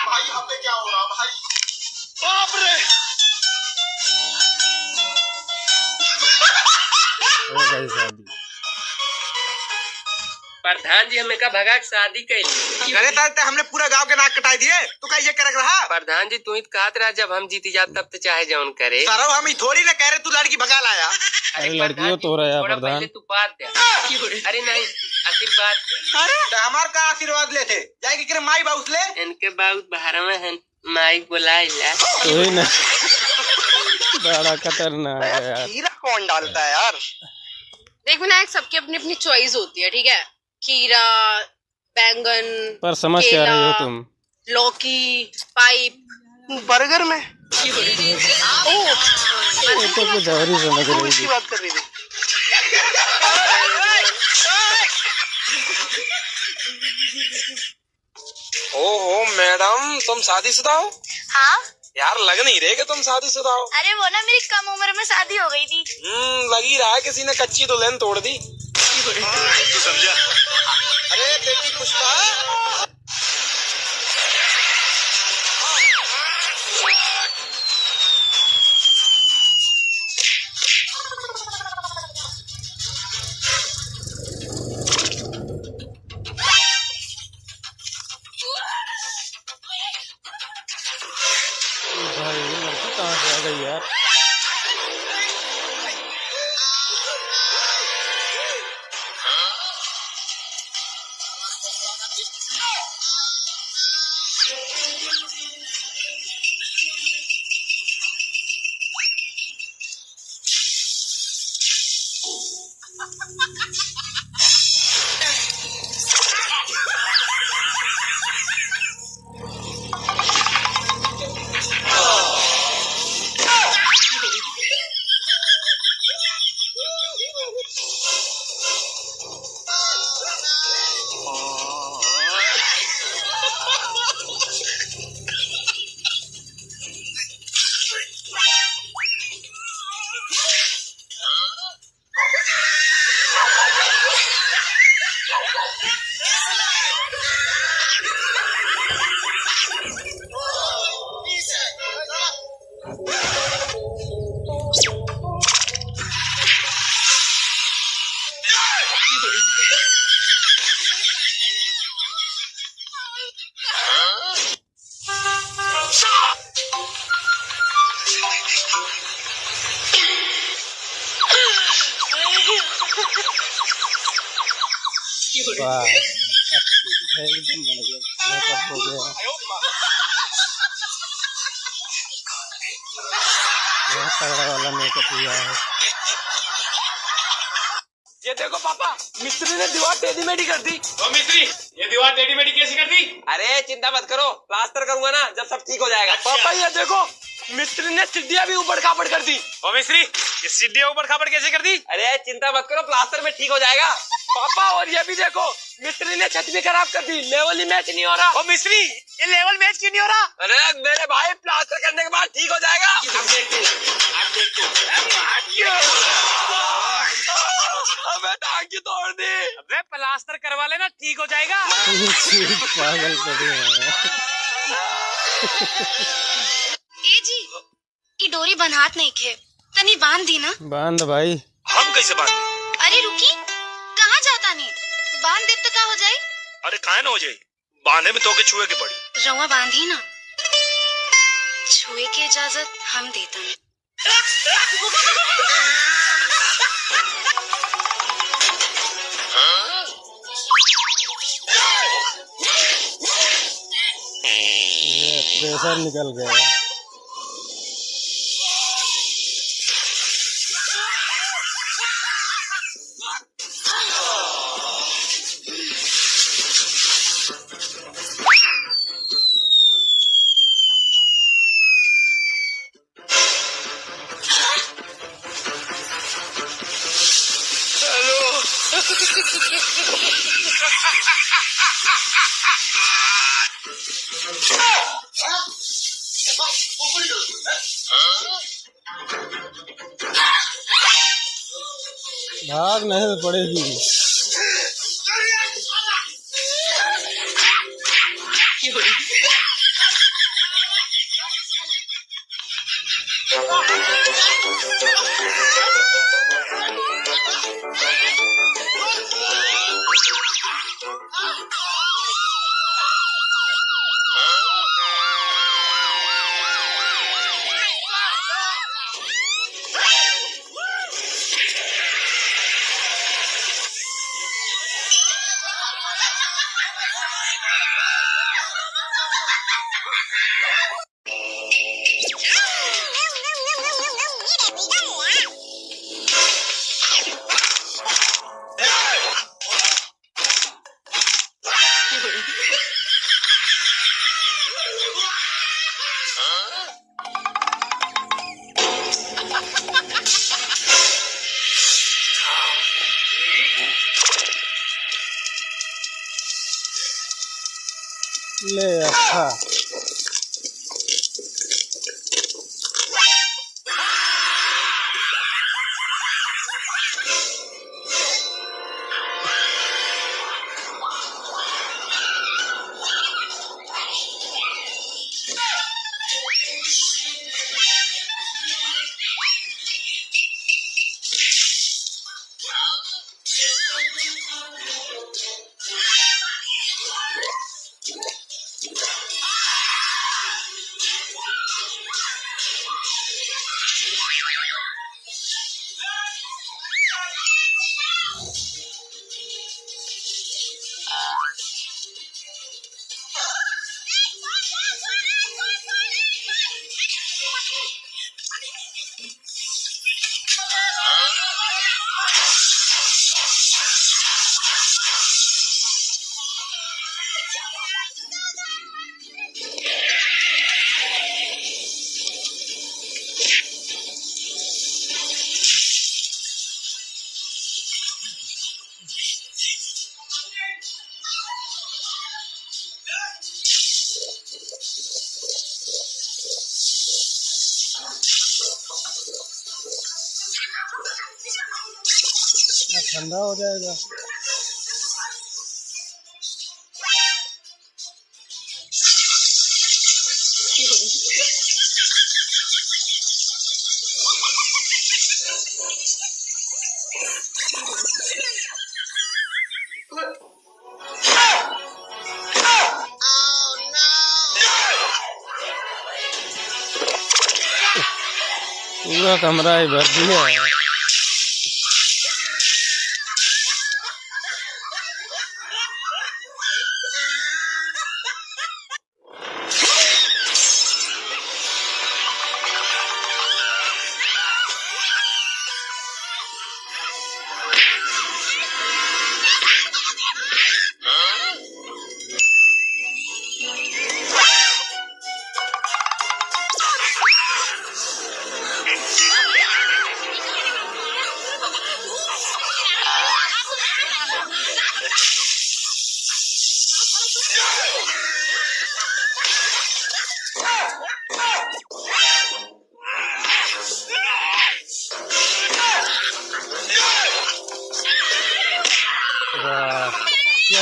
भाई, यहाँ पे क्या हो रहा भाई? बाप रे। हो गई शादी। प्रधान जी, हमें का भगा के शादी कैली। अरे साले, ते हमने पूरा गांव के नाक कटाई दिए, तू का ये करक रहा? प्रधान जी, तू ही तो कहत रहा, जब हम जीती जात, तब तो चाहे जौन करे। सरऊ, हम ही थोड़ी ना कह रहे तू लड़की भगा लाया। अरे अरे लड़कियों प्रधान जी, तो रहा है थोड़ा प्रधान। पहले तू बात दे। अरे नहीं, आशीर्वाद दे। अरे तो हमार का आशीर्वाद लेते? जाए के करे माई बाउस ले। इनके बाउस बाहर में हैं। माई बोलाइला। वही ना। बड़ा खतरनाक है यार। खीरा कौन डालता है यार? देख विनायक, सबकी अपनी अपनी चॉइस होती है, ठीक है? खीरा, बैंगन, पर समझ क्या रही हो केला, तुम? लौकी, पाइप। बर्गर में? ओ, ये तो कुछ और ही समझ रही थी। बात कर रही थी। ओहो मैडम, तुम शादीशुदा हो? हाँ। यार, लग नहीं रहे कि तुम शादीशुदा हो। अरे वो ना, मेरी कम उम्र में शादी हो गई थी। हम्म, लग ही रहा है किसी ने कच्ची दुल्हन तोड़ दी। तू समझा? अरे बेटी पुष्पा। भाई, ये लड़की कहाँ से आ गई यार? वाह, एकदम बढ़िया, मेकअप हो गया। तगड़ा वाला मेकअप हुआ है। ये देखो पापा, मिस्त्री ने दीवार टेढ़ी मेढ़ी कर दी। ओ मिस्त्री, ये दीवार टेढ़ी मेढ़ी कैसी कर दी? अरे चिंता मत करो, प्लास्टर करूंगा ना, जब सब ठीक हो जाएगा। अच्छा। पापा ये देखो, मिस्त्री ने सीढ़ियाँ भी ऊबड़ खाबड़ कर दी। ओ मिस्त्री, ये सीढ़ियाँ ऊबड़ खाबड़ कैसे कर दी? अरे चिंता मत करो, प्लास्टर में ठीक हो जाएगा। पापा और ये भी देखो, मिस्त्री ने छत भी खराब कर दी, लेवल ही मैच नहीं हो रहा। ओ मिस्त्री, ये लेवल मैच क्यों नहीं हो रहा? अरे मेरे भाई, प्लास्टर करने के बाद ठीक हो जाएगा। अब देखते हैं, अब देखते हैं। अबे टांग क्यों तोड़ दी? अबे प्लास्टर करवा लेना, ठीक हो जाएगा। पागल पड़े हैं। ए जी, ई डोरी बन्हात नइखे, तनी बांध दी ना। बांध भाई। हम कैसे बांध? अरे रुकी, कहाँ जातानी? बांध देब त का हो जाई? अरे काहे ना हो जाई, बांधे में तोके छुए के पड़ी। रउआ बांधी ना, छुए के इजाजत हम देतानी। ये प्रेशर निकल गया। भाग नहीं तो पड़ेगी। ले अच्छा। ठंडा हो जाएगा। पूरा कमरा ही भर दिया।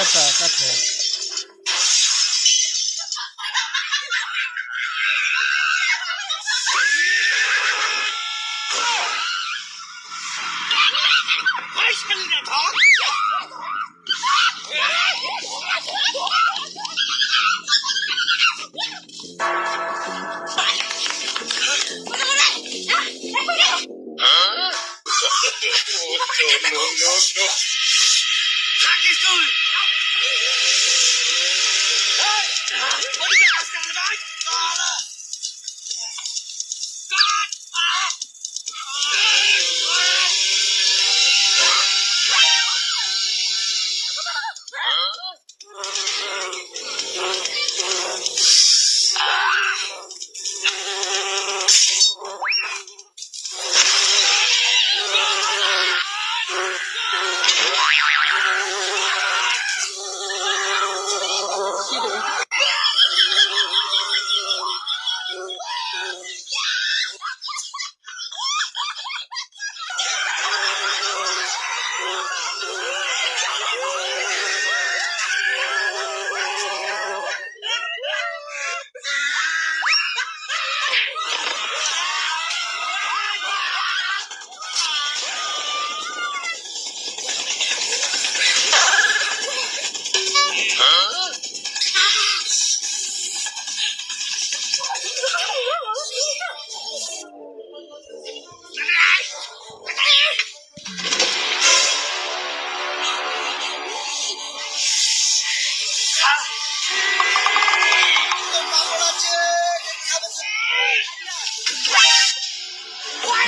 ताकत है।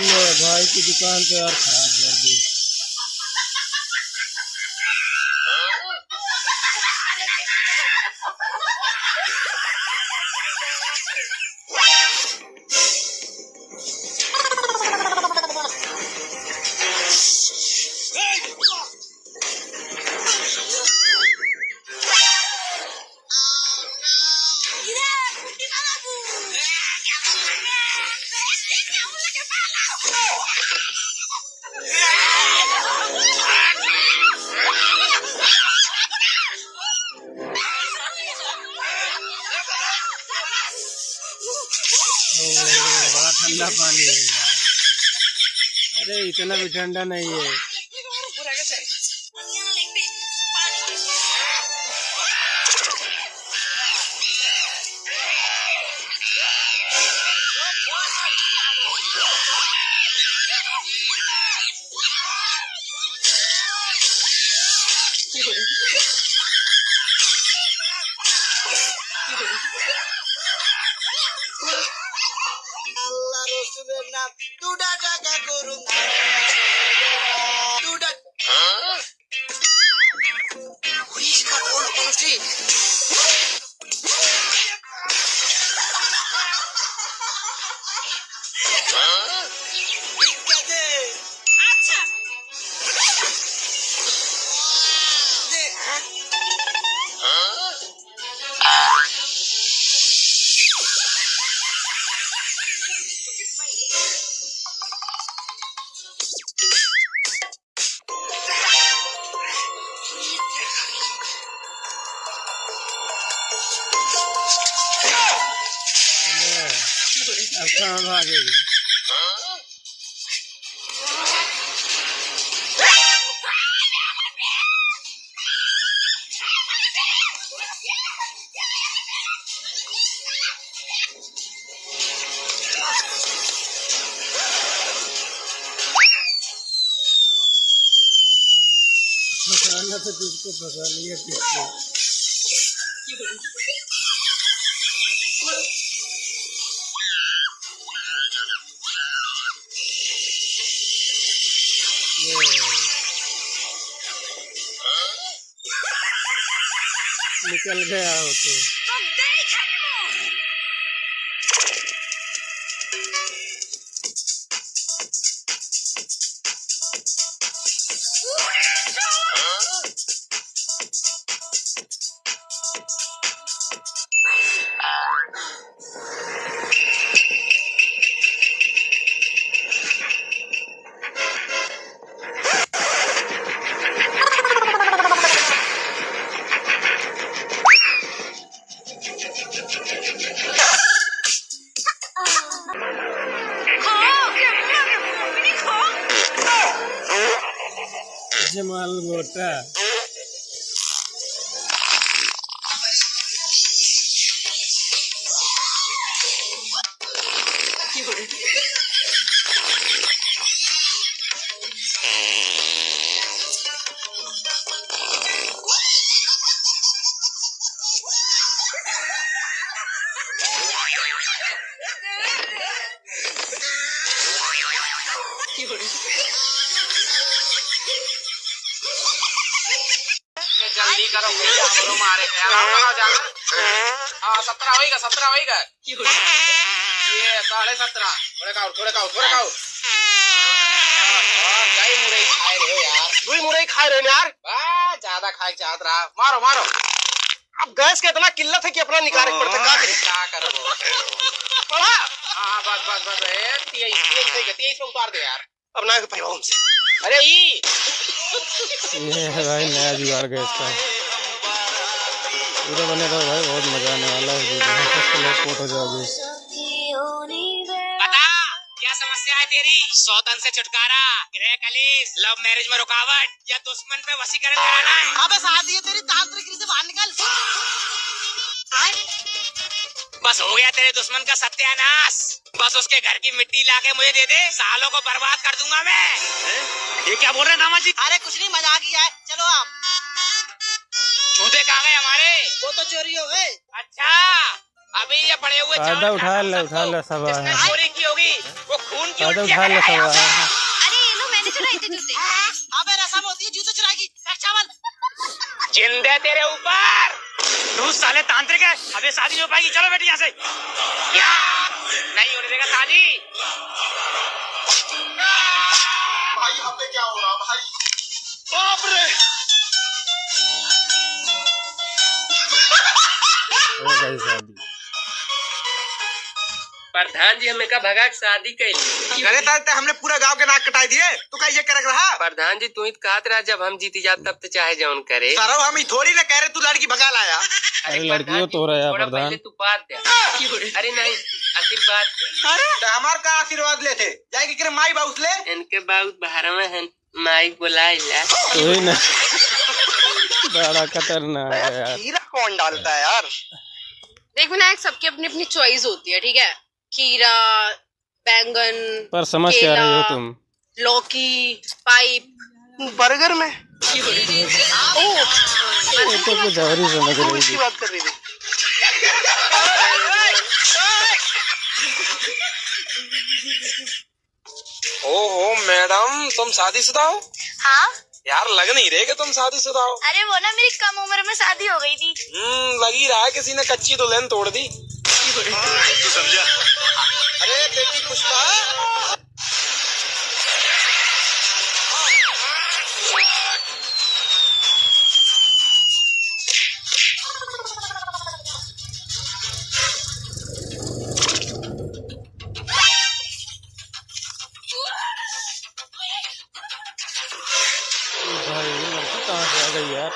ले भाई की दुकान तो यार खराब कर दी। ओ, बड़ा ठंडा पानी है यार। अरे, इतना भी ठंडा नहीं है। আল্লাহ রসুলের নাম দুটা টাকা করুন, দুটা। अब कहाँ भागेगी? फंसाना तो तुझको फंसा लिया किसको। ये। निकल गया हो तो। माल मोटा। ये जल्दी करो भैया, हमरो मारे के यार, हमरो जाना। हाँ, सत्रह होइगा, सत्रह होइगा। ये साढ़े सत्रह। थोड़े खाओ, थोड़े खाओ, थोड़े खाओ। और कई मुरई खाए रहे हो यार। दुई मुरई खाए रहे हो यार। बा, ज्यादा खाए चाहत रहा। मारो, मारो। अब गैस के इतना किल्लत है कि अपना निकाले के पड़ता, का करी? का करबो? पड़ा। हाँ, बस, बस, बस, ए, तेईस, तेईस, तेईस, तेईस पे उतार दे यार। अब ना पैबा हमसे। अरे ई। ये है भाई नया जुगाड़ गैस का। पूरा बने रहो भाई, बहुत मजा आने वाला है वीडियो में। फर्स्ट लोग पोट हो जाओगे। बता, क्या समस्या है तेरी? सौतन से छुटकारा, गृह कलेश, लव मैरिज में रुकावट या दुश्मन पे वशीकरण कराना है? अबे साधि है तेरी, तांत्रिक से बाहर निकल। बस हो गया तेरे दुश्मन का सत्यानाश। बस उसके घर की मिट्टी लाके मुझे दे दे, सालों को बर्बाद कर दूंगा मैं। हैं? ये क्या बोल रहे हैं दामाद जी? अरे कुछ नहीं, मजाक ही है, चलो आप। जूते कहाँ गए हमारे? वो तो चोरी हो गए। अच्छा, अभी ये पड़े हुए चावल फायदा उठा ले, उठा ले सब। जिसने चोरी की होगी, वो खून की उल्टियाँ करेगा। अरे ये लो, मैंने चुराए थे जूते। अबे रसम होती है जूते चुराने की। चावल। जिंदे तेरे ऊपर। तू साले तांत्रिक है, अब ये शादी नहीं हो पाएगी। चलो बेटी यहाँ से। क्या? नहीं होने देगा शादी। भाई, यहाँ पे क्या हो रहा भाई? बाप रे। हो गई शादी। प्रधान जी, हमें का भगा के शादी कैली। अरे तार ते हमने पूरा गांव के नाक कटाई दिए, तू का ये करक रहा? प्रधान जी, तू ही तो कहत रहा, जब हम जीती जात तब तो चाहे जौन करे। सरऊ, हम ही थोड़ी ना कह रहे तू लड़की भगा लाया। अरे अरे लड़कियों प्रधान जी, तो रहा है थोड़ा प्रधान। पहले तू बात दे। अरे नहीं, आशीर्वाद दे। अरे तो हमार का आशीर्वाद लेते? जाए के करे माई बाउस ले। इनके बाउस बहरवा हैं। माई बोलाइला। वही ना। बड़ा खतरनाक है यार। खीरा कौन डालता है यार? देख विनायक, सबकी अपनी अपनी चॉइस होती है, ठीक है? खीरा, बैंगन, पर समझ क्या रही हो केला, तुम? लौकी, पाइप। बर्गर में? ओ, ये तो कुछ और ही समझ रही थी। बात कर रही थी। ओहो मैडम, तुम शादीशुदा हो? हाँ। यार, लग नहीं रहे कि तुम शादीशुदा हो। अरे वो ना, मेरी कम उम्र में शादी हो गई थी। हम्म, लग ही रहा है किसी ने कच्ची दुल्हन तोड़ दी। तू समझा? अरे बेटी पुष्पा। भाई, ये लड़की कहाँ से आ गई यार?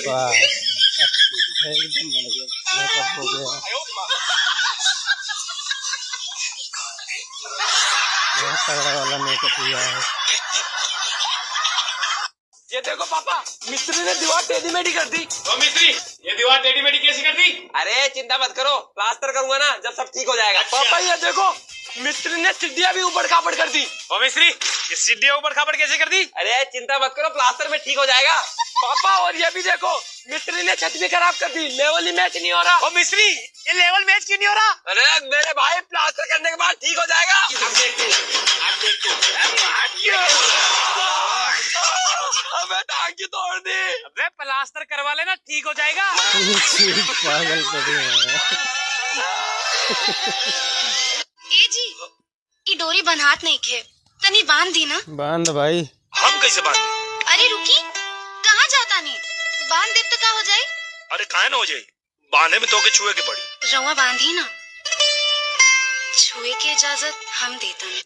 वाह, एकदम बढ़िया, मेकअप हो गया। तगड़ा वाला मेकअप हुआ है। ये देखो पापा, मिस्त्री ने दीवार टेढ़ी मेढ़ी कर दी। ओ मिस्त्री, ये दीवार टेढ़ी मेढ़ी कैसी कर दी? अरे चिंता मत करो, प्लास्टर करूंगा ना, जब सब ठीक हो जाएगा। अच्छा। पापा ये देखो, मिस्त्री ने सीढ़ियाँ भी ऊबड़ खाबड़ कर दी। ओ मिस्त्री, ये सीढ़ियाँ ऊबड़ खाबड़ कैसे कर दी? अरे चिंता मत करो, प्लास्टर में ठीक हो जाएगा। पापा और ये भी देखो, मिस्त्री ने छत भी खराब कर दी, लेवल ही मैच नहीं हो रहा। ओ मिस्त्री, ये लेवल मैच क्यों नहीं हो रहा? अरे मेरे भाई, प्लास्टर करने के बाद ठीक हो जाएगा। अब देखते हैं, अब देखते हैं। अबे टांग क्यों तोड़ दी? अबे प्लास्टर करवा लेना, ठीक हो जाएगा। पागल पड़े हैं। ए जी, ई डोरी बन्हात नइखे, तनी बांध दी ना। बांध भाई। हम कैसे बांध? अरे रुकी, कहाँ जातानी? बांध देब त का हो जाई? अरे काहे ना हो जाई, बांधे में तोके छुए के पड़ी। रउआ बांधी ना, छुए के इजाजत हम देतानी।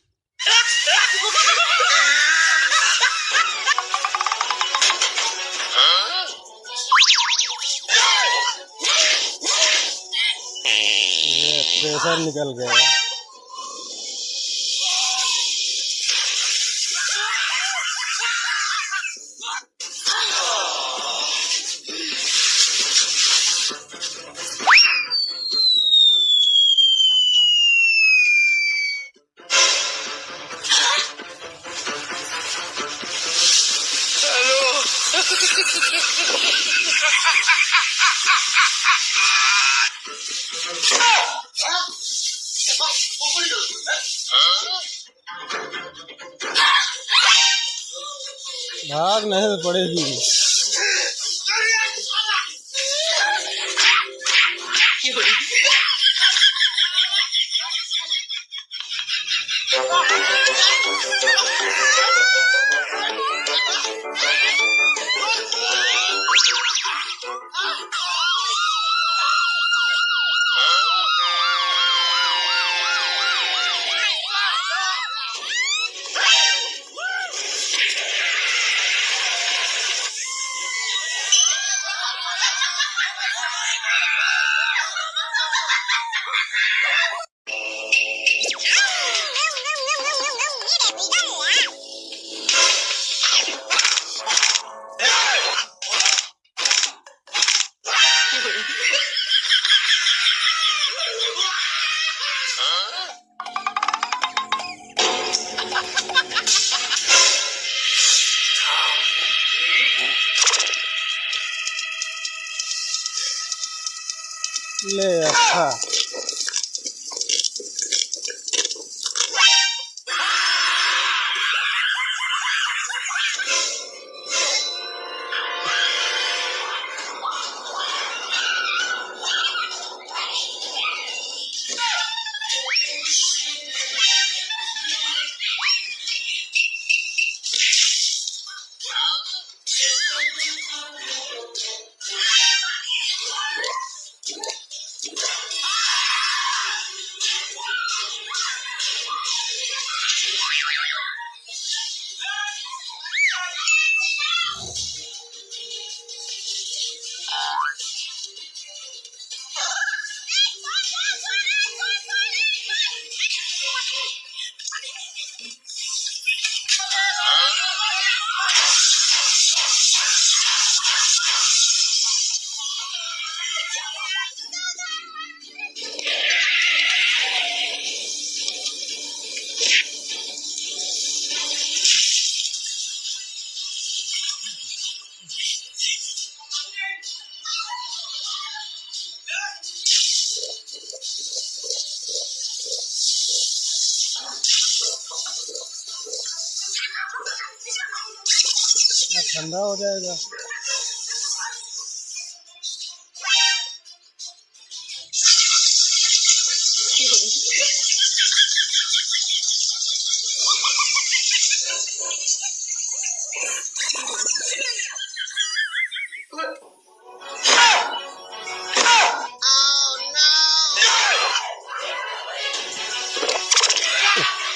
ये प्रेशर निकल गया। भाग नहीं तो पड़ेगी। ले अच्छा। ठंडा हो जाएगा।